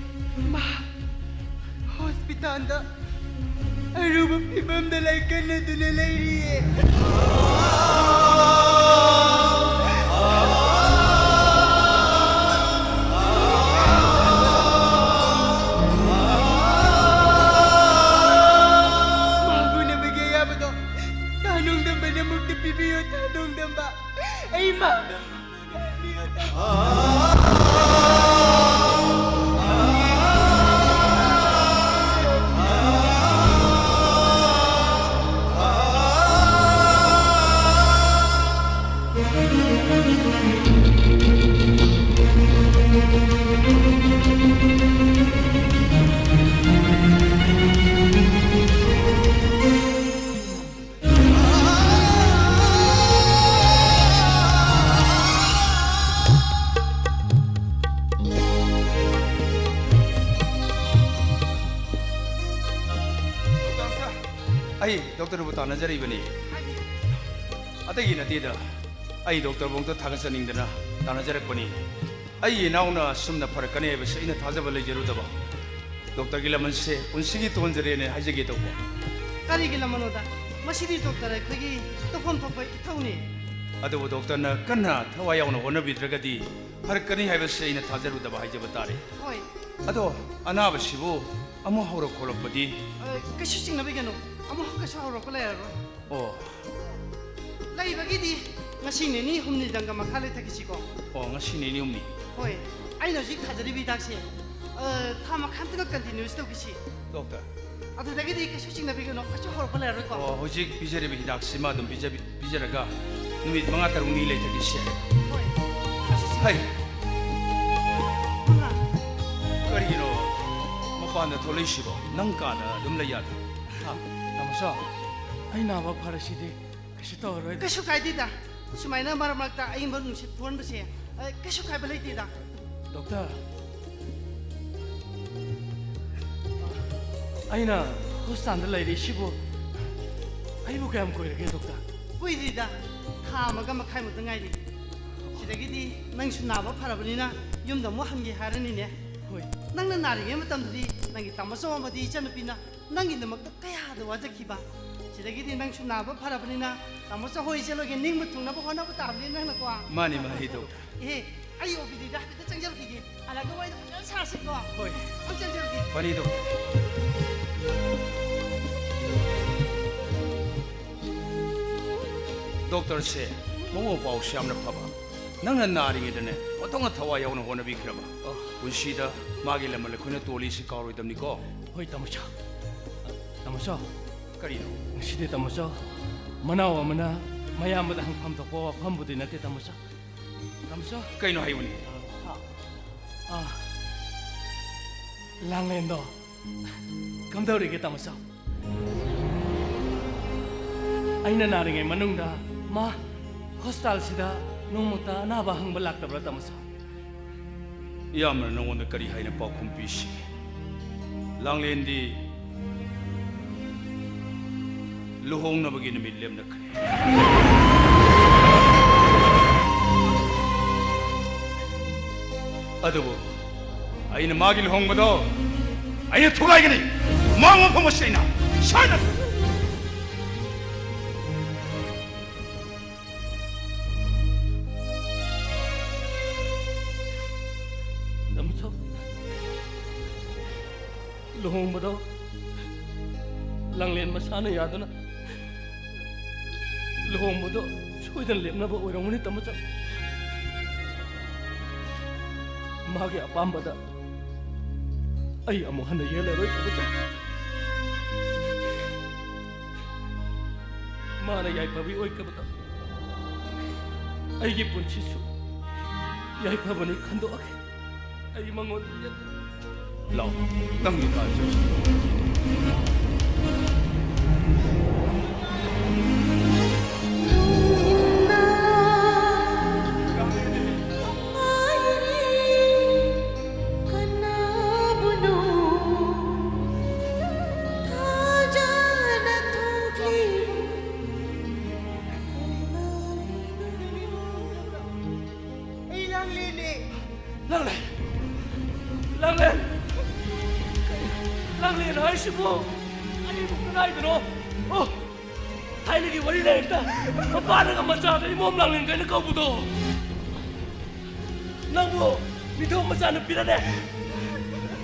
ꯃꯥ ꯍꯣꯁꯄꯤꯇꯥꯜꯗ ꯑꯔꯨꯕ ꯐꯤꯕꯝꯗ ꯂꯥꯏꯀꯠꯅꯗꯨꯅ ꯂꯩꯔꯤꯌꯦ꯫ ꯃꯥꯕꯨ ꯎꯅꯕꯒꯤ ꯑꯌꯥꯕꯗꯣ ꯊꯥꯗꯣꯡꯗꯝꯕꯅ ꯑꯃꯨꯛꯇ ꯄꯤꯕꯤꯌꯨ, ꯊꯥꯗꯣꯡꯗꯝꯕ꯫ ꯑꯩ ꯃꯥꯕꯨ ꯇꯥꯟꯅꯖꯔꯤꯕꯅꯤ꯫ ꯑꯇꯩꯒꯤ ꯅꯠꯇꯦꯗ, ꯑꯩ ꯗꯣꯛꯇꯔꯕꯨ ꯑꯝꯇ ꯊꯥꯒꯠꯆꯅꯤꯡꯗꯅ ꯇꯥꯟꯅꯖꯔꯛꯄꯅꯤ꯫ ꯑꯩꯒꯤ ꯏꯅꯥꯎꯅ ꯑꯁꯨꯝꯅ ꯐꯔꯛꯀꯅꯤ ꯍꯥꯏꯕꯁꯤ ꯑꯩꯅ ꯊꯥꯖꯕ ꯂꯩꯖꯔꯨꯗꯕ꯫ ꯗꯣꯛꯇꯔꯒꯤ ꯂꯃꯟꯁꯦ ꯄꯨꯟꯁꯤꯒꯤ ꯇꯣꯟꯖꯔꯦꯅ ꯍꯥꯏꯖꯒꯦ ꯇꯧꯕ꯫ ꯀꯔꯤꯒꯤ ꯂꯃꯟꯅꯣꯗ? ꯃꯁꯤꯗꯤ ꯗꯣꯛꯇꯔ ꯑꯩꯈꯣꯏꯒꯤ ꯇꯧꯐꯝ ꯊꯣꯛꯄ ꯏꯊꯧꯅꯤ꯫ ꯑꯗꯨꯕꯨ ꯗꯣꯛꯇꯔꯅ ꯀꯟꯅ ꯊꯋꯥꯏ ꯌꯥꯎꯅ ꯍꯣꯠꯅꯕꯤꯗ꯭ꯔꯒꯗꯤ ꯐꯔꯛꯀꯅꯤ ꯍꯥꯏꯕꯁꯤ ꯑꯩꯅ ꯊꯥꯖꯔꯨꯗꯕ ꯍꯥꯏꯖꯕ ꯇꯥꯔꯦ꯫ ꯍꯣꯏ꯫ ꯑꯗꯣ ꯑꯅꯥꯕꯁꯤꯕꯨ ꯑꯃꯨꯛ ꯍꯧꯔꯛ ꯈꯣꯠꯂꯛꯄꯗꯤ? ꯑ, ꯀꯩꯁꯨ ꯆꯤꯡꯅꯕꯤꯒꯅꯨ, ꯑꯃꯨꯛ ꯀꯩꯁꯨ ꯍꯧꯔꯛꯄ ꯂꯩꯔꯔꯣꯏ꯫ ꯑꯣ꯫ ꯂꯩꯕꯒꯤꯗꯤ ꯉꯁꯤ ꯅꯤꯅꯤ ꯍꯨꯝꯅꯤꯗꯪꯒ ꯃꯈꯥ ꯂꯩꯊꯈꯤꯁꯤꯀꯣ꯫ ꯑꯣ, ꯉꯁꯤ ꯅꯤꯅꯤ ꯍꯨꯝꯅꯤ? ꯍꯣꯏ, ꯑꯩꯅ ꯍꯧꯖꯤꯛ ꯊꯥꯖꯔꯤꯕ ꯍꯤꯗꯥꯛꯁꯦ, ꯑ, ꯊꯥ ꯃꯈꯥ ꯑꯝꯇꯒ continuous ꯇꯧꯈꯤꯁꯤ꯫ ꯗꯣꯛꯇꯔ꯫ ꯑꯗꯨꯗꯒꯤꯗꯤ ꯀꯩꯁꯨ ꯆꯤꯡꯅꯕꯤꯒꯅꯨ, ꯀꯩꯁꯨ ꯍꯧꯔꯛꯄ ꯂꯩꯔꯔꯣꯏꯀꯣ꯫ ꯑꯣ, ꯍꯧꯖꯤꯛ ꯄꯤꯖꯔꯤꯕ ꯍꯤꯗꯥꯛꯁꯤꯃ ꯑꯗꯨꯝ ꯄꯤꯖꯕꯤ-, ꯄꯤꯖꯔꯒ ꯅꯨꯃꯤꯠ ꯃꯉꯥ ꯇꯔꯨꯛꯅꯤ ꯂꯩꯊꯈꯤꯁꯦ꯫ ꯍꯣꯏ꯫ ꯍꯩ꯫ ꯃꯉꯥ꯫ ꯀꯔꯤꯒꯤꯅꯣ ꯃꯄꯥꯟꯗ ꯊꯣꯛꯂꯛꯏꯁꯤꯕꯣ? ꯅꯪ ꯀꯥꯗ ꯑꯗꯨꯝ ꯂꯩ ꯌꯥꯗ꯭ꯔꯣ? ꯍꯥ? ꯇꯥꯃꯣꯆꯧ, ꯑꯩ ꯅꯥꯕ ꯐꯔꯁꯤꯗꯤ ꯀꯩꯁꯨ ꯇꯧꯔꯔꯣꯏꯗ꯫ ꯀꯩꯁꯨ ꯀꯥꯏꯗꯦꯗ꯫ ꯁꯨꯃꯥꯏꯅ ꯃꯔꯛ ꯃꯔꯛꯇ ꯑꯏꯪꯕ ꯅꯨꯡꯁꯤꯠ ꯐꯨꯍꯟꯕꯁꯦ, ꯑ, ꯀꯩꯁꯨ ꯀꯥꯏꯕ ꯂꯩꯇꯦꯗ꯫ ꯗꯣꯛꯇꯔ, ꯑꯩꯅ ꯍꯣꯁꯄꯤꯇꯥꯜꯗ ꯂꯩꯔꯛꯏꯁꯤꯕꯨ ꯑꯩꯕꯨ ꯀꯌꯥꯝ ꯀꯨꯏꯔꯒꯦ, ꯗꯣꯛꯇꯔ? ꯀꯨꯏꯗ꯭ꯔꯤꯗ, ꯊꯥ ꯑꯃꯒ ꯃꯈꯥꯏꯃꯨꯛꯇ ꯉꯥꯏꯔꯤ꯫ ꯁꯤꯗꯒꯤꯗꯤ ꯅꯪꯁꯨ ꯅꯥꯕ ꯐꯔꯕꯅꯤꯅ ꯌꯨꯝꯗ ꯑꯃꯨꯛ ꯍꯟꯒꯦ ꯍꯥꯏꯔꯅꯤꯅꯦ꯫ ꯍꯣꯏ꯫ ꯅꯪꯅ ꯅꯥꯔꯤꯉꯩ ꯃꯇꯝꯗꯗꯤ ꯅꯪꯒꯤ ꯇꯥꯃꯣꯆꯧ ꯑꯃꯗꯤ ꯏꯆꯟꯅꯨꯄꯤꯅ ꯅꯪꯒꯤꯗꯃꯛꯇ ꯀꯌꯥꯗ ꯋꯥꯖꯈꯤꯕ꯫ ꯁꯤꯗꯒꯤꯗꯤ ꯅꯪꯁꯨ ꯅꯥꯕ ꯐꯔꯕꯅꯤꯅ ꯇꯥꯃꯣꯆꯧ ꯍꯣꯏ ꯏꯆꯦ ꯍꯣꯏꯒꯤ ꯅꯤꯡꯕ ꯊꯨꯡꯅꯕ ꯍꯣꯠꯅꯕ ꯇꯥꯕꯅꯤ ꯅꯪꯅꯀꯣ꯫ ꯃꯥꯅꯤ, ꯃꯥꯅꯤ, ꯗꯣꯛꯇꯔ꯫ ꯑꯦ, ꯑꯩ ꯑꯣ ꯄꯤ ꯗꯤꯗ ꯍꯥꯏꯐꯦꯠꯇ ꯆꯪꯖꯔꯨꯈꯤꯒꯦ꯫ ꯍꯜꯂꯛꯑꯒ ꯋꯥꯔꯤꯗꯣ ꯐꯖꯅ ꯁꯥꯁꯤꯀꯣ꯫ ꯍꯣꯏ꯫ ꯑꯝ ꯆꯪꯖꯔꯨꯈꯤꯒꯦ꯫ ꯐꯅꯤ, ꯗꯣꯛꯇꯔ꯫ ꯗꯣꯛꯇꯔꯁꯦ ꯃꯕꯨꯛ ꯃꯄꯥꯎꯁꯨ ꯌꯥꯝꯅ ꯐꯕ꯫ ꯅꯪꯅ ꯅꯥꯔꯤꯉꯩꯗꯅꯦ ꯑꯣꯟꯊꯣꯛꯅ ꯊꯋꯥꯏ ꯌꯥꯎꯅ ꯍꯣꯠꯅꯕꯤꯈ꯭ꯔꯕ꯫ ꯑꯣ꯫ ꯄꯨꯟꯁꯤꯗ ꯃꯥꯒꯤ ꯂꯃꯟ ꯑꯩꯈꯣꯏꯅ ꯇꯣꯜꯂꯤꯁꯤ ꯀꯥꯎꯔꯣꯏꯗꯕꯅꯤꯀꯣ꯫ ꯍꯣꯏ, ꯇꯥꯃꯣꯆꯧ꯫ ꯇꯥꯃꯣꯆꯧ꯫ ꯀꯔꯤꯅꯣ? ꯉꯁꯤꯗꯤ ꯇꯥꯃꯣꯆꯧ, ꯃꯅꯥꯎ ꯑꯃꯅ ꯃꯌꯥꯝꯕꯗ ꯍꯪꯐꯝ ꯊꯣꯛꯄ ꯋꯥꯐꯝꯕꯨꯗꯤ ꯅꯠꯇꯦ, ꯇꯥꯃꯣꯆꯧ꯫ ꯇꯥꯃꯣꯆꯧ꯫ ꯀꯩꯅꯣ ꯍꯥꯏꯌꯨꯅꯦ? ꯑꯥ, ꯂꯥꯡꯂꯦꯟꯗꯣ ꯀꯝꯗꯧꯔꯤꯒꯦ, ꯇꯥꯃꯣꯆꯧ? ꯑꯩꯅ ꯅꯥꯔꯤꯉꯩ ꯃꯅꯨꯡꯗ ꯃꯥ ꯍꯣꯁꯄꯤꯇꯥꯜꯁꯤꯗ ꯅꯣꯡꯃꯇ ꯑꯅꯥꯕ ꯍꯪꯕ ꯂꯥꯛꯇꯕ꯭ꯔꯥ, ꯇꯥꯃꯣꯆꯧ? ꯏꯌꯥꯝꯕꯅ ꯅꯉꯣꯟꯗ ꯀꯔꯤ ꯍꯥꯏꯅ ꯄꯥꯎꯈꯨꯝ ꯄꯤꯁꯤꯒꯦ? ꯂꯥꯡꯂꯦꯟꯗꯤ ꯂꯨꯍꯣꯡꯅꯕꯒꯤ ꯅꯨꯃꯤꯠ ꯂꯦꯞꯅꯈ꯭ꯔꯦ꯫ ꯑꯗꯨꯕꯨ ꯑꯩꯅ ꯃꯥꯒꯤ ꯂꯨꯍꯣꯡꯕꯗꯣ ꯑꯩꯅ ꯊꯨꯒꯥꯏꯒꯅꯤ꯫ ꯃꯥ ꯃꯐꯝ ꯑꯁꯤ ꯑꯩꯅ ꯁꯣꯏꯗꯅ ꯂꯨꯍꯣꯡꯕꯗꯣ ꯂꯥꯡꯂꯦꯟ ꯃꯁꯥꯅ ꯌꯥꯗꯨꯅ ꯂꯨꯍꯣꯡꯕꯗꯣ ꯁꯣꯏꯗꯅ ꯂꯦꯞꯅꯕ ꯑꯣꯏꯔꯝꯒꯅꯤ, ꯇꯥꯃꯣꯆꯥ꯫ ꯃꯥꯒꯤ ꯑꯄꯥꯝꯕꯗ ꯑꯩ ꯑꯃꯨꯛ ꯍꯟꯅ ꯌꯦꯜꯂꯔꯣꯏ, ꯇꯥꯃꯣꯆꯥ꯫ ꯃꯥꯅ ꯌꯥꯏꯐꯕꯤ ꯑꯣꯏꯈꯤꯕꯗ ꯑꯩꯒꯤ ꯄꯨꯟꯁꯤꯁꯨ ꯌꯥꯏꯐꯕꯅꯤ ꯈꯟꯗꯣꯛꯑꯒꯦ꯫ ꯑꯩ ꯃꯉꯣꯟꯗ ꯌꯦꯠ- ꯂꯥꯎ, ꯅꯪꯒꯤ ꯀꯥ ꯆꯠꯁꯤ꯫ ꯑꯩ ꯂꯥꯡꯂꯦꯟꯅꯦ꯫ ꯂꯥꯡꯂꯦꯟ! ꯂꯥꯡꯂꯦꯟ! ꯂꯥꯡꯂꯦꯟ ꯍꯥꯏꯁꯤꯕꯨ ꯑꯩꯕꯨ ꯀꯗꯥꯏꯗꯅꯣ? ꯑꯣ! ꯊꯥꯏꯅꯒꯤ ꯋꯥꯔꯤ ꯂꯥꯏꯔꯤꯛꯇ ꯃꯄꯥꯅꯒ ꯃꯆꯥꯗ ꯏꯃꯣꯝ ꯂꯥꯡꯂꯦꯟ ꯀꯥꯏꯅ ꯀꯧꯕꯗꯣ꯫ ꯅꯪꯕꯨ ꯅꯤꯡꯊꯧ ꯃꯆꯥꯅꯨꯄꯤꯔꯅꯦ?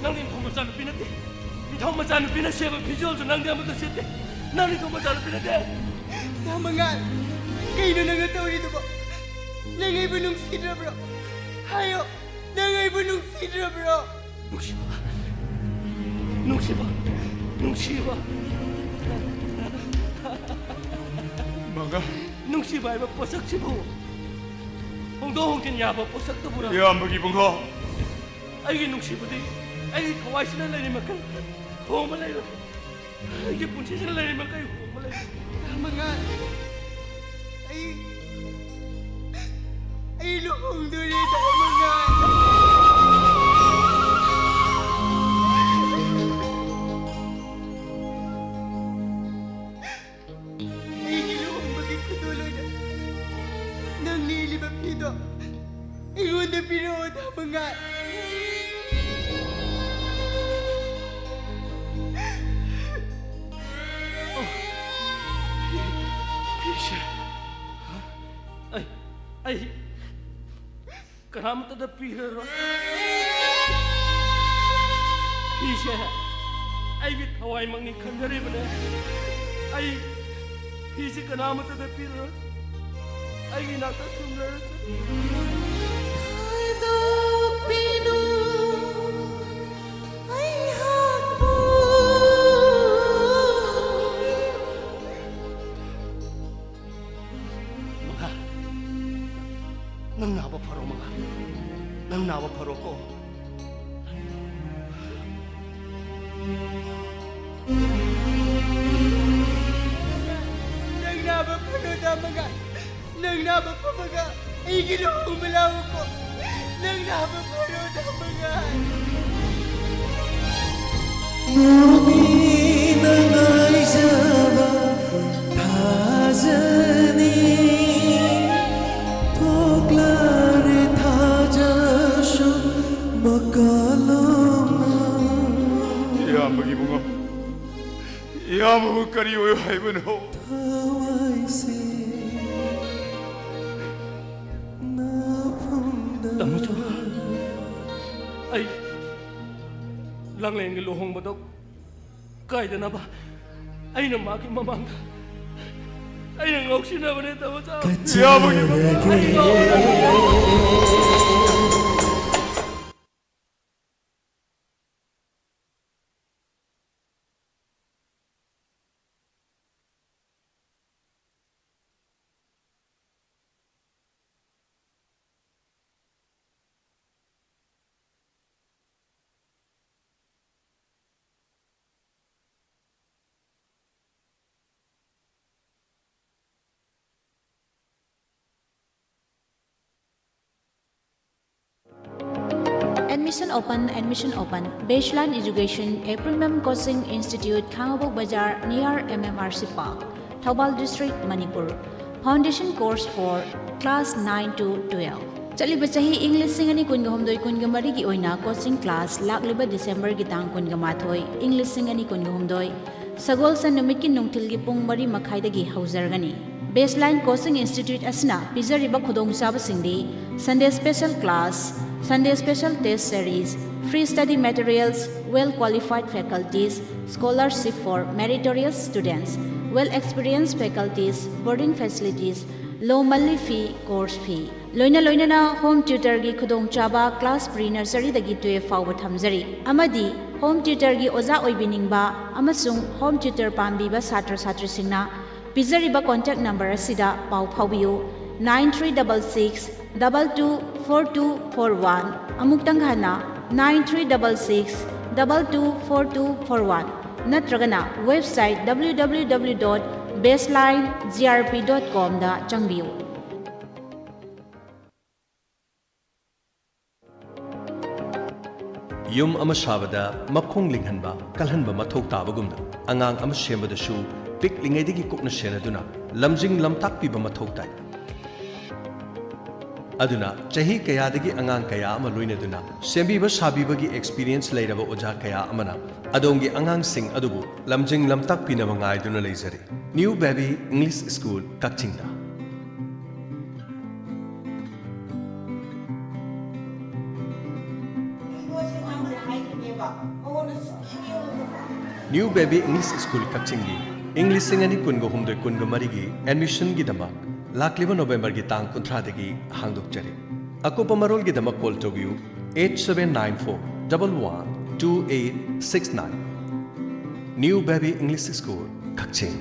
ꯅꯪ ꯅꯤꯡꯊꯧ ꯃꯆꯥꯅꯨꯄꯤ ꯅꯠꯇꯦ꯫ ꯅꯤꯡꯊꯧ ꯃꯆꯥꯅꯨꯄꯤꯅ ꯁꯦꯠꯄ ꯐꯤꯖꯣꯜꯁꯨ ꯅꯪꯗꯤ ꯑꯃꯠꯇ ꯁꯦꯠꯇꯦ꯫ ꯅꯪ ꯅꯤꯡꯊꯧ ꯃꯆꯥꯅꯨꯄꯤ ꯅꯠꯇꯦ꯫ ꯌꯥꯝ ꯃꯉꯥꯜ, ꯀꯩꯅꯣ ꯅꯪꯅ ꯇꯧꯔꯤꯗꯨꯕꯣ? ꯅꯪ ꯑꯩꯕꯨ ꯅꯨꯡꯁꯤꯗ꯭ꯔꯕ꯭ꯔꯣ? ꯍꯥꯏꯌꯣ, ꯅꯪ ꯑꯩꯕꯨ ꯅꯨꯡꯁꯤꯗ꯭ꯔꯕ꯭ꯔꯣ? ꯅꯨꯡꯁꯤꯕ, ꯅꯨꯡꯁꯤꯕ, ꯅꯨꯡꯁꯤꯕ꯫ ꯃꯉꯥꯜ꯫ ꯅꯨꯡꯁꯤꯕ ꯍꯥꯏꯕ ꯄꯣꯠꯁꯛꯁꯤꯕꯨ ꯍꯣꯡꯗꯣꯛ ꯍꯣꯡꯖꯤꯟ ꯌꯥꯕ ꯄꯣꯠꯁꯛꯇꯨꯕꯨꯔ? ꯏꯌꯥꯝꯕꯒꯤ ꯏꯕꯨꯡꯉꯣ꯫ ꯑꯩꯒꯤ ꯅꯨꯡꯁꯤꯕꯗꯤ ꯑꯩꯒꯤ ꯊꯋꯥꯏꯁꯤꯅ ꯂꯩꯔꯤ ꯃꯈꯩ ꯍꯣꯡꯕ ꯂꯩꯔꯣꯏ꯫ ꯑꯩꯒꯤ ꯄꯨꯟꯁꯤꯁꯤꯅ ꯂꯩꯔꯤ ꯃꯈꯩ ꯍꯣꯡꯕ ꯂꯩꯔꯣꯏ꯫ ꯃꯉꯥꯜ, ꯑꯩ, ꯑꯩ ꯂꯨꯍꯣꯡꯗꯣꯔꯦ, ꯃꯉꯥꯜ꯫ ꯑꯩꯉꯣꯟꯗ ꯄꯤꯔꯛꯑꯣ, ꯗꯥ ꯃꯉꯥꯜ꯫ ꯐꯤꯁꯦ ꯑꯩ, ꯑꯩ ꯀꯅꯥꯃꯠꯇꯗ ꯄꯤꯔꯔꯣꯏ꯫ ꯐꯤꯁꯦ ꯑꯩꯒꯤ ꯊꯋꯥꯏꯃꯛꯅꯤ ꯈꯟꯖꯔꯤꯕꯅꯦ꯫ ꯑꯩ ꯐꯤꯁꯦ ꯀꯅꯥꯃꯠꯇꯗ ꯄꯤꯔꯔꯣꯏ꯫ ꯑꯩꯒꯤ ꯅꯥꯛꯇ ꯊꯨꯡꯂꯔꯁꯨ꯫ ꯈꯥꯏꯗꯣꯛꯄꯤꯅꯨ ꯑꯩꯍꯥꯛꯄꯨ꯫ ꯃꯉꯥ, ꯅꯪ ꯅꯥꯕ ꯐꯔꯣ, ꯃꯉꯥ꯫ ꯅꯪ ꯅꯥꯕ ꯐꯔꯣꯀꯣ꯫ ꯅꯪ ꯅꯥꯕ ꯐꯔꯣ, ꯗꯥ ꯃꯉꯥꯜ꯫ ꯅꯪ ꯅꯥꯕ ꯐꯕꯒ ꯑꯩꯒꯤ ꯂꯨꯍꯣꯡꯕ ꯂꯥꯛꯎꯀꯣ꯫ ꯅꯪ ꯅꯥꯕ ꯐꯔꯣ, ꯗꯥ ꯃꯉꯥꯜ꯫ ꯅꯨꯃꯤꯠꯅ ꯉꯥꯏꯖꯕ ꯊꯥꯖꯅꯤ, ꯊꯣꯛꯂꯔꯦ ꯊꯥꯖꯁꯨ ꯃꯀꯥꯂꯣꯝꯅ꯫ ꯏꯌꯥꯝꯕꯒꯤ ꯏꯕꯨꯡꯉꯣ, ꯏꯌꯥꯝꯕꯕꯨ ꯀꯔꯤ ꯑꯣꯏꯌꯨ ꯍꯥꯏꯕꯅꯣ? ꯊꯋꯥꯏꯁꯦ ꯅꯐꯝꯗ꯫ ꯇꯥꯃꯣꯆꯧ, ꯑꯩ ꯂꯥꯡꯂꯦꯟꯒꯤ ꯂꯨꯍꯣꯡꯕꯗꯣ ꯀꯥꯏꯗꯅꯕ ꯑꯩꯅ ꯃꯥꯒꯤ ꯃꯃꯥꯡꯗ ꯑꯩꯅ ꯉꯥꯎꯁꯤꯟꯅꯕꯅꯦ, ꯇꯥꯃꯣꯆꯧ꯫ ꯏꯌꯥꯝꯕꯒꯤ ꯃꯃꯥꯡꯗ ꯑꯩ ꯉꯥꯎꯁꯤꯟꯅꯕꯅꯦ꯫ Admission open, admission open. Baseline Education, A Premium Coaching Institute, Khangabok Bazar, near M M R C Park, Thoubal District, Manipur. Foundation Course for Class nine to twelve꯫ ꯆꯠꯂꯤꯕ ꯆꯍꯤ ꯏꯪ ꯂꯤꯁꯤꯡ ꯑꯅꯤ ꯀꯨꯟꯒ ꯍꯨꯝꯗꯣꯏ ꯀꯨꯟꯒ ꯃꯔꯤꯒꯤ ꯑꯣꯏꯅ coaching class ꯂꯥꯛꯂꯤꯕ ꯗꯤꯁꯦꯝꯕꯔꯒꯤ ꯇꯥꯡ ꯀꯨꯟꯒ ꯃꯥꯊꯣꯏ, ꯏꯪ ꯂꯤꯁꯤꯡ ꯑꯅꯤ ꯀꯨꯟꯒ ꯍꯨꯝꯗꯣꯏ, ꯁꯒꯣꯜꯁꯦꯟ ꯅꯨꯃꯤꯠꯀꯤ ꯅꯨꯡꯊꯤꯜꯒꯤ ꯄꯨꯡ ꯃꯔꯤ ꯃꯈꯥꯏꯗꯒꯤ ꯍꯧꯖꯔꯒꯅꯤ꯫ Baseline Coaching Institute ꯑꯁꯤꯅ ꯄꯤꯖꯔꯤꯕ ꯈꯨꯗꯣꯡꯆꯥꯕꯁꯤꯡꯗꯤ Sunday special class, Sunday special test series, free study materials, well qualified faculties, scholarship for meritorious students, well experienced faculties, boarding facilities, low monthly fee, course fee꯫ ꯂꯣꯏꯅ ꯂꯣꯏꯅꯅ home tutorꯒꯤ ꯈꯨꯗꯣꯡꯆꯥꯕ class pre nurseryꯗꯒꯤ twelve ꯐꯥꯎꯕ ꯊꯝꯖꯔꯤ, ꯑꯃꯗꯤ home tutorꯒꯤ ꯑꯣꯖꯥ ꯑꯣꯏꯕꯤꯅꯤꯡꯕ ꯑꯃꯁꯨꯡ home tutor ꯄꯥꯝꯕꯤꯕ ꯁꯥꯇ꯭ꯔ ꯁꯥꯇ꯭ꯔꯤꯁꯤꯡꯅ ꯄꯤꯖꯔꯤꯕ contact number ꯑꯁꯤꯗ ꯄꯥꯎ ꯐꯥꯎꯕꯤꯌꯨ, nine three double six double two four two four one꯫ ꯑꯃꯨꯛꯇꯪ ꯍꯟꯅ, nine three double six double two four two four one꯫ ꯅꯠꯇ꯭ꯔꯒꯅ website W W W dot baseline G R P dot comꯗ ꯆꯪꯕꯤꯌꯨ꯫ ꯌꯨꯝ ꯑꯃ ꯁꯥꯕꯗ ꯃꯈꯣꯡ ꯂꯤꯡꯍꯟꯕ, ꯀꯜꯍꯟꯕ ꯃꯊꯧ ꯇꯥꯕꯒꯨꯝꯅ, ꯑꯉꯥꯡ ꯑꯃ ꯁꯦꯝꯕꯗꯁꯨ ꯄꯤꯛꯂꯤꯉꯩꯗꯒꯤ ꯀꯨꯞꯅ ꯁꯦꯟꯅꯗꯨꯅ ꯂꯝꯖꯤꯡ ꯂꯝꯇꯥꯛꯄꯤꯕ ꯃꯊꯧ ꯇꯥꯏ꯫ ꯑꯗꯨꯅ, ꯆꯍꯤ ꯀꯌꯥꯗꯒꯤ ꯑꯉꯥꯡ ꯀꯌꯥ ꯑꯃ ꯂꯣꯏꯅꯗꯨꯅ ꯁꯦꯝꯕꯤꯕ ꯁꯥꯕꯤꯕꯒꯤ experience ꯂꯩꯔꯕ ꯑꯣꯖꯥ ꯀꯌꯥ ꯑꯃꯅ ꯑꯗꯣꯝꯒꯤ ꯑꯉꯥꯡꯁꯤꯡ ꯑꯗꯨꯕꯨ ꯂꯝꯖꯤꯡ ꯂꯝꯇꯥꯛꯄꯤꯅꯕ ꯉꯥꯏꯗꯨꯅ ꯂꯩꯖꯔꯤ꯫ New Baby English School, ꯀꯛꯆꯤꯡꯗ꯫ New Baby English School, ꯀꯛꯆꯤꯡꯒꯤ ꯏꯪ ꯂꯤꯁꯤꯡ ꯑꯅꯤ ꯀꯨꯟꯒ ꯍꯨꯝꯗꯣꯏ ꯀꯨꯟꯒ ꯃꯔꯤꯒꯤ admissionꯒꯤꯗꯃꯛ ꯂꯥꯛꯂꯤꯕ ꯅꯣꯕꯦꯝꯕꯔꯒꯤ ꯇꯥꯡ ꯀꯨꯟꯊ꯭ꯔꯥꯗꯒꯤ ꯍꯥꯡꯗꯣꯛꯆꯔꯤ꯫ ꯑꯀꯨꯞꯄ ꯃꯔꯣꯜꯒꯤꯗꯃꯛ call ꯇꯧꯕꯤꯌꯨ, eight seven nine four double one two eight six nine꯫ New Baby English School, ꯀꯛꯆꯤꯡ꯫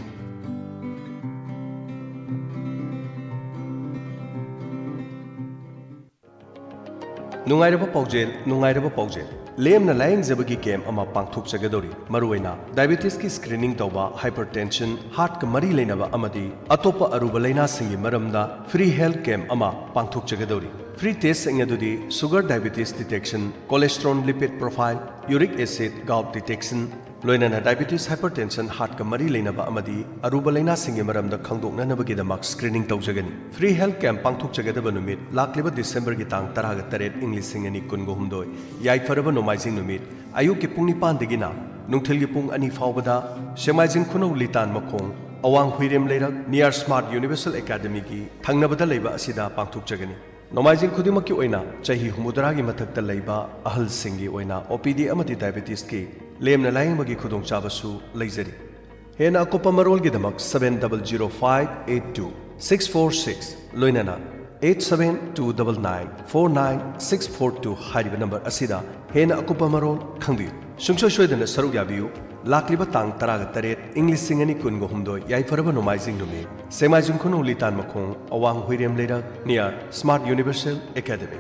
ꯅꯨꯡꯉꯥꯏꯔꯕ ꯄꯥꯎꯖꯦꯜ, ꯅꯨꯡꯉꯥꯏꯔꯕ ꯄꯥꯎꯖꯦꯜ꯫ ꯂꯦꯝꯅ ꯂꯥꯌꯦꯡꯖꯕꯒꯤ camp ꯑꯃ ꯄꯥꯡꯊꯣꯛꯆꯒꯗꯧꯔꯤ꯫ ꯃꯔꯨꯑꯣꯏꯅ diabetesꯀꯤ screening ꯇꯧꯕ, hypertension, heartꯀ ꯃꯔꯤ ꯂꯩꯅꯕ ꯑꯃꯗꯤ ꯑꯇꯣꯞꯄ ꯑꯔꯨꯕ ꯂꯩꯅꯥꯁꯤꯡꯒꯤ ꯃꯔꯝꯗ free health camp ꯑꯃ ꯄꯥꯡꯊꯣꯛꯆꯒꯗꯧꯔꯤ꯫ Free testꯁꯤꯡ ꯑꯗꯨꯗꯤ sugar diabetes detection, cholesterol lipid profile, uric acid, gout detection, ꯂꯣꯏꯅꯅ diabetes, hypertension, heartꯀ ꯃꯔꯤ ꯂꯩꯅꯕ ꯑꯃꯗꯤ ꯑꯔꯨꯕ ꯂꯩꯅꯥꯁꯤꯡꯒꯤ ꯃꯔꯝꯗ ꯈꯪꯗꯣꯛꯅꯅꯕꯒꯤꯗꯃꯛ screening ꯇꯧꯖꯒꯅꯤ꯫ Free health camp ꯄꯥꯡꯊꯣꯛꯆꯒꯗꯕ ꯅꯨꯃꯤꯠ ꯂꯥꯛꯂꯤꯕ Decemberꯒꯤ ꯇꯥꯡ ꯇꯔꯥꯒ ꯇꯔꯦꯠ, ꯏꯪ ꯂꯤꯁꯤꯡ ꯑꯅꯤ ꯀꯨꯟꯒ ꯍꯨꯝꯗꯣꯏ, ꯌꯥꯏꯐꯔꯕ ꯅꯣꯡꯃꯥꯏꯖꯤꯡ ꯅꯨꯃꯤꯠ, ꯑꯌꯨꯛꯀꯤ ꯄꯨꯡ ꯅꯤꯄꯥꯟꯗꯒꯤꯅ ꯅꯨꯡꯊꯤꯜꯒꯤ ꯄꯨꯡ ꯑꯅꯤ ꯐꯥꯎꯕꯗ ꯁꯦꯛꯃꯥꯏꯖꯤꯡ ꯈꯨꯅꯧ ꯂꯤꯇꯥꯟ ꯃꯈꯣꯡ, ꯑꯋꯥꯡ ꯍꯨꯏꯔꯦꯝ ꯂꯩꯔꯛ, near Smart Universal Academyꯒꯤ ꯊꯪꯅꯕꯗ ꯂꯩꯕ ꯑꯁꯤꯗ ꯄꯥꯡꯊꯣꯛꯆꯒꯅꯤ꯫ ꯅꯣꯡꯃꯥꯏꯖꯤꯡ ꯈꯨꯗꯤꯡꯃꯛꯀꯤ ꯑꯣꯏꯅ ꯆꯍꯤ ꯍꯨꯝꯐꯨꯇꯔꯥꯒꯤ ꯃꯊꯛꯇ ꯂꯩꯕ ꯑꯍꯜꯁꯤꯡꯒꯤ ꯑꯣꯏꯅ OPD ꯑꯃꯗꯤ diabetesꯀꯤ ꯂꯦꯝꯅ ꯂꯥꯌꯦꯡꯕꯒꯤ ꯈꯨꯗꯣꯡꯆꯥꯕꯁꯨ ꯂꯩꯖꯔꯤ꯫ ꯍꯦꯟꯅ ꯑꯀꯨꯞꯄ ꯃꯔꯣꯜꯒꯤꯗꯃꯛ seven double zero five eight two six four six, ꯂꯣꯏꯅꯅ eight seven two double nine four nine six four two ꯍꯥꯏꯔꯤꯕ ꯅꯝꯕꯔ ꯑꯁꯤꯗ ꯍꯦꯟꯅ ꯑꯀꯨꯞꯄ ꯃꯔꯣꯜ ꯈꯪꯕꯤꯌꯨ꯫ ꯁꯨꯡꯁꯣꯏ ꯁꯣꯏꯗꯅ ꯁꯔꯨꯛ ꯌꯥꯕꯤꯌꯨ꯫ ꯂꯥꯛꯂꯤꯕ ꯇꯥꯡ ꯇꯔꯥꯒ ꯇꯔꯦꯠ, ꯏꯪ ꯂꯤꯁꯤꯡ ꯑꯅꯤ ꯀꯨꯟꯒ ꯍꯨꯝꯗꯣꯏ, ꯌꯥꯏꯐꯔꯕ ꯅꯣꯡꯃꯥꯏꯖꯤꯡ ꯅꯨꯃꯤꯠ, ꯁꯦꯛꯃꯥꯏꯖꯤꯡ ꯈꯨꯅꯧ ꯂꯤꯇꯥꯟ ꯃꯈꯣꯡ, ꯑꯋꯥꯡ ꯍꯨꯏꯔꯦꯝ ꯂꯩꯔꯛ, near Smart Universal Academy꯫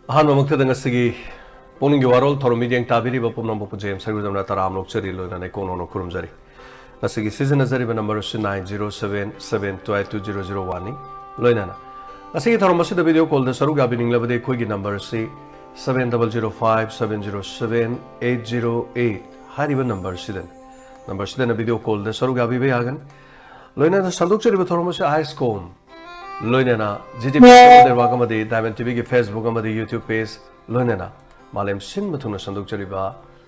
ꯑꯍꯥꯟꯕꯃꯛꯇꯗ ꯉꯁꯤꯒꯤ ꯄꯨꯛꯅꯤꯡꯒꯤ ꯋꯥꯔꯣꯜ ꯊꯧꯔꯝ ꯃꯤꯠꯌꯦꯡ ꯇꯥꯕꯤꯔꯤꯕ ꯄꯨꯝꯅꯃꯛꯄꯨ ꯖꯦꯝꯁ ꯁꯔꯒꯨꯗꯝꯅ ꯇꯔꯥꯝꯅ ꯑꯣꯛꯆꯔꯤ, ꯂꯣꯏꯅꯅ ꯏꯀꯣꯛ ꯅꯧꯅ ꯈꯨꯔꯨꯝꯖꯔꯤ꯫ ꯉꯁꯤꯒꯤ ꯁꯤꯖꯤꯟꯅꯖꯔꯤꯕ ꯅꯝꯕꯔ ꯑꯁꯤ nine zero seven seven two eight two zero zero one ꯅꯤ꯫ ꯂꯣꯏꯅꯅ ꯉꯁꯤꯒꯤ ꯊꯧꯔꯝ ꯑꯁꯤꯗ ꯚꯤꯗꯤꯑꯣ ꯀꯣꯜꯗ ꯁꯔꯨꯛ ꯌꯥꯕꯤꯅꯤꯡꯂꯕꯗꯤ ꯑꯩꯈꯣꯏꯒꯤ ꯅꯝꯕꯔ ꯑꯁꯤ seven double zero five seven zero seven eight zero eight ꯍꯥꯏꯔꯤꯕ ꯅꯝꯕꯔ ꯑꯁꯤꯗꯅꯤ꯫ ꯅꯝꯕꯔ ꯑꯁꯤꯗꯅ ꯚꯤꯗꯤꯑꯣ ꯀꯣꯜꯗ ꯁꯔꯨꯛ ꯌꯥꯕꯤꯕ ꯌꯥꯒꯅꯤ꯫ ꯂꯣꯏꯅꯅ ꯁꯟꯗꯣꯛꯆꯔꯤꯕ ꯊꯧꯔꯝ ꯑꯁꯤ ꯑꯥꯏꯁ ꯀꯣꯝ ꯂꯣꯏꯅꯅ ꯖꯤ ꯇꯤ ꯚꯤ ꯅꯦꯠꯋꯥꯔꯛ ꯑꯃꯗꯤ ꯗꯥꯏꯃꯟ ꯇꯤ ꯚꯤꯒꯤ ꯐꯦꯁꯕꯨꯛ ꯑꯃꯗꯤ ꯌꯨꯇ꯭ꯌꯨꯕ ꯄꯦꯖ ꯂꯣꯏꯅꯅ ꯃꯥꯂꯦꯝ ꯁꯤꯟꯕ ꯊꯨꯡꯅ ꯁꯟꯗꯣꯛꯆꯔꯤꯕ